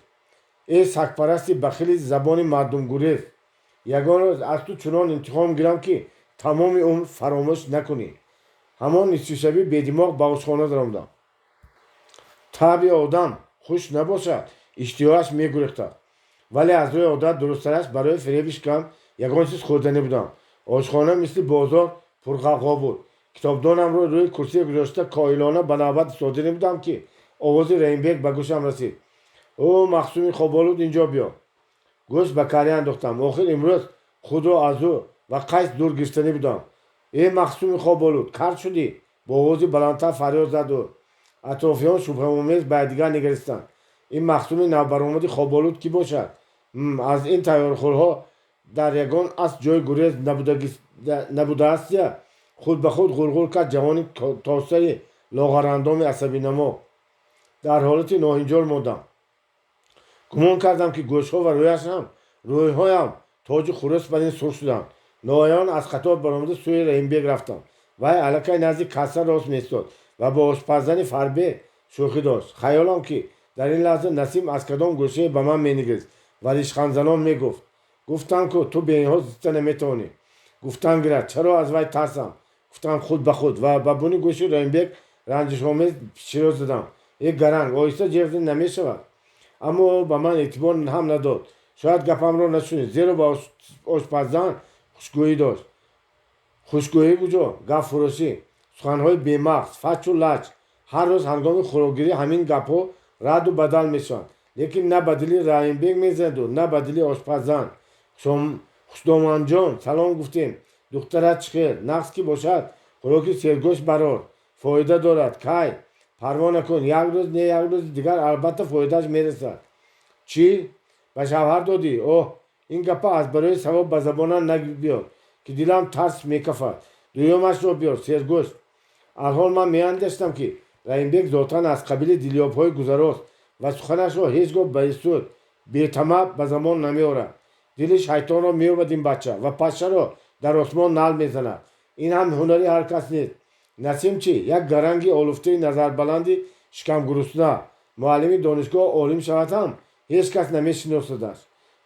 Speaker 1: «Э сагпарасти бахили забони мардумгурез, ягон рӯз аз ту чунон интиқом гирам, ки тамоми умр фаромӯш накунӣ». Ҳамон нисфишабӣ бедимоғ ба ошхона даромадам. Табъи одам хуш набошад, иштиҳояш мегурехтад, вале аз рӯи одат дурусттараш барои фиреби шикам ягон чиз хӯрданӣ будам. Ошхона мисли бозор пурғавғо буд. Китобдонамро рӯи курсие гузошта, коҳилона ба навбат истоданӣ будам, ки овози Раимбек ба гӯшам расид: «Ӯ махсуми хоболуд, инҷо биё!» Гӯш ба карӣ андохтам. Охир имрӯз худро аз ӯ ва Қайс дур гирифтанӣ будам. «Э махсуми хоболуд, кар шудӣ?» бо овози баландтар фарёд зад ӯ. Атрофиён шубҳаомез ба якдигар нигаристанд. Ин махсуми навбаромади хоболуд кӣ бошад? Аз ин тайёрхӯрҳо дар ягон аср ҷои гурез набудаастя, худ ба худ ғурғур кард ҷавони тозсари лоғарандоми асабинамо. Дар ҳолати ноҳинҷор мондам. Гумон кардам, ки гӯшҳо ва рӯйҳоям тоҷи хурӯс бар ин сурх шуданд. Ноаён аз қатор баромада сӯи Раҳимбек рафтам. Вай аллакай назди касса рост меистод ва бо ошпаззани фарбе шӯхӣ дошт. Хаёлам, ки Дар ин лаҳза Насим аз кадом гӯшае ба ман менигарист ва ришхандзанон мегуфт: «Гуфтам, ку, ту бе инҳо зиста наметавонӣ». Гуфтан гирад, чаро аз вай тарсам, гуфтам худ ба худ ва ба буни гӯши Раҳимбек ранҷишомез пичиро задам. Э, гаранг, оҳиста ҷеғ зин, намешавад. Аммо ӯ ба ман эътибор ҳам надод. Шояд гапамро нашунид, зеро ба ошпаззан хушгӯӣ дошт. Хушгӯӣ куҷо, гапфурӯшӣ, суханҳои бемағз, фачу лач. Ҳар рӯз ҳангоми хӯрокгирӣ ҳамин гапҳо радду бадал мешаванд, лекин на ба дили Раҳимбек мезанаду, на ба дили ошпаззан. «Хушдоманҷон, салом гуфтем. Духтарат чӣ хел? Нағз ки бошад, хӯроки сергӯшт барор, фоида дорад. Кай? Парво накун, як рӯз не, як рӯзи дигар албатта фоидааш мерасад. Чӣ, ба шавҳар додӣ? Оҳ, ин гапа аз барои савоб ба забонам набиёр, ки дилам тарс мекафад. Дуюмашро биёр, сергӯшт». Алҳол ман меандештам, ки Раҳимбек зотан аз қабили дилёбҳои гузарост ва суханашро ҳеҷ гоҳ бесуд, бетамаъ ба забон намеорад. Дили шайтонро меёбад ин бача ва пашшаро дар осмон нал мезанад. Ин ҳам ҳунари ҳар кас нест. Насим чӣ? Як гаранги олуфтаи назарбаланди шикамгурусна. Муаллими донишгоҳ, олим шавад ҳам, ҳеҷ кас намешиносадаш.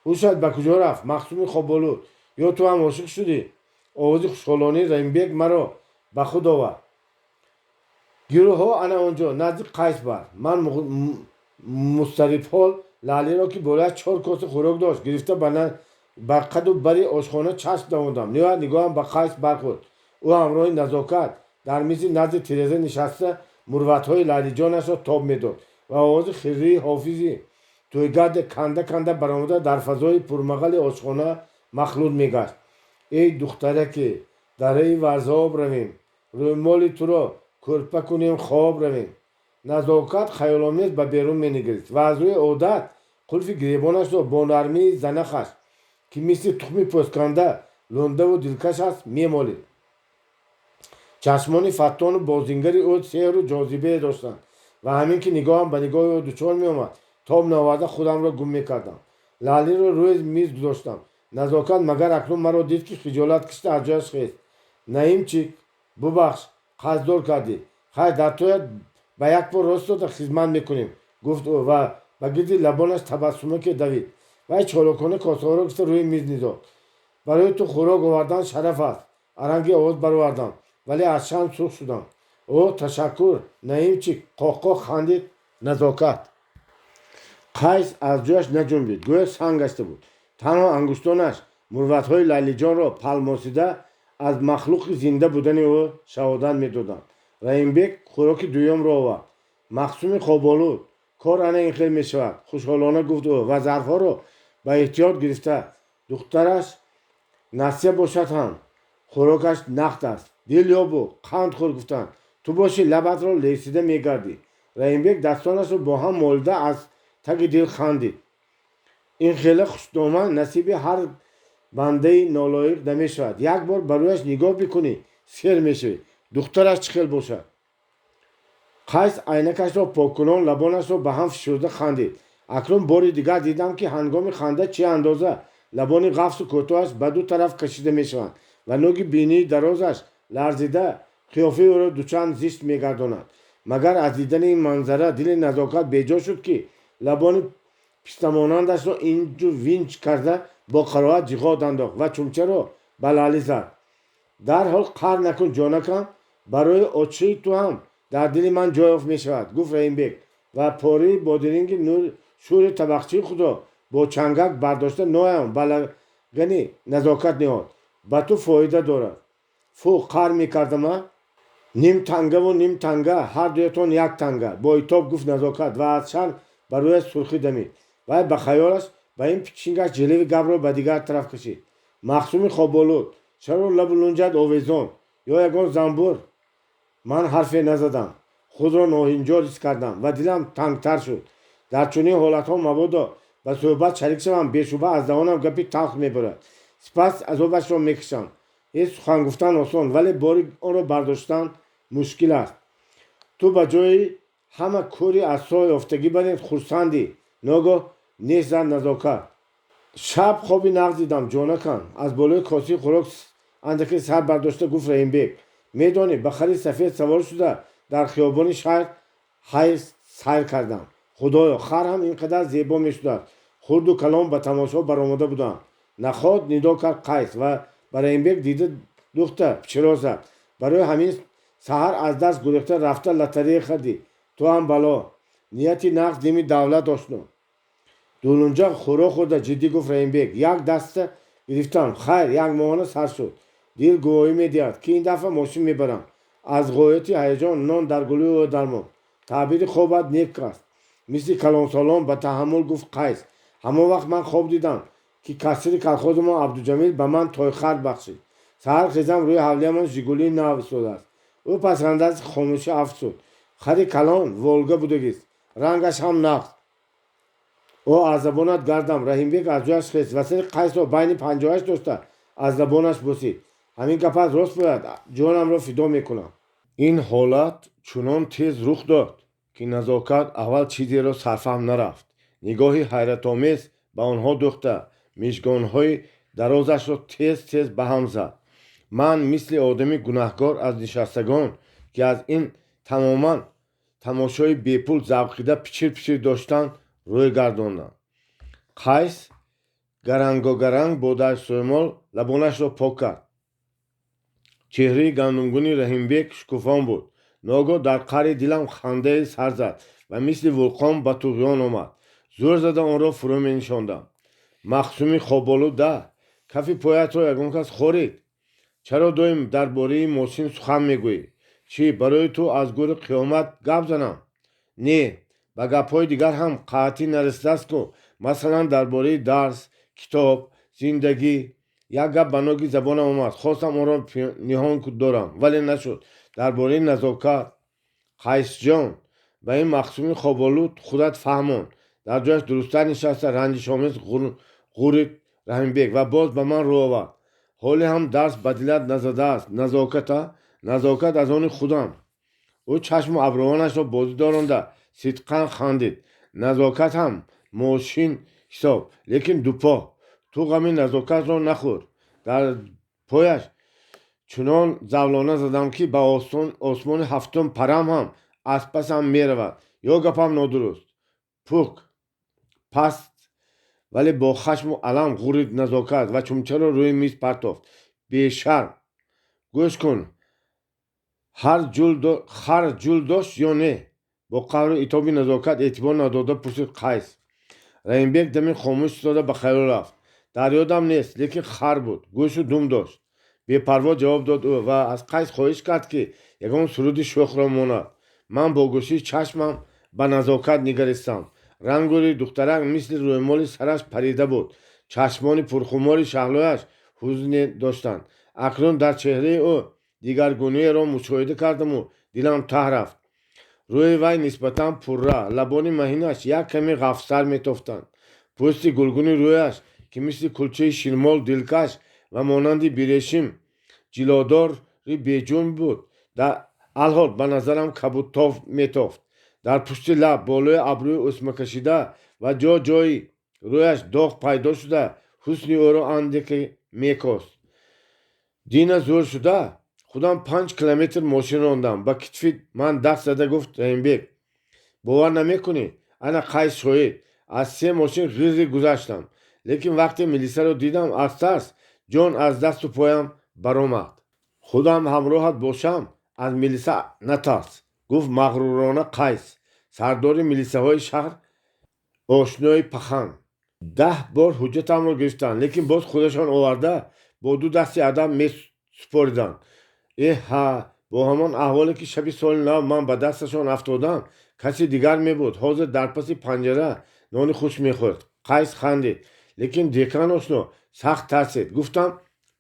Speaker 1: Ҳушат ба куҷо рафт, мақсуми хоболуд? Ё ту ҳам ошиқ шудӣ? Овози хушҳолонии Раҳимбек маро ба худ овард. Гирӯҳҳо ана он ҷо, назди Қайс бар. Ман музтарибҳол Лаълиро, ки болояш чор коса хӯрок дошт, гирифта, ба қаду бари ошхона чашм давондам. Ниҳоят нигоҳам ба Қайс бархӯрд. Ӯ ҳамроҳи Назокат дар мизи назди тиреза нишаста, мурватҳои Лайлиҷонашро тоб медод ва овози хиррии ҳофизи тӯйгарде канда канда баромада, дар фазои пурмағали ошхона махлут мегашт: «Эй духтараке, дараи Варзоб равем, рӯмоли туро кӯрпа кунем, хоб равем». Назокат хаёломез ба берун менигарист ва аз рӯи одат қулфи гиребонашро бо нармии занахаш, ки мисли тухми пӯстканда лундаву дилкаш аст, мемолид. Чашмони фаттону бозингари ӯ сеҳру ҷозибае доштанд ва ҳамин ки нигоҳам ба нигоҳи ӯ дучор меомад, тоб наоварда худамро гум мекардам. Лаълиро рӯи миз гузоштам. Назокат магар акнун маро дид, ки хиҷолат кашида аз ҷояш хест. «Наимчик, бубахш, қарздор кардӣ. Хайр, дар тоят ба як по рост дода хизмат мекунем», гуфт ӯ ва ба гирди лабонаш табассумаке давид. Вай чолокона косаҳоро гирифта, рӯи миз низод. «Барои ту хӯрок овардан шараф аст», аранги овоз баровардам, вале аз шарм сурх шудам. «О, ташаккур, Наимчик», қоҳқоҳ хандид Назокат. Қайс аз ҷояш наҷунбид, гӯё санг гашта буд. Танҳо ангуштонаш мурватҳои Лайлиҷонро палмосида, аз махлуқи зинда будани ӯ шаҳодат медоданд. Раҳимбек хӯроки дуюмро овард. «Мақсуми хоболуд, кор ана ин хел мешавад», хушҳолона гуфт ӯ ва зарфҳоро ба эҳтиёт гирифта. «Духтараш Насия бошад ҳам, хӯрокаш нақд аст. Дил ёбу қанд хӯр гуфтанд, ту бошӣ, лабатро лесида мегардӣ». Раҳимбек дастонашро бо ҳам молида, аз таги дил хандид. Ин хела хушдоман насиби ҳар бандаи нолоиқ намешавад. Як бор ба рӯяш нигоҳ бикунӣ, сер мешавӣ. Духтараш чӣ хел бошад? Қайс айнакашро поккунон лабонашро ба ҳам фишурда хандид. Акнун бори дигар дидам, ки ҳангоми ханда чӣ андоза лабони ғафсу кӯтоҳаш ба ду тараф кашида мешаванд ва нӯги бинии дарозаш ларзида, қиёфаи ӯро дучанд зишт мегардонад. Магар аз дидани ин манзара дили Назокат беҷо шуд, ки лабони пистамонандашро инҷу винҷ карда, бо қароҳат ҷиғод андохт ва чумчаро ба Лаъли зад. «Дарҳол қаҳр накун, ҷонакам, барои очии ту ҳам дар дили ман ҷой ёфт мешавад», гуфт Раҳимбек ва пории бодиринги шӯри табақчии худро бо чангак бардошта, ноям ба лагани Назокат ниҳод. «Ба ту фоида дорад. Фу, қаҳр мекардама. Ним тангаву ним танга, ҳар дуятон як танга», бо итоб гуфт Назокат ва аз шарм ба рӯяш сурхӣ дамид. Вай ба хаёлаш ба ин пичингаш ҷилави гапро ба дигар тараф кашид. «Мақсуми хоболуд, чаро лабу лунҷат овезон? Ё ягон занбур?» Ман ҳарфе назадам. Худро ноҳинҷор ҳис кардам ва дилам тангтар шуд. Дар чунин ҳолатҳо мабодо ба суҳбат шарик шавам, бешубҳа аз даҳонам гапи талх мебурад, сипас азобашро мекашам. Ҳеҷ сухан гуфтан осон, вале бори онро бардоштан мушкил аст. «Ту ба ҷои ҳама кӯри асо ёфтагӣ барин хурсандӣ», ногоҳ неш зад Назокат. «Шаб хоби нағз дидам, ҷонакам», аз болои косаи хӯрок андаке сар бардошта гуфт Раҳимбек. «Медонӣ, ба хари сафед савор шуда, дар хиёбони шаҳр ҳай сайр кардам. Худоё, хар ҳам ин қадар зебо мешудааст. Хурду калон ба тамошо баромада буданд. Наход, нидо кард Қайс ва ба Раҳимбек дида духта пичиро зад. Барои ҳамин саҳар аз даст гурехта рафта лотарея хардӣ. Ту ҳам бало. Нияти нағз дими давлат, ошно. Дулунҷа хӯрок хӯрда, ҷиддӣ гуфт Раҳимбек. Як даста гирифтам. Хайр, як моҳона сар шуд. Дил гувоҳӣ медиҳад, ки ин дафъа мошин мебарам. Аз ғояти ҳаяҷон нон дар гулӯи ӯ дармонд. Таъбири хобат нек аст, мисли калонсолон ба таҳаммул гуфт Қайс. Ҳамон вақт ман хоб дидам, ки кассири колхозамон Абдуҷамил ба ман тойхар бахшид. Саҳар хезам, рӯи ҳавлиямон Жигулии нав истодааст. Ӯ пас аз хомӯшӣ афзуд: хари калон Волга будагист, рангаш ҳам нағз. О, аз забонат гардам. Раҳимбек аз ҷояш хест ва сари Қайсро байни панҷоҳаш дошта аз забонаш бусид. Ҳамин гапат рост бояд, ҷонамро фидо мекунам. Ин ҳолат чунон тез рух дод, ки Назокат аввал чизеро сарфаҳм нарафт. Нигоҳи ҳайратомез ба онҳо дӯхта, мижгонҳои дарозашро тез тез ба ҳам зад. Ман мисли одами гунаҳкор аз нишастагон, ки аз ин тамоман тамошои бепул завқида пичир пичир доштанд, рӯй гардондам. Қайс гарангогаранг бо дастсӯймол лабонашро пок кард. Чеҳраи гандумгуни Раҳимбек шукуфон буд. Ногоҳ дар қаъри дилам хандае сар зад ва мисли вулқон ба туғён омад. Зӯр зада онро фурӯ менишондам. Мақсуми хоболуда, кафи поятро ягон кас хорид? Чаро доим дар бораи мошин сухан мегӯӣ? Чӣ, барои ту аз гӯри қиёмат гап занам? Не, ба гапҳои дигар ҳам қаътӣ нарасидааст ку, масалан, дар бораи дарс, китоб, зиндагӣ. Як гап ба ноги забонам омад, хостам онро ниҳон дорам, вале нашуд. Дар бораи Назокат. Қайсҷон, ба ин мақсуми хоболуд худат фаҳмон. Дар ҷояш дурусттар нишаста ранҷишомез ғурид Раҳимбек ва боз ба ман рӯ овард. Ҳоле ҳам дарс ба дилат назадааст, Назоката? Назокат аз они худам. Ӯ чашму абрувонашро бозӣ доронда сидқан хандид. Назокат ҳам мошин ҳисоб, лекин дупо. Ту ғами Назокатро нахӯр. Дар пояш чунон завлона задам, ки ба осмони ҳафтум парам ҳам аз пасам меравад. Ё гапам нодуруст? Пук паст, вале бо хашму алам ғурид Назокат ва чумчаро рӯи миз партофт. Бешарм, гӯш кун, хар ҷул дошт ё не? Бо қаҳру итоби Назокат эътибор надода пурсид Қайс. Раҳимбек дами хомӯш истода ба хаёл рафт. Дар ёдам нест, лекин хар буд, гӯшу дум дошт, бепарво ҷавоб дод ӯ ва аз Қайс хоҳиш кард, ки ягон суруди шӯхро монад. Ман бо гӯшии чашмам ба Назокат нигаристам. Рангу рӯи духтарак мисли рӯймоли сараш парида буд. Чашмони пурхумори шаҳлояш ҳузне доштанд. Акнун дар чеҳраи ӯ дигаргуниеро мушоҳида кардаму дилам таҳ рафт. Рӯи вай нисбатан пурра, лабони маҳинаш як каме ғафзтар метофтанд. Пӯсти гулгуни рӯяш, ки мисли кулчаи ширмол дилкаш ва монанди бирешим ҷилодори беҷун буд, дар алҳол ба назарам кабудтов метофт. Дар пушти лаб, болои абрӯи усмакашида ва ҷо ҷои рӯяш доғ пайдо шуда, ҳусни ӯро андаке мекост. Дина зӯр шуда худам 5 километр мошин рондам, ба китфи ман даст зада гуфт Раҳимбек. Бовар намекунӣ, ана Қайс шоҳид, аз се мошин ғирри гузаштам, лекин вақте милисаро дидам, аз тарс ҷон аз дасту поям баромад. Худам ҳамроҳат бошам, аз милиса натарс, гуфт мағрурона Қайс. Сардори милисаҳои шаҳр ошнои пахан. 10 бор ҳуҷҷатамро гирифтанд, лекин боз худашон оварда бо ду дасти адаб месупориданд. Эҳ ҳа, бо ҳамон аҳволе, ки шаби соли нав ман ба дасташон афтодам, каси дигар мебуд, ҳозир дар паси панҷара нони хушк мехӯрд. Қайс хандид, лекин декан ошно сахт тарсид. Гуфтам: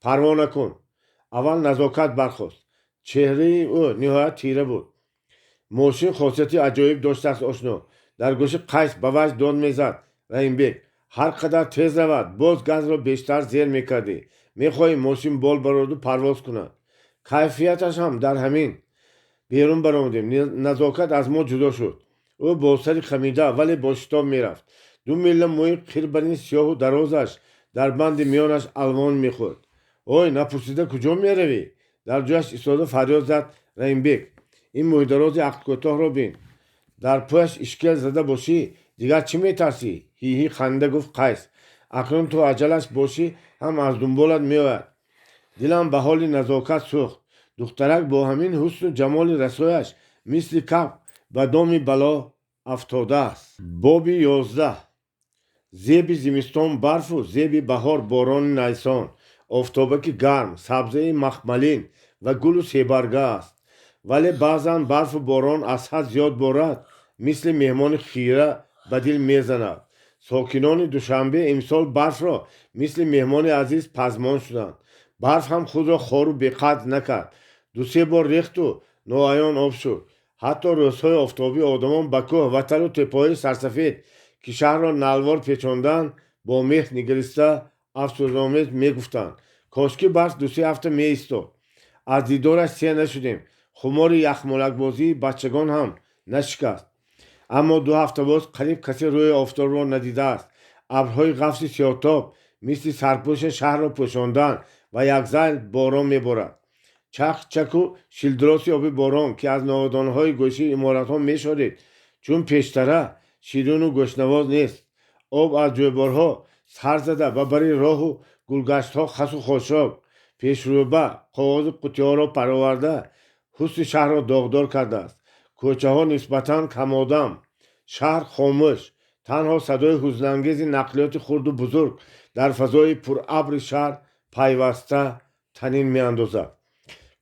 Speaker 1: парво накун. Аввал Назокат бархост. Чеҳраи ӯ ниҳоят тира буд. Мошин хосияти аҷоиб доштааст, ошно, дар гӯши Қайс ба ваҷд дод мезад Раҳимбек. Ҳар қадар тез равад, боз газро бештар зер мекардӣ. Мехоҳӣ мошин бол бароду парвоз кунад. Кайфияташ ҳам дар ҳамин. Берун баромадем. Назокат аз мо ҷудо шуд. Ӯ бо сари хамида, вале бо шитоб мерафт. Ду милла мӯи қирбарини сиёҳу дарозаш дар банди миёнаш алвон мехӯрд. Ой, напурсида куҷо меравӣ? Дар ҷояш истода фарёд зад Раҳимбек. Ин мӯйдарози ақлкӯтоҳро бин. Дар пояш ишкел зада бошӣ, дигар чӣ метарсӣ? Ҳи-ҳи ханда гуфт Қайс. Акнун ту аҷалаш бошӣ ҳам аз дунболат меояд. Дилам ба ҳоли Назокат сӯхт. Духтарак бо ҳамин ҳусну ҷамоли расояш мисли кабк ба доми бало афтодааст. Боби 11. Зеби зимистон барфу зеби баҳор борони найсон, офтобаки гарм, сабзаи махмалин ва гулу себарга аст. Вале баъзан барфу борон аз ҳад зиёд борад, мисли меҳмони хира ба дил мезанад. Сокинони Душанбе имсол барфро мисли меҳмони азиз пазмон шуданд. Барф ҳам худро хору беқадр накард. Ду-се бор рехту ноаён об шуд. Ҳатто рӯзҳои офтобӣ одамон ба кӯҳ ва талу теппаҳои сарсафед, ки шаҳрро налвор печонданд, бо меҳр нигариста афсусомез мегуфтанд: кошкӣ барф ду-се ҳафта меистод. Аз дидораш сер нашудем. Хумори яхмолакбозии бачагон ҳам нашикаст. Аммо 2 ҳафта боз қариб касе рӯи офтобро надидааст. Абрҳои ғафси сиёҳтоб мисли сарпӯши шаҳрро пӯшонданд ва якзайл борон меборад. Чак-чаку шилдироси оби борон, ки аз новодонҳои гӯшии иморатҳо мешорид, чун пештара ширину гӯшнавоз нест. Об аз ҷӯйборҳо сар зада ба бари роҳу гулгаштҳо хасу хошок, пешрӯба, коғозу қуттиҳоро пароварда, ҳусни шаҳрро доғдор кардааст. Кӯчаҳо нисбатан камодам, шаҳр хомӯш, танҳо садои ҳузнангези нақлиёти хурду бузург дар фазои пурабри шаҳр пайваста танин меандозад.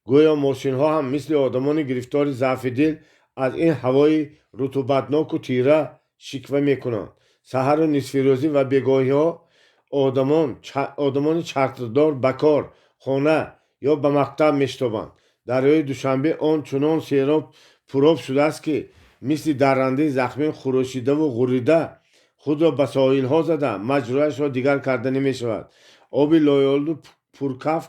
Speaker 1: Гӯё мошинҳо ҳам мисли одамони гирифтори заъфи дил аз ин ҳавои рутубатноку тира шиква мекунанд. Саҳару нисфирӯзӣ ва бегоҳиҳо одамони чатрдор ба кор, хона ё ба мактаб мешитобанд. Дарёи Душанбе он чунон сероб пуроб шудааст, ки мисли даррандаи захмин хурӯшидаву ғуррида худро ба соҳилҳо зада маҷрояшро дигар карда намешавад. Оби лоёлуду пуркаф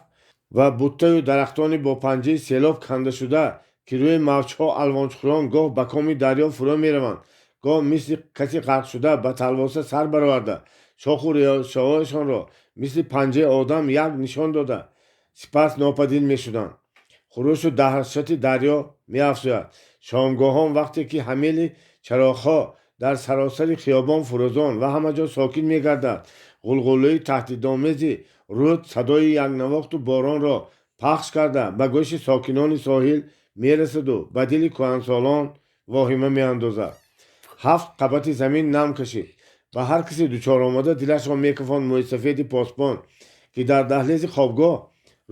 Speaker 1: ва буттаю дарахтони бо панҷаи селоб кандашуда, ки рӯи мавҷҳо алвончхӯрон гоҳ ба коми дарё фурӯ мераванд, гоҳ мисли каси ғарқшуда ба талвоса сар бароварда, шоху решаҳояшонро мисли панҷаи одам як нишон дода, сипас нопадид мешуданд. Хурӯшу даҳшати дарё меафзояд. Шомгоҳон вақте ки ҳамели чароғҳо дар саросари хиёбон фурӯзон ва ҳама ҷо сокин мегардад, ғулғулаи таҳдидомези рӯд садои якнавохту боронро пахш карда ба гӯши сокинони соҳил мерасаду ба дили кӯҳансолон воҳима меандозад. 7 қабати замин нам кашид. Ба ҳар касе дучор омада дилашро мекафонд мӯйсафеди посбон, ки дар даҳлези хобгоҳ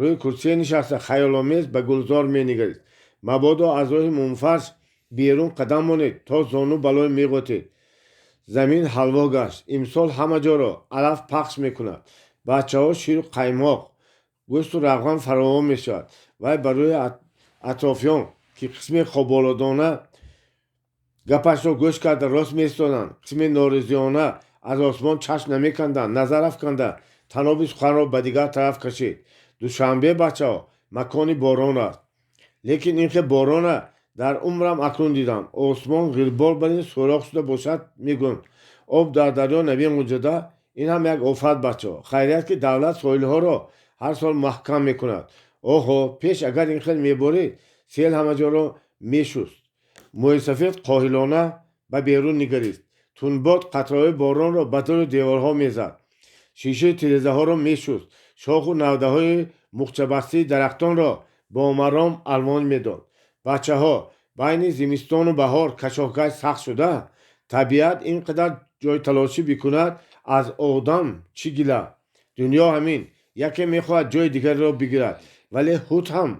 Speaker 1: рӯи курсие нишаста хаёломез ба гулзор менигарист. Мабодо аз роҳи мумфарш берун қадам монед, то зону балой меғотед. Замин ҳалво гашт. Имсол ҳама ҷоро алаф пахш мекунад. Бачаҳо ширу қаймоқ, гӯшту равған фаровон мешавад. Вай ба рӯи атрофиён, ки қисме хоболудона гапашро гӯш карда рост меистоданд, қисме норизиёна аз осмон чашм намеканданд, назар афканда таноби суханро ба дигар тараф кашид. Душанбе, бачаҳо, макони борон аст. Лекин ин хел борона дар умрам акнун дидам. Осмон ғирбол барин сӯрох шуда бошад, мегӯям. Об дар дарё намеғунҷада, ин ҳам як офат, бачаҳо. Хайрият, ки давлат соҳилҳоро ҳар сол маҳкам мекунад. Оҳо, пеш агар ин хел меборид, сел ҳама ҷоро мешуст. Мӯйсафед қоҳилона ба берун нигарист. Тунбод қатраҳои боронро ба дару деворҳо мезад, шишаи тирезаҳоро мешуст, шоху навдаҳои мухчабастии дарахтонро бо маром алвон медод. Бачаҳо, байни зимистону баҳор кашокаш сахт шуда, табиат ин қадар ҷойталошӣ бикунад, аз одам чӣ гила? Дунё ҳамин, яке мехоҳад ҷои дигареро бигирад, вале ҳут ҳам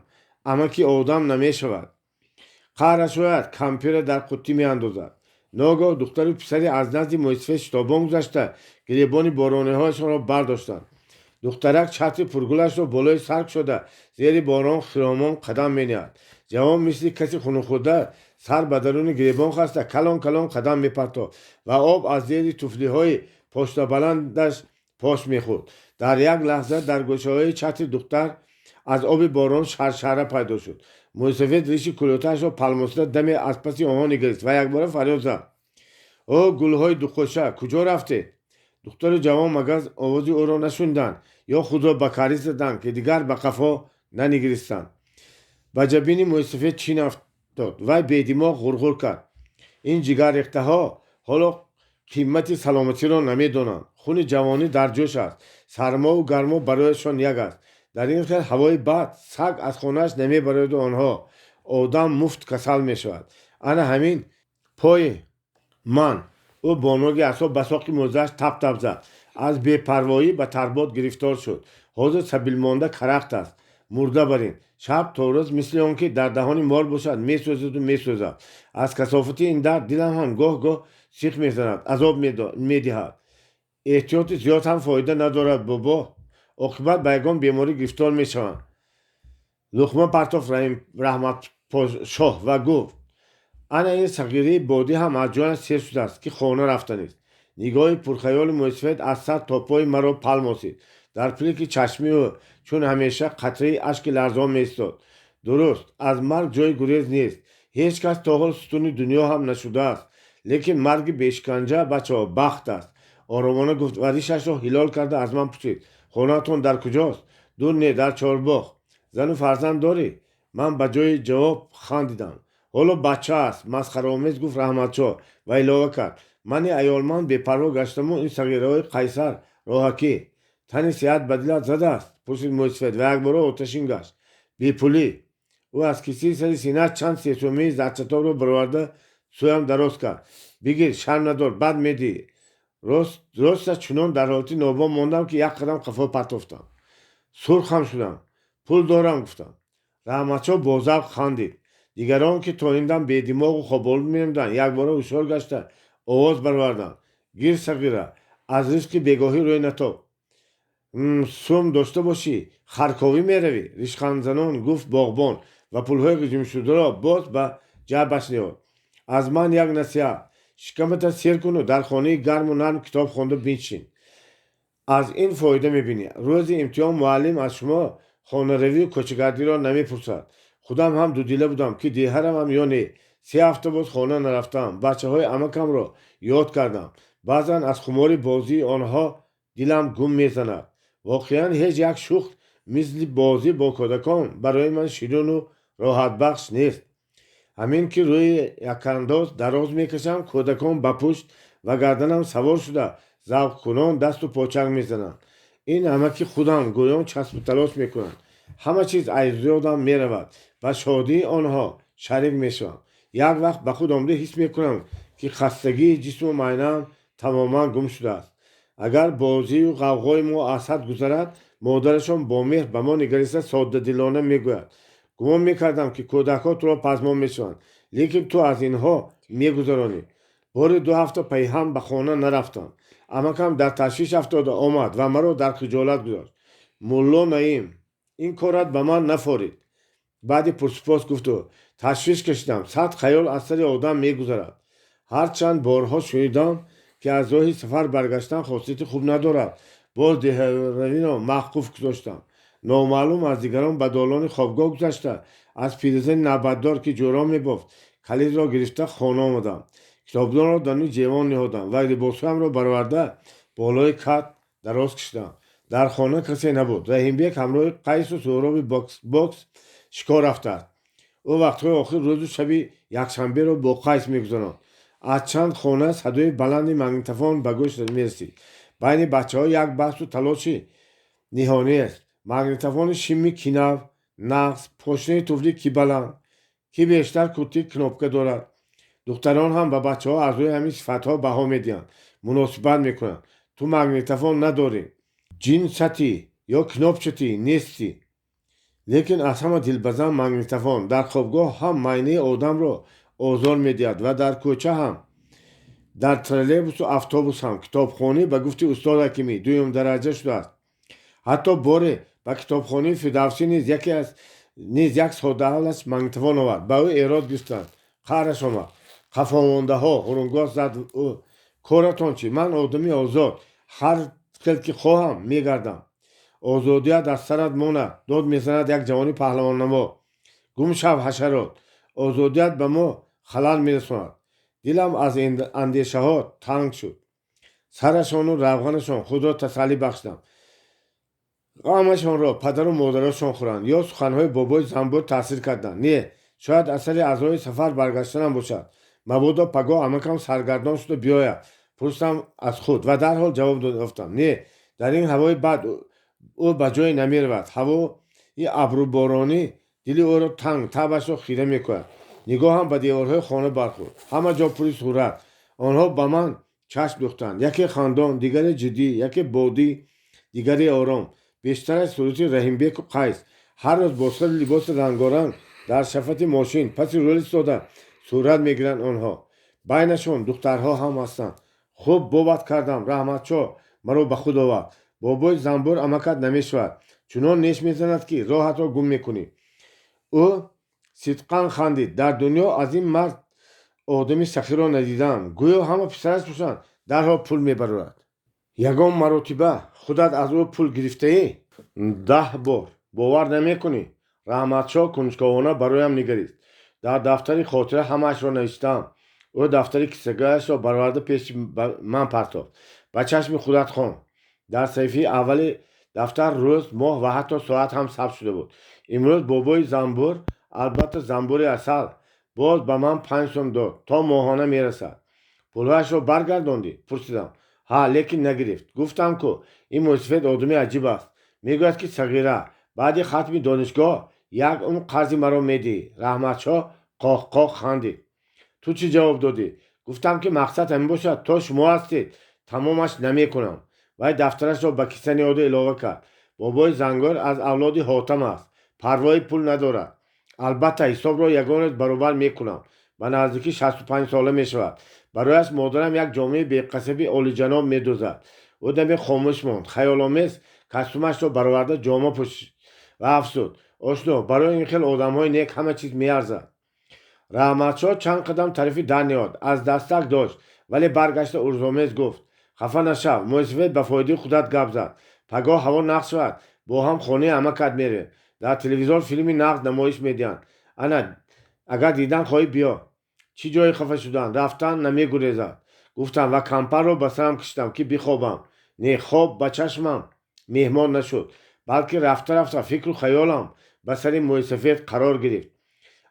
Speaker 1: амаки одам намешавад. Қаҳраш ояд, кампира дар қуттӣ меандозад. Ногоҳ духтару писаре аз назди мӯйсафед шитобон гузашта гиребони борониҳояшонро бардоштанд. Духтарак чатри пургулашро болои сар кушода зери борон хиромон қадам мениҳад. Ҷавон мисли каси хунукхӯрда сар ба даруни гиребон хаста калон калон қадам мепартофт ва об аз зери туфлиҳои поштабаландаш пош мехӯрд. Дар як лаҳза дар гӯшаҳои чатри духтар аз оби борон шаршара пайдо шуд. Мӯйсафед риши кулотаашро палмосида даме аз паси онҳо нигарист ва якбора фарёд зад: О, гулҳои духӯша, куҷо рафтед? Духтару ҷавон магар овози ӯро нашуниданд ё худро ба карӣ заданд, ки дигар ба қафо нанигаристанд. Ба ҷабини мӯйсафед чин афтод. Вай бедимоғ ғурғур кард. Ин ҷигаррехтаҳо ҳоло қимати саломатиро намедонанд. Хуни ҷавонӣ дар ҷӯш аст, сармову гармо барояшон як аст. Дар ин хел ҳавои бад саг аз хонааш намебарояду онҳо. Одам муфт касал мешавад. Ана ҳамин пои ман. Ӯ бо ноги асо ба соқи мӯзааш тап-тап зад. Аз бепарвоӣ ба тарбод гирифтор шуд. Ҳозир сабилмонда карахт аст. Мурда барин. Шаб то рӯз мисли он ки дар даҳони мор бошад, месӯзаду месӯзад. Аз касофати ин дард дилам ҳам гоҳ-гоҳ сих мезанад, азоб медиҳад. Эҳтиёти зиёд ҳам фоида надорад, бобо. Оқибат ба ягон беморӣ гирифтор мешаванд. Луқма партофт Раҳматшоҳ ва гуфт: ана ин сағирии бодӣ ҳам аз ҷояш сер шудааст, ки хона рафтанист. Нигоҳи пурхаёли мӯйсафед аз сар то пои маро палмосид. Дар пилки чашми ӯ чун ҳамеша қатраи ашки ларзон меистод. Дуруст, аз марг ҷои гурез нест. Ҳеҷ кас то ҳол сутуни дунё ҳам нашудааст. Лекин марги бешиканҷа, бачаҳо, бахт аст. Оромона гуфт ва ришашро ҳилол карда аз ман пурсид: хонаатон дар куҷост? Дур не, дар Чорбоғ. Зану фарзанд дорӣ? Ман ба ҷои ҷавоб хандидам. Ҳоло бача аст, масхараомез гуфт Раҳматшоҳ ва илова кард: мани аёлманд бепарво гаштаму ин сағираҳои қайсар роҳакӣ. Тани сеҳат ба дилат задааст? Пурсид мӯйсафед ва якбора оташин гашт. Бепулӣ. Ӯ аз кисаи сари синааш чанд сесомии зарчатобро бароварда сӯям дароз кард. Бигир, шарм надор, бад медиҳӣ. Росташ, чунон дар ҳолати нобом мондам, ки як қадам қафо партофтам. Сурх ҳам шудам. Пул дорам, гуфтам. Раҳматшоҳ бо завқ хандид. Дигарон, ки то ин дам бедимоғу хоболуд менамуданд, якбора ҳушёр гашта овоз бароварданд: гир, сағира, аз ризқи бегоҳӣ рӯй натоб. Сум дошта бошӣ, харковӣ меравӣ, ришхандзанон гуфт боғбон ва пулҳои ғиҷимшударо боз ба ҷайбаш ниҳод. Аз ман як насиҳат: шикамата сер куну дар хонаи гарму нарм китоб хонда биншин. Аз ин фоида мебинӣ. Рӯзи имтиҳон муаллим аз шумо хонаравию кӯчагардиро намепурсад. Худам ҳам дудила будам, ки деҳа равам ё не. 3 ҳафта боз хона нарафтаам. Бачаҳои амакамро ёд кардам. Баъзан аз хумори бозии онҳо дилам гум мезанад. Воқеан, ҳеҷ як шуғл мисли бозӣ бо кӯдакон барои ман ширину роҳатбахш нест. Ҳамин ки рӯи якандоз дароз мекашам, кӯдакон ба пушт ва гарданам савор шуда, завқкунон дасту почак мезананд. Ин амаки худам гӯён часпу талош мекунанд. Ҳама чиз аз ёдам меравад ва шодии онҳо шарик мешавам. Як вақт ба худ омада ҳис мекунам, ки хастагии ҷисму майнаам тамоман гум шудааст. Агар бозию ғавғои мо аз ҳад гузарад, модарашон бо меҳр ба мо нигариста соддадилона мегӯяд: гумон мекардам, ки кӯдакҳо туро пазмон мешаванд, лекин ту аз инҳо мегузаронӣ. Бори 2 ҳафта пайҳам ба хона нарафтам. Амакам дар ташвиш афтода омад ва маро дар хиҷолат гузошт. Мулло Наим, ин корат ба ман нафорид, баъди пурсупос гуфту: ташвиш кашидам. Сад хаёл аз сари одам мегузарад. Ҳарчанд борҳо шунидам, ки аз роҳи сафар баргаштан хосияти хуб надорад, боз деҳаравиро мавқуф гузоштам. Номаълум аз дигарон ба долони хобгоҳ гузашта, аз пирзани навбатдор, ки ҷӯроб мебофт, калидро гирифта хона омадам. Китобдонро даруни ҷевон ниҳодам ва либосҳоямро бароварда болои кат дароз кашидам. Дар хона касе набуд. Раҳимбек ҳамроҳи Қайсу Суҳроби бокс шикор рафтааст. Ӯ вақтҳои охир рӯзу шаби якшанберо бо Қайс мегузаронд. Аз чанд хона садои баланди магнитофон ба гӯш мерасид. Байни бачаҳо як баҳсу талоши ниҳониест: магнитофони шими ки нав, нағз, пошнаи туфли ки баланд, ки бештар куртии кнопка дорад. Духтарон ҳам ба бачаҳо аз рӯи ҳамин сифатҳо баҳо медиҳанд, муносибат мекунанд. Ту магнитофон надорӣ, ҷинсатӣ ё кнопчатӣ нестӣ. Лекин аз ҳама дилбазан магнитофон дар хобгоҳ ҳам майнаи одамро озор медиҳад ва дар кӯча ҳам, дар троллейбусу автобус ҳам. Китобхонӣ, ба гуфти устод Ҳакимӣ, дуюмдараҷа шудааст. Ҳатто боре ба китобхонии Фирдавсӣ низ яке аз низ як соддаҳалаш магнитофон овард. Ба ӯ эрод гирифтанд. Қаҳраш омад. Қафомондаҳо, ғурунгоҳ зад ӯ, коратон чӣ? Ман одами озод, ҳар хел ки хоҳам мегардам. Озодият аз сарат монад, дод мезанад як ҷавони паҳлавоннамо. Гум шав, ҳашарот! Озодият ба мо халал мерасонад. Дилам аз андешаҳо танг шуд. Сарашону равғанашон, худро тасаллӣ бахшидам. Ғамашонро падару модарашон хӯранд. Ё суханҳои бобои занбур таъсир карданд? Не, шояд асари аз роҳи сафар баргаштанам бошад. Мабодо пагоҳ амакам саргардон шуда биёяд, пурсидам аз худ ва дарҳол ҷавоб ёфтам: не, дар ин ҳавои бад ӯ ба ҷое намеравад. Ҳавои абруборонӣ дили ӯро танг, табъашро хира мекунад. Нигоҳам ба деворҳои хона бархӯрд. Ҳама ҷо пури сурат. Онҳо ба ман чашм дӯхтанд. Яке хандон, дигаре ҷиддӣ, яке бодӣ, дигаре ором. Бештараш сурати Раҳимбеку Қайс. Ҳар рӯз бо сари либоси рангоранг дар шафати мошин паси рул истода сурат мегиранд онҳо. Байнашон духтарҳо ҳам ҳастанд. Хуб боват кардам, Раҳматшоҳ маро ба худ овард. Бобои Занбур амакат намешавад. Чунон неш мезанад, ки роҳатро гум мекунӣ. Ӯ сидқан хандид. Дар дунё аз ин мард одами сахиро надидаам. Гӯё ҳама писараш бошанд, дарҳол пул мебарорад. Ягон маротиба худат аз ӯ пул гирифтаӣ? 10 бор. Бовар намекунӣ? Раҳматшоҳ кунҷковона ба рӯям нигарист. Дар дафтари хотира ҳамаашро навиштаам. Ӯ дафтари киссагаашро бароварда пеши ман партофт. Ба чашми худат хон. Дар саҳифаи аввали дафтар рӯз, моҳ ва ҳатто соат ҳам сабт шуда буд. Имрӯз бобои Занбур, албатта занбури асал, боз ба ман 5 сом дод, то моҳона мерасад. Пулҳояшро баргардондӣ? Пурсидам. Ҳа, лекин нагирифт. Гуфтам, ку ин мӯйсафед одами аҷиб аст. Мегӯяд, ки сағира, баъди хатми донишгоҳ як умр қарзи маро медиҳӣ. Раҳматшоҳ қоқ-қоқ хандид. Ту чӣ ҷавоб додӣ? Гуфтам, ки мақсад ҳамин бошад, то шумо ҳастед, тамомаш намекунам. Вай дафтарашро ба киса ниҳоду илова кард: бобои Зангор аз авлоди Ҳотам аст, парвои пул надорад. Албатта, ҳисобро ягон рӯз баробар мекунам. Ба наздикӣ 65 сола мешавад. Барояш модарам як ҷомаи беқасаби олиҷаноб медӯзад. Ӯ даме хомӯш монд. Хаёломез костюмашро бароварда ҷома пӯшид ва афзуд: ошно, барои ин хел одамҳои нек ҳама чиз меарзад. Раҳматшоҳ чанд қадам тарафи дар ниҳод. Аз дастак дошт, вале баргашта урзомез гуфт: хафа нашав, мӯйсафед ба фоидаи худат гап зад. Пагоҳ ҳаво нағз шавад, бо ҳам хонаи амакат меравем. Дар телевизор филми нағз намоиш медиҳанд. Ана, агар дидан хоҳӣ, биё. Чӣ ҷое хафа шудан, рафтан намегурезад, гуфтам ва кампарро ба сарам кашидам, ки бихобам. Не, хоб ба чашмам меҳмон нашуд, балки рафта-рафта фикру хаёлам ба сари мӯйсафед қарор гирифт.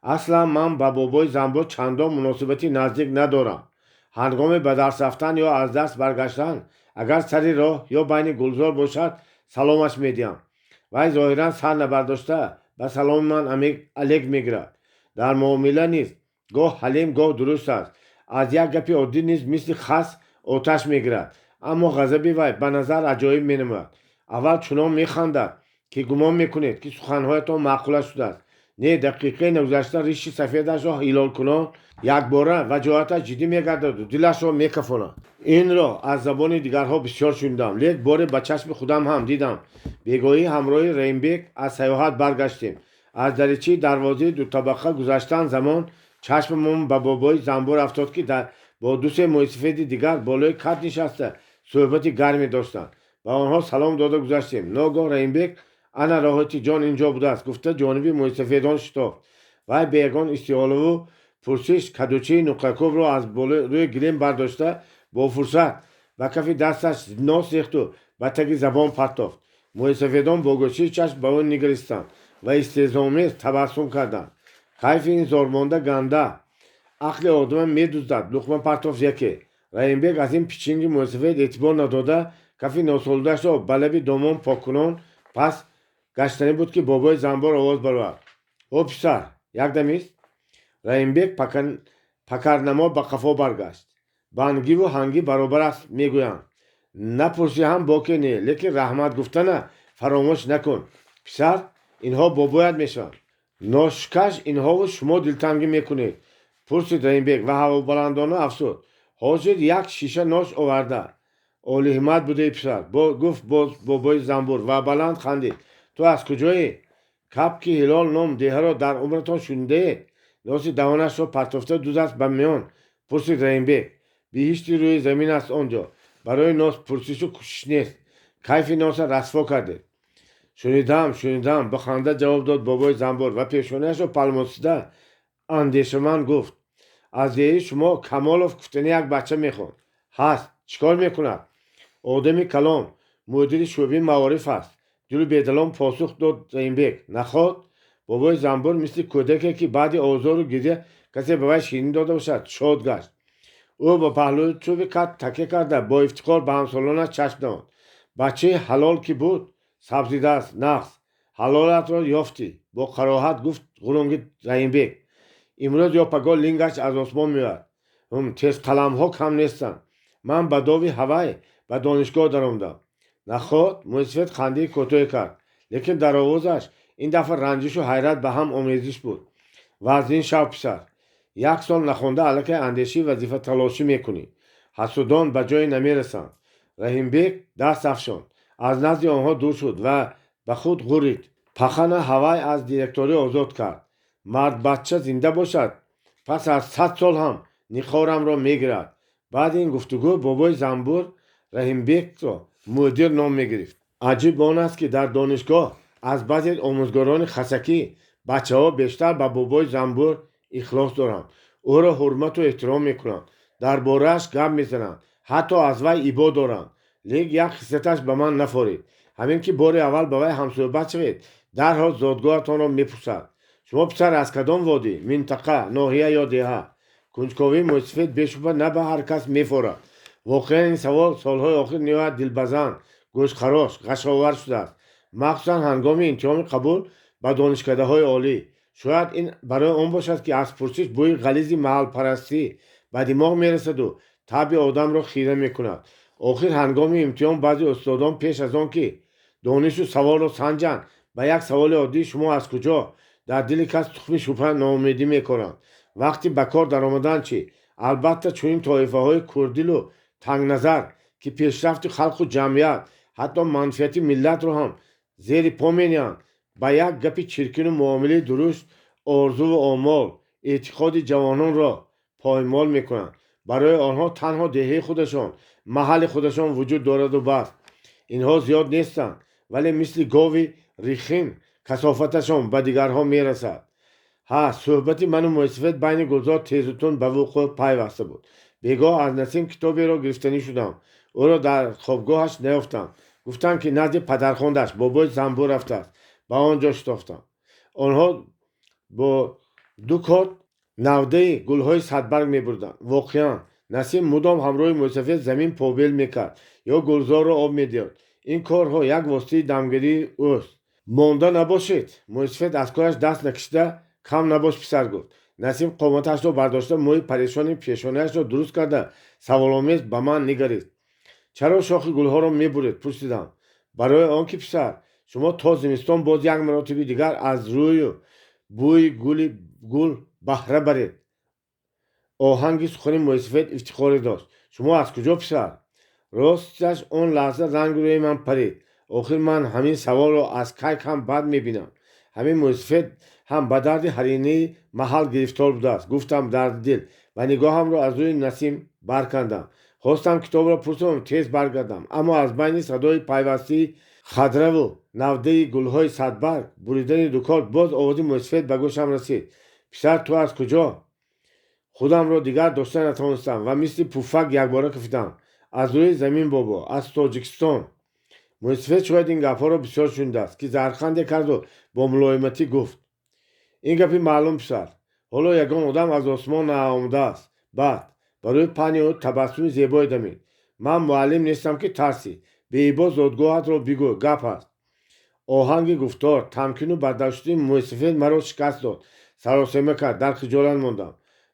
Speaker 1: Аслан ман ба бобои Занбур чандон муносибати наздик надорам. Ҳангоми ба дарс рафтан ё аз дарс баргаштан, агар сари роҳ ё байни гулзор бошад, саломаш медиҳам. Вай зоҳиран сар набардошта ба саломи ман алек мегирад. Дар муомила низ гоҳ ҳалим, гоҳ дуруст аст. Аз як гапи оддӣ низ мисли хас оташ мегирад. Аммо ғазаби вай ба назар аҷоиб менамояд. Аввал чунон механдад, ки гумон мекунед, ки суханҳоятон маъқула шудааст. Не, дақиқаи нагузашта риши сафедашро ҳилолкунон якбора ваҷоҳаташ ҷиддӣ мегардаду дилашро мекафонад. Инро аз забони дигарҳо бисёр шунидам, лек боре ба чашми худам ҳам дидам. Бегоҳӣ ҳамроҳи Раимбек аз сайёҳат баргаштем. Аз даричаи дарвозаи дутабақа гузаштан замон чашмамон ба бобои Занбур афтод, ки бо дусе мӯйсафеди дигар болои кат нишаста суҳбати гарме доштанд. Ба онҳо салом дода гузаштем. Ногоҳ Раимбек: ана роҳати ҷон инҷо будааст, гуфта ҷониби мӯйсафедон шитофт. Вай бе ягон истиҳолаву пурсиш кадучии нуқракӯбро аз рӯи гилем бардошта, бо фурсат ба кафи дасташ нос рехту ба таги забон партофт. Мӯйсафедон бо гӯшии чашм ба ӯ нигаристанд ва истеҳзоомез табассум карданд. Кайфи ин зормонда ганда, ақли одама медуздад, луқма партофт яке. Раимбек аз ин пичинги мӯйсафед эътибор надода, кафи носолудашро ба лаби домон поккунон пас гаштанӣ буд, ки бобои Занбор овоз баровард: о писар, якдамист? Раимбек пакарнамо ба қафо баргашт. Бангиву ҳангӣ баробар аст, мегӯянд. Напурсӣ ҳам боке не, лекин раҳмат гуфтана фаромӯш накун. Писар, инҳо бобоят мешаванд. Ношкаш инҳову шумо дилтангӣ мекунед, пурсид Раимбек ва ҳавобаландона афзуд: ҳозир як шиша нош оварда. Олиҳиммат будаи, писар, гуфт боз бобои Занбур ва баланд хандид. Ту аз куҷоӣ? Кабки Ҳилол ном деҳаро дар умратон шунидаед? Носи даҳонашро партофта ду даст ба миён пурсид Раимбек. Биҳишти рӯи замин аст он ҷо. Барои нос пурсишу кӯшиш нест. Кайфи носа расво кардед. Шунидам, шунидам, ба ханда ҷавоб дод бобои Занбур ва пешонаашро палмосида андешаманд гуфт: аз деҳаи шумо Камолов гуфтани як бача мехонд. Ҳаст, чӣ кор мекунад? Одами калон, мудири шӯъбаи маориф аст. Дилу бедалом посух дод Раимбек. Наход? Бобои Занбур мисли кӯдаке, ки баъди озору гиря Касе ба вай ширинӣ дода бошад, шод гашт. Ӯ ба паҳлӯи чӯби кат такя карда, бо ифтихор ба ҳамсолонаш чашм давонд. Бачаи ҳалол ки буд, сабзидааст, нағз. Ҳалолатро ёфтӣ, бо кароҳат гуфт ғурунгит Раҳимбек. Имрӯз ё пагоҳ лингаш аз осмон меояд. Тезқаламҳо кам нестанд. Ман ба дови ҳавай ба донишгоҳ даромадам. Наход? Мӯйсафед хандаи кӯтоҳе кард, лекин дар овозаш ин дафъа ранҷишу ҳайрат ба ҳам омезиш буд. Вазнин шав, писар. Як сол нахонда аллакай андешаи вазифаталошӣ мекунӣ. Ҳасудон ба ҷое намерасанд. Раҳимбек даст афшонд, аз назди онҳо дур шуд ва ба худ ғуррид. Пахана ҳавай аз директорӣ озод кард. Мардбача зинда бошад, пас аз 100 сол ҳам ниқорамро мегирад. Баъди ин гуфтугӯ бобои Занбур Раҳимбекро мудир ном мегирифт. Аҷиб он аст, ки дар донишгоҳ аз баъзе омӯзгорони хасакӣ бачаҳо бештар ба бобои Занбур ихлос доранд, ӯро ҳурмату эҳтиром мекунанд, дар борааш гап мезананд, ҳатто аз вай ибо доранд. Лек як хислаташ ба ман нафорид. Ҳамин ки бори аввал ба вай ҳамсӯҳбат шавед, дарҳол зодгоҳатонро мепурсад. Шумо, писар, аз кадом водӣ, минтақа, ноҳия ё деҳа? Кунҷковии мӯйсафед бешубҳа на ба ҳар кас мефорад. Воқеан, ин савол солҳои охир ниҳоят дилбазан, гӯшхарош, ғашовар шудааст, махсусан ҳангоми имтиҳони қабул ба донишкадаҳои олӣ. Шояд ин барои он бошад, ки аз пурсиш бӯи ғализи маҳалпарастӣ ба димоғ мерасаду табъи одамро хира мекунад. Охир ҳангоми имтиҳон баъзе устодон пеш аз он ки донишу саволро санҷанд, ба як саволи оддӣ «Шумо аз куҷо?» дар дили кас тухми шубҳа, ноумедӣ мекоранд. Вақти ба кор даромадан чӣ? Албатта, чунин тоифаҳои кӯрдилу тангназар, ки пешрафти халқу ҷамъият, ҳатто манфиати миллатро ҳам зери по менеҳанд, ба як гапи чиркину муомилаи дурушт орзуву омол, эътиқоди ҷавононро поймол мекунанд. Барои онҳо танҳо деҳаи худашон, маҳалли худашон вуҷуд дораду бас. Инҳо зиёд нестанд, вале мисли гови рихин касофаташон ба дигарҳо мерасад. Ҳа, суҳбати ману мӯйсафед байни гулзор тезу тунд ба вуқӯъ пайваста буд. Бегоҳ аз Насим китоберо гирифтанӣ шудам. Ӯро дар хобгоҳаш наёфтам. Гуфтанд, ки назди падархондаш бобои Занбур рафтааст. Ба он ҷо шитофтам. Онҳо бо ду корд навдаи гулҳои садбарг мебурданд. Воқеан, Насим мудом ҳамроҳи мӯйсафед замин побел мекард ё гулзорро об медиҳод. Ин корҳо як воситаи дамгирии ӯст. Монда набошед. Мӯйсафед аз кораш даст накашида, кам набош, писар, гуфт. Насим қоматашро бардошта, мӯи парешони пешонаашро дуруст карда, саволомез ба ман нигарист. Чаро шохи гулҳоро мебуред? Пурсидам. Барои он ки, писар, шумо то зимистон боз як маротиби дигар аз рӯю бӯи гули гул баҳра баред. Оҳанги сухани мӯйсафед ифтихоре дошт. Шумо аз куҷо, писар? Росташ, он лаҳза рангу рӯи ман парид. Охир ман ҳамин саволро аз кай кам бад мебинам. Ҳамин мӯйсафед ҳам ба дарди ҳаринаи маҳал гирифтор будааст, гуфтам дар дил ва нигоҳамро аз рӯи Насим баркандам. Хостам китобро пурсам, тез баргардам, аммо аз байни садои пайвастии хадраву навдаи гулҳои садбарг, буридани дукорд боз овози мӯйсафед ба гӯшам расид. Писар, ту аз куҷо? Худамро дигар дошта натавонистам ва мисли пуфак якбора кафидам. Аз рӯи замин, бобо, аз Тоҷикистон. Мӯйсафед шояд ин гапҳоро бисёр шунидааст, ки зарханде карду бо мулоиматӣ гуфт: ин гапи маълум, писар. Ҳоло ягон одам аз осмон наомадааст. Баъд ба рӯи паҳни ӯ табассуми зебое дамид. Ман муаллим нестам, ки тарсӣ. Беибо зодгоҳатро бигӯ, гап аст. Оҳанги гуфтор, тамкину бардавшудии мӯйсафед маро шикаст дод, саросема кард, дар хиҷолат мондам.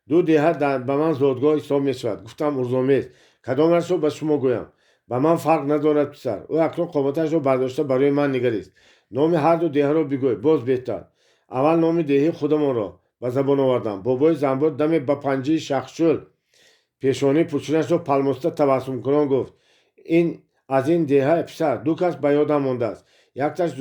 Speaker 1: Ду деҳа ба ман зодгоҳ ҳисоб мешавад, гуфтам узромез. Кадомашро ба шумо гӯям? Ба ман фарқ надорад, писар. Ӯ акнун қоматашро бардошта барои ман нигарист. Номи ҳарду деҳаро бигӯй, боз беҳтар. Аввал номи деҳаи худамонро ба забон овардам. Бобои Занбур даме ба панҷаи шахшул пешонии пурчинашро палмоста табассумкунон гуфт: ин аз ин деҳа, писар, ду кас ба ёдам мондааст. Якташ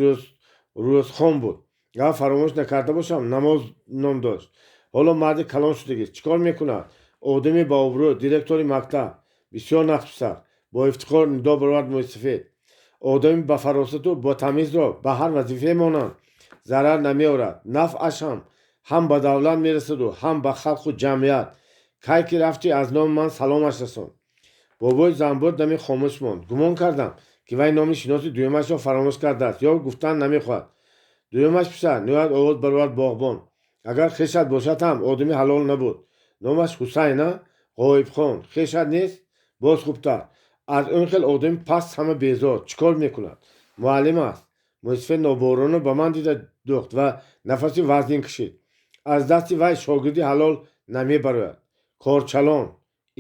Speaker 1: рӯзхон буд. Гап фаромӯш накарда бошам, Намоз ном дошт. Ҳоло марди калон шудагист. Чӣ кор мекунад? Одами ба обрӯ, директори мактаб. Бисёр нағз, писар, бо ифтихор нидо баровард мӯйсафед. Одами ба фаросату ботамизро ба ҳар вазифае монанд зарар намеорад. Нафъаш ҳам ба давлат мерасаду ҳам ба халқу ҷамъият. Кай ки рафтӣ, аз номи ман саломаш расон. Бобои Занбур даме хомӯш монд. Гумон кардам, ки вай номи шиноси дуюмашро фаромӯш кардааст ё гуфтан намехоҳад. Дуюмаш, писар, ниҳоят овоз баровард боғбон. Агар хешат бошад ҳам, одами ҳалол набуд. Номаш Ҳусайна? Ғоибхон. Хешат нест? Боз хубтар. Аз он хел одами паст ҳама безор. Чӣ кор мекунад? Муаллим аст. Мӯйсафед нобоварона ба ман дида дӯхт ва нафаси вазнин кашид. Аз дасти вай шогирди ҳалол намебарояд. Корчалон,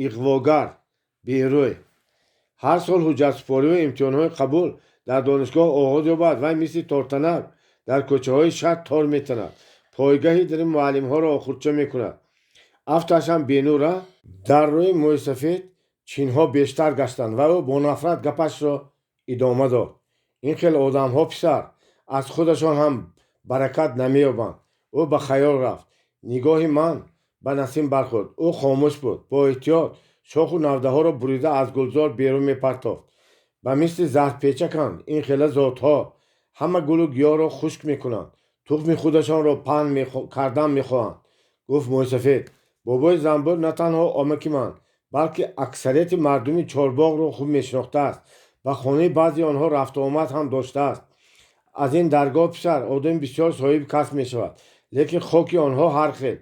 Speaker 1: иғвогар, берӯй. Ҳар сол ҳуҷҷатсупориву имтиҳонҳои қабул дар донишгоҳ оғоз ёбад, вай мисли тортанак дар кӯчаҳои шаҳр тор метанад. Пойгаҳи дари муаллимҳоро охурча мекунад. Афташ ҳам бенур, а? Дар рӯи мӯйсафед чинҳо бештар гаштанд ва ӯ бо нафрат гапашро идома дод. Ин хел одамҳо, писар, аз худашон ҳам баракат намеёбанд. Ӯ ба хаёл рафт. Нигоҳи ман ба Насим бархӯрд. Ӯ хомӯш буд. Бо эҳтиёт шоху навдаҳоро бурида аз гулзор берун мепартофт. Ба мисли заҳрпечаканд ин хела зотҳо. Ҳама гулу гиёҳро хушк мекунанд. Тухми худашонро паҳн кардан мехоҳанд, гуфт мӯйсафед. Бобои Занбур на танҳо омаки ман, балки аксарияти мардуми Чорбоғро хуб мешинохтааст. Ба хонаи баъзеи онҳо рафтуомад ҳам доштааст. Аз ин даргоҳ, писар, одами бисёр соҳиби касб мешавад. Лекин хоки онҳо ҳар хел.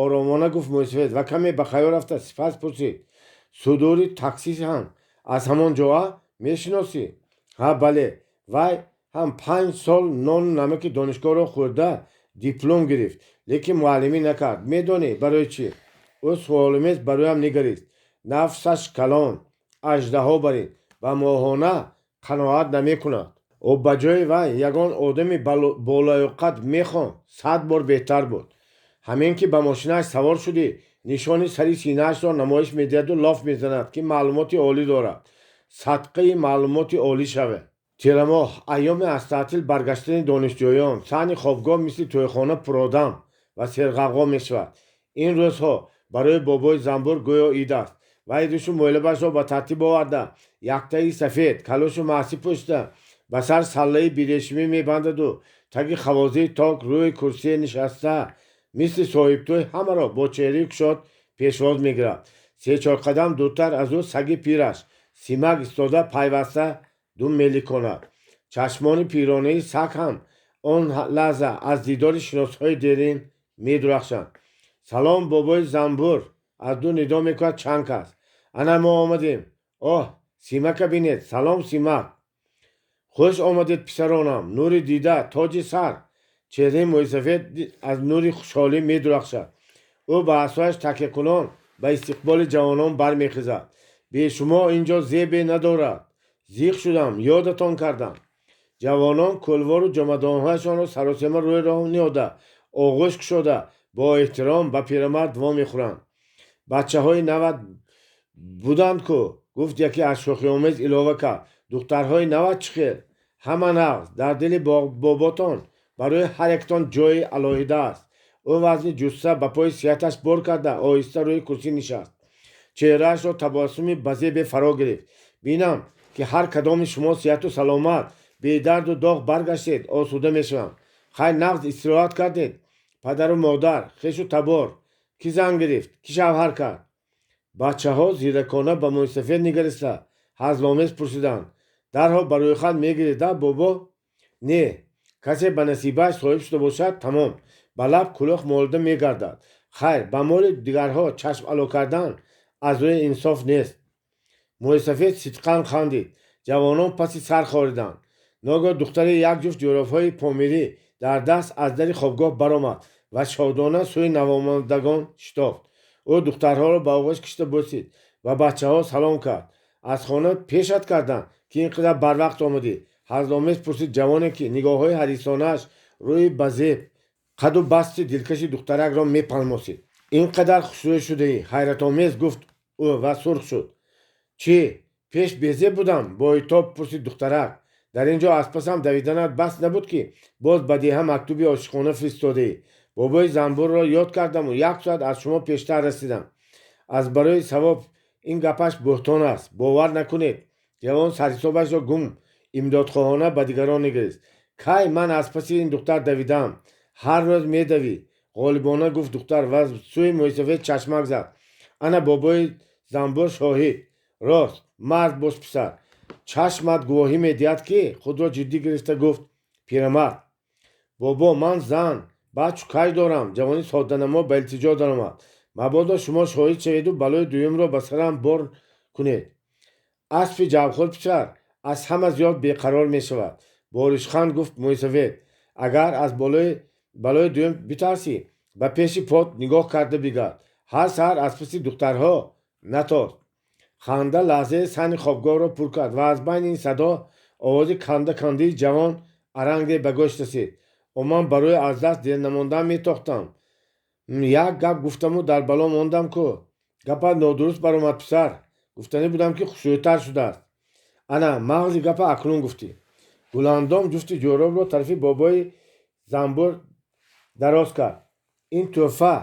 Speaker 1: Оромона гуфт мӯйсафед ва каме ба хаёл рафта сипас пурсид: Судури таксис ҳам аз ҳамон ҷоа? Мешиносӣ? Ҳа, бале. Вай ҳам 5 сол нону намаки донишгоҳро хӯрда диплом гирифт, лекин муаллимӣ накард. Медонӣ барои чӣ? Ӯ суоломез ба рӯям нигарист. Нафсаш калон, аждаҳо барин ва моҳона қаноат намекунад. Ӯ ба ҷои вай ягон одами болаёқат мехонд, 100 бор беҳтар буд. Ҳамин ки ба мошинааш савор шудӣ, нишони сари синаашро намоиш медиҳаду лоф мезанад, ки маълумоти олӣ дорад. Садқаи маълумоти олӣ шаве. Тирамоҳ, айёми аз таътил баргаштани донишҷӯён, саҳни хобгоҳ мисли тӯйхона пуродам ва серғавғо мешавад. Ин рӯзҳо барои бобои Занбур гӯё ид аст. Вай ришу мӯйлабашро ба тартиб оварда, яктаи сафед, калошу маъсӣ пӯшида, ба сар саллаи бирешимӣ мебандаду таги хавозии ток рӯи курсие нишаста, мисли соҳибтӯй ҳамаро бо чеҳраи кушод пешвоз мегирад. Се-чор қадам дуртар аз ӯ саги пираш Симак истода, пайваста дум меликонад. Чашмони пиронаи саг ҳам он лаҳза аз дидори шиносҳои дерин медурахшанд. Салом, бобои Занбур! Аз дур нидо мекунад чанд кас. Ана мо омадем. Оҳ, Симака бинед. Салом, Симак. Хуш омадед, писаронам, нури дида, тоҷи сар. Чеҳраи мӯйсафед аз нури хушҳолӣ медурахшад. Ӯ ба асояш такякунон ба истиқболи ҷавонон бармехезад. Бе шумо ин ҷо зебе надорад. Зиқ шудам, ёдатон кардам. Ҷавонон кӯлвору ҷомадонҳояшонро саросема рӯи роҳ ниҳода, оғӯш кушода, бо эҳтиром ба пирамард вомехӯранд. Бачаҳои нават буданд ку, гуфт яке аз шӯхиомез илова кард. Духтарҳои нават чӣ хел? Ҳама нағз. Дар дили боботон барои ҳар яктон ҷойи алоҳида аст. Ӯ вазни ҷусса ба пои сиҳаташ бор карда, оҳиста рӯи курсӣ нишаст. Чеҳраашро табассуми базебе фаро гирифт. Бинам, ки ҳар кадоми шумо сиҳату саломат, бедарду доғ баргаштед, осуда мешавам. Хайр, нағз истироҳат кардед? Падару модар, хешу табор, кӣ зан гирифт, кӣ шавҳар кард? Бачаҳо зиракона ба мӯйсафед нигариста ҳазломез пурсиданд: Дарҳол ба рӯйхат мегиред, а, бобо? Не, касе ба насибааш соҳиб шуда бошад, тамом, ба лаб кӯлоҳ молида мегардад. Хайр, ба моли дигарҳо чашм ало кардан аз рӯи инсоф нест. Мӯйсафед сидқан хандид. Ҷавонон паси сар хориданд. Ногоҳ духтаре як ҷуфт ҷӯробҳои помирӣ дар даст аз дари хобгоҳ баромад ва шодона сӯи навомадагон шитофт. Ӯ духтарҳоро ба оғӯш кашида бӯсид ва бачаҳо салом кард. Аз хона пешат карданд, ки ин қадар барвақт омадӣ? Ҳазломез пурсид ҷавоне, ки нигоҳҳои ҳарисонааш рӯи базеб, қаду басти дилкаши духтаракро мепалмосид. Ин қадар хушрӯй шудаӣ, ҳайратомез гуфт ӯ ва сурх шуд. Чӣ, пеш безеб будам? Бо итоб пурсид духтарак. Дар ин ҷо аз пасам давиданат бас набуд, ки боз ба деҳа мактуби ошиқона фиристодаӣ. Бобои Занбурро ёд кардаму як соат аз шумо пештар расидам. Аз барои савоб ин гапаш буҳтон аст, бовар накунед. Ҷавон сарҳисобашро гум имдодхоҳона ба дигарон нигарист. Кай ман аз паси ин духтар давидаам? Ҳар рӯз медавӣ, ғолибона гуфт духтар ва сӯи мӯйсафед чашмак зад. Ана бобои Занбур шоҳид. Рост, мард бош, писар. Чашмат гувоҳӣ медиҳад, ки худро ҷиддӣ гирифта гуфт пирамард. Бобо, ман зан Баъд чӯкай дорам. Ҷавони содданамо ба илтиҷо даромад. Мабодо шумо шоҳид шаведу балои дуюмро ба сарам бор кунед. Аспи ҷавхор, писар, аз ҳама зиёд беқарор мешавад, бо ришханд гуфт мӯйсафед. Агар аз балои дуюм битарсӣ, ба пеши пот нигоҳ карда бигард. Ҳар саҳар аз паси духтарҳо натоз. Ханда лаҳзаи саҳни хобгоҳро пур кард ва аз байни ин садо овози канда-кандаи ҷавон аранге ба гӯш расид. О, ман барои аз даст намондан метохтам. Як гап гуфтаму дар бало мондам ку. Гапат нодуруст баромад, писар. Гуфтанӣ будам, ки хушрӯйтар шудааст. Ана, мағзи гапа акнун гуфтӣ. Гуландом ҷуфти ҷӯробро тарафи бобои занбур дароз кард. Ин тӯҳфа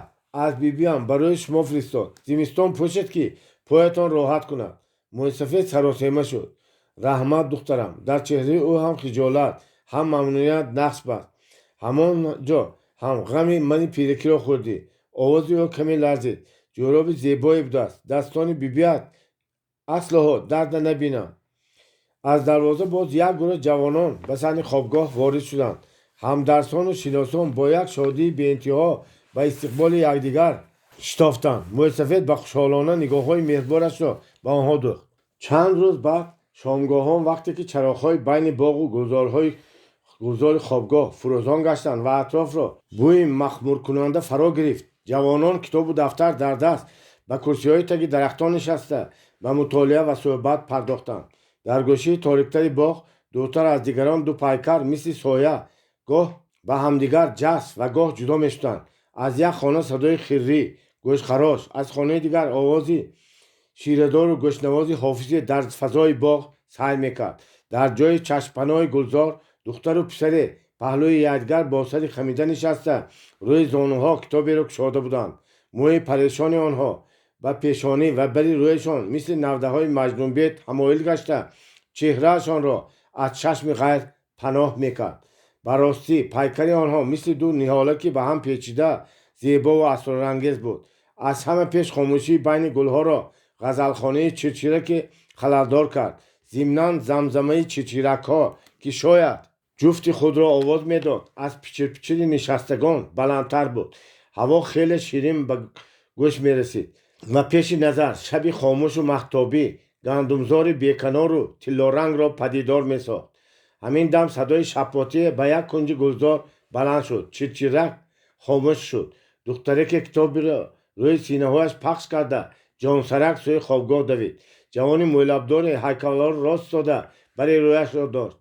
Speaker 1: аз бибиам барои шумо фиристод. Зимистон пӯшед, ки поятон роҳат кунад. Мӯйсафед саросема шуд. Раҳмат, духтарам. Дар чеҳраи ӯ ҳам хиҷолат, ҳам мамнуният нақш баст. Ҳамон ҷо ҳам ғами мани пиракиро хӯрдӣ. Овози ӯ каме ларзид. Ҷӯроби зебое будааст. Дастони бибият аслоҳо дарда набинам. Аз дарвоза боз як гурӯҳ ҷавонон ба саҳни хобгоҳ ворид шуданд. Ҳамдарсону шиносон бо як шодии беинтиҳо ба истиқболи якдигар шитофтанд. Мӯйсафед ба хушҳолона нигоҳҳои меҳрборашро ба онҳо дӯхт. Чанд рӯз баъд шомгоҳон, вақте ки чароғҳои байни боғу гулзори хобгоҳ фурӯзон гаштанд ва атрофро бӯи махмуркунанда фаро гирифт, ҷавонон китобу дафтар дар даст ба курсиҳои таги дарахтон нишаста, ба мутолиа ва суҳбат пардохтанд. Дар гӯшаи ториктари боғ, дуртар аз дигарон, ду пайкар мисли соя гоҳ ба ҳамдигар ҷасп ва гоҳ ҷудо мешуданд. Аз як хона садои хиррӣ, гӯшхарош, аз хонаи дигар овози ширадору гӯшнавози ҳофизе дар фазои боғ сайр мекард. Дар ҷои чашмпаноҳи гулзор духтару писаре паҳлӯи якдигар бо сари хамида нишаста, рӯи зонуҳо китоберо кушода буданд. Мӯи парешони онҳо ба пешонӣ ва бари рӯяшон мисли навдаҳои маҷнунбед ҳамоил гашта, чеҳраашонро аз чашми ғайр паноҳ мекард. Ба ростӣ, пайкари онҳо мисли ду ниҳолаки ба ҳам печида зебову асрорангез буд. Аз ҳама пеш хомӯшии байни гулҳоро ғазалхонаи чирчираке халалдор кард. Зимнан замзамаи чирчиракҳо, ки шояд ҷуфти худро овоз медод, аз пичирпичири нишастагон баландтар буд. Ҳаво хеле ширин ба гӯш мерасид ва пеши назар шаби хомӯшу маҳтобӣ гандумзори беканору тиллорангро падидор месохт. Ҳамин дам садои шаппотие ба як кунҷи гулзор баланд шуд. Чирчирак хомӯш шуд. Духтареке китоберо рӯи синаҳояш пахш карда, ҷонсарак сӯи хобгоҳ давид. Ҷавони мӯйлабдоре ҳайкалҳоро рост истода, бари рӯяшро дошт.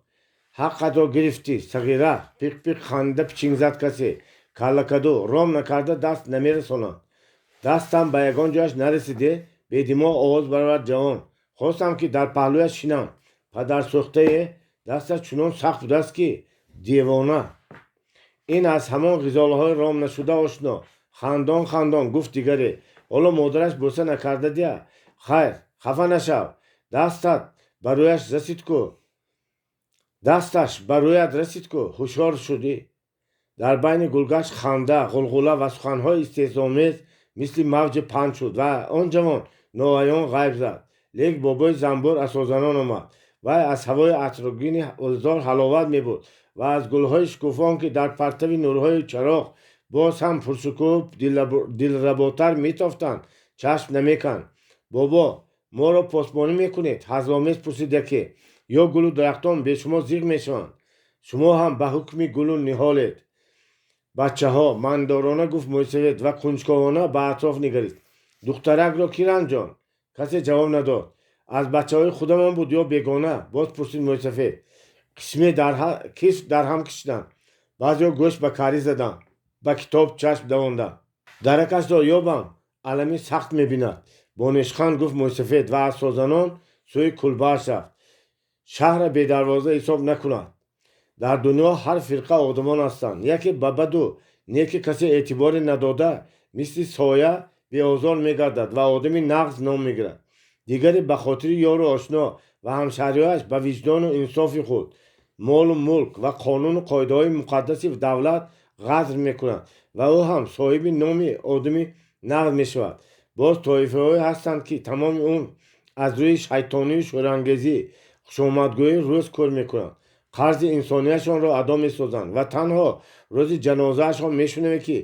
Speaker 1: Ҳаққатро гирифтӣ, сағира, пиқ-пиқ ханда пичинг зад касе. Каллакаду ром накарда даст намерасонанд. Дастам ба ягон ҷояш нарасиде, бедимоғ овоз баровард ҷавон. Хостам, ки дар паҳлӯяш шинам. Падарсӯхтае дасташ чунон сахт будааст, ки девона. Ин аз ҳамон ғизолаҳои ром нашуда, ошно, хандон хандон гуфт дигаре. Ҳоло модараш бӯса накарда дия. Хайр, хафа нашав. Дастат ба рӯяш расид ку. Дасташ ба рӯят расид ку, ҳушёр шудӣ. Дар байни гулгашт ханда, ғулғула ва суханҳои истеҳзоомез мисли мавҷе паҳн шуд ва он ҷавон ноаён ғайб зад. Лек бобои занбур асозанон омад. Вай аз ҳавои атрогини гулзор ҳаловат мебурд ва аз гулҳои шукуфон, ки дар партави нурҳои чароғ боз ҳам пуршукӯҳу дилработар метофтанд, чашм намеканд. Бобо, моро посбонӣ мекунед? Ҳазломез пурсид яке. Ё гулу дарахтон бе шумо зиқ мешаванд? Шумо ҳам ба ҳукми гулу ниҳолед, бачаҳо, мандорона гуфт мӯйсафед ва кунҷковона ба атроф нигарист. Духтаракро кӣ ранҷонд? Касе ҷавоб надод. Аз бачаҳои худамон буд ё бегона? Боз пурсид мӯйсафед. Қисме кисм дар ҳам кишиданд. Баъзеҳо гӯш ба карӣ заданд, ба китоб чашм давонданд. Даракашро ёбам, алами сахт мебинад, бо нешханд гуфт мӯйсафед ва аз созанон сӯи кулбааш рафт. Шаҳра бедарвоза ҳисоб накунад. Дар дунё ҳар фирқа одамон ҳастанд. Яке ба баду неки касе эътиборе надода, мисли соя беозор мегардад ва одами нағз ном мегирад. Дигаре ба хотири ёру ошно ва ҳамшаҳриҳояш ба виҷдону инсофи худ, молу мулк ва қонуну қоидаҳои муқаддаси давлат ғадр мекунад ва ӯ ҳам соҳиби номи одами нағз мешавад. Боз тоифаҳое ҳастанд, ки тамоми умр аз рӯи шайтонию шӯрангезӣ, хушомадгӯӣ рӯз кӯр мекунанд. Қарзи инсонияшонро адо месозанд ва танҳо рӯзи ҷанозаашон мешунавем, ки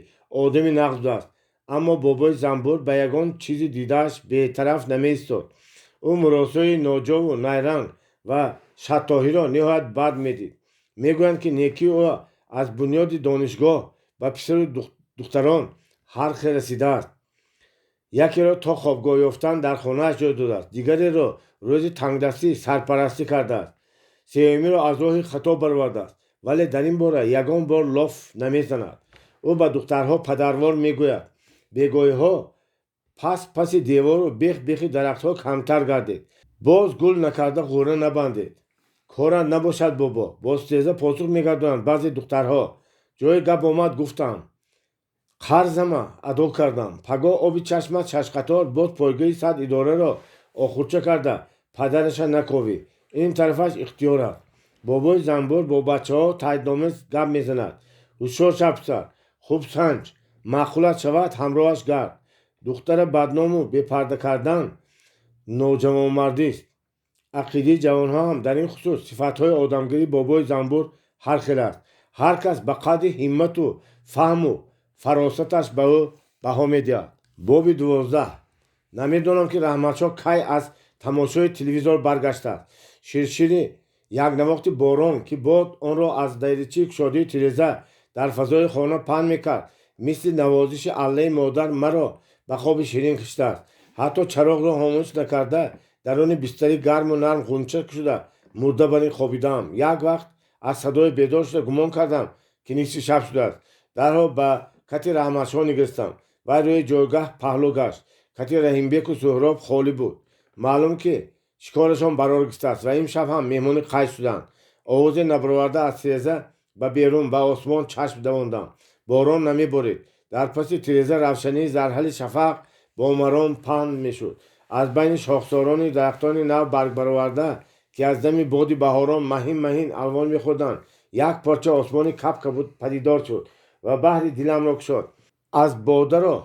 Speaker 1: одами нағз будааст. Аммо бобои занбур ба ягон чизи дидааш бетараф намеистод. Ӯ муросои ноҷову найранг ва шаттоҳиро ниҳоят бад медид. Мегӯянд, ки некии ӯ аз бунёди донишгоҳ ба писару духтарон ҳар хел расидааст. Якеро то хобгоҳ ёфтан дар хонааш ҷой додааст, дигареро рӯзи тангдастӣ сарпарастӣ кардааст, сеюмиро аз роҳи хато баровардааст, вале дар ин бора ягон бор лоф намезанад. Ӯ ба духтарҳо падарвор мегӯяд: «Бегоҳиҳо пас паси девору бех бехи дарахтҳо камтар гардед, боз гул накарда ғӯра набандед». «Корат набошад, бобо», бо стеза посух мегардонанд баъзе духтарҳо. «Ҷои гап омад, гуфтам. Қарзама адо кардам». Пагоҳ оби чашмат шашқатор боз пойгоҳи сад идораро охурча карда падараша наковӣ. Ин тарафаш ихтиёр аст. Бобои занбур бо бачаҳо таъидомез гап мезанад: «Ҳушёр шав, писар, хуб санҷ, маъқулат шавад, ҳамроҳаш гард. Духтара бадному бепарда кардан ноҷавонмардист». Ақидаи ҷавонҳо ҳам дар ин хусус сифатҳои одамгирии бобои занбур ҳар хел аст. Ҳар кас ба қадри ҳиммату фаҳму фаросаташ ба ӯ баҳо медиҳад. Боби 12. Намедонам, ки Раҳматшоҳ кай аз тамошои телевизор баргаштааст. Ширшири якнавохти борон, ки бод онро аз даричаи кушодии тиреза дар фазои хона паҳн мекард, мисли навозиши аллаи модар маро ба хоби ширин киштааст. Ҳатто чароғро хомӯш накарда, даруни бистари гарму нарм ғунча шуда, мурда бар ин хобидаам. Як вақт аз садое бедор шуда, гумон кардам, ки нисфи шаб шудааст. Дарҳол ба кати Раҳматшоҳ нигаристам. Вай рӯи ҷойгаҳ паҳлӯ гашт. Кати Раҳимбеку Суҳроб холӣ буд. Маълум, ки шикорашон барор гирифтааст ва имшаб ҳам меҳмони қайд шуданд. Овозе набароварда, аз тиреза ба берун, ба осмон чашм давондам. Борон намеборид. Дар паси тиреза равшании зарҳали шафақ бо маром паҳн мешуд. Аз байни шохсорони дарахтони нав баргбароварда, ки аз дами боди баҳорон маҳин маҳин алвон мехӯрданд, як порча осмони каб-кабуд падидор шуд ва баҳри диламро кушод. Аз бодаро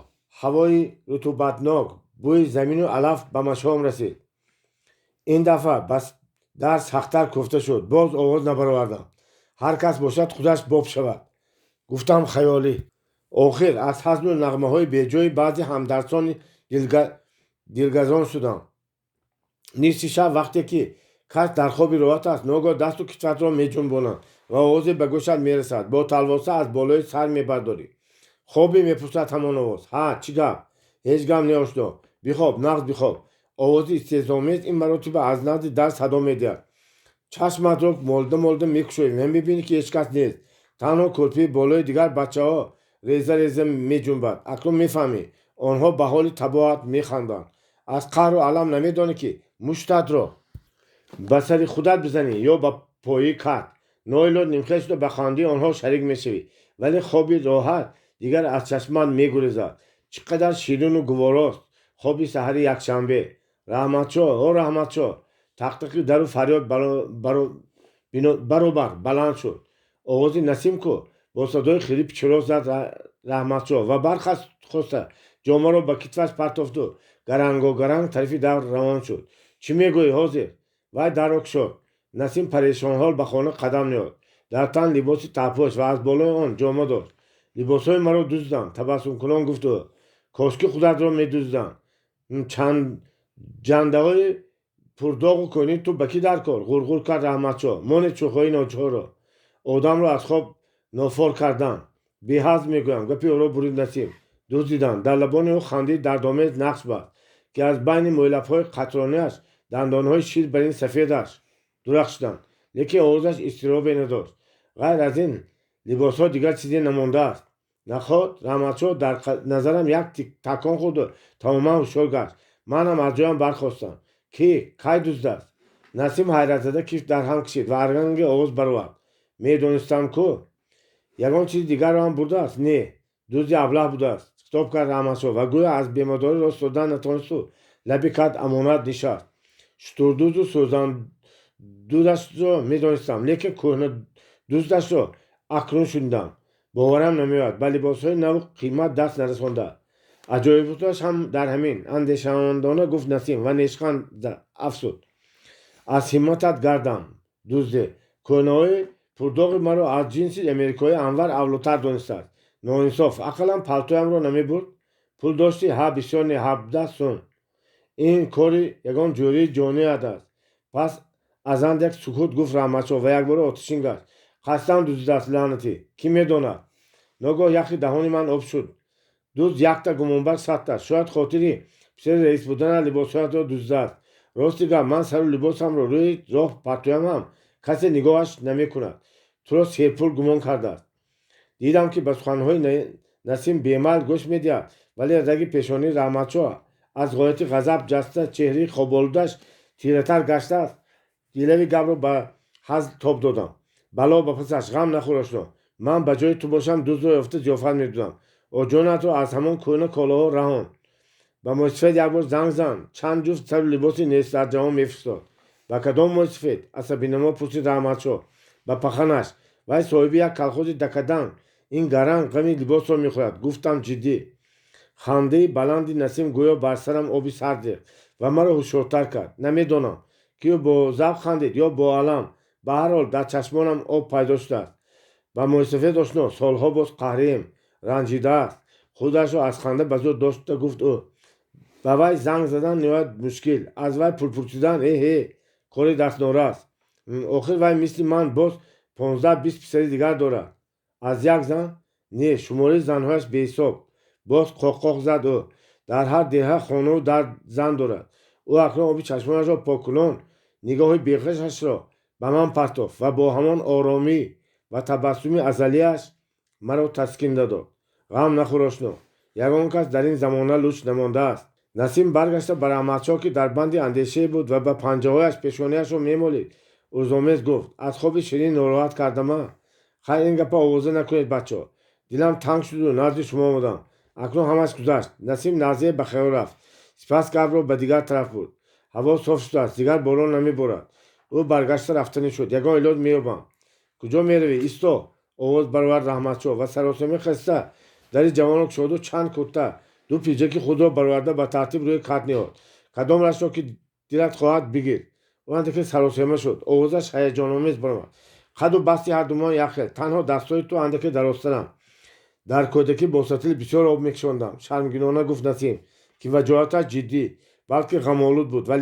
Speaker 1: ҳавои рутубатнок, бӯи замину алаф ба машом расид. Ин дафъа ба дар сахттар кӯфта шуд. Боз овоз набаровардам. Ҳар кас бошад, худаш боб шавад, гуфтам хаёлӣ. Охир аз ҳазлу нағмаҳои беҷои баъзе ҳамдарсони дилгазон шудам. Нисфи шаб, вақте ки кас дар хоби роҳат аст, ногоҳ дасту китфатро меҷунбонанд ва овозе ба гӯшат мерасад. Бо талвоса аз болои сар мебардорӣ. «Хобӣ?» мепурсад ҳамон овоз. «Ҳа, чӣ гап?» «Ҳеҷ гап не, ошно. Бихоб, нағз бихоб». Овози истеҳзоомез ин маротиба аз назди дар садо медиҳад. Чашматро молда молда мекушоӣ ва мебинӣ, ки ҳеҷ кас нест. Танҳо кӯрпии болои дигар бачаҳо реза реза меҷунбад. Акнун мефаҳмӣ, онҳо ба ҳоли табоҳат механданд. Аз қаҳру алам намедонӣ, ки муштатро ба сари худат бизанӣ ё ба пои кат. Ноилоҷ нимхел шуда, ба хандии онҳо шарик мешавӣ, вале хоби роҳат дигар аз чашмат мегурезад. Чӣ қадар ширину гуворост хоби саҳари якшанбе! «Раҳматшоҳ, о Раҳматшоҳ!» Тақтақи дару фарёд баробар баланд шуд. «Овози Насим ку?» бо садои хеле пичиро зад Раҳматшоҳ ва бархоста ҷомаро ба китфаш партофту гаранго гаранг тарафи дар равон шуд. «Чӣ мегӯӣ ҳозир?» Вай дарро кушод. Насим парешонҳол ба хона қадам ниҳод. Дар тан либоси таппӯш ва аз болои он ҷома дошт. «Либосҳои маро дуздиданд», табассумкунон гуфт ӯ. «Кошки худатро медуздиданд. Ҷандаҳои пурдоғу кӯҳнии ту ба кӣ дар кор?» ғурғур кард Раҳматшоҳ. «Монед шӯхиҳои ноҷорро. Одамро аз хоб нофор кардан». «Беҳазм мегӯям», гапи ӯро бурид Насим. «Дуздиданд». Дар лабони ӯ хандии дардомез нақш баст, ки аз байни мӯйлабҳои қатрониаш дандонҳои шир бар ин сафедаш дурахшиданд, лекин овозаш изтиробе надошт. «Ғайр аз ин либосҳо дигар чизе намондааст». Наход Раҳматшоҳ дар назарам як такон хӯрду тамоман ҳушёр гашт. Манам аз ҷоям бархостам. «Кӣ? Кай дуздааст?» Насим ҳайратзада кифт дар ҳам кашид ва арганги овоз баровард: «Медонистам ку! Ягон чизи дигарро ҳам бурдааст?» «Не, дузди аблаҳ будааст», хитоб кард Раҳматшоҳ ва гӯё аз бемадорӣ рост додан натавонисту лаби кат амонат нишаст. «Шутурдузду сӯзандудашро медонистам, лекин кӯҳнадуздашро акнун шунидам. Боварам намеояд, ба либосҳои наву қимат даст нарасонда. Аҷоиботаш ҳам дар ҳамин», андешамандона гуфт Насим ва нешханд афзуд: «Аз ҳимматат гардам, дузде. Кӯнаҳои пурдоғи маро аз ҷинси америкоӣ Анвар авлотар донистааст. Ноинсоф, ақаллан палтоямро намебурд. Пул доштӣ? Ҳа, бисёр не, 17 сум. Ин кори ягон ҷӯрии ҷоният аст. Пас аз андак сукут гуфт Раҳматшоҳ ва якбора оташин гашт. Қасдан дуздидааст, лаънатӣ. Кӣ медонад? Ногоҳ яхи даҳони ман об шуд. Дузд якта, гумонбар садта. Шояд хотири писари раис будана либосҳоятро дуздидааст. Рости гап, ман сару либосамро рӯи роҳ партоям ҳам касе нигоҳаш намекунад. Туро серпул гумон кардааст. Дидам, ки ба суханҳои Насим бемайл гӯш медиҳад, вале раги пешонии Раҳматшоҳ аз ғояти ғазаб ҷаста, чеҳраи хоболудаш тиратар гаштааст. Дилави гапро ба ҳазл тоб додам. Бало ба пасаш, ғам нахӯр, ошно. Ман ба ҷои ту бошам, дуздро ёфта зиёфат медодам. Оҷонатро аз ҳамон кӯҳна колоҳо раҳон. Ба мӯйсафед як бор занг зан, чанд ҷуфт сару либоси нест дар ҷаҳон мефиристод. Ба кадом мӯйсафед? Асабинамо пурсид Раҳматшоҳ. Ба паханаш. Вай соҳиби як колхози дакадан. Ин гаранг ғами либосро мехӯрад, гуфтам ҷиддӣ. Хандаи баланди Насим гӯё бар сарам оби сард рехт ва маро ҳушёртар кард. Намедонам, ки ӯ бо завқ хандид ё бо алам. Ба ҳар ҳол, дар чашмонам об пайдо шудааст. Ба мӯйсафед, ошно, солҳо боз қаҳрием, ранҷидааст. Худашро аз ханда ба зӯр дошта гуфт ӯ. Ба вай занг задан ниҳоят мушкил, аз вай пул пурсидан, э-ҳе, кори дастнорас. Охир вай мисли ман боз 15-20 писари дигар дорад. Аз як зан? Не, шумораи занҳояш беҳисоб. Боз қоққоқ зад ӯ. Дар ҳар деҳа хонаву дар зан дорад. Ӯ акнун оби чашмонашро поккунон нигоҳи беғашашро ба ман партофт ва бо ҳамон оромӣ ва табассуми азалияш маро таскин додод. Ғам нахӯр, ошно. Ягон кас дар ин замона луч намондааст. Насим баргашта ба Раҳматшоҳ, ки дар банди андешае буд ва ба панҷаҳояш пешониашро мемолид, узромез гуфт: «Аз хоби ширин нороҳат кардама? Хайр, ин гапа овоза накунед, бачаҳо. Дилам танг шуду назди шумо омадам. Акнун ҳамаш гузашт». Насим лаҳзае ба хаёл рафт, сипас гапро ба дигар тараф бурд. Ҳаво соф шудааст, дигар борон намеборад. Ӯ баргашта рафтанӣ шуд. Ягон илоҷ меёбам. Куҷо меравӣ? Исто! Овоз баровард Раҳматшоҳ ва саросема хаста дари ҷавонро кушоду чанд курта, ду пиҷаки худро бароварда ба тартиб рӯи кат ниҳод. Кадомрашро ки дилат хоҳад, бигир. Ӯ андаке саросема шуд. Овозаш ҳаяҷономез баромад. Қаду басти ҳардумон як хел, танҳо дастҳои ту андаке дарозтаранд. Дар кӯдакӣ бо сатил бисёр об мекашондам, шармгинона гуфт Насим, ки ваҷоҳаташ ҷиддӣ, балки ғамолуд буд ва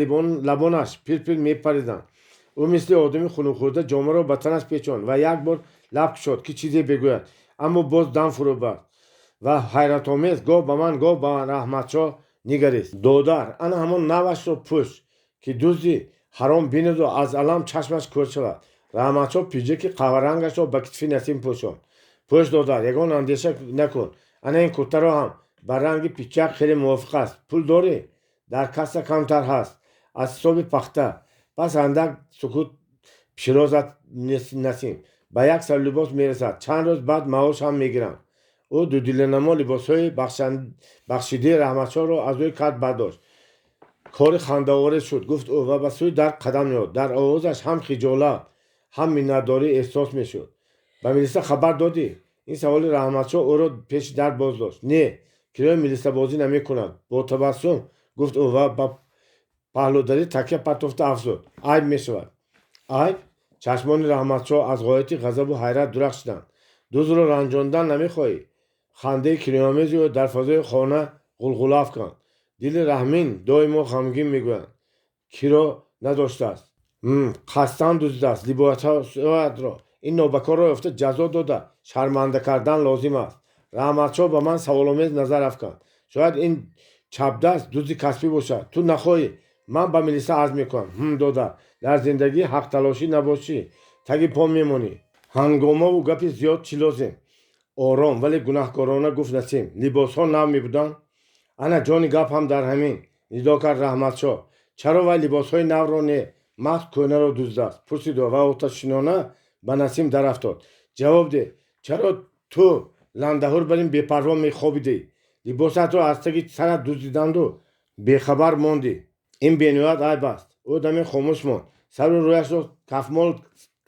Speaker 1: лабонаш пирпир мепариданд. Ӯ мисли одами хунукхӯрда ҷомаро ба танаш печонд ва як бор лаб кушод, ки чизе бигӯяд, аммо боз дам фурӯ баст ва ҳайратомез гоҳ ба ман, гоҳ ба Раҳматшоҳ нигарист. Додар, ана ҳамон навашро пӯш, ки дузди ҳаром бинаду аз алам чашмаш кӯр шавад. Раҳматшоҳ пиҷаки қаҳварангашро ба китфи Насим пӯшонд. Пӯш, додар, ягон андеша накун. Ана ин куртаро ҳам, ба ранги пичак хеле мувофиқ аст. Пул дорӣ? Дар касса камтар ҳаст, аз ҳисоби пахта. Пас андак сукут пиширо зад Насим. Ба як сару либос мерасад. Чанд рӯз баъд маош ҳам мегирам. Ӯ дудиланамо либосҳои бахшидии Раҳматшоҳро аз рӯи кат бардошт. Кори хандаоворе шуд, гуфт ӯ ва ба сӯи дар қадам ниҳод. Дар овозаш ҳам хиҷолат, ҳам миннатдорӣ эҳсос мешуд. Ба милиса хабар додӣ? Ин саволи Раҳматшоҳ ӯро пеши дар боз дошт. Не, кирои милисабозӣ намекунад, бо табассум гуфт ӯ ва ба паҳлӯдарӣ такя партофта афзуд: айб мешавад. Айб? Чашмони Раҳматшоҳ аз ғояти ғазабу ҳайрат дурахшиданд. Дуздро ранҷондан намехоҳӣ? Хандаи кинояомези ӯ дар фазои хона ғулғула афканд. Дили раҳмин доимо ғамгин, мегӯянд. Киро надоштааст. Қасдан дуздидааст либосҳоятро. Ин нобакорро ёфта ҷазо дода шарманда кардан лозим аст. Раҳматшоҳ ба ман саволомез назар афканд. Шояд ин чапдаст дузди касбӣ бошад. Ту нахоҳӣ, ман ба милиса арз мекунам. Ҳм, додар, дар зиндагӣ ҳақталошӣ набошӣ, таги по мемонӣ. Ҳангомаву гапи зиёд чӣ лозим? Ором, вале гунаҳкорона гуфт Насим. Либосҳо нав мебуданд? Ана ҷони гап ҳам дар ҳамин, нидо кард Раҳматшоҳ. Чаро вай либосҳои навро не, маҳз кӯҳнаро дуздидааст? Пурсид ва оташинона ба Насим дарафтод. Ҷавоб деҳ, чаро ту ландаҳур бар ин бепарво мехобидӣ? Либосатро аз таги сарат дуздиданду бехабар мондӣ. Ин бениҳоят айб аст. Ӯ даме хомӯш монд, сару рӯяшро кафмол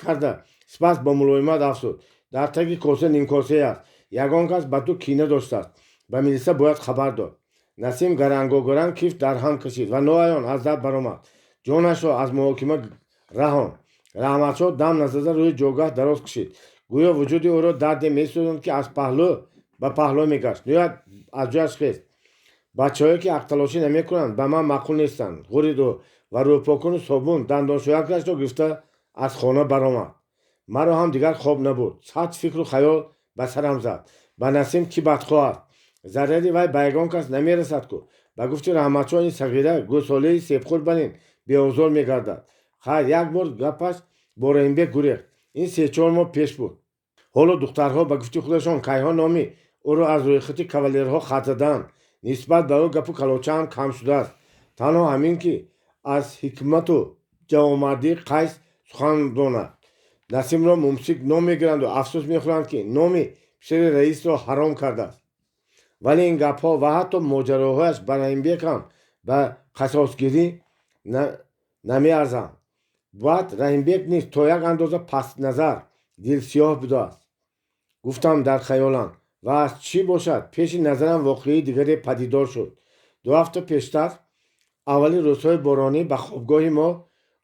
Speaker 1: карда, сипас бо мулоимат афзуд: дар таги коса нимкосае аст. Ягон кас ба ту кина доштааст. Ба милиса бояд хабар дод. Насим гарангогаранг кифт дар ҳам кашид ва ноаён аз дар баромад. Ҷонашро аз муҳокима раҳон. Раҳматшоҳ дам назада рӯи ҷойгоҳ дароз кашид. Гӯё вуҷуди ӯро дарде месӯзонд, ки аз паҳлӯ ба паҳлӯ мегашт. Ниҳоят аз ҷояш хест. Бачаҳое, ки ҳақталошӣ намекунанд, ба ман маъқул нестанд, ғурид ӯ ва рӯйпоккуну собун, дандоншӯякашро гирифта аз хона баромад. Маро ҳам дигар хоб набуд. Сад фикру хаёл ба сарам зад. Ба Насим кӣ бадхоҳ аст? Зарари вай ба ягон кас намерасад ку. Ба гуфти Раҳматшоҳ, ин сағира гӯсолаи себхӯр барин беозор мегардад. Хайр, як бор гапаш бо Раҳимбек гурехт. Ин се-чор моҳ пеш буд. Ҳоло духтарҳо ба гуфти худашон кайҳо номи ӯро аз рӯйхати кавалерҳо хат задаанд. Нисбат ба ӯ гапу калочаам кам шудааст. Танҳо ҳамин, ки аз ҳикмату ҷавонмардии Қайс сухан ронад. Насимро мумсик ном мегиранду афсӯс мехӯранд, ки номи писари раисро ҳаром кардааст. Вале ин гапҳо ва ҳатто моҷароҳояш ба Раҳимбек ҳам ба қасосгирӣ намеарзанд. Баъд Раҳимбек низ то як андоза пастназар, дилсиёҳ будааст. Гуфтам дар хаёлам, ва аз чӣ бошад, пеши назарам воқеаи дигаре падидор шуд. 2 ҳафта пештар, аввали рӯзҳои боронӣ, ба хобгоҳи мо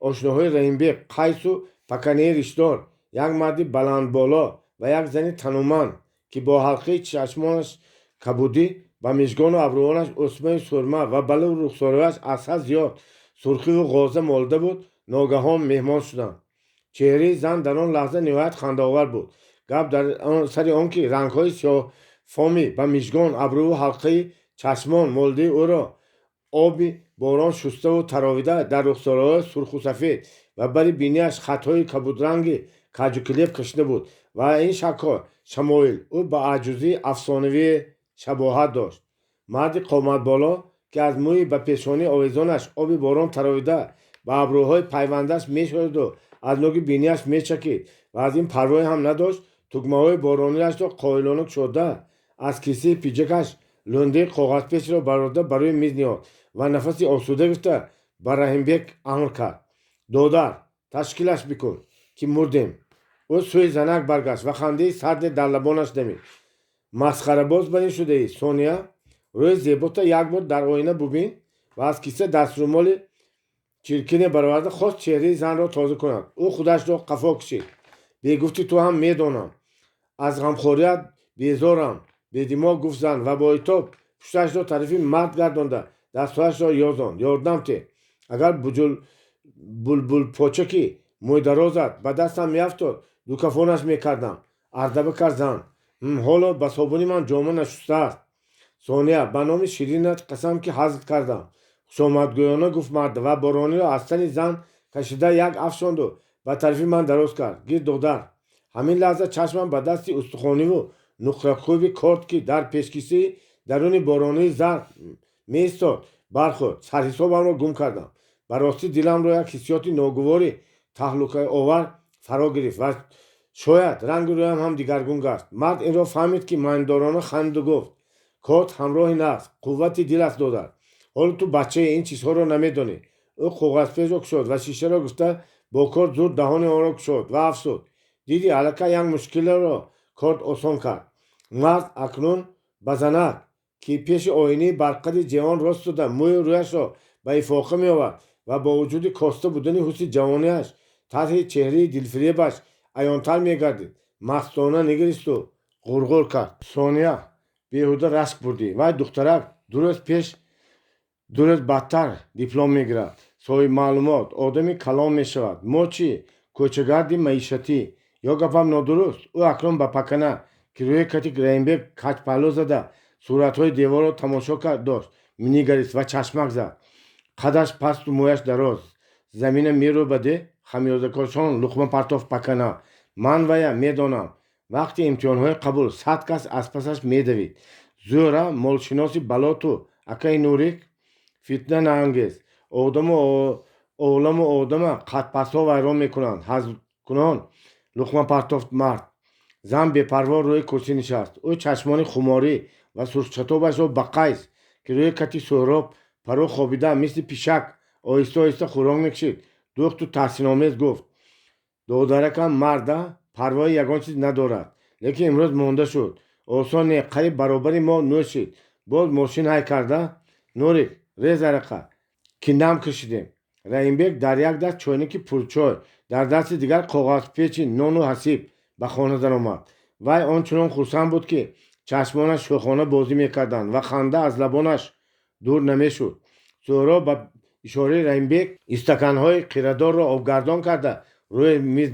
Speaker 1: ошноҳои Раҳимбек, Қайсу паканаи ришдор, як марди баландболо ва як зани тануманд, ки бо ҳалқаи чашмонаш кабудӣ, ба мижгону абрӯвонаш усмаи сурма ва балу рухсорааш аз ҳад зиёд сурхиву ғоза молида буд, ногаҳон меҳмон шуданд. Чеҳраи зан дар он лаҳза ниҳоят хандаовар буд. Гап дар сари он ки рангҳои сиёҳфоми ба мижгон, абрӯву ҳалқаи чашмон молидаи ӯро оби борон шуставу таровида дар рухсораҳои сурху сафед ва бари бинияш хатҳои кабудранги каҷукилеб кашида буд ва ин шакҳо шамоил ӯ ба аҷузии афсонавие шабоҳат дошт. Марди қоматболо, ки аз мӯи ба пешонӣ овезонаш оби борон таровида ба абрӯҳои пайвандаш мешориду аз нуги бинияш мечакид ва аз ин парвое ҳам надошт, тугмаҳои боронияшро қоилона кушода, аз кисаи пиҷакаш лӯндаи коғазпечро барорда ба рӯи миз ниҳод ва нафаси осуда гирифта ба Раҳимбек амр кард: «Додар, ташкилаш бикун, ки мурдем». Ӯ сӯи занак баргашт ва хандаи сарде дар лабонаш дамид. «Масхарабоз барин шудаӣ, Сония? Рӯи зебота як бор дар оина бубин», ва аз киса даструмоли чиркине бароварда хост чеҳраи занро тоза кунад. Ӯ худашро қафо кашид. «Бегуфти ту ҳам медонам. Аз ғамхорият безорам», бедимог гуфт зан ва бо итоб пушташро тарафи мард гардонда дастҳояшро ёзонд. «Ёрдам те. Агар булбулпочаки мӯйдарозат ба дастам меафтод, дукафонаш мекардам», ардаба кард зан. «Ҳоло ба собуни ман ҷома нашустааст». «Сония, ба номи ширинат қасам, ки ҳазл кардам», хушомадгӯёна гуфт мард ва борониро аз тани зан кашида як афшонду ба тарафи ман дароз кард. «Гир, додар». Ҳамин лаҳза чашмам ба дасти устухониву нуқракӯби корд, ки дар пешкисаи даруни боронии зард меистод, бархӯрд. Сарҳисобамро гум кардам. Ба ростӣ, диламро як ҳиссиёти ногувори таҳлукаовар фаро гирифт ва шояд рангу рӯям ҳам дигаргун гашт. Мард инро фаҳмид, ки маънидорона ханду гуфт: «Корд ҳамроҳи нафс, қуввати дил аст, додар. Ҳоло ту бачаи, ин чизҳоро намедонӣ». Ӯ коғазпечро кушод ва шишаро гирифта бо корд зуд даҳони онро кушод ва афзуд: «Дидӣ, аллакай як мушкилро корд осон кард». Мард акнун ба занак, ки пеши оинаи барқади ҷавон рост истода мӯю рӯяшро ба ифоқа меовард ва бо вуҷуди коста будани ҳусни ҷавониаш тарҳи чеҳраи дилфиребаш аёнтар мегардид, мастона нигаристу ғурғур кард: «Сония, беҳуда рашк бурдӣ. Вай духтарак 2 рӯз пеш, 2 рӯз баъдтар диплом мегирад, соҳибмаълумот, одами калон мешавад. Мо чӣ, кӯчагарди маишатӣ? Ё гапам нодуруст?» Ӯ акнун ба пакана, ки рӯи кати Раҳимбек каҷпаҳлӯ зада суратҳои деворро тамошо дошт, нигарист ва чашмак зад. «Қадаш пасту мӯяш дароз. Замина мерӯбаде, хамёзакошон луқма партофт пакана. Ман вая медонам. Вақти имтиҳонҳои қабул 100 кас аз пасаш медавид. Зӯра молшиноси балоту, акаи Нурик, фитна наангез. Одаму оламу одама қадпастҳо вайрон мекунанд», ҳазлкунон луқма партофт мард. Зан бепарво рӯи курсӣ нишаст. Ӯ чашмони хуморӣ ва сурхчатобашро ба Қайс, ки рӯи кати Суҳроб паро хобида мисли пишак оҳиста оҳиста хӯрок мекашид, дӯхту таҳсиномез гуфт: «Додаракам марда, парвои ягон чиз надорад, лекин имрӯз монда шуд. Осон не, қариб баробари мо нӯшид. Боз мошин ҳай карда. Нурик, рез арақа, ки нам кашидем». Раҳимбек дар як даст чойники пурчой, Дар дасти дигар коғазпечи нону ҳасиб ба хона даромад. Вай он чунон хурсанд буд, ки чашмонаш шӯхона бозӣ мекарданд ва ханда аз лабонаш дур намешуд. Зуҳро ба ишораи Раҳимбек истаконҳои қирадорро обгардон карда рӯи миз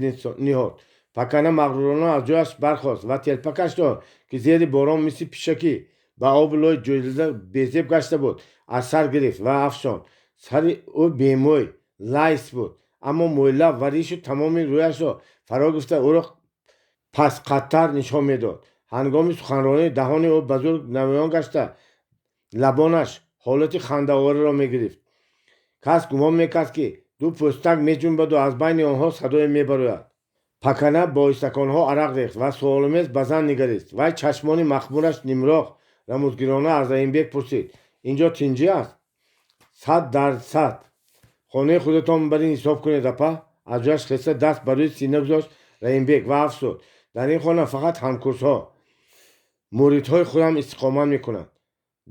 Speaker 1: ниҳод. Пакана мағрурона аз ҷояш бархост ва телпакашро, ки зери борон мисли пишакӣ ба обу лой ҷӯлида безеб гашта буд, аз сар гирифт ва афшонд. Сари ӯ бемӯй, лайс буд, аммо мӯйлаб ва ришу тамоми рӯяшро фаро гирифта ӯро пастқадтар нишон медод. Ҳангоми суханронӣ даҳони ӯ ба зӯр намоён гашта, лабонаш ҳолати хандаовориро мегирифт. Кас гумон мекард, ки ду пӯстак меҷунбаду аз байни онҳо садое мебарояд. Пакана бо истаконҳо арақ рехт ва суоломез ба зан нигарист. Вай чашмони махмураш нимроҳ рамузгирона аз Раҳимбек пурсид: «Инҷо тинҷӣ аст?» 100%. Хонаи худатон бар ин ҳисоб кунед, апа. Аз ҷояш хеста даст ба рӯи сина гузошт Раҳимбек ва афзуд: «Дар ин хона фақат ҳамкурсҳо, муридҳои худам истиқомат мекунанд.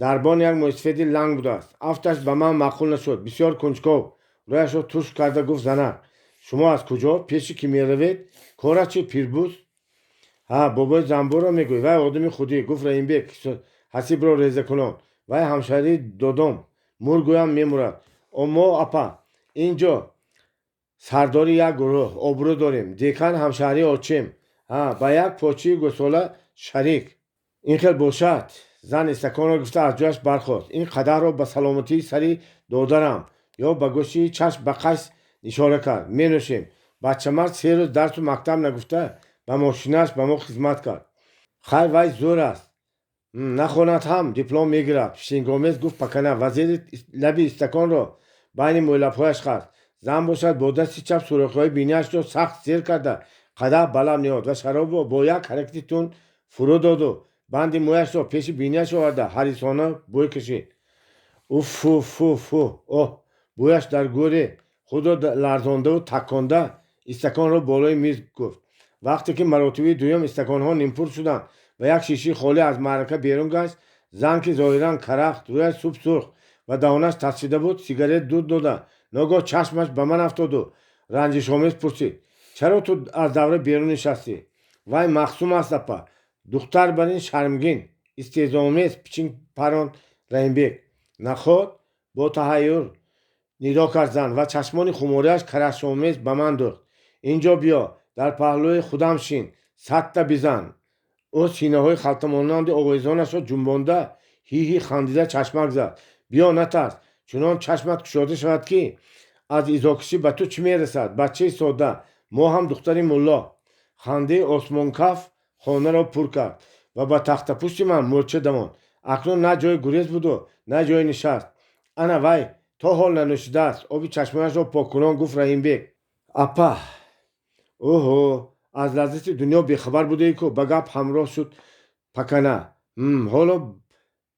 Speaker 1: Дарбон як мӯйсафеди ланг будааст. Афташ ба ман маъқул нашуд, бисёр кунҷков», рӯяшро турш карда гуфт занак. «Шумо аз куҷо? Пеши кӣ меравед? Корат чӣ, пирбуз?» «Ҳа, бобои занбӯрро мегӯӣ? Вай одами худӣ», гуфт Раҳимбек ҳасибро резакунон. «Вай ҳамшаҳрии додом. Мур гӯям, мемурад. Мо, апа, ин ҷо сардори як гурӯҳ обрӯ дорем. Декан ҳамшаҳрии отчим. Ҳа, ба як почии гӯсола шарик. Ин хел бошад. Зан истаконро гирифта аз ҷояш бархост. Ин қадаҳро ба саломатии сари додарам, ё ба гӯшии чашм ба қайс ишора кард, менӯшем. Бачамард 3 рӯз дарсу мактаб нагуфта ба мошинааш ба мо хизмат кард. Хайр, вай зӯр аст. Нахонад ҳам диплом мегирад», пишингомез гуфт Пакана ва зери лаби истаконро байни мӯйлабҳояш хаст. Зан бошад, бо дасти чап сӯрохиҳои биниашро сахт зер карда қадаҳ ба лаб ниҳод ва шаробро бо як ҳаракати тунд фурӯ доду банди мӯяшро пеши биниаш оварда ҳарисона бӯй кашид. Уф, фу, фу, фу, оҳ, бӯяш дар гӯре. Худро ларзондаву таконда истаконро болои миз гуфт. Вақте ки маротибаи дуюм истаконҳо нимпур шуданд ва як шишаи холӣ аз маърака берун гашт, зан, ки зоҳиран карахт, рӯяш суб сурх ва даҳонаш тасфида буд, сигарет дуд дода, ногоҳ чашмаш ба ман афтоду ранҷишомез пурсид: «Чаро ту аз давра берун нишастӣ?» «Вай махсум аст, апа, духтар бар ин шармгин», истеҳзоомез пичинг паронд Раҳимбек. «Наход?» бо таҳайюр нидо кард зан ва чашмони хумориаш карашомез ба ман дӯхт. «Инҷо биё, дар паҳлӯи худам шин, садта бизан». Ӯ синаҳои халтамонанди овезонашро ҷунбонда ҳи-ҳи хандида чашмак зад. «Биё, натарс, чунон чашмат кушода шавад, ки аз изокишӣ ба ту чӣ мерасад, бачаи содда, мо ҳам духтари мулло». Хандаи осмонкаф хонаро пур кард ва ба тахтапушти ман мӯрча давонд. Акнун на ҷои гурез буду, на ҷои нишаст. «Ана вай то ҳол нанӯшидааст», оби чашмонашро поккунон гуфт Раҳимбек. «Апа, оҳо, аз лаззати дунё бехабар будаи ку», ба гап ҳамроҳ шуд Пакана. Ҳоло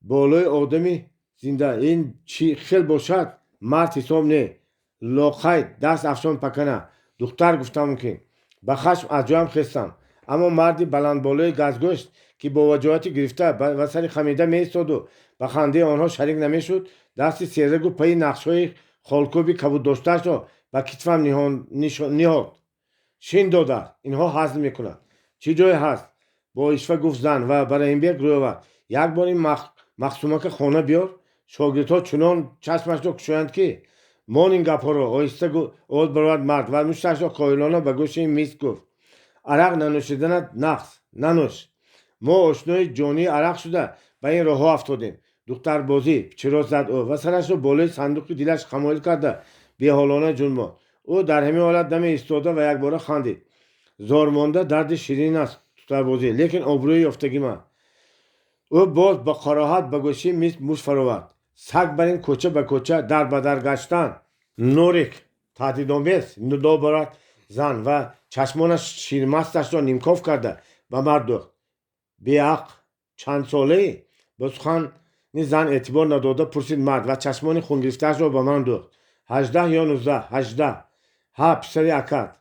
Speaker 1: болои одами зинда ин чӣ хел бошад, мард ҳисоб не. Лоқайд даст афшонд Пакана. Духтар гуфта мумкин. Ба хашм аз ҷоям хестам, аммо марди баландболои газгӯшт, ки бо ваҷоҳати гирифта ва сари хамида меистоду ба хандаи онҳо шарик намешуд, дасти серагу пайи нақшҳои холкӯби кабуддоштаашро ба китфам ниҳод. «Шин, додар, инҳо ҳазл мекунанд». «Чӣ ҷое ҳаст?» бо ишва гуфт зан ва ба Раҳимбек рӯ овард. «Як бор ин махсумака хона биёр, шогирдҳо чунон чашмашро кушоянд, ки мон ин гапҳоро», оҳиста овоз баровард мард ва мушташро қоилона ба гӯшаи миз гуфт. «Арақ нанӯшиданат нақс, нанӯш. Мо ошнои ҷонии арақ шуда ба ин роҳҳо афтодем. Духтарбозӣ», чиро зад ӯ ва сарашро болои сандуқи дилаш хамоил карда беҳолона ҷунбонд. Ӯ дар ҳамин ҳолат даме истода ва якбора хандид. «Зормонда дарди ширин аст духтарбозӣ, лекин обрӯи ёфтагима». Ӯ боз ба қароҳат ба гӯшаи миз мушт фаровард. «Саг бар ин кӯча ба кӯча дар ба дар гаштан, Нурик», таҳдидомез нидо барад зан ва чашмонаш ширмасташро нимкоф карда ба мард дӯхт. «Беақл, чандсолаӣ?» Ба сухани зан эътибор надода пурсид мард ва чашмони хунгирифтаашро ба ман дӯхт. 18 ё 19?» 18. Ҳа, писари акат.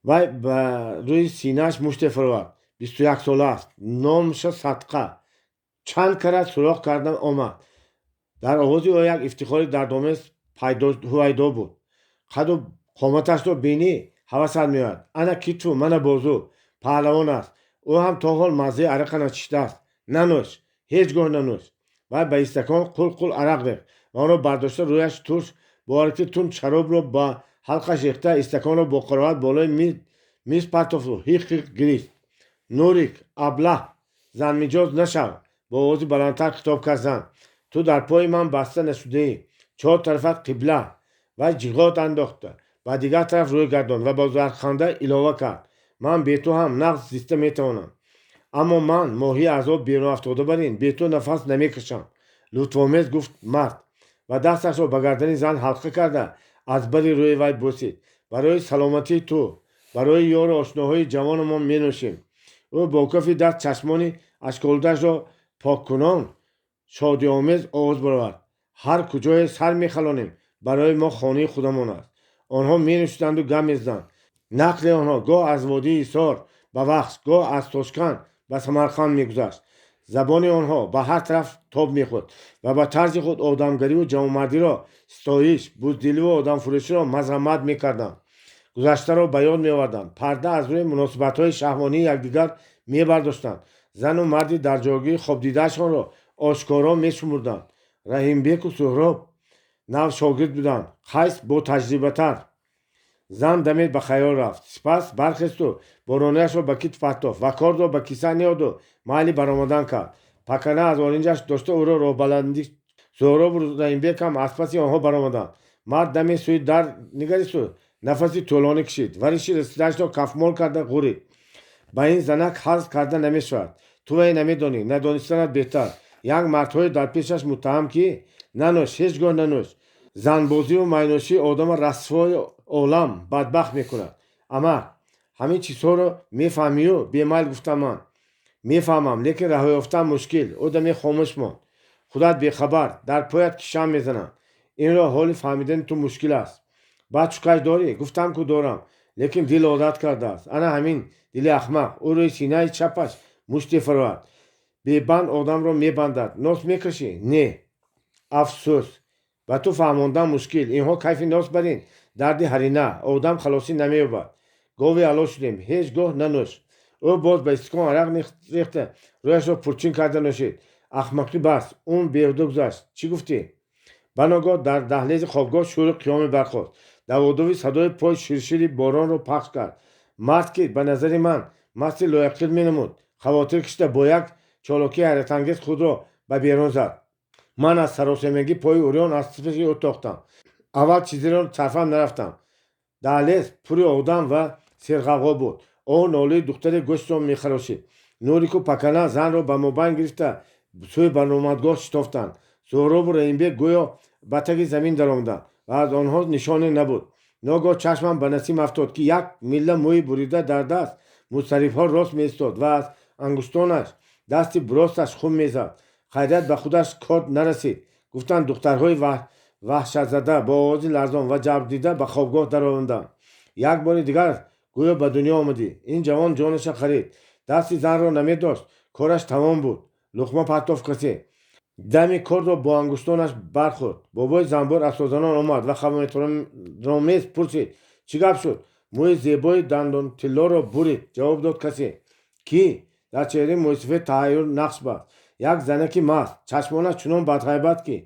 Speaker 1: Вай ба рӯи синааш муште фаровард. 21 сола аст. Номша Садқа. Чанд карат суроғ карда омад. Дар овози ӯ як ифтихори дардомез ҳувайдо буд. Қаду Қоматашро бинӣ, ҳавасат меояд. Ана китфу, мана бозу. Паҳлавон аст. Ӯ ҳам то ҳол маззаи арақа начишидааст. Нанӯш, ҳеҷ гоҳ нанӯш. Вай ба истакон қул-қул арақ рехт ва онро бардошта, рӯяш турш бо ҳаракати тунд шаробро ба ҳалқаш рехта, истаконро бо қароҳат болои миз партофту ҳиқ-ҳиқ гирист. Нурик, аблаҳ, занмиҷоз нашав, бо овози баландтар хитоб кард зан. Ту дар пои ман баста нашудаӣ. Чор тарафат қибла. Вай ҷиғот андохта ба дигар тараф рӯй гардонд ва бо зарханда илова кард: Ман бе ту ҳам нағз зиста метавонам. Аммо ман моҳии аз об берун афтода барин бе ту нафас намекашам. Лутфомез гуфт мард ва дасташро ба гардани зан ҳалқа карда, аз бари рӯи вай бусид. Барои саломатии ту, барои ёру ошноҳои ҷавонамон менӯшем. Ӯ бо кафи даст чашмони ашколудашро поккунон шодиомез овоз баровард: Ҳар куҷое сар мехалонем, барои мо хонаи худамон аст. Онҳо менӯшиданду гап мезаданд. Нақли онҳо гоҳ аз водии Ҳисор ба Вахш, гоҳ аз Тошканд ба Самарқанд мегузашт. Забони онҳо ба ҳар тараф тоб мехӯрд ва ба тарзи худ одамгариву ҷавонмардиро ситоиш, буздиливу одамфурӯширо мазаммат мекарданд. Гузаштаро ба ёд меоварданд. Парда аз рӯи муносибатҳои шаҳвонии якдигар мебардоштанд. Зану марди дар ҷойгоҳи хобдидаашонро ошкоро мешумурданд. Раҳимбеку Суҳроб нав шогирд буданд, Қайс ботаҷрибатар. Зан даме ба хаёл рафт. Сипас бархесту борониашро ба китф партофт ва кордро ба киса ниҳоду майли баромадан кард. Пакана аз оринҷаш дошта ӯро роҳбаландӣ. Суҳробу Раҳимбек ҳам аз паси онҳо баромаданд. Мард даме сӯи дар нигаристу нафаси тӯлонӣ кашид. Вариши расидаашро кафмол карда ғурид. Ба ин занак ҳазл карда намешавад. Ту вай намедонӣ, надонистанат беҳтар. Як мардҳое дар пешаш муттаҳам, ки нанӯш, ҳеҷ гоҳ нанӯш. Занбозиву майнӯшӣ одама расвои олам, бадбахт мекунад. Амак, ҳамин чизҳоро мефаҳмию? Бемайл гуфтам ман. Мефаҳмам, лекин раҳо ёфтан мушкил. Ӯ даме хомӯш монд. Худат бехабар, дар поят кишам мезанам. Инро ҳоли фаҳмидани ту мушкил аст. Баъд чукаш дорӣ? Гуфтам ку дорам, лекин дил одат кардааст. Ана ҳамин дили ахмақ. Ӯ рӯи синаи чапаш муште фаровард. Бебанд одамро мебандад. Нос мекашӣ? Не. Афсӯс, ба ту фаҳмондан мушкил. Инҳо кайфи нос барин дарди ҳарина одам халосӣ намеёбад. Гови ало шудем. Ҳеҷ гоҳ нанӯш. Ӯ боз ба истикон арақ рехта, рӯяшро пурчин карда нӯшид. Ахмақӣ бас, умр беҳуда гузашт. Чӣ гуфтӣ? Баногоҳ дар даҳлези хобгоҳ шӯри қиёме бархост. Даводови садои пой ширшири боронро пахш кард. Мард, ки ба назари ман масти лояқил менамуд, хавотир кашида бо як чолокии ҳайратангез худро ба берун зад. Ман аз саросемагӣ пои урён аз пеши ӯ тохтам. Аввал чизеро сарфам нарафтам. Даҳлез пури одам ва серғавғо буд. Оҳу нолаи духтаре гӯштро мехарошид. Нурику Пакана занро ба мобайн гирифта, сӯи баромадгоҳ шитофтанд. Суҳробу Раҳимбек гӯё ба таги замин даромаданд ва аз онҳо нишоне набуд. Ногоҳ чашмам ба Насим афтод, ки як милла мӯи бурида дар даст музтарибҳо рост меистод ва аз ангуштонаш дасти росташ хун мезад. Хайрият, ба худаш кор нарасид, гуфтанд духтарҳои ваҳшатзада, бо овози ларзон ва ҷабрдида ба хобгоҳ даромаданд. Як бори дигар гӯё ба дунё омадӣ. Ин ҷавон ҷонаша харид. Дасти занро намедошт, кораш тамом буд. Луқма партофт касе. Дами кордро бо ангуштонаш бархӯрд. Бобои занбор асозанон омад ва хавотиромез пурсид: Чӣ гап шуд? Мӯи зебои дандонтиллоро бурид, ҷавоб дод касе. Кӣ? Дар чеҳраи мӯйсафед таҳайюр нақш баст. Як занаки маст, чашмонаш чунон бадҳайбат, ки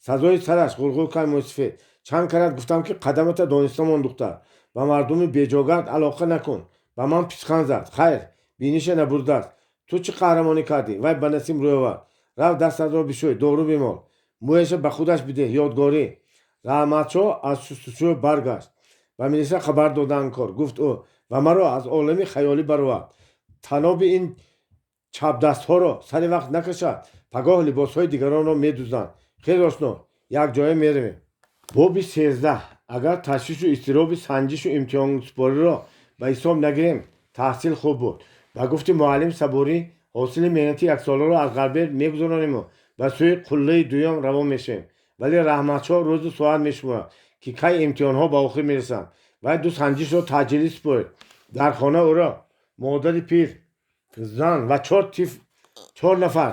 Speaker 1: сазои сараш, ғулғул кард мӯйсафед. Чанд карат гуфтам, ки қадамата дониста мон, духтар. Ба мардуми беҷогард алоқа накун. Ба ман писхан зад. Хайр, биниша набурдааст. Ту чӣ қаҳрамонӣ кардӣ? Вай ба Насим рӯй овард. Рав, дастатро бишӯй, дору бимол. Мӯяша ба худаш бидеҳ, ёдгорӣ. Раҳматшоҳ аз шустушӯ баргашт. Ба милиса хабар додаанд кор, гуфт ӯ ва маро аз олами хаёлӣ баровард. Таноби ин чапдастҳоро сари вақт накашад, пагоҳ либосҳои дигаронро медузданд. Хеле ошно, якҷоя меравем. Боби 13. Агар ташвишу изтироби санҷишу имтиҳонсупориро ба ҳисоб нагирем, таҳсил хуб буд. Ба гуфти муаллим Сабурӣ, ҳосили меҳнати яксоларо аз ғарбел мегузаронему ба сӯи қуллаи дуюм равон мешавем. Вале Раҳматшоҳ рӯзу соат мешуморад, ки кай имтиҳонҳо ба охир мерасанд. Вай ду санҷишро таъҷилӣ супорид. Дар хона ӯро модари пир, зан ва чор нафар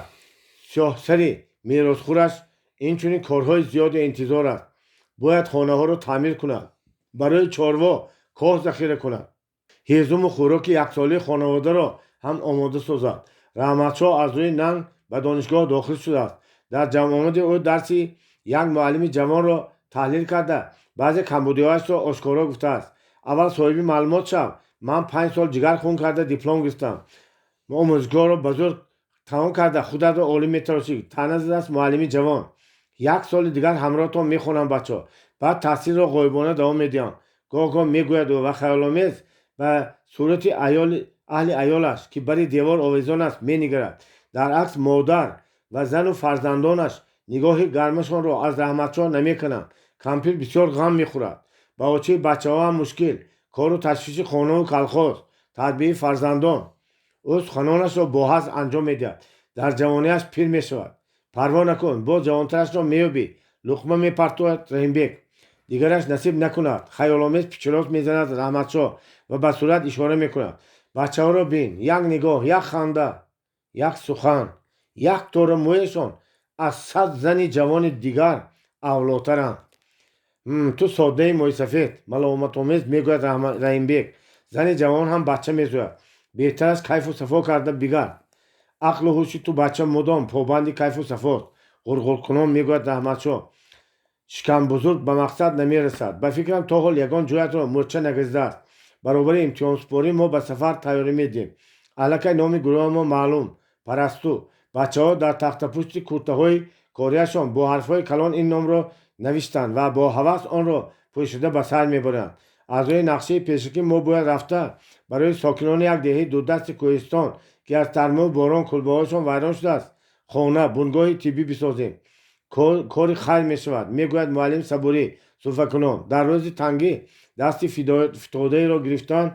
Speaker 1: сиёҳсари меросхӯраш, инчунин корҳои зиёде интизор аст. Бояд хонаҳоро таъмир кунад. Барои чорво коҳ захира кунад, ҳезуму хӯроки яксолаи хонаводаро ҳам омода созад. Раҳматшоҳ аз рӯи нанг ба донишгоҳ дохил шудааст. Дар ҷамъомади ӯ дарси як муаллими ҷавонро таҳлил карда, баъзе камбудиҳояшро ошкоро гуфтааст. Аввал соҳиби маълумот шав. Ман 5 сол ҷигар хун карда диплом гирифтам. Омӯзгоҳро ба зӯр тамом карда, худатро олим метарошӣ, таъна задааст муаллими ҷавон. Як соли дигар ҳамроҳтон мехонам, бачаҳо, баъд таҳсилро ғоибона давом медиҳам, гоҳ-гоҳ мегӯяд ӯ ва хаёломез ба сурати аҳли аёлаш, ки бари девор овезон аст, менигарад. Дар акс модар ва зану фарзандонаш нигоҳи гармашонро аз Раҳматшоҳ намекунанд. Кампир бисёр ғам мехӯрад. Ба очаи бачаҳо ҳам мушкил: кору ташвиши хонаву колхоз, тарбияи фарзандон. Ӯ суханонашро бо ҳазл анҷом медиҳад. Дар ҷавониаш пир мешавад. Парво накун, боз ҷавонтарашро меёбӣ, луқма мепартояд Раҳимбек. Дигараш насиб накунад, хаёломез пичирос мезанад Раҳматшоҳ ва ба сурат ишора мекунад. Бачаҳоро бин: як нигоҳ, як ханда, як сухан, як тора мӯяшон аз 100 зани ҷавони дигар авлотаранд. Ту соддаи, мӯйсафед, маломатомез мегӯяд Раҳимбек. Зани ҷавон ҳам бача мезояд. Беҳтар аст кайфу сафо карда бигард. Ақлу ҳуши ту, бача, мудом побанди кайфу сафост, ғурғуркунон мегӯяд Раҳматшоҳ. Шикамбузург ба мақсад намерасад. Ба фикрам, то ҳол ягон ҷоятро мӯрча нагазидааст. Баробари имтиҳонсупорӣ мо ба сафар тайёрӣ медиҳем. Аллакай номи гурӯҳамон маълум: Парасту. Бачаҳо дар тахтапушти куртаҳои кориашон бо ҳарфҳои калон ин номро навиштанд ва бо ҳавас онро пӯшида ба сар мебаранд. Аз рӯи нақшаи пешакӣ мо бояд рафта барои сокинони як деҳаи дурдасти кӯҳистон, ки аз сармою борон кулбаҳояшон вайрон шудааст, хона, бунгоҳи тиббӣ бисозем. Кори хайр мешавад, мегӯяд муаллим Сабурӣ сулфакунон. Дар рӯзи тангӣ дасти фитодаеро гирифтан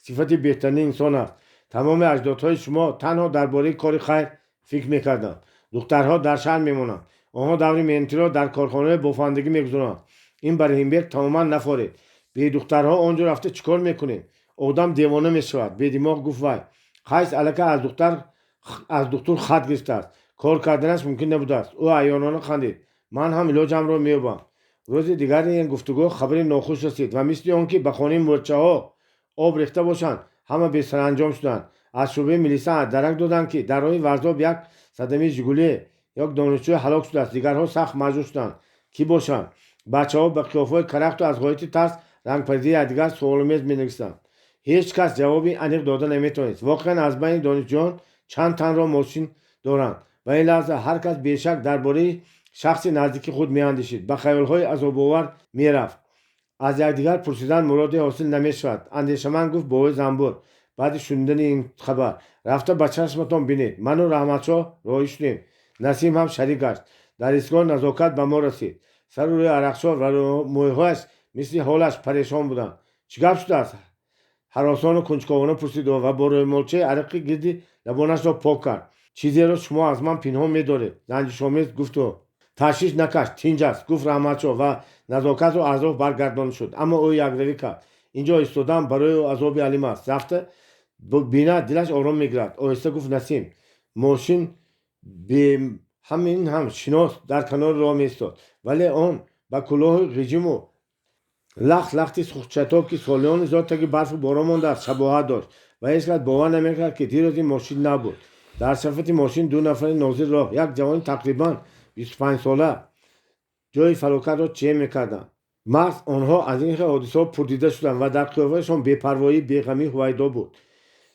Speaker 1: сифати беҳтарини инсон аст. Тамоми аҷдодҳои шумо танҳо дар бораи кори хайр фикр мекарданд. Духтарҳо дар шаҳр мемонанд. Онҳо даври меҳнатиро дар корхонаҳои бофандагӣ мегузаронанд. Ин ба Раҳимбек тамоман нафорид. Бе духтарҳо он ҷо рафта чӣ кор мекунем? Одам девона мешавад, бедимоғ гуфт вай. Қайс аллакай аз духтур хат гирифтааст. Кор карданаш мумкин набудааст. Ӯ айёрона хандид. Ман ҳам илоҷамро меёбам. Рӯзи дигари ин гуфтугӯ хабари нохуш расид ва мисли он ки ба хонаи мӯрчаҳо об рехта бошанд, ҳама бесаранҷом шуданд. Аз шӯъбаи милиса дарак доданд, ки дар роҳи Варзоб як садамаи Жигуле як донишҷӯ ҳалок шудааст, дигарҳо сахт маҷрӯҳ шуданд. Кӣ бошанд? Бачаҳо ба қиёфаҳои карахту аз ғояти тарс рангпаридаи якдигар суоломез менависанд. Ҳеҷ кас ҷавоби аниқ дода наметавонист. Воқеан, аз байни донишҷӯён чанд танро мошин доранд? Ва ин лаҳза ҳар кас бешак дар бораи шахси наздики худ меандешид, ба хаёлҳои азобовар мерафт. Аз якдигар пурсидан муроде ҳосил намешавад, андешаманд гуфт бобои занбур баъди шунидани ин хабар. Рафта ба чашматон бинед. Ману Раҳматшоҳ роҳӣ шудем. Насим ҳам шарик гашт. Дар истгоҳ Назокат ба мо расид. Сару рӯи арақшор ва мӯйҳояш мисли ҳолаш парешон буданд. Чӣ гап шудааст? Ҳаросону кунҷковона пурсид ӯ ва бо рӯймолчаи арақи гирди лабонашро пок кард. Чизеро шумо аз ман пинҳон медоред, ранҷишомез гуфт ӯ. Ташвиш накаш, тинҷ аст, гуфт Раҳматшоҳ ва Назокатро аз роҳ баргардонда шуд. Аммо ӯ якравӣ кард. Инҷо истодан барои ӯ азоби алим аст. Рафта бинад, дилаш ором мегирад, оҳиста гуфт Насим. Мошин ҳамин ҳам шинос дар канори роҳ меистод, вале он ба кӯлоҳи ғиҷиму лахт лахти сӯхтчатоб, ки солиёни зиёд таги барфу борон мондааст, шабоҳат дошт ва ҳеҷ кас бовар намекард, ки дирӯз ин мошин набуд. Дар шафати мошин ду нафари нозири роҳ, як ҷавони тақрибан 25сола, ҷои фалокатро чен мекарданд. Маҳз онҳо аз ин хел ҳодисаҳо пурдида шуданд ва дар қиёфаашон бепарвоӣ, беғамӣ ҳувайдо буд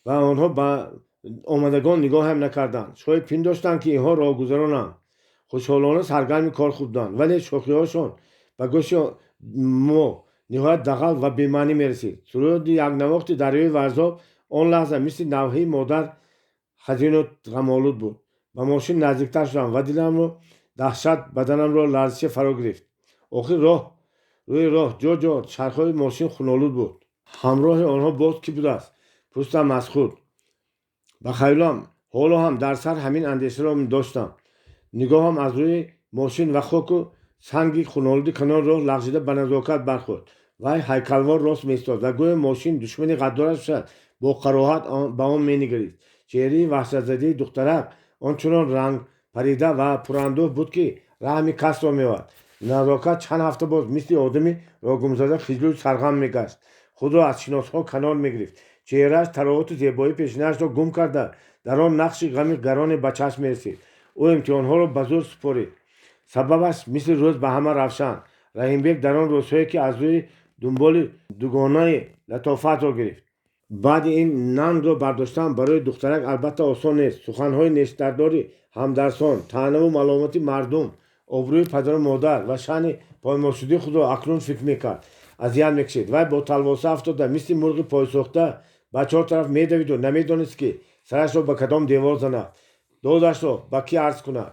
Speaker 1: ва онҳо ба омадагон нигоҳам накарданд. Шояд пиндоштанд, ки инҳо роҳгузаронанд. Хушҳолона саргарми кор худ буданд, вале шӯхиҳошон ба гӯши мо ниҳоят дағал ва бемаънӣ мерасид. Суруди якнавохти дарёи Варзоб он лаҳза мисли навҳаи модар хазину ғамолуд буд. Ба мошин наздиктар шудам ва диламро даҳшат, баданамро ларзише фаро гирифт. Охир роҳ рӯи роҳ ҷо ҷо чархҳои мошин хунолуд буд. Ҳамроҳи онҳо боз кӣ будааст? Пурсидам аз худ. Ба хаёлам, ҳоло ҳам дар сар ҳамин андешаро доштам. Нигоҳам аз рӯи мошин ва хоку санги хунолуди канори роҳ лағжида ба Назокат бархӯрд. Вай ҳайкалвор рост меистод ва гӯё мошин душмани ғаддораш бошад, бо кароҳат ба он менигарист. Чеҳраи ваҳшатзадаи духтарак ончунон рангпарида ва пурандӯҳ буд, ки раҳми касро меовард. Назокат чанд ҳафта боз мисли одами рогумзада хиҷлу сарғам мегашт, худро аз шиносҳо канор мегирифт. Чеҳрааш таровату зебоии пешинаашро гум карда, дар он нақши ғами гароне ба чашм мерасид. Ӯ имтиҳонҳоро ба зӯр супорид. Сабабаш мисли рӯз ба ҳама равшан. Раҳимбек дар он рӯзҳое, ки аз рӯи дунболи дугонаи Латофатро гирифт. Баъди ин нангро бардоштан барои духтарак албатта осон нест. Суханҳои нештардори ҳамдарсон, таънаву маломати мардум, обрӯи падару модар ва шаъни поймолшудии худро акнун фикр мекард. Азият мекашид. Вай бо талвоса афтода, мисли мурғи пойсӯхта ба чор тараф медавиду намедонист, ки сарашро ба кадом девор занад, додашро ба кӣ арз кунад.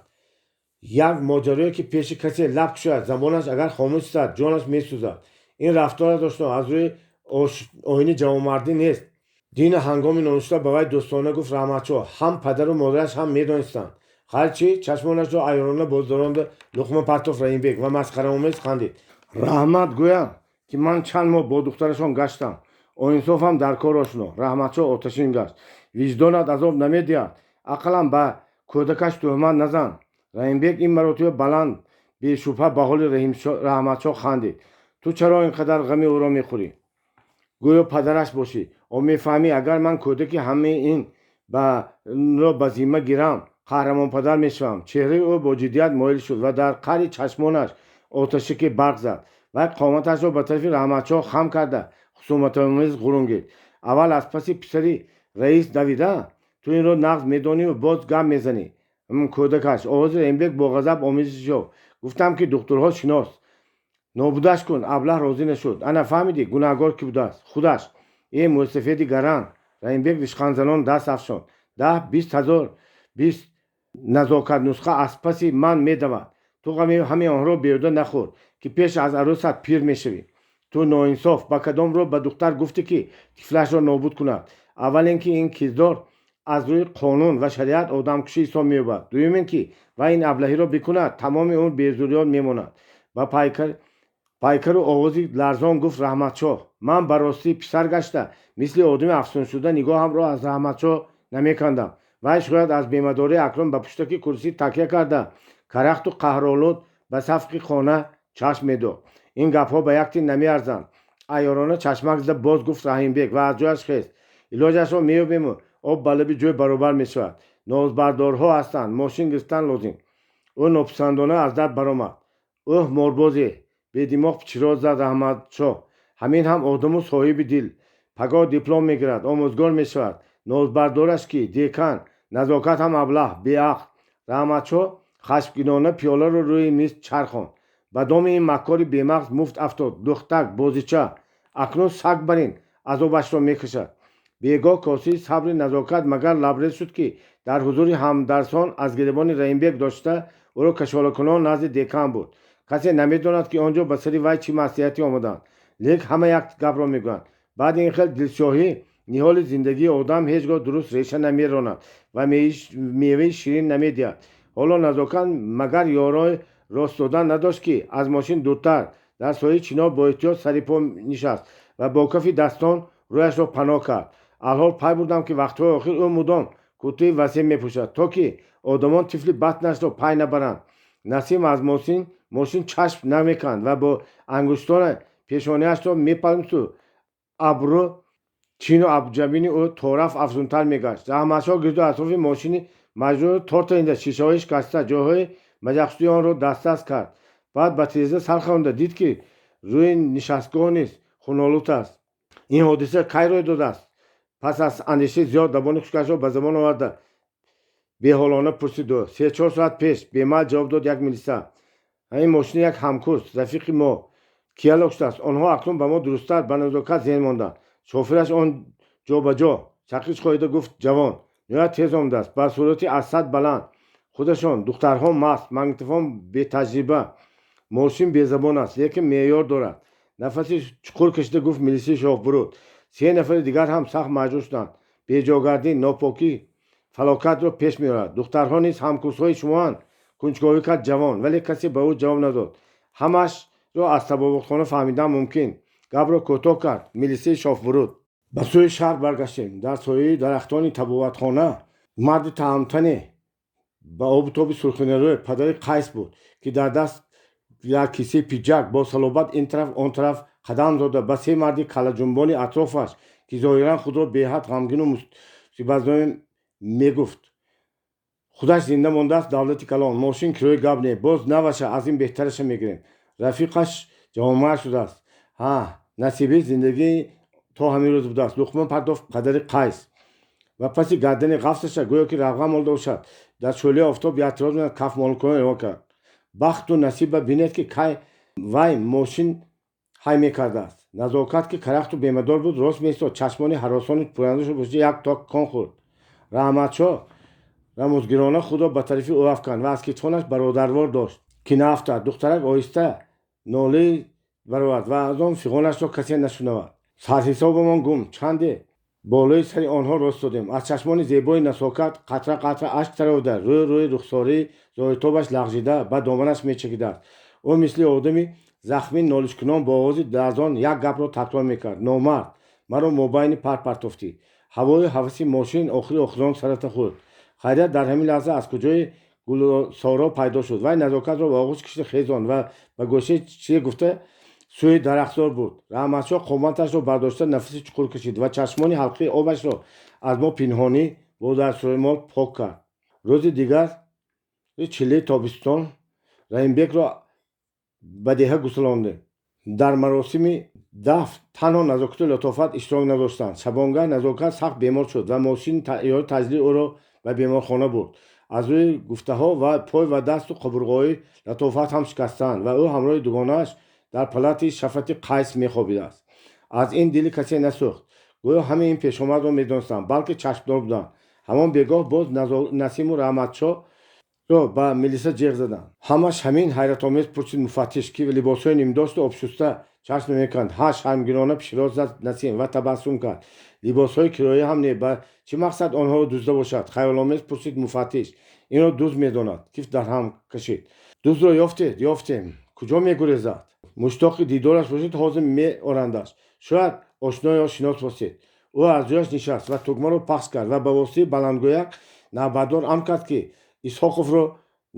Speaker 1: Як моҷарое, ки пеши касе лаб кушояд, забонаш агар хомӯш истад, ҷонаш месӯзад. Ин рафтора доштан аз рӯи оини ҷавонмардӣ нест. Дина ҳангоми нонушта ба вай дӯстона гуфт: «Раҳматшоҳ, ҳам падару модараш ҳам медонистанд». Хайр, чӣ? Чашмонашро айёрона боздоронда луқма партофт Раҳимбек ва масхараомез хандид. Раҳмат гӯям, ки ман чанд моҳ бо духтарашон гаштам. Оинсофам дар кор ошно. Раҳматшоҳ оташин гашт. Виҷдонат азоб намедиҳад? Ақаллан ба кӯдакаш туҳмат назан. Раҳимбек ин маротиба баланд, бешубҳа ба ҳоли Раҳматшоҳ хандид. Ту чаро ин қадар ғами ӯро мехӯрӣ? Гӯё падараш бошӣ. О, мефаҳмӣ, агар ман кӯдаки ҳамаи инро ба зимма гирам, қаҳрамонпадар мешавам. Чеҳраи ӯ бо ҷиддият моил шуд ва дар қаъри чашмонаш оташаке барқ зад. Вай қоматашро ба тарафи Раҳматшоҳ хам карда, хусуматомез ғурунгид: «Аввал аз паси писари раис давида, ту инро нағз медониву боз гап мезанӣ. Кӯдакаш. Овози Раҳимбек бо ғазаб омезиш ёфт. Гуфтам, ки духтурҳо шинос. Нобудаш кун. Аблаҳ розӣ нашуд. Ана фаҳмидӣ, гунаҳгор кӣ будааст? Худаш. Э, мӯйсафеди гаран. Раҳимбек ришхандзанон даст афшонд. 10-20 ҳазор бист назокат нусха аз паси ман медавад. Ту ғами ҳамаи онҳоро беҳуда нахӯр, ки пеш аз арӯсат пир мешавӣ. Ту ноинсоф, ба кадом роҳ ба духтар гуфтӣ, ки тифлашро нобуд кунад? Аввал ин ки ин кирдор аз рӯи қонун ва шариат одамкушӣ ҳисоб меёбад. Дуюм ин ки вай ин аблаҳиро бикунад, тамоми умр безурриёт мемонад. Ба пайкару овози ларзон гуфт Раҳматшоҳ: «Ман ба ростӣ писар гашта, мисли одами афсуншуда нигоҳамро аз Раҳматшоҳ намекандам». Вай шояд аз бемадорӣ акнун ба пуштаки курсӣ такя карда, карахту қаҳролуд ба сақфи хона чашм медохт. Ин гапҳо ба як тин намеарзанд, айёрона чашмак зада боз гуфт Раҳимбек ва аз ҷояш хест. Илоҷашро меёбему об ба лаби ҷӯй баробар мешавад. Нозбардорҳо ҳастанд, мошин гирифтан лозим. Ӯ нописандона аз дар баромад. Ӯҳ, морбозе! Бедимоғ чироз зад Раҳматшоҳ. Ҳамин ҳам одаму соҳиби дил. Пагоҳ диплом мегирад, омӯзгор мешавад. Нозбардораш кӣ? Декан. Назокат ҳам аблаҳ, беақл. Раҳматшоҳ хашмгинона пиёларо рӯи миз чархонд. Ба доми ин маккори бемағз муфт афтод. Духтак, бозича. Акнун саг барин азобашро мекашад. Бегоҳ косаи сабри Назокат магар лабрез шуд, ки дар ҳузури ҳамдарсон аз гиребони Раҳимбек дошта, ӯро кашолакунон назди декан бурд. Касе намедонад, ки он ҷо ба сари вай чӣ маслиҳате омаданд. Лек ҳама як гапро мегӯянд: баъди ин хел дилсиёҳӣ ниҳоли зиндагии одам ҳеҷ гоҳ дуруст реша намеронад ва меваи ширин намедиҳад. Ҳоло Назокат магар ёрои рост додан надошт, ки аз мошин дуртар дар сояи чинор бо эҳтиёт сари по нишаст ва бо кафи дастон рӯяшро паноҳ кард. Алҳол пай бурдам, ки вақтҳои охир ӯ мудом куртаи васеъ мепӯшад, то ки одамон тифли батнашро пай набаранд. Насим аз мошин чашм намеканд ва бо ангуштона пешонаашро мепалмсу абрӯ чину ҷабини ӯ торафт афзунтар мегашт. Раҳматшоҳ гирду атрофи мошини маҷрӯҳро тор танида, шишаҳои шикаста, ҷойҳои маҷахшудаи онро дастрас кард. Баъд ба тиреза сар хӯнда дид, ки рӯи нишастгоҳ низ хунолуд аст. Ин ҳодиса кай рӯй додааст? Пас аз андешаи зиёд забони хушкашро ба забон оварда, беҳолона пурсид ӯ. 3-4 соат пеш, бемайл ҷавоб дод як милиса. Ин мошини як ҳамкурс, рафиқи мо Киялок шудааст. Онҳо акнун ба мо дурусттар ба назокат зеҳн монданд. Шофираш он ҷо ба ҷо чақиш хоҳида гуфт ҷавон. Ниҳоят тез омадааст, ба суръати аз сад баланд. Худашон духтарҳо маст, магнитофон бетаҷриба, мошин безабон аст, лекин меъёр дорад. Нафаси чуқур кашида гуфт милисаи шоҳбуруд. Се нафари дигар ҳам сахт маҷрӯҳ шуданд. Беҷогардӣ, нопокӣ фалокатро пеш меорад. Духтарҳо низ ҳамкурсҳои шумоанд? Кунҷковӣ кард ҷавон, вале касе ба ӯ ҷавоб надод. Ҳамаашро аз табобатхона фаҳмидан мумкин. Гапро кӯтоҳ кард милисаи шофбуруд. Ба сӯи шаҳр баргаштем. Дар сояи дарахтони табобатхона марди таҳамтане ба обу тоби сурхинарӯй, падари Қайс буд, ки дар даст Як кисаи пиҷак бо салобат ин тараф, он тараф қадам зада, ба се марди каллаҷунбони атрофаш, ки зоҳиран худро беҳад ғамгину мусибатзоем мегуфт: «Худаш зинда мондааст, давлати калон. Мошин кирои гап не, боз наваша аз ин беҳтараша мегирем. Рафиқаш ҷавонмард шудааст. Ҳа, насиби зиндагӣ то ҳамин рӯз будааст». Луқма партофт қадари қайс ва паси гардани ғафсаша гӯё ки равған молда бошад, дар шӯълаи офтоб яътироз мекард, кафмолкунон эълон кард: «Бахту насиба бинед, ки кай вай мошин ҳай мекардааст». Назокат, ки карахту бемадор буд, рост меистод, чашмони ҳаросони пурандошу пӯшида як ток кон хӯрд. Раҳматшоҳ рамузгирона худро ба тарафи ӯ афканд ва аз китфонаш бародарвор дошт, ки наафтад. Духтарак оҳиста нолаи баровард ва аз он фиғонашро касе нашунавад. Сарҳисобамон гум. Чанде болои сари онҳо рост додем. Аз чашмони зебои Насокат қатра қатра ашк таровида, рӯй рӯи рухсории зоҳиртобаш лағжида, ба доманаш мечакидааст. Ӯ мисли одами захмӣ нолишкунон бо овози ларзон як гапро такрор мекард: «Номард, маро мобайни пар партофтӣ. Ҳавою ҳаваси мошин охири охирон сарата хӯрд». Хайрият, дар ҳамин лаҳза аз куҷое Гулсоро пайдо шуд. Вай Назокатро ба оғӯш кашида хезонд ва ба гӯшаи чизе гуфта сӯи дарахтзор бурд. Раҳматшоҳ қоматашро бардошта нафаси чуқур кашид ва чашмони ҳалқаи обашро аз мо пинҳонӣ бо дастрӯмол пок кард. Рӯзи дигар, чиллаи тобистон, Раҳимбекро ба деҳа гусалондем. Дар маросими дафн танҳо Назокату Латофат иштирок надоштанд. Шабонгаҳ Назокат сахт бемор шуд ва мошини ёри таъҷилӣ ӯро ба беморхона бурд. Аз рӯи гуфтаҳо ва пой ва дасту қабурғои Латофат ҳам шикастаанд ва ӯ ҳамроҳи дугонааш дар палати шафати Қайс мехобидааст. Аз ин дили касе насӯхт. Гӯё ҳамаи ин пешомадро медонистанд, балки чашмдор буданд. Ҳамон бегоҳ боз Насиму Раҳматшоҳро ба милиса ҷеғ заданд. «Ҳамаш ҳамин?» — ҳайратомез пурсид муфаттиш, ки либосҳои нимдошту обшуста чашм намеканд. «Ҳа», — шармгирона пишироз зад Насим ва табассум кард. «Либосҳои кироя ҳам не, ба чӣ мақсад онҳоро дузда бошад?» — хаёломез пурсид муфаттиш. «Инро дузд медонад». Киф дар ҳам кашид. «Дуздро ёфтед?» «Ёфтем». «Куҷо мегурезад? Муштоқи дидораш бошед, ҳозир меорандаш. Шояд ошно ё шинос бошед». Ӯ аз ҷояш нишаст ва тугмаро пахш кард ва ба воситаи баландгӯяк навбатдор амр кард, ки Исҳоқовро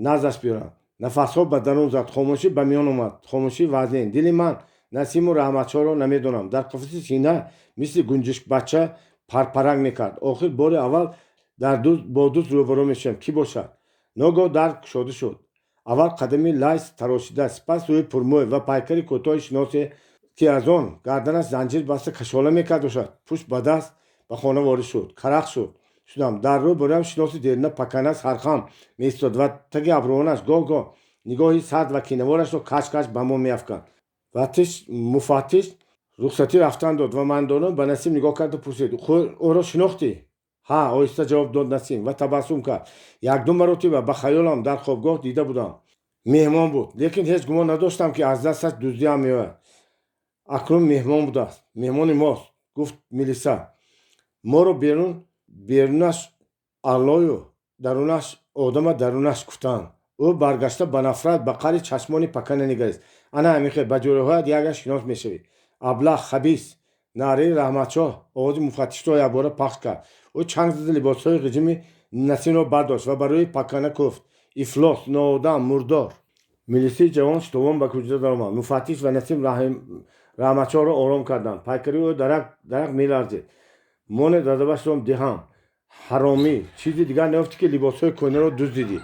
Speaker 1: наздаш биёранд. Нафасҳо ба дарун зад. Хомӯшӣ ба миён омад, хомӯшии вазнин. Дили ман Насиму Раҳматшоҳро намедонам, дар қафаси сина мисли гунҷишкбача парпарак мекард. Охир бори аввал бо дузд рӯбарӯ мешавем. Кӣ бошад? Ногоҳ дар кушода шуд. Аввал қадами лайс тарошида, сипас рӯи пурмӯй ва пайкари кӯтоҳи шиносе, ки аз он гарданаш занҷир баста кашола мекард бошад, пушт ба даст ба хона ворид шуд. Карах шудам. Дар рӯ бароям шиноси дерина Пакана сархам меистод ва таги абрӯонаш гоҳ-гоҳ нигоҳи сард ва кинаворашро кач кач ба мо меафканд. Муфаттиш рухсатӣ рафтан дод ва мандона ба Насим нигоҳ карду пурсид: «Ӯро шинохтӣ?» «Ҳа», — оҳиста ҷавоб дод Насим ва табассум кард. «Якду маротиба ба хаёлам дар хобгоҳ дида будам. Меҳмон буд, лекин ҳеҷ гумон надоштам, ки аз дасташ дуздиам меояд. Акнун меҳмон будааст». «Меҳмони мост», — гуфт милиса. «Моро берун берунаш аллою дарунаш одама дарунаш гуфтаанд». Ӯ баргашта ба нафрат ба қаъри чашмони Пакана нигарист. «Ана ҳамин хел ба ҷӯраҳоят якяк шинос мешавӣ. Аблаҳ, хабис». Наъраи Раҳматшоҳ овози муфаттишро якбора пахш кард. Ӯ чанг зада либосҳои ғиҷими Насимро бардошт ва ба рӯи Пакана гуфт: «Ифлос, ноодам, мурдор». Милисии ҷавон шитобон ба куҷра даромад. Муфаттиш ва Насим Раҳматшоҳро ором карданд. Пайкари ӯ дарақ дарақ меларзид. «Моне дадабашро диҳам, ҳаромӣ, чизи дигар наёфтӣ, ки либосҳои кӯҳнаро дуздидӣ?»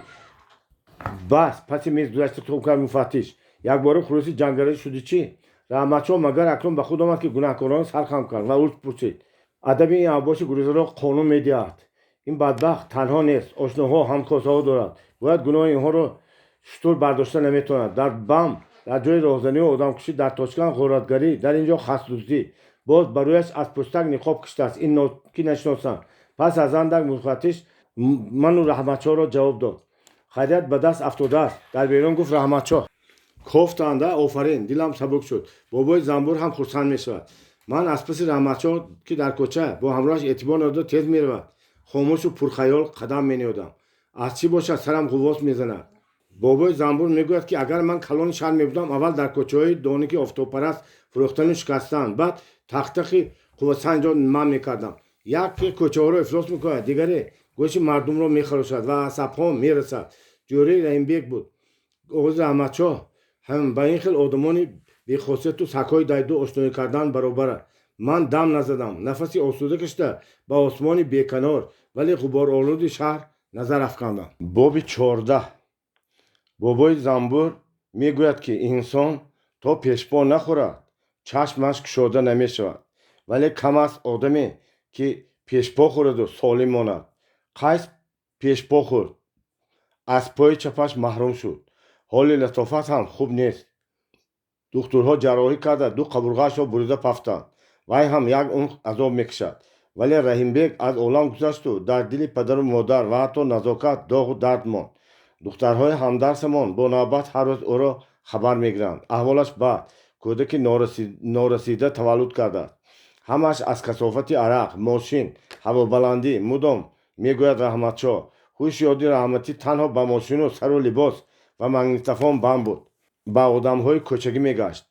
Speaker 1: «Бас», — паси мез гузашта ҳукм кард муфаттиш. «Якбора хуруси ҷангарӣ шудӣ чӣ?» Раҳматшоҳ магар акнун ба худ омад, ки гунаҳкорона сар хам кард ва ӯ пурсид: «Адаби ин авбоши гурезаро қонун медиҳад. Ин бадбахт танҳо нест, ошноҳо, ҳамкосаҳо дорад. Бояд гуноҳи инҳоро шутур бардошта наметавонад. Дар Бам дар ҷои роҳзанию одамкушӣ, дар Тошканд ғоратгарӣ, дар ин ҷо хасдуздӣ. Боз ба рӯяш аз пӯстак ниқоб кашидааст, ин ки нашиносанд». Пас аз андак муфаттиш ману Раҳматшоҳро ҷавоб дод: «Хайрият, ба даст афтодааст», — дар берун гуфт Раҳматшоҳ. «Кофтанда, офарин, дилам сабук шуд. Бобои занбур ҳам хурсанд мешавад». Ман аз паси Раҳматшоҳ, ки дар кӯча бо ҳамроҳаш эътибор надода тез меравад, хомӯшу пурхаёл қадам мениҳодам. Аз чӣ бошад, сарам ғуввос мезанад. Бобои занбур мегӯяд, ки агар ман калони шаҳр мебудам, аввал дар кӯчаҳои доники офтобпараст фурӯхтану шикастан, баъд тахтахи қуввасанҷро манъ мекардам. Яке кӯчаҳоро ифлос мекунад, дигаре гӯши мардумро мехарошад ва асабҳо мерасад. Ҷӯраи Раҳимбек буд. Овози Раҳматшоҳ Ҳам ба ин хел одамони бехосияту сагҳои дайду ошноӣ кардан баробар аст. Ман дам назадам, нафаси осуда кашида ба осмони беканор, вале ғуборолуди шаҳр назар афкандам. Боби 14. Бобои занбур мегӯяд, ки инсон то пешпо нахӯрад, чашмаш кушода намешавад, вале кам аст одаме, ки пешпо хӯраду солим монад. Қайс пешпо хӯрд, аз пои чапаш маҳрум шуд. Ҳоли Латофат ҳам хуб нест. Духтурҳо ҷарроҳӣ карда, ду қабурғаашро бурида пафтанд. Вай ҳам як умр азоб мекашад. Вале Раҳимбек аз олам гузашту дар дили падару модар ва ҳатто Назокат доғу дард монд. Духтарҳои ҳамдарсамон бо навбат ҳар рӯз ӯро хабар мегиранд. Аҳволаш бад, кӯдаки норасида таваллуд кардааст. Ҳамааш аз касофати арақ, мошин, ҳавобаландӣ, мудом мегӯяд Раҳматшоҳ. Ҳуш ёди Раҳматӣ танҳо ба мошину сару либос ва магнитофон банд буд. Ба одамҳои кӯчагӣ мегашт.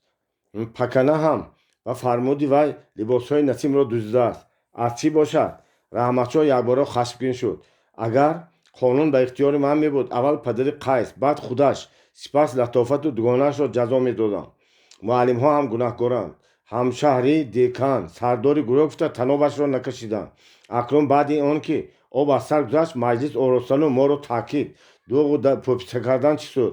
Speaker 1: Пакана ҳам ба фармуди вай либосҳои Насимро дуздидааст. Аз чӣ бошад? Раҳматшоҳ якбора хашмгин шуд. Агар қонун ба ихтиёри ман мебуд, аввал падари Қайс, баъд худаш, сипас Латофату дугонаашро ҷазо медодам. Муаллимҳо ҳам гунаҳкоранд. Ҳамшаҳрӣ, декан, сардори гурӯҳ гуфта танобашро накашиданд. Акнун баъди он ки об аз сар гузашт, маҷлис оростану моро таъкид, дуғу пӯписа кардан чӣ суд?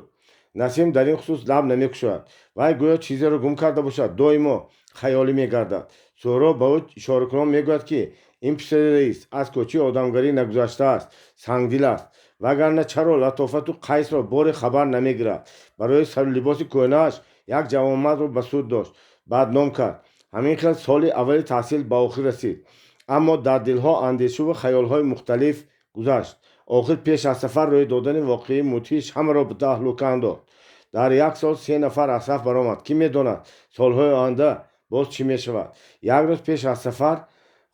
Speaker 1: Насим дар ин хусус лаб намекушояд. Вай гӯё чизеро гум карда бошад, доимо хаёлӣ мегардад. Суҳроб ба ӯ ишоракунон мегӯяд, ки ин писари раис аз кӯчаи одамгарӣ нагузаштааст, сангдил аст. Вагарна чаро Латофату Қайсро боре хабар намегирад? Барои сару либоси кӯҳнааш як ҷавонмардро ба суд дошт, бадном кард. Ҳамин хел соли аввали таҳсил ба охир расид. Аммо дар дилҳо андешаву хаёлҳои мухталиф гузашт. Охир пеш аз сафар рӯй додани воқеаи мудҳиш ҳамаро ба таҳлука андохт. Дар як сол се нафар аз саф баромад. Кӣ медонад, солҳои оянда боз чӣ мешавад? Як рӯз пеш аз сафар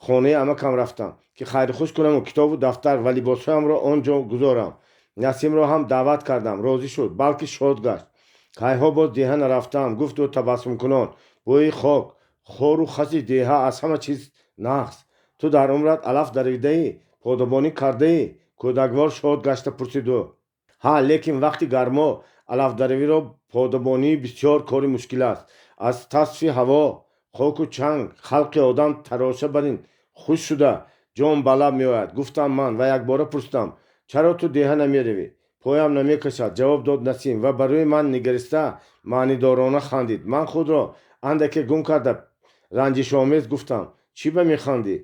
Speaker 1: хонаи амакам рафтам, ки хайрухуш кунаму китобу дафтар ва либосҳоямро он ҷо гузорам. Насимро ҳам даъват кардам. Розӣ шуд, балки шод гашт. Кайҳо боз деҳа нарафтаам, гуфт ӯ табассумкунон. Бӯи хок, хору хаси деҳа аз ҳама чиз нағз. Ту дар умрат алаф даридаӣ, подабонӣ кардаӣ? Кӯдаквор шод гашта пурсид ӯ. Ҳа, лекин вақти гармо алафдаривиро подабонӣ бисёр кори мушкил аст. Аз тасфи ҳаво, хоку чанг халқи одам тароша бар ин хуш шуда, ҷон ба лаб меояд, гуфтам ман ва якбора пурсидам: чаро ту деҳа намеравӣ? Поям намекашад, ҷавоб дод Насим ва ба рӯи ман нигариста маънидорона хандид. Ман худро андаке гум карда ранҷишомез гуфтам: чӣ ба механдӣ?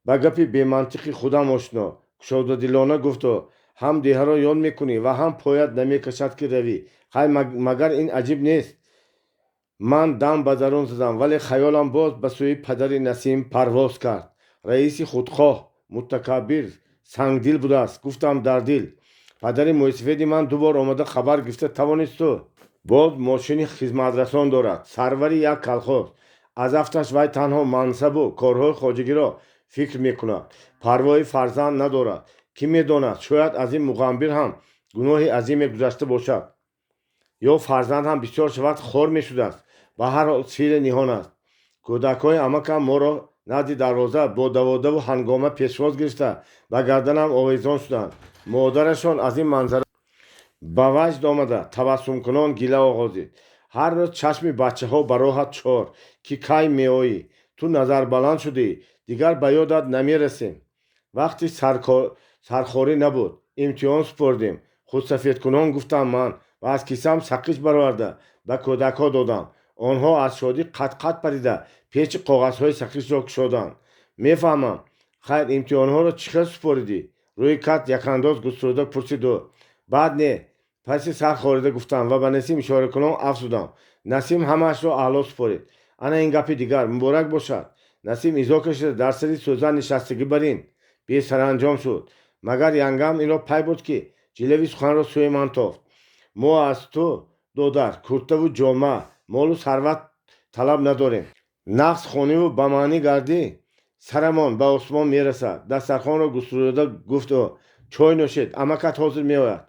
Speaker 1: Ба гапи бемантиқи худам ошно. Кушодадилона гуфт ӯ: ҳам деҳаро ёд мекунӣ ва ҳам поят намекашад, ки равӣ. Хай, магар ин аҷиб нест? Ман дам ба дарун задам, вале хаёлам боз ба сӯи падари Насим парвоз кард. Раиси худхоҳ, мутакаббир, сангдил будааст, гуфтам дар дил. Падари мӯйсафеди ман ду бор омада хабар гирифта тавонисту. Боз мошини хизматрасон дорад, сарвари як колхоз. Аз афташ вай танҳо мансабу корҳои хоҷагиро фикр мекунад, парвои фарзанд надорад. Кӣ медонад, шояд аз ин муғамбир ҳам гуноҳи азиме гузашта бошад. Ё фарзанд ҳам бисёр шавад, хор мешудааст. Ба ҳар ҳол сирре ниҳон аст. Кӯдакҳои амакам моро назди дарвоза бо даводаву ҳангома пешвоз гирифта, ба гарданам овезон шуданд. Модарашон аз ин манзара ба ваҷд омада, табассумкунон гила оғозид: ҳар рӯз чашми бачаҳо ба роҳат чор, ки кай меоӣ? Ту назарбаланд шудӣ, дигар ба ёдат намерасем. Вақти сархорӣ набуд, имтиҳон супордем, худсафедкунон гуфтам ман ва аз кисам саққич бароварда ба кӯдакҳо додам. Онҳо аз шодӣ қат-қат парида печи коғазҳои саққичро кушоданд. Мефаҳмам. Хайр, имтиҳонҳоро чӣ хел супоридӣ? Рӯи кат якандоз густурда пурсид ӯ. Баъд не, паси сар хорида гуфтам ва ба Насим ишоракунон афзудам: Насим ҳамаашро аъло супорид. Ана ин гапи дигар, муборак бошад. Насим изо кашида дар сари сӯзан нишастагӣ бар ин бесаранҷом шуд. Магар янгам инро пай бурд, ки ҷилави суханро сӯи ман тофт. Мо аз ту, додар, куртаву ҷома, молу сарват талаб надорем. Нағз хониву ба маънӣ гардӣ, сарамон ба осмон мерасад. Дастархонро густурда гуфт ӯ: чой нӯшед, амакат ҳозир меояд.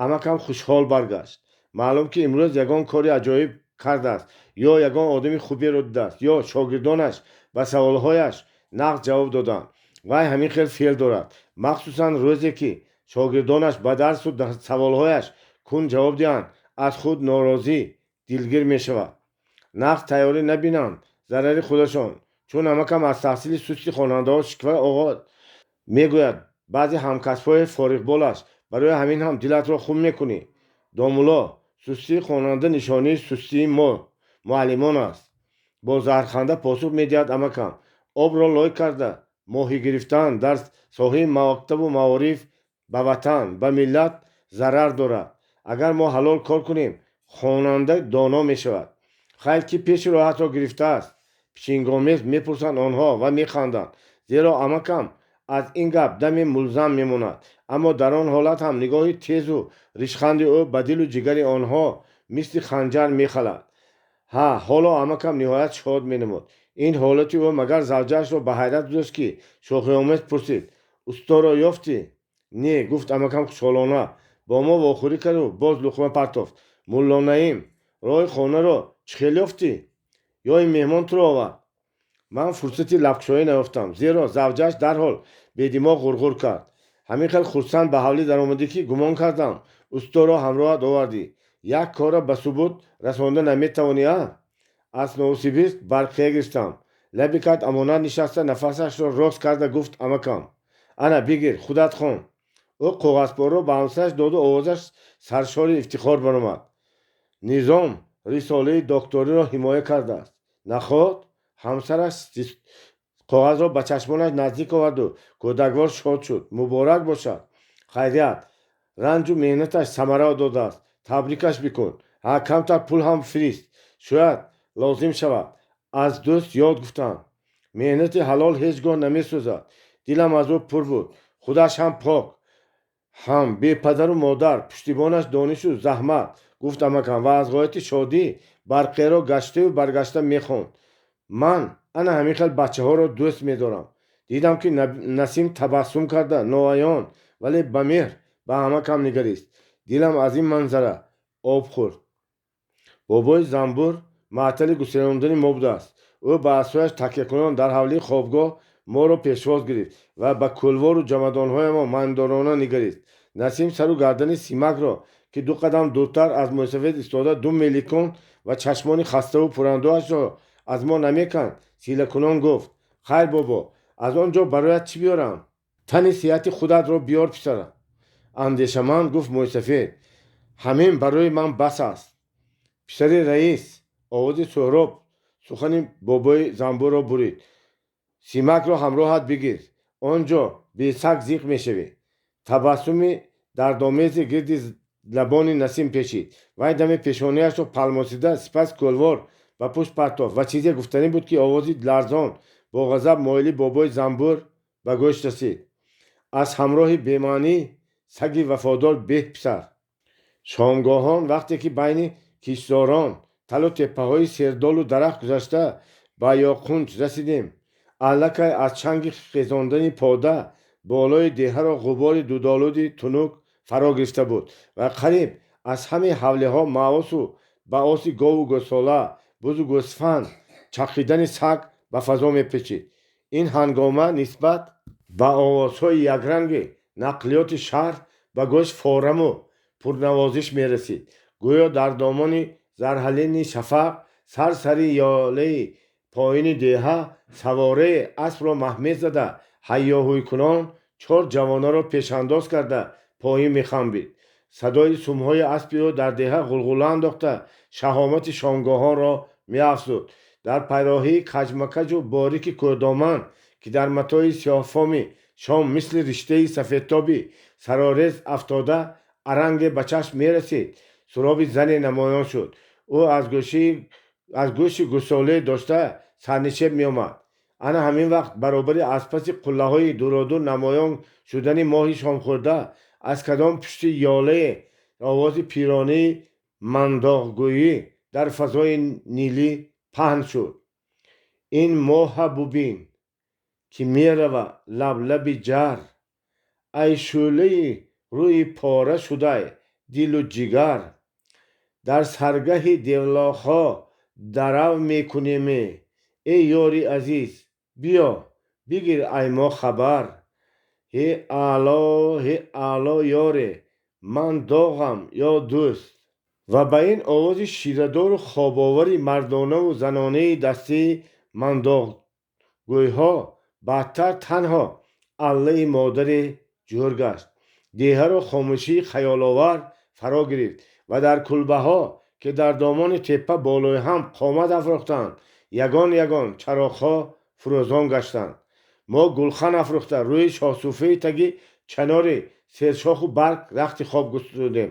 Speaker 1: Амакам хушҳол баргашт. Маълум ки имрӯз ягон кори аҷоиб кардааст, ё ягон одами хуберо дидааст, ё шогирдонаш ба саволҳояш нағз ҷавоб доданд. Вай ҳамин хел феъл дорад. Махсусан рӯзе ки шогирдонаш ба дарсу саволҳояш кун ҷавоб диҳанд, Аз худ норозӣ, дилгир мешавад. Нағз тайёрӣ набинанд, зарари худашон, чун амакам аз таҳсили сусти хонандаҳо шиква оғоз мегӯяд баъзе ҳамкасбҳои фориғболаш. Барои ҳамин ҳам дилатро хун мекунӣ. Домулло, сустии хонанда нишонаи сустии мо муаллимон аст, бо заҳрханда посух медиҳад амакам. Обро лой карда моҳӣ гирифтан дар соҳаи мактабу маориф ба ватан, ба миллат зарар дорад. Агар мо ҳалол кор кунем, хонанда доно мешавад. Хайр, кӣ пеши роҳатро гирифтааст? Пичингомез мепурсанд онҳо ва механданд, зеро амакам аз ин гап даме мулзам мемонад. Аммо дар он ҳолат ҳам нигоҳи тезу ришханди ӯ ба дилу ҷигари онҳо мисли ханҷар мехалад. Ҳа, ҳоло амакам ниҳоят шод менамуд. Ин ҳолати ӯ магар завҷаашро ба ҳайрат гузошт, ки шӯхиомез пурсид: «Усторо ёфтӣ?» «Не», гуфт амакам хушҳолона, бо мо вохӯрӣ карду боз луқма партофт. «Мулло Наим, роҳи хонаро чӣ хел ёфтӣ? Ё ин меҳмон туро овард?» Ман фурсати лабкушоӣ наёфтам, зеро завҷааш дарҳол бедимоғ ғурғур кард: «Ҳамин хел хурсанд ба ҳавлӣ даромадӣ, ки гумон кардам, усторо ҳамроҳат овардӣ. Як корра ба субут расонда наметавонӣ, а?» Аз Новосибирск барқия гирифтам, лаби кат амонат нишаста, нафасашро рост карда гуфт амакам. «Ана, бигир, худат хон». Ӯ коғазпораро ба ҳамсараш доду овозаш саршори ифтихор баромад: «Низом рисолаи докториро ҳимоя кардааст. Наход?» Ҳамсараш коғазро ба чашмонаш наздик оварду кӯдаквор шод шуд: «Муборак бошад! Хайрият, ранҷу меҳнаташ самара додааст. Табрикаш бикун. Ҳа, камтар пул ҳам фирист, шояд лозим шавад. Аз дӯст ёд гуфтанд, меҳнати ҳалол ҳеҷ гоҳ намесӯзад. Дилам аз ӯ пур буд. Худаш ҳам пок, ҳам бепадару модар, пуштибонаш донишу заҳмат», гуфт амакам ва аз ғояти шодӣ барқияро гаштаю баргашта мехонд. «Ман ана ҳамин хел бачаҳоро дӯст медорам». Дидам, ки Насим табассум карда, ноаён, вале ба меҳр ба амакам нигарист. Дилам аз ин манзара об хӯрд. Бобои Занбур маътали гуселондани мо будааст. Ӯ ба асояш такякунон дар ҳавлии хобгоҳ моро пешвоз гирифт ва ба кӯлвору ҷамадонҳоямон майндорона нигарист. Насим сару гардани Симакро, ки ду қадам дуртар аз мӯйсафед истода, дум меликонд ва чашмони хаставу пурандӯҳашро аз мо намеканд, силакунон гуфт: «Хайр, бобо, аз он ҷо бароят чӣ биёрам?» «Тани сиҳати худатро биёр, писара», андешаманд гуфт мӯйсафед. «Ҳамин барои ман бас аст». «Писари раис», овози Суҳроб сухани бобои Занбурро бурид, «Симакро ҳамроҳат бигир. Он ҷо бесаг зиқ мешавӣ». Табассуми дардомезе гирди лабони Насим печид. Вай даме пешониашро палмосида, сипас кӯлвор ба пушт партофт ва чизе гуфтанӣ буд, ки овози ларзон, бо ғазаб моили бобои Занбур ба гӯш расид: «Аз ҳамроҳи бемаънӣ саги вафодор беҳ, писар». Шомгоҳон, вақте ки байни киштзорон, талу теппаҳои сердолу дарахт гузашта ба Ёқунҷ расидем, аллакай аз чанги хезондани пода болои деҳаро ғубори дудолуди тунук фаро гирифта буд ва қариб аз ҳамаи ҳавлиҳо маосу баоси гову гӯсола, бузу гӯсфанд, чақидани саг ба фазо мепечид. Ин ҳангома нисбат ба овозҳои якранги нақлиёти шаҳр ба гӯш фораму пурнавозиш мерасид. Гӯё дар домони зарҳалини шафақ, сар-сари ёлаи поини деҳа саворае аспро маҳмез зада, ҳайёҳӯйкунон чор ҷавонаро пешандоз карда поин мехамбид. Садои сумҳои аспи ӯ дар деҳа ғулғула андохта, шаҳомати шомгоҳонро меафзуд. Дар пайроҳии каҷмакаҷу борики кӯҳдоман, ки дар матои сиёҳфоми шом мисли риштаи сафедтоби сарорез афтода аранге ба чашм мерасид, суроби зане намоён шуд. Ӯ аз гӯши гӯсолае дошта сарнишеб меомад. Ана ҳамин вақт баробари аз паси қуллаҳои дуродур намоён шудани моҳи шомхӯрда, аз кадом пушти ёлае овози пиронаи мандоғгӯӣ дар фазои нилӣ паҳн шуд: «Ин моҳа бубин, ки мерава лаблаби ҷар, ай шӯълаи рӯи пора шудай дилу ҷигар. Дар саргаҳи девлохҳо дарав мекунеме, эй ёри азиз, биё, бигир ай мо хабар. Ҳе аъло, ҳе аъло, ёре, ман доғам ё дӯст?» Ва ба ин овози ширадору хобовари мардонаву занонаи дастаи мандоғгӯйҳо баъдтар танҳо аллаи модаре ҷӯр гашт. Деҳаро хомӯшии хаёловар фаро гирифт ва дар кулбаҳо, ки дар домони теппа болои ҳам қомат афрохтанд, ягон ягон чароғҳо фурӯзон гаштанд. Мо гулхан афрӯхта, рӯи шоҳсуфраи таги чанори сершоху барг рахти хоб густурдем.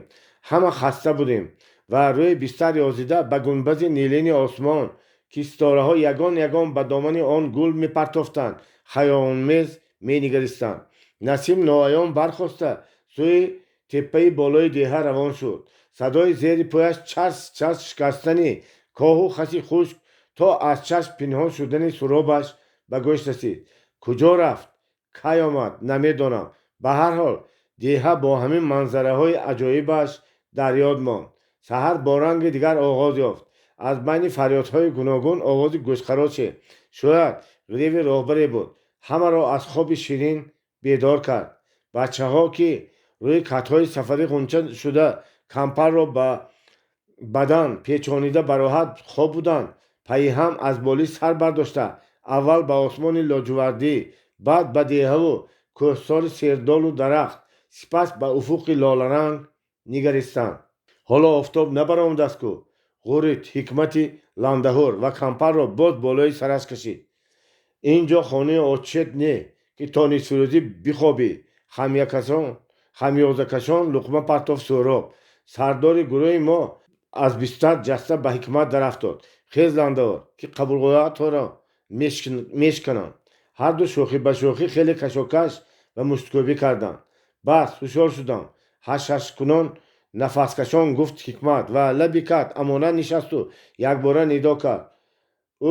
Speaker 1: Ҳама хаста будем ва рӯи бистар ёзида, ба гунбази нилини осмон, ки ситораҳо ягон ягон ба домани он гул мепартофтанд, хаёломез менигаристанд. Насим ноаён бархоста, сӯи теппаи болои деҳа равон шуд. Садои зери пояш чарс чарс шикастани коҳу хаси хушк то аз чашм пинҳон шудани суробаш ба гӯш расид. Куҷо рафт, кай омад, намедонам. Ба ҳар ҳол, деҳа бо ҳамин манзараҳои аҷоибаш дар ёд монд. Саҳар бо ранги дигар оғоз ёфт. Аз байни фарёдҳои гуногун овози гӯшхароше, шояд ғиреви роҳбаре буд, ҳамаро аз хоби ширин бедор кард. Бачаҳо, ки рӯи катҳои сафарӣ ғунча шуда, кампарро ба бадан печонида бароҳат хоб буданд, пайи ҳам аз болиш сар бардошта, аввал ба осмони лоҷувардӣ, баъд ба деҳаву кӯҳсори сердолу дарахт, сипас ба уфуқи лоларанг нигаристанд. Ҳоло офтоб набаромадааст ку, ғурид Ҳикмати ландаҳур ва кампарро боз болои сараш кашид. Ин ҷо хонаи очет не, ки то нисфирӯзӣ бихобӣ, хамёзакашон луқма партофт Суҳроб. Сардори гурӯҳи мо аз бистар ҷаста, ба Ҳикмат дарафтод. Хез, ландаҳур, ки қабурғаҳоятро мешканам. Ҳарду шӯхӣ ба шӯхӣ хеле кашокаш ва мушткӯбӣ карданд. Бас, ҳушёр шудам, ҳашҳашкунон, нафаскашон гуфт Ҳикмат ва лаби кат амонат нишасту якбора нидо кард: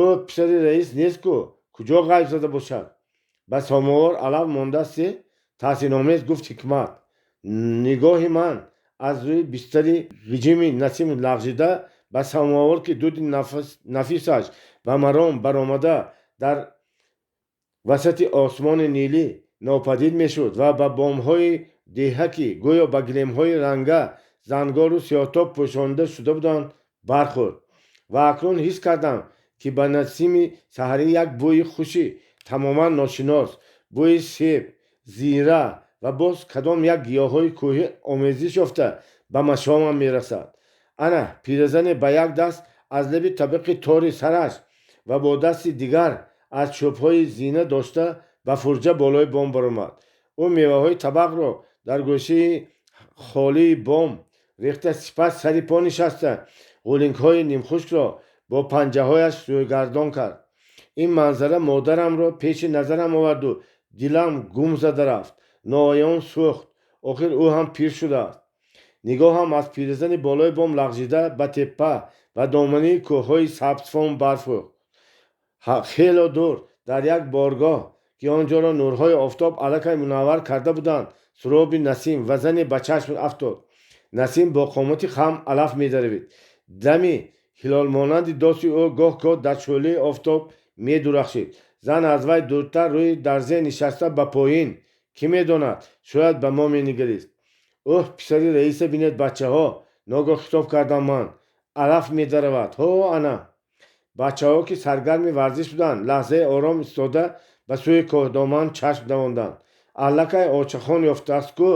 Speaker 1: Ӯ писари раис нест-ку, куҷо ғайб зада бошад? Ба самовар алаф мондасте, таҳсиномез гуфт Ҳикмат. Нигоҳи ман аз рӯи бистари ғиҷими Насим лағжида ба самовар, ки дуди нафисаш ба маром баромада, дар васати осмони нилӣ нопадид мешуд, ва ба бомҳои деҳа, ки гӯё ба гилемҳои ранга зангору сиёҳтоб пӯшонида шуда буданд, бархӯрд. Ва акнун ҳис кардам, ки ба насими саҳарӣ як бӯи хуши тамоман ношинос, бӯи себ, зира ва боз кадом як гиёҳҳои кӯҳӣ омезиш ёфта, ба машомам мерасад. Ана пиразане ба як даст аз лаби табақи тори сараш ва бо дасти дигар аз чӯбҳои зина дошта, ба фурҷа болои бом баромад. Ӯ меваҳои табақро дар гӯшаи холии бом рехта, сипас сари по нишаста, ғулингҳои нимхушкро бо панҷаҳояш рӯйгардон кард. Ин манзара модарамро пеши назарам оварду дилам гум зада рафт, ноаён сӯхт. Охир ӯ ҳам пир шудааст. Нигоҳам аз пиразани болои бом лағжида, ба теппа ва домании кӯҳҳои сабзфом барфӯхт. Хело дур, дар як боргоҳ, ки он ҷоро нурҳои офтоб аллакай мунаввар карда буданд, суроби Насим ва зане ба чашм афтод. Насим бо қомати хам алаф медаравид. Дами ҳилолмонанди доси ӯ гоҳ гоҳ дар шӯълаи офтоб медурахшид. Зан аз вай дуртар рӯи дарзе нишаста, ба поин, кӣ медонад, шояд ба мо менигарист. Ӯҳ, писари раиса бинед, бачаҳо, ногоҳ хитоб кардам ман. Алаф медаравад. Ҳо, ана. Бачаҳо, ки саргарми варзиш буданд, лаҳзае ором истода, ба сӯи кӯҳдоман чашм давонданд. Аллакай очахон ёфтааст ку,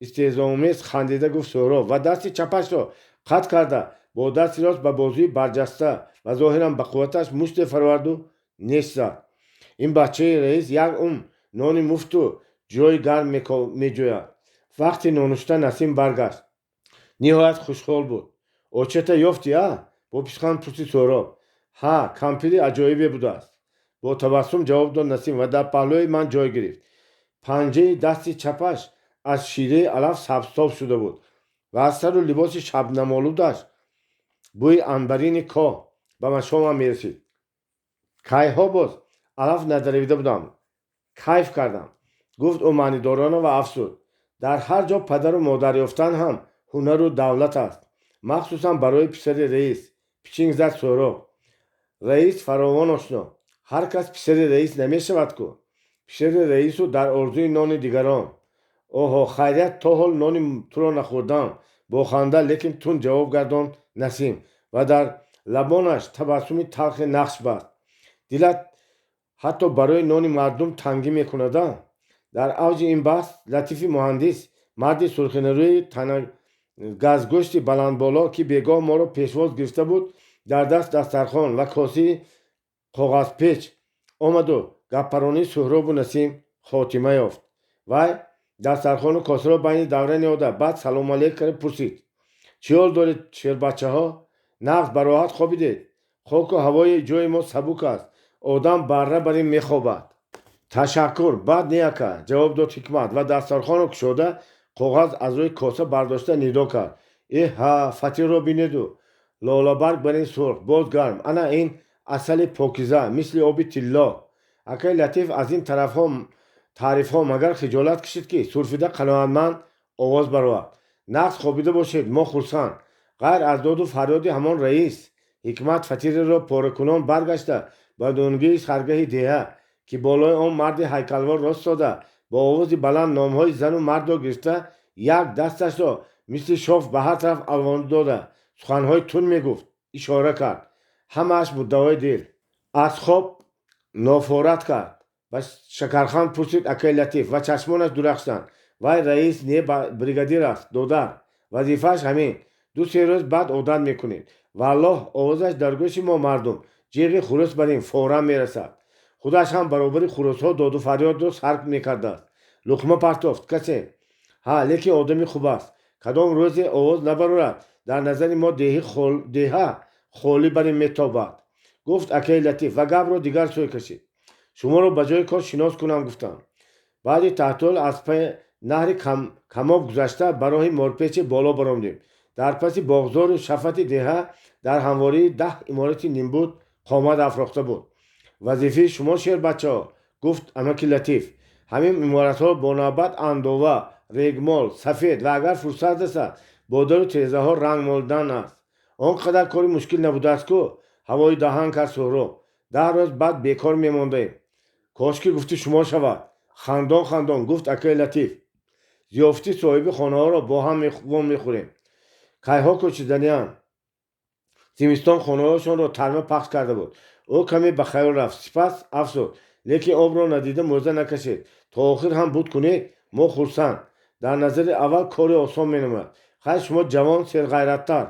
Speaker 1: истеҳзоомез хандида гуфт Суҳроб ва дасти чапашро қатъ карда, бо дасти рост ба бозуи барҷаста ва зоҳиран ба қувваташ муште фароварду неш зад. Ин бачаи раис як умр нони муфту ҷойи гарм меҷӯяд. Вақти нонушта Насим баргашт. Ниҳоят хушҳол буд. Очата ёфтӣ, а? Бо пишхан пурсид Суҳроб. Ҳа, кампири аҷоибе будааст, бо табассум ҷавоб дод Насим ва дар паҳлӯи ман ҷой гирифт. Панҷаи дасти чапаш аз шираи алаф сабзтоб шуда буд ва аз сару либоси шабнамолудаш бӯи анбарини коҳ ба машомам мерасид. Кайҳо боз алаф надаравида будам, кайф кардам, гуфт ӯ маънидорона ва афзуд: Дар ҳар ҷо падару модар ёфтан ҳам ҳунару давлат аст, махсусан барои писари раис, пичинг зад Суҳроб. Раис фаровон ошно, ҳар кас писари раис намешавад ку. Писари раису дар орзуи нони дигарон. Оҳо, хайрият, то ҳол нони туро нахӯрдам. Бо ханда, лекин тунд ҷавоб гардонд Насим ва дар лабонаш табассуми талхе нақш баст. Дилат ҳатто барои нони мардум тангӣ мекунада? Дар авҷи ин баҳс Латифи муҳандис, марди сурхинарӯи газгӯшти баландболо, ки бегоҳ моро пешвоз гирифта буд, дар даст дастархон ва косаи коғазпеч омаду гаппаронии Суҳробу Насим хотима ёфт. Вай дастархону косаро байни давра ниҳода, баъд салому алейк карда пурсид: «Чӣ ҳол доред, шербачаҳо? Нағз бароҳат хобидед? Хоку ҳавои ҷои мо сабук аст, одам барра бар ин мехобад». «Ташаккур, бад не, ака», ҷавоб дод Ҳикмат ва дастархонро кушода, коғаз аз рӯи коса бардошта нидо кард: «Эҳа, фатирро бинеду, лолабарг бар ин сурх, боз гарм. Ана ин асали покиза, мисли оби тилло». Акаи Латиф аз ин таърифҳо магар хиҷолат кашид, ки сурфида қаноатманд овоз баровард: «Нағз хобида бошед, мо хурсанд, ғайр аз доду фарёди ҳамон раис». Ҳикмат фатиреро поракунон баргашта ба дунгии саргаҳи деҳа, ки болои он марди ҳайкалвор рост истода, бо овози баланд номҳои зану мардро гирифта, як дасташро мисли шоф ба ҳар тараф алвон дода, суханҳои тунд мегуфт, ишора кард. Ҳамааш муддаои дил. «Аз хоб нофорат кард?» ба шакарханд пурсид акаи Латиф ва чашмонаш дурахшиданд. «Вай раис не, бригадир аст, додар, вазифааш ҳамин. 2-се рӯз баъд одат мекунед. Валлоҳ, овозаш дар гӯши мо мардум ҷиғи хурӯс бар ин форам мерасад. Худаш ҳам баробари хурӯсҳо доду фарёдро сар мекардааст. Луқма партофт касе. Ҳа, лекин одами хуб аст. Кадом рӯзе овоз набарорад, дар назари мо деҳа холӣ бар ин метобад», гуфт акаи Латиф ва гапро дигар сӯй кашид. «Шуморо ба ҷои кор шинос кунам гуфтам». Баъди таътил аз паи наҳри Камоб гузашта, ба роҳи Морпечи боло баромадем. Дар паси боғзору шафати деҳа, дар ҳамвории 10 иморати нимбуд қомат афрохта буд. «Вазифаи шумо, шербачаҳо, гуфт амаки Латиф, ҳамин иморатҳо бо навбат андова, регмол, сафед ва агар фурсат расад, бо дару тирезаҳо ранг молидан аст. Он қадар кори мушкил набудааст ку», ҳавои даҳан кард Суҳроб. «10 рӯз баъд бекор мемондаем». «Кошки гуфти шумо шавад», хандон хандон гуфт акаи Латиф. «Зиёфати соҳиби хонаҳоро бо ҳам вом мехӯрем. Кайҳо кӯчиданианд? Зимистон хонаҳояшонро тарма пахш карда буд». Ӯ каме ба хаёл рафт, сипас афзуд: «Лекин обро надида мӯза накашед. То охир ҳам буд кунед, мо хурсанд. Дар назари аввал кори осон менамояд. Хайр, шумо ҷавон, серғайраттар.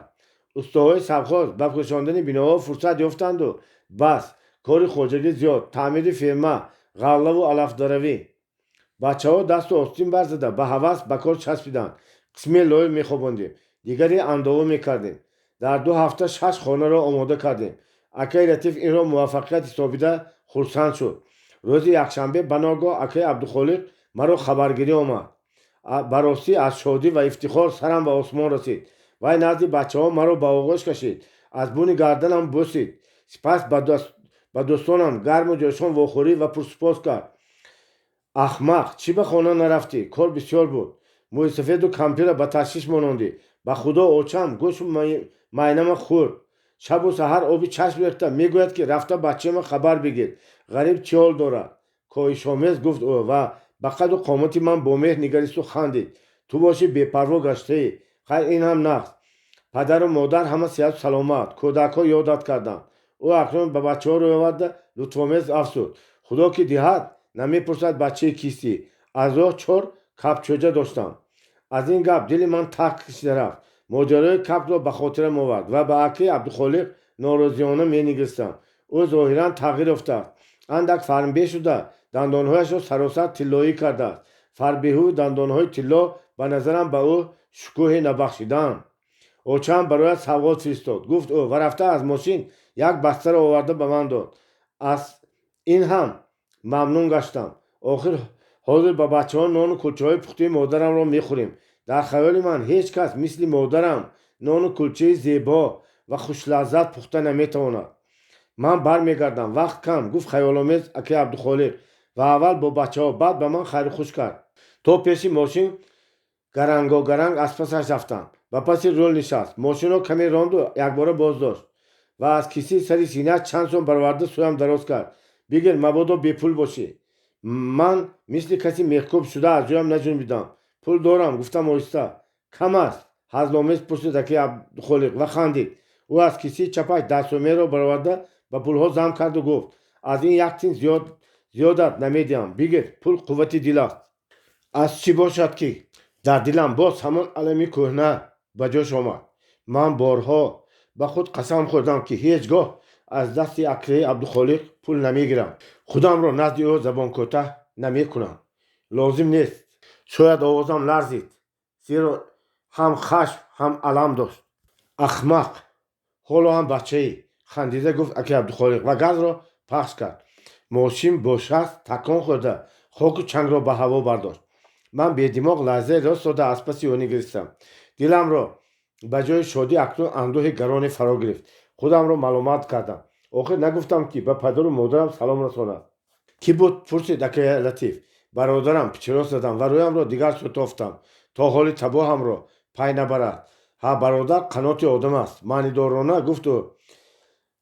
Speaker 1: Устоҳои совхоз ба пӯшондани биноҳо фурсат ёфтанду бас, кори хоҷагӣ зиёд, таъмири ферма, ғаллаву алафдаравӣ». Бачаҳо дасту остин барзада, ба ҳавас ба кор часпиданд. Қисме лой мехобондем, дигаре андова мекардем. Дар 2 ҳафта шаш хонаро омода кардем. Акаи Латиф инро муваффақият ҳисобида хурсанд шуд. Рӯзи якшанбе ба ногоҳ акаи Абдухолиқ маро хабаргирӣ омад. Ба ростӣ, аз шодӣ ва ифтихор сарам ба осмон расид. Вай назди бачаҳо маро ба оғӯш кашид, аз буни гарданам бӯсид, сипас ба дӯстонам гарму ҷӯшон вохӯрӣ ва пурсупос кард: «Ахмақ, чӣ ба хона нарафтӣ? Кор бисёр буд. Мӯйсафеду кампира ба ташвиш монондӣ. Ба худо, очам гӯшу майнама хӯрд. Шабу саҳар оби чашм рехта мегӯяд, ки рафта бачаама хабар бигир, ғариб чӣ ҳол дорад», коҳишомез гуфт ӯ ва ба қаду қомати ман бо меҳр нигаристу хандид. «Ту бошӣ, бепарво гаштаӣ. Хайр, ин ҳам нағз. Падару модар ҳама сиҳату саломат, кӯдакҳо ёдат карданд». Ӯ акнун ба бачаҳо рӯй оварда, лутфомез афзуд: «Худо ки диҳад, намепурсад бачаи кистӣ. Аз роҳ чор кабчӯҷа доштам». Аз ин гап дили ман тақ кашида рафт. Моҷарои кабкро ба хотирам овард ва ба акаи Абдухолиқ норозиёна менигаристам. Ӯ зоҳиран тағйир ёфтааст, андак фармбе шуда, дандонҳояшро саросар тиллоӣ кардааст. Фарбеҳу дандонҳои тилло ба назарам ба ӯ шукӯҳе набахшидаанд. «Очаам барояд савғот фиристод», гуфт ӯ ва рафта аз мошин як бастаро оварда ба ман дод. Аз ин ҳам мамнун гаштам. Охир ҳозир ба бачаҳо нону кулчаҳои пухтаи модарамро мехӯрем. Дар хаёли ман ҳеҷ кас мисли модарам нону кулчаи зебо ва хушлаззат пухта наметавонад. «Ман бармегардам, вақт кам», гуфт хаёломез акаи Абдухолиқ ва аввал бо бачаҳо, баъд ба ман хайру хуш кард. То пеши мошин гарангогаранг аз пасаш рафтам. Ба паси рул нишаст, мошинро каме ронду якбора боздошт ва аз кисаи сари синааш чанд сом бароварда, сӯям дароз кард: «Бигир, мабодо бепул бошӣ». Ман мисли каси мехкӯб шуда аз ҷоям наҷунбидам. «Пул дорам», гуфтам оҳиста. «Кам аст». Ҳазломез пурсид акаи Абдухолиқ ва хандид. Ӯ аз кисаи чапаш 10 сомиро бароварда, ба пулҳо зам карду гуфт: «Аз ин як тин зиёдат намедиҳам. Бигир, пул қуввати дил аст». Аз чӣ бошад, ки дар дилам боз ҳамон алами кӯҳна ба ҷош омад. Ман борҳо ба худ қасам хӯрдам, ки ҳеҷ гоҳ аз дасти акаи Абдухолиқ пул намегирам, худамро назди ӯ забонкӯтаҳ намекунам. Лозим нест. Шояд овозам ларзид, зеро ҳам хашм, ҳам алам дошт. «Ахмақ, ҳоло ҳам бачаӣ», хандида гуфт акаи Абдухолиқ ва газро пахш кард. Мошин бо шаст такон хӯрда, хоку чангро ба ҳаво бардошт. Ман бедимоғ лаҳзае рост дода аз паси ӯ нигаристам. Диламро ба ҷои шодӣ акнун андӯҳи гароне фаро гирифт. Худамро маломат кардам. Охир нагуфтам, ки ба падару модарам салом расонад. «Кӣ буд?» пурсид акаи Латиф. «Бародарам», пичирос задам ва рӯямро дигар сӯ тофтам, то ҳоли табоҳамро пай набарад. «Ҳа, бародар қаноти одам аст», маънидорона гуфт ӯ.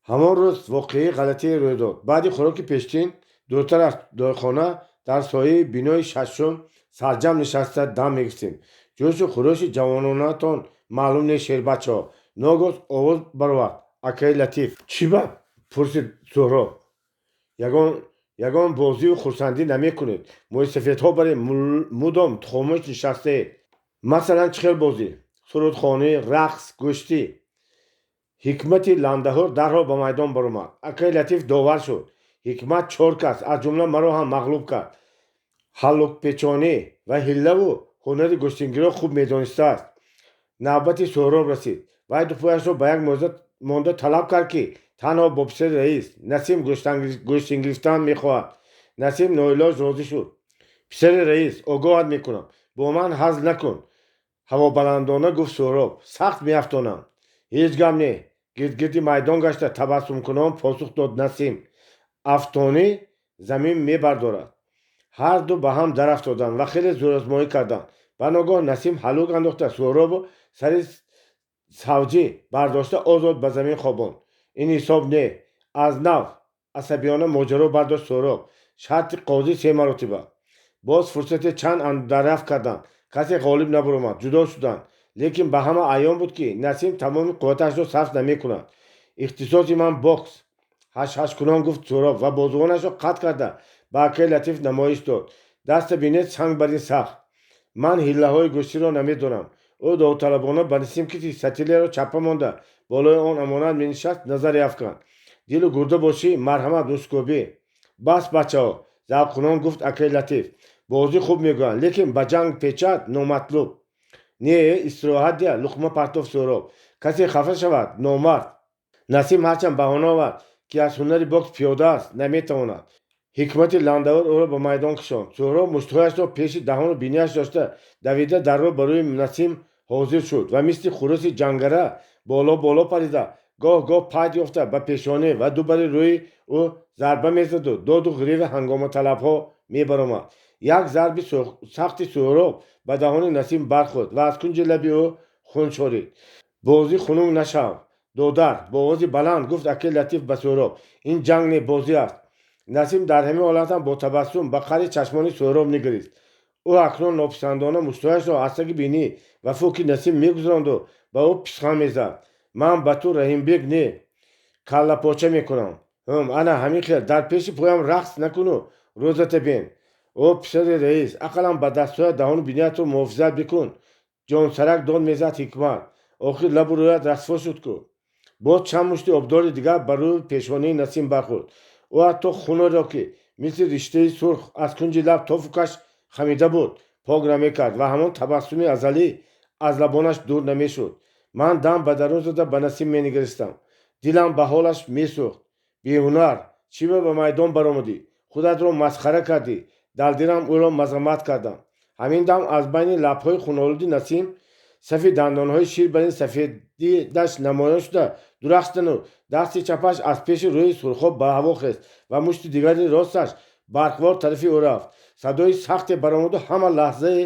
Speaker 1: Ҳамон рӯз воқеаи ғалатие рӯй дод. Баъди хӯроки пешин дуртар аз дойхона, дар сояи бинои шашум сарҷамъ нишаста дам мегирифтем. «Ҷӯшу хурӯши ҷавононаатон маълум нест, шербачаҳо», ногоҳ овоз баровард акаи Латиф. «Чӣ ба?» пурсид Суҳроб. «Ягон бозию хурсандӣ намекунед. Мӯйсафедҳо баре мудом хомӯш нишастаед». «Масалан, чӣ хел бозӣ?» «Сурудхонӣ, рақс, гӯштӣ». Ҳикмати ландаҳур дарҳол ба майдон баромад. Акаи Латиф довар шуд. Ҳикмат чор кас, аз ҷумла маро ҳам, мағлуб кард. Ҳаллукпечонӣ ва ҳиллаву ҳунари гӯштингиро хуб медонистааст. Навбати Суҳроб расид. Вай ду пояшро ба як мӯза монда талаб кард, ки танҳо бо писари раис Насим гӯштин гирифтан мехоҳад. Насим ноилоҷ розӣ шуд. «Писари раис, огоҳат мекунам, бо ман ҳазл накун», ҳавобаландона гуфт Суҳроб, «сахт меафтонам». «Ҳеҷ гап не», гирдгирди майдон гашта табассумкунон посух дод Насим. «Афтонӣ замин мебардорад». Ҳарду ба ҳам дарафтоданд ва хеле зӯразмоӣ карданд. Ба ногоҳ Насим ҳаллук андохта, Суҳробу сари савҷӣ бардошта, озод ба замин хобонд. «Ин ҳисоб не, аз нав», асабиёна моҷаро бардошт Суҳроб. «Шарти қозӣ се маротиба». Боз фурсате чанд андарафт карданд. Касе ғолиб набаромад. Ҷудо шуданд. Лекин ба ҳама аён буд, ки Насим тамоми қувваташро сарф намекунад. «Ихтисоси ман бокс», ҳашҳашкунон гуфт Суҳроб ва бозувонашро қатъ карда, ба акаи Латиф намоиш дод. «Даста бинед, санг бар ин сахт. Ман ҳиллаҳои гӯштиро намедонам». Ӯ довталабона ба Насим, ки сатилеро чаппа монда, болои он амонат менишаст, назаре афканд. «Дилу гурда бошӣ, марҳамат, мушткӯбӣ». «Бас, бачаҳо», завқкунон гуфт акаи Латиф. «Бозӣ хуб мегӯянд, лекин ба ҷанг печад номатлуб». «Не, истироҳат диҳ», луқма партофт Суҳроб. «Касе хафа шавад, номард». Насим ҳарчанд баҳона овард, ки аз ҳунари бокс пиёда аст, наметавонад. Ҳикмати ландаҳур ӯро ба майдон кашонд. Суҳроб муштҳояшро пеши даҳону бинияш дошта, давида дар рӯ ба рӯи Насим ҳозир шуд ва мисли хуруси ҷангара боло боло парида, гоҳ гоҳ пайд ёфта, ба пешонӣ ва ду бари рӯи ӯ зарба мезаду доду ғиреви ҳангоматалабҳо мебаромад. Як зарби сахти Суҳроб ба даҳони Насим бархӯрд ва аз кунҷи лаби ӯ хун шорид. «Бозӣ хунук нашав, додар», бо овози баланд гуфт акаи Латиф ба Суҳроб. «Ин ҷанг не, бозӣ аст». Насим дар ҳамин ҳолатам бо табассум ба қаъри чашмони Суҳроб нигарист. Ӯ акнун нописандона муштҳояшро аз таги бинӣ ва фуки Насим мегузаронду ба ӯ писхан мезад: «Ман ба ту Раҳимбек не, каллапоча мекунам. Ана ҳамин хел дар пеши поям рақс накуну рӯзата бин. О, писари раис, ақаллан ба дастҳоят даҳону биниятро муҳофизат бикун», ҷонсарак дод мезад Ҳикмат. «Охир лабу рӯят расво шуд ку». Боз чанд мушти обдори дигар ба рӯи пешонии Насим бархӯрд. Ӯ ҳатто хунеро, ки мисли риштаи сурх аз кунҷи лаб то фукаш хамида буд, пок намекард ва ҳамон табассуми азалӣ аз лабонаш дур намешуд. Ман дам ба дарун зада ба Насим менигаристам. Дилам ба ҳолаш месӯхт. «Беҳунар, чӣ ба майдон баромадӣ? Худатро масхара кардӣ», дар дилам ӯро мазаммат кардам. Ҳамин дам аз байни лабҳои хунолуди Насим сафи дандонҳои шир бар ин сафедидаш намоён шуда дурахшидану дасти чапаш аз пеши рӯи Сурхоб ба ҳаво хест ва мушти дигари росташ барқвор тарафи ӯ рафт. Садои сахте баромаду ҳама лаҳзае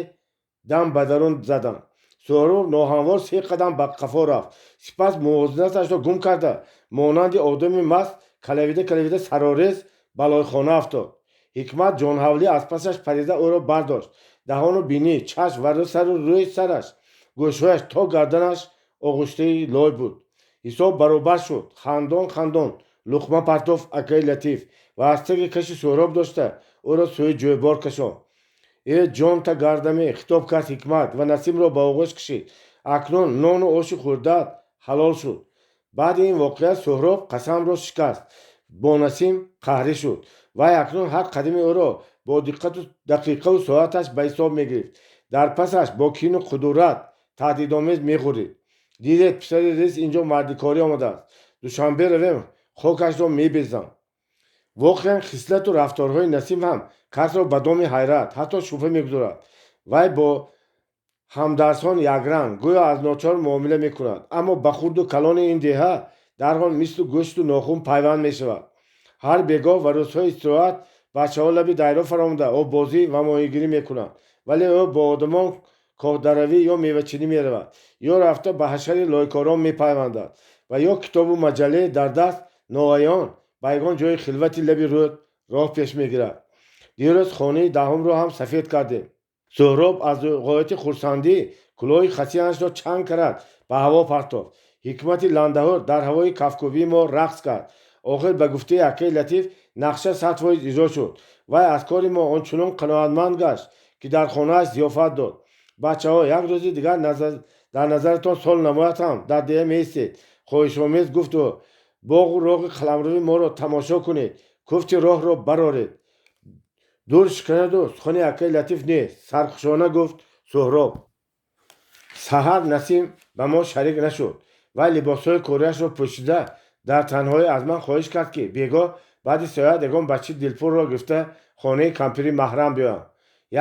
Speaker 1: дам ба дарун заданд. Суҳроб ноҳамвор се қадам ба қафо рафт, сипас мувозинаташро гум карда, монанди одами маст калавида калавида сарорез ба лойхона афтод. Ҳикмат ҷонҳавлӣ аз пасаш парида ӯро бардошт. Даҳону бинӣ, чашм ва сару рӯи сараш Гӯшҳояш то гарданаш оғуштаи лой буд. Ҳисоб баробар шуд. Хандон хандон луқма партофт акаи Латиф ва аз таги каши Суҳроб дошта ӯро сӯи ҷӯйбор кашонд. Э, ҷонта гардаме, хитоб кард Ҳикмат ва Насимро ба оғӯш кашид. Акнун нону оши хӯрдаат ҳалол шуд. Баъди ин воқеа Суҳроб қасамро шикаст, бо Насим қаҳрӣ шуд. Вай акнун ҳар қадами ӯро бо диққату дақиқаву соаташ ба ҳисоб мегирифт. Дар пасаш бо кину қудурат таҳдидомез меғурид. Дидед, писари раис инҷо мардикорӣ омадааст. Душанбе равем, хокашро мебезам. Воқеан, хислату рафторҳои Насим ҳам касро ба доми ҳайрат, ҳатто шубҳа мегузорад. Вай бо ҳамдарсон якранг, гӯё аз ночор муомила мекунад, аммо ба хурду калони ин деҳа дарҳол мисли гӯшту нохун пайванд мешавад. Ҳар бегоҳ ва рӯзҳои истироҳат бачаҳо лаби дайро фаромада оббозӣ ва моҳигирӣ мекунанд, вале ӯ бо одамон коҳдаравӣ ё мевачинӣ меравад, ё рафта ба ҳашари лойкорон мепайвандад ва ё китобу маҷаллае дар даст ноаён ба ягон ҷои хилвати лаби рӯд роҳ пеш мегирад. Дирӯз хонаи даҳумро ҳам сафед кардем. Суҳроб аз ғояти хурсандӣ кӯлоҳи хасианашро чанд карат ба ҳаво партофт. Ҳикмати ландаҳур дар ҳавои кафкӯбии мо рақс кард. Охир, ба гуфтаи акаи Латиф, нақша 100% иҷро шуд. Вай аз кори мо ончунон қаноатманд гашт, ки дар хонааш зиёфат дод. Бачаҳо, як рӯзи дигар дар назаратон сол намояд ҳам дар деҳа меистед, хоҳишомез гуфт ӯ. Боғу роғи қаламрави моро тамошо кунед, куфти роҳро бароред. Дур шиканаду сухани акаи Латиф нест, сархушона гуфт Суҳроб. Саҳар Насим ба мо шарик нашуд. Вай либосҳои кориашро пӯшида дар танҳоӣ аз ман хоҳиш кард, ки бегоҳ баъди соат ягон бачаи дилпурро гирифта хонаи кампири маҳрам биёям.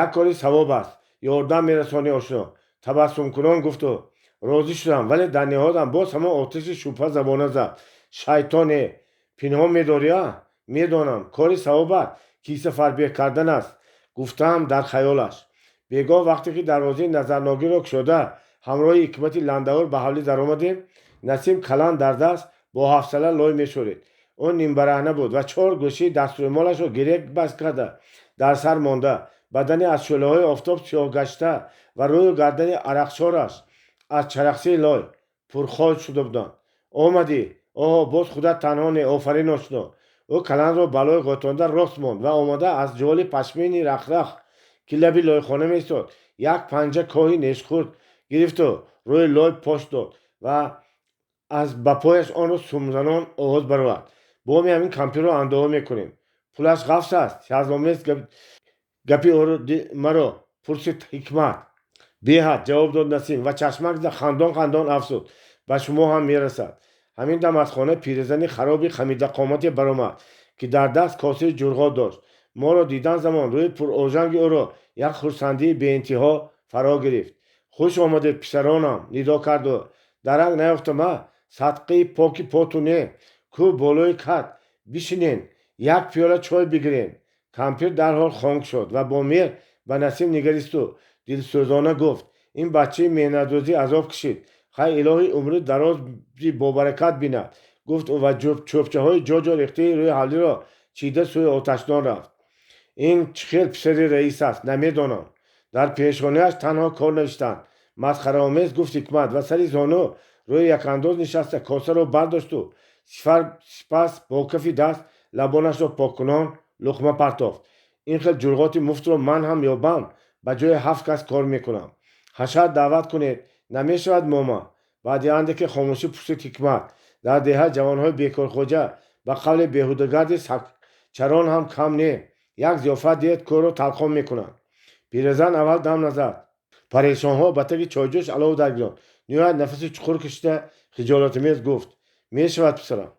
Speaker 1: Як кори савоб аст, ёрдам мерасонӣ, ошно, табассумкунон гуфт ӯ. Розӣ шудам, вале дар ниҳодам боз ҳамон оташи шубҳа забона зад. Шайтоне, пинҳон медорӣ, а? Медонам, кори савобат киса фарбеҳ кардан аст, гуфтаам дар хаёлаш. Бегоҳ вақте ки дарвозаи назарногирро кушода ҳамроҳи Ҳикмати ландаҳур ба ҳавлӣ даромадем, Насим каланд дар даст бо ҳафсала лой мешорид. Ӯ нимбараҳна буд ва чор гӯшии дастрӯмолашро гирек баст карда дар сар монда. Бадани аз шӯълаҳои офтоб сиёҳгашта ва рӯю гардани арақшораш аз чарахсии лой пурхоҷ шуда буданд. Омадӣ? Оҳо, боз худат танҳо не, офарин, ошно. Ӯ каландро ба лой ғӯтонда рост монд ва омада аз ҷоли пашмини рахрах, ки лаби лойхона меистод, як панҷа коҳи нешхурд гирифту рӯи лой пош дод ва аз ба пояш онро сумзанон овоз баровард. Боми ҳамин кампирро андоҳа мекунем. Пулаш ғафс аст, ҳазломез гапи маро пурсид Ҳикмат. Беҳад, ҷавоб дод Насим ва чашмак зада хандон хандон афзуд: ба шумо ҳам мерасад. Ҳамин дам аз хона пиразани хароби хамидақомате баромад, ки дар даст косаи ҷурғот дошт. Моро дидан замон рӯи пурожанги ӯро як хурсандии беинтиҳо фаро гирифт. Хуш омадед, писаронам, нидо кард ӯ. Дарак наёфтам, а? Садқаи поки поту не. Кӯ болои кат бишинен, як пиёла чой бигирем. Кампир дарҳол хонг шуд ва бо меҳр ба Насим нигаристу дилсӯзона гуфт: ин бачаи меҳнатдӯзӣ азоб кашид. Хай, илоҳи умри дарози бобаракат бинад, гуфт ӯ ва чӯбчаҳои ҷо-ҷо рехтаи рӯи ҳавлиро чида сӯи оташдон рафт. Ин чӣ хел писари раис аст, намедонам. Дар пешонааш танҳо кор навиштанд, масхараомез гуфт Ҳикмат ва сари зону рӯи якандоз нишаста косаро бардошту сипас бо кафи даст лабонашро поккунон луқма партофт. Ин хел ҷурғоти муфтро ман ҳам ёбам, ба ҷои ҳафт кас кор мекунам. Ҳашар даъват кунед, намешавад, мома? Баъди андаке хомӯшӣ пурсид Ҳикмат. Дар деҳа ҷавонҳои бекорхоҷа, ба қавле беҳудагарди сагчарон ҳам кам не. Як зиёфат диҳед, кӯрро талқон мекунанд. Пиразан аввал дам назад. Парешонҳо ба таги чойҷӯш алов даргирёнд. Ниҳоят нафаси чуқур кашида хиҷолатомез гуфт: мешавад, писарам.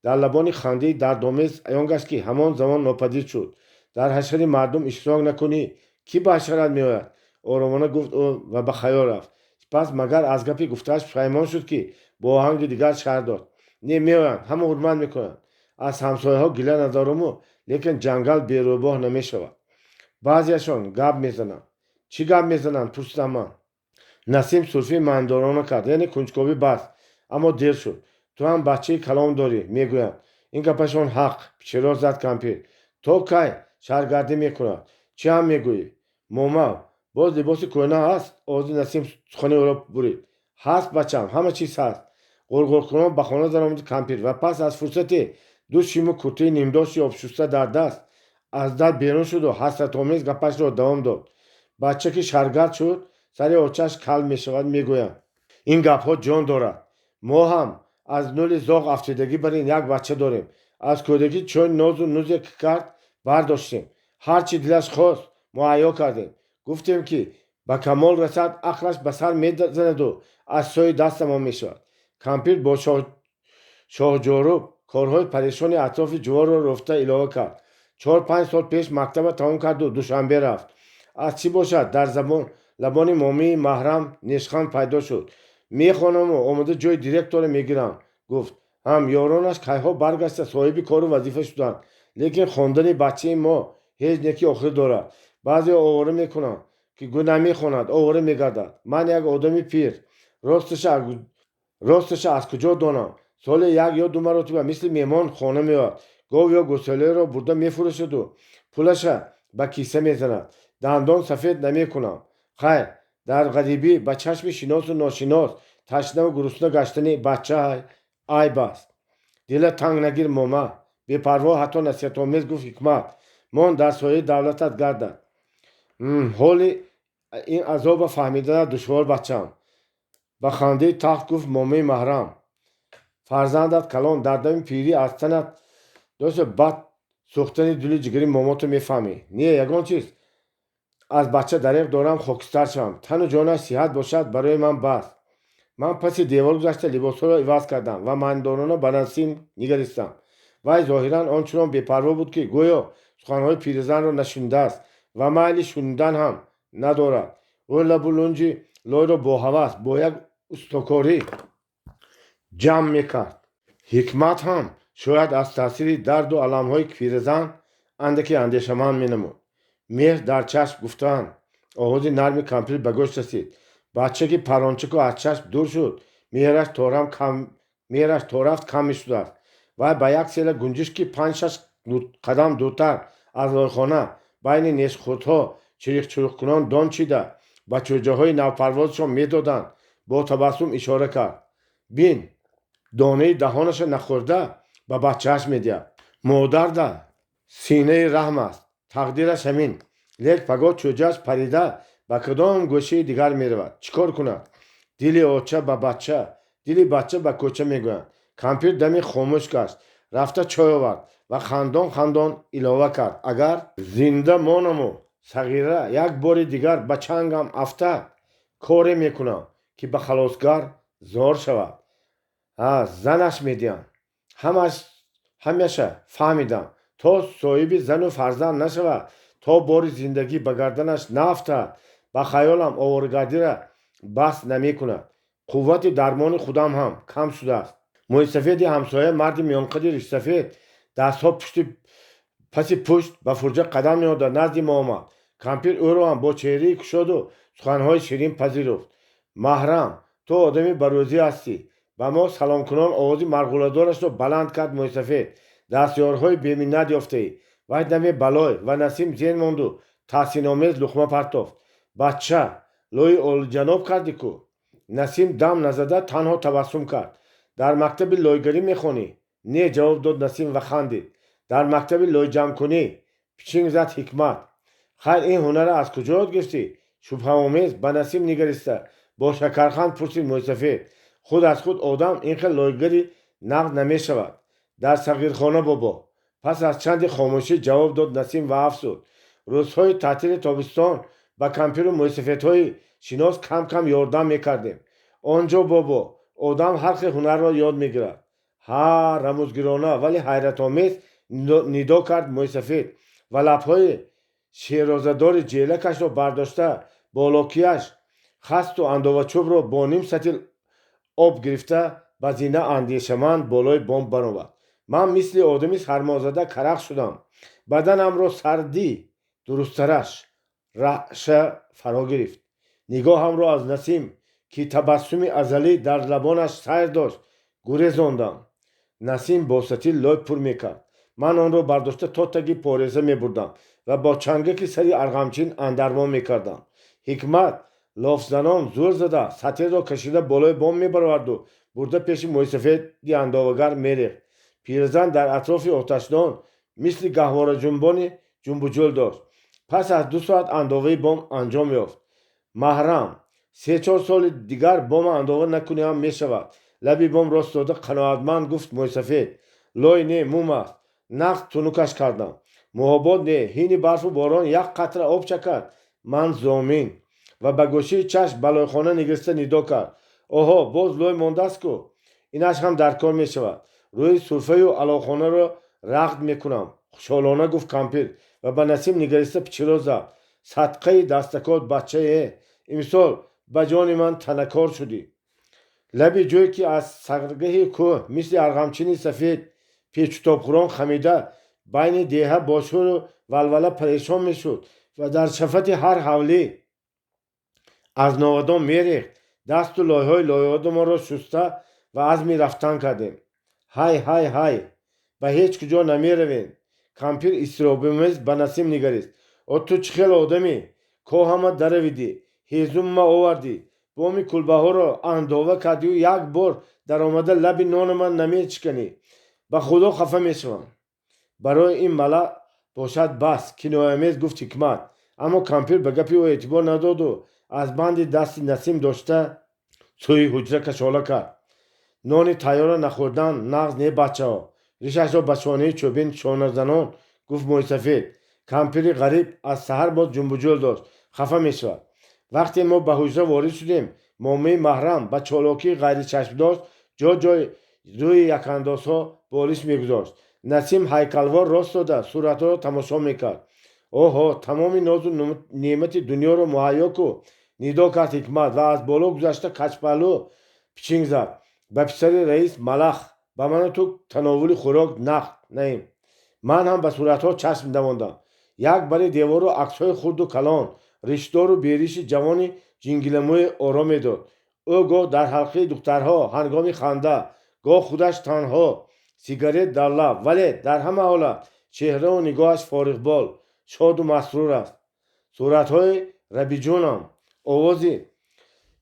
Speaker 1: Дар лабони хандаи дардомез аён гашт, ки ҳамон замон нопадид шуд. Дар ҳашари мардум иштирок накунӣ, кӣ ба ҳашарат меояд? Оромона гуфт ӯ ва ба хаёл рафт. Сипас магар аз гапи гуфтааш пушаймон шуд, ки бо оҳанги дигар шарҳ дод: не, меоянд, ҳама ҳурмат мекунанд. Аз ҳамсояҳо гила надоруму, лекин ҷангал берӯбоҳ намешавад. Баъзеашон гап мезананд. Чӣ гап мезананд? пурсидам ман. Насим сурфии маънидорона кард, яъне кунҷковӣ баст, аммо дер шуд. Ту ҳам бачаи калон дорӣ, мегӯянд. Ин гапашон ҳақ, пичиро зад кампир. То кай шаҳргардӣ мекунад? Чӣ ҳам мегӯӣ? Мома, Боз либоси кӯҳна ҳаст? Овози Насим сухани ӯро бурид. Ҳаст, бачам, ҳама чиз ҳаст. Ғурғуркунон ба хона даромади кампир ва пас аз фурсате ду шиму куртаи нимдошти обшуста дар даст аз дар берун шуду ҳасратомез гапашро давом дод. Бача ки шаргард шуд, сари очаш кал мешавад, мегӯянд. Ин гапҳо ҷон дорад. Мо ҳам аз нули зоғ афтидагӣ бар ин як бача дорем. Аз кӯдакӣ чой нозу нузе ки кард, бардоштем. Ҳар чӣ дилаш хост, муҳайё кардем. Гуфтем, ки ба камол расад, ақлаш ба сар мезанаду аз сои дастамон мешавад. Кампир бо шоҳҷоруб корҳои парешони атрофи ҷуворро рофта илова кард. 4-5 сол пеш мактаба тамом карду Душанбе рафт. Аз чӣ бошад, дар лабони момии Маҳрам нешханд пайдо шуд. Мехонаму омода ҷои директорро мегирам, гуфт. Ҳам ёронаш кайҳо баргашта соҳиби кору вазифа шуданд. Лекин хондани бачаи мо ҳеҷ неки охир дорад. Баъзеҳо овора мекунанд, ки гӯ намехонад, овора мегардад. Ман як одами пир. Росташа аз куҷо донам? Соле як ё ду маротиба мисли меҳмон хона меояд. Гов ё гӯсолаеро бурда мефурӯшаду пулаша ба киса мезанад. Дандон сафед намекунам. Хайр, дар ғарибӣ ба чашми шиносу ношинос ташнаву гурусна гаштани бача айб аст. Дила танг нагир, мома. Бепарво, ҳатто насиҳатомез гуфт Ҳикмат. Мон дар сояи давлатат гардад. Ҳоли ин азоба фаҳмиданат душвор, бачам. Ба хандаи тахт гуфт момаи Маҳрам. Фарзандат калон, дар дами пирӣ аз танат доста бад сӯхтани дили ҷигари момото мефаҳмӣ. Не, ягон чиз аз бача дареғ дорам, хокистар шавам. Тану ҷонаш сиҳат бошад, барои ман бас. Ман паси девор гузашта либосҳоро иваз кардам ва маънидорона ба Насим нигаристам. Вай зоҳиран он чунон бепарво буд, ки гӯё суханҳои пирзанро нашунидааст ва майли шунидан ҳам надорад. Ӯ лабу лунҷи лойро бо ҳавас, бо як устокорӣ ҷамъ мекард. Ҳикмат ҳам шояд аз таъсири дарду аламҳои пиразан андаке андешаманд менамуд. Меҳр дар чашм гуфтаанд. Овози нарми кампир ба гӯш расид. Бача ки парончаку аз чашм дур шуд, меҳраш то рафт кам мешудааст. Вай ба як села гунҷиш, ки панҷ-шаш қадам дуртар аз лойхона байни нешхурдҳо чириқчуруқкунон дон чида ба чӯҷаҳои навпарвозшон медоданд, бо табассум ишора кард. Бин, донаи даҳонаша нахӯрда ба бачааш медиҳад. Модарда синаи раҳм аст, тақдираш ҳамин. Лек пагоҳ чӯҷааш парида ба кадом гӯшаи дигар меравад, чӣ кор кунад? Дили оча ба бача, дили бача ба кӯча, мегӯянд. Кампир даме хомӯш гашт, рафта чой овард ва хандон хандон илова кард. Агар зинда монаму сағира як бори дигар ба чангам афтад, коре мекунам, ки ба халосгар зор шавад. Занаш медиҳам. Ҳамаша фаҳмидам. То соҳиби зану фарзанд нашавад, то бори зиндагӣ ба гарданаш наафтад, ба хаёлам оворагардиро бас намекунад. Қуввати дармони худам ҳам кам шудааст. Мӯйсафеди ҳамсоя, марди миёнқади ришсафед, дастҳо пушти паси пушт ба фурҷа қадам ниҳода назди мо омад. Кампир ӯро ҳам бо чеҳраи кушоду суханҳои ширин пазируфт. Маҳрам, ту одами барӯзӣ ҳастӣ. Ба мо саломкунон овози марғӯладорашро баланд кард мӯйсафед. Дастёрҳои беминнат ёфтаӣ. Вай даме балой ва Насим зен монду таҳсиномез луқма партофт. Бача, лои олиҷаноб кардӣ ку? Насим дам назада танҳо табассум кард. Дар мактаби лойгарӣ мехонӣ? Не, ҷавоб дод Насим ва хандид. Дар мактаби лойҷамъкунӣ, пичинг зад Ҳикмат. Хайр, ин ҳунарро аз куҷо ёд гирифтӣ? Шубҳаомез ба Насим нигариста бо шакарханд пурсид мӯйсафед. Худ аз худ одам ин хел лойгари нағз намешавад. Дар сағирхона, бобо. Пас аз чанде хомӯшӣ ҷавоб дод Насим ва афзуд. Рӯзҳои таътили тобистон ба кампиру мӯйсафедҳои шинос кам кам ёрдам мекардем. Он ҷо, бобо, одам ҳар хел ҳунарро ёд мегирад. Ҳа, рамузгирона, вале ҳайратомез нидо кард мӯйсафед ва лабҳои шерозадори ҷелакашро бардошта болокияш хасту андовачӯбро бо ним сатил об гирифта ба зина андешаманд болои бом баровард. Ман мисли одами сармозада карах шудам. Баданамро сардӣ, дурусттараш раъша фаро гирифт. Нигоҳамро аз Насим, ки табассуми азалӣ дар лабонаш сайр дошт, гурезондам. Насим бо сатил лой пур мекард. Ман онро бардошта то таги пореза мебурдам ва бо чангаки сари арғамчин андармон мекардам. Ҳикмат лофзанон зӯр зада сатилро кашида болои бом мебароварду бурда пеши мӯйсафеди андовагар мерехт. Пиразан дар атрофи оташдон мисли гаҳвораҷунбони ҷунбуҷӯл дошт. Пас аз 2 соат андоваи бом анҷом ёфт. Маҳрам, 3-4 соли дигар бома андова накунӣ ҳам мешавад, лаби бом рост дода қаноатманд гуфт мӯйсафед. Лой не, мум аст, нағз тунукаш кардам. Муҳобот не, ҳини барфу борон як қатра об чакад, ман зомин. Ва ба гӯшаи чашм ба лойхона нигариста нидо кард: оҳо, боз лой мондааст ку, инаш ҳам дар кор мешавад, рӯи сурфаю аловхонаро рағд мекунам, хушҳолона гуфт кампир ва ба Насим нигариста пичиро зад: садқаи дастакот, бачае, имсол ба ҷони ман танакор шудӣ. Лаби ҷӯй, ки аз саргаҳи кӯҳ мисли арғамчини сафед печутобхӯрон хамида байни деҳа бо шӯру валвала парешон мешуд ва дар шафати ҳар ҳавлӣ аз новадон мерехт, дасту лойҳои лойодамонро шуста ва азми рафтан кардем. Ҳай, ҳай, ҳай, ба ҳеҷ куҷо намеравем! Кампир изтиробомез ба Насим нигарист. О, ту чӣ хел одамӣ? Коҳама даравидӣ, ҳезумма овардӣ, боми кулбаҳоро андова кардию як бор даромада лаби нонама намечиканӣ. Ба Худо, хафа мешавам. Барои ин мала бошад бас, кинояомез гуфт Ҳикмат. Аммо кампир ба гапи ӯ эътибор надоду аз банди дасти Насим дошта сӯи ҳуҷра кашола кард. Нони тайёрро нахӯрдан нағз не, бачаҳо, ришашро ба шонаи чӯбин шоназанон гуфт мӯйсафед. Кампири ғариб аз саҳар боз ҷунбуҷӯл дошт, хафа мешавад. Вақте мо ба ҳуҷра ворид шудем, момаи Маҳрам ба чолокии ғайричашмдошт ҷо ҷой рӯи якандозҳо болиш мегузошт. Насим ҳайкалвор рост дода суратҳоро тамошо мекард. Оҳо, тамоми нозу неъмати дунёро муҳайё ку, нидо кард Ҳикмат ва аз боло гузашта каҷпаҳлӯ пичинг зад: ба писари раис малах, ба ману ту тановули хӯрок нақд наим. Ман ҳам ба суратҳо чашм давондам. Як бари деворро аксҳои хурду калон, ришдору бериши ҷавони ҷингиламӯе оро медод. Ӯ гоҳ дар ҳалқаи духтарҳо ҳангоми ханда, гоҳ худаш танҳо, сигарет дар лаб, вале дар ҳама ҳолат чеҳраву нигоҳаш фориғбол, шоду масрур аст. Суратҳои Рабиҷонам, овози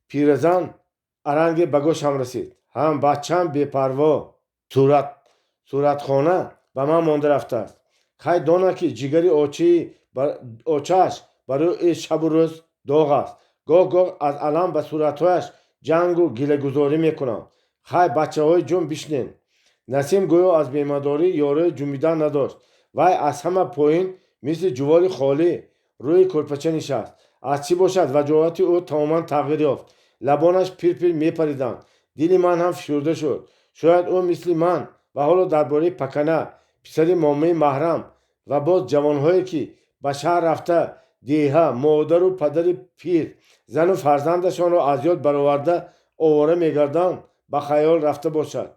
Speaker 1: пиразан аранге ба гӯшам расид. Ҳам бачаам бепарво суратхона ба ман монда рафтааст. Кай донад, ки ҷигари очааш барои ӯ шабу рӯз доғ аст. Гоҳ гоҳ аз алам ба суратҳояш ҷангу гилагузорӣ мекунам. Хай, бачаҳои ҷун, бишнен. Насим гӯё аз бемадорӣ ёрои ҷунбидан надошт. Вай аз ҳама поин мисли ҷуволи холӣ рӯи кӯрпача нишаст. Аз чӣ бошад, ваҷоҳати ӯ тамоман тағйир ёфт, лабонаш пирпир мепариданд. Дили ман ҳам фишурда шуд. Шояд ӯ мисли ман ва ҳоло дар бораи Пакана, писари момаи Маҳрам ва боз ҷавонҳое, ки ба шаҳр рафта, деҳа, модару падари пир, зану фарзандашонро аз ёд бароварда овора мегарданд, ба хаёл рафта бошад.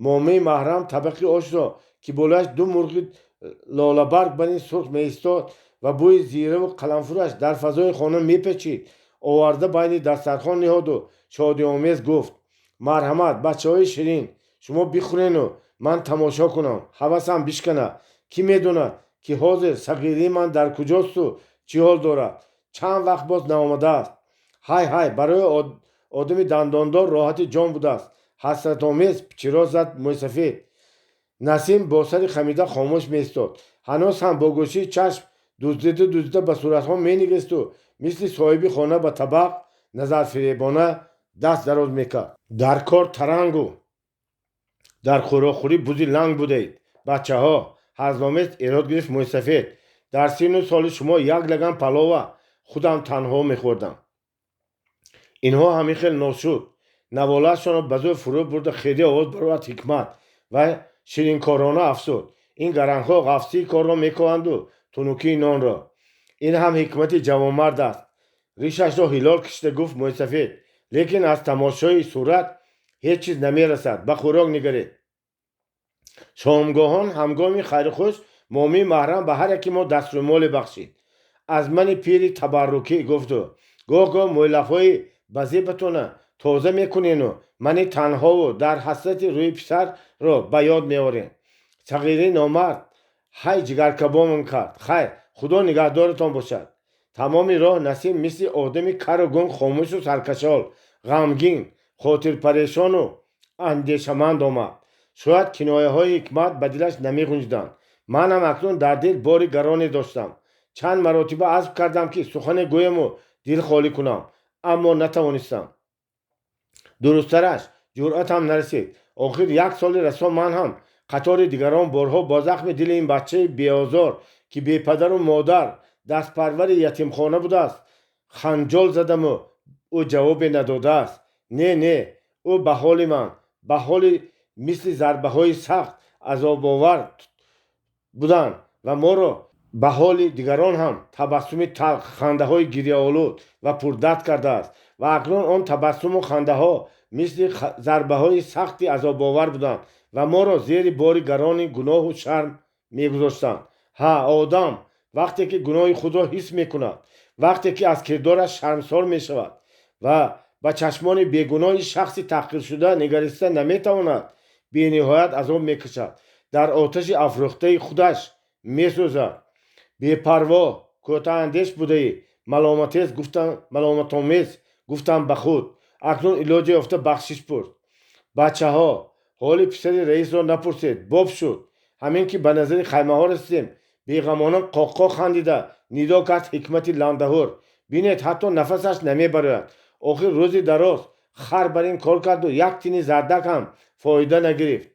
Speaker 1: Момаи Маҳрам табақи ошро, ки болояш ду мурғи лолабарг барин сурх меистод ва бӯи зираву қаламфураш дар фазои хона мепечид, оварда байни дастархон ниҳоду шодиомез гуфт: марҳамат, бачаҳои ширин, шумо бихӯрену ман тамошо кунам, ҳавасам бишкана. Кӣ медонад, ки ҳозир сағирии ман дар куҷосту чӣ ҳол дорад, чанд вақт боз наомадааст. Ҳай, ҳай, барои одами дандондор роҳати ҷон будааст, ҳасратомез пичиро зад мӯйсафед. Насим бо сари хамида хомӯш меистод. Ҳанӯз ҳам бо гӯшаи чашм дуздида дуздида ба суратҳо менигаристу мисли соҳиби хона ба табақ назарфиребона даст дароз мекард. Дар кор тарангу дар хӯрокхӯрӣ бузи ланг будаед, бачаҳо, ҳазломез эрод гирифт мӯйсафед. Дар синну соли шумо як лаган палова худам танҳо мехӯрдам. Инҳо ҳамин хел ношуд, наволаашонро ба зӯр фурӯ бурда хеле овоз баровард Ҳикмат ва ширинкорона афзуд: ин гарангҳо ғафсии корро мекоҳанду тунукии нонро. Ин ҳам ҳикмати ҷавонмард аст, ришашро ҳилол кашида гуфт мӯйсафед. Лекин аз тамошои сурат ҳеҷ чиз намерасад, ба хӯрок нигаред. Шомгоҳон ҳамгоми хайрухуш момии Маҳрам ба ҳар яки мо дастрӯмоле бахшид. Аз мани пири табаррукӣ, гуфту, гоҳ гоҳ мӯйлабҳои базебатона тоза мекунену мани танҳову дар ҳасрати рӯи писарро ба ёд меорем. Сағири номард ҳай ҷигаркабомон кард. Хайр, Худо нигаҳдоратон бошад. Тамоми роҳ Насим мисли одами кару гунг хомӯшу саркашол, ғамгин, хотирпарешону андешаманд омад. Шояд кинояҳои Ҳикмат ба дилаш намеғунҷиданд. Манам акнун дар дил бори гароне доштам. Чанд маротиба азм кардам, ки сухане гӯяму дил холӣ кунам, аммо натавонистам. Дурусттараш, ҷуръатам нарасид. Охир як соли расо ман ҳам қатори дигарон борҳо бо захми дили ин бачаи беозор, ки бепадару модар, дастпарвари ятимхона будааст, ханҷол задаму ӯ ҷавобе надодааст. Не, не, ӯ ба ҳоли ман, ба ҳоли мисли зарбаҳои сахт азобовар буданд ва моро ба ҳоли дигарон ҳам табассуми талх, хандаҳои гирьяолуд ва пурдард кардааст. Ва акнун он табассуму хандаҳо мисли зарбаҳои сахти азобовар буданд ва моро зери бори гарони гуноҳу шарм мегузоштанд. Ҳа, одам вақте ки гуноҳи худро ҳис мекунад, вақте ки аз кирдораш шармсор мешавад ва ба чашмони бегуноҳи шахси таҳқиршуда нигариста наметавонад, бениҳоят азоб мекашад, дар оташи афрӯхтаи худаш месӯзад. Бепарво, кӯтаҳандеш будаӣ, маломатомез гуфтам ба худ. Акнун илоҷе ёфта бахшиш пурс. Бачаҳо, ҳоли писари раисро напурсед, боб шуд. Ҳамин ки ба назари хаймаҳо расидем, беғамона қоққоқ хандида нидо кард Ҳикмати ландаҳур: «Бинед, ҳатто нафасаш намебарояд. Охир рӯзи дароз хар бар ин кор карду як тини зардак ҳам фоида нагирифт».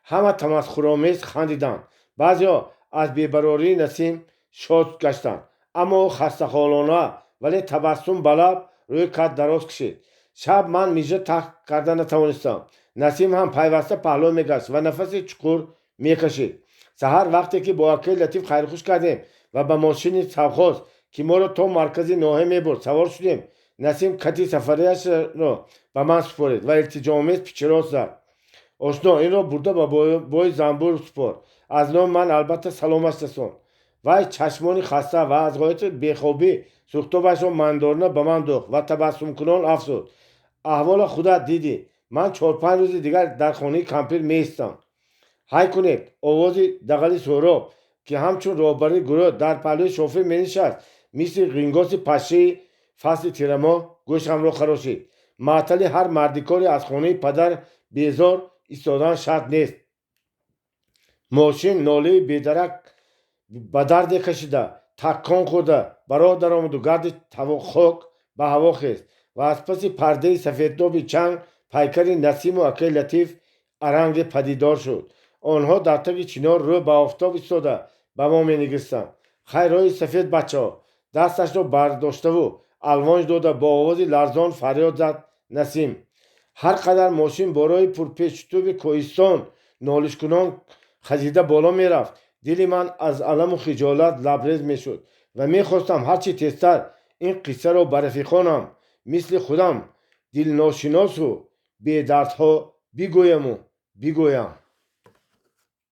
Speaker 1: Ҳама тамасхуромез хандиданд. Баъзеҳо аз бебарории Насим шод гаштанд, аммо ӯ хастаҳолона, вале табассум ба лаб рӯи кат дароз кашид. Шаб ман мижа тах карда натавонистам. Насим ҳам пайваста паҳлӯ мегашт ва нафаси чуқур мекашид. Саҳар вақте ки бо акаи Латиф хайрхуш кардем ва ба мошини совхоз, ки моро то маркази ноҳия мебурд, савор шудем, Насим кати сафарияшро ба ман супорид ва илтиҷоомез пичирос зад: «Ошно, инро бурда ба бои занбур супор. Аз номи ман албатта саломаш расон». Вай чашмони хаста ва аз ғояти бехобӣ сӯхтобашро мандорона ба ман дӯхт ва табассумкунон афзуд: «Аҳвола худат дидӣ. Ман 4-5 рӯзи дигар дар хонаи кампир меистам». Ҳай кунед, овози дағали Суҳроб, ки ҳамчун роҳбари гурӯҳ дар паҳлӯи шофер менишаст, мисли ғингоси пашшаи фасли тирамоҳ гӯшамро харошид. Маътали ҳар мардикоре аз хонаи падар безор истодан шарт нест. Мошин нолаи бедарак ба дарде кашида, таккон хӯрда ба роҳ даромаду гарди хок ба ҳаво хест ва аз паси пардаи сафедтоби чанг пайкари Насиму акаи Латиф аранге падидор шуд. Онҳо дар таги чинор рӯ ба офтоб истода ба мо менигаристанд. «Хайр, роҳи сафед, бачаҳо», дасташро бардоштаву алвонҷ дода, бо овози ларзон фарёд зад Насим. Ҳар қадар мошин бо роҳи пурпечутуби кӯҳистон нолишкунон хазида боло мерафт, дили ман аз аламу хиҷолат лабрез мешуд ва мехостам ҳарчи тезтар ин қиссаро ба рафиқонам, мисли худам дилношиносу бедардҳо, бигӯяму бигӯям.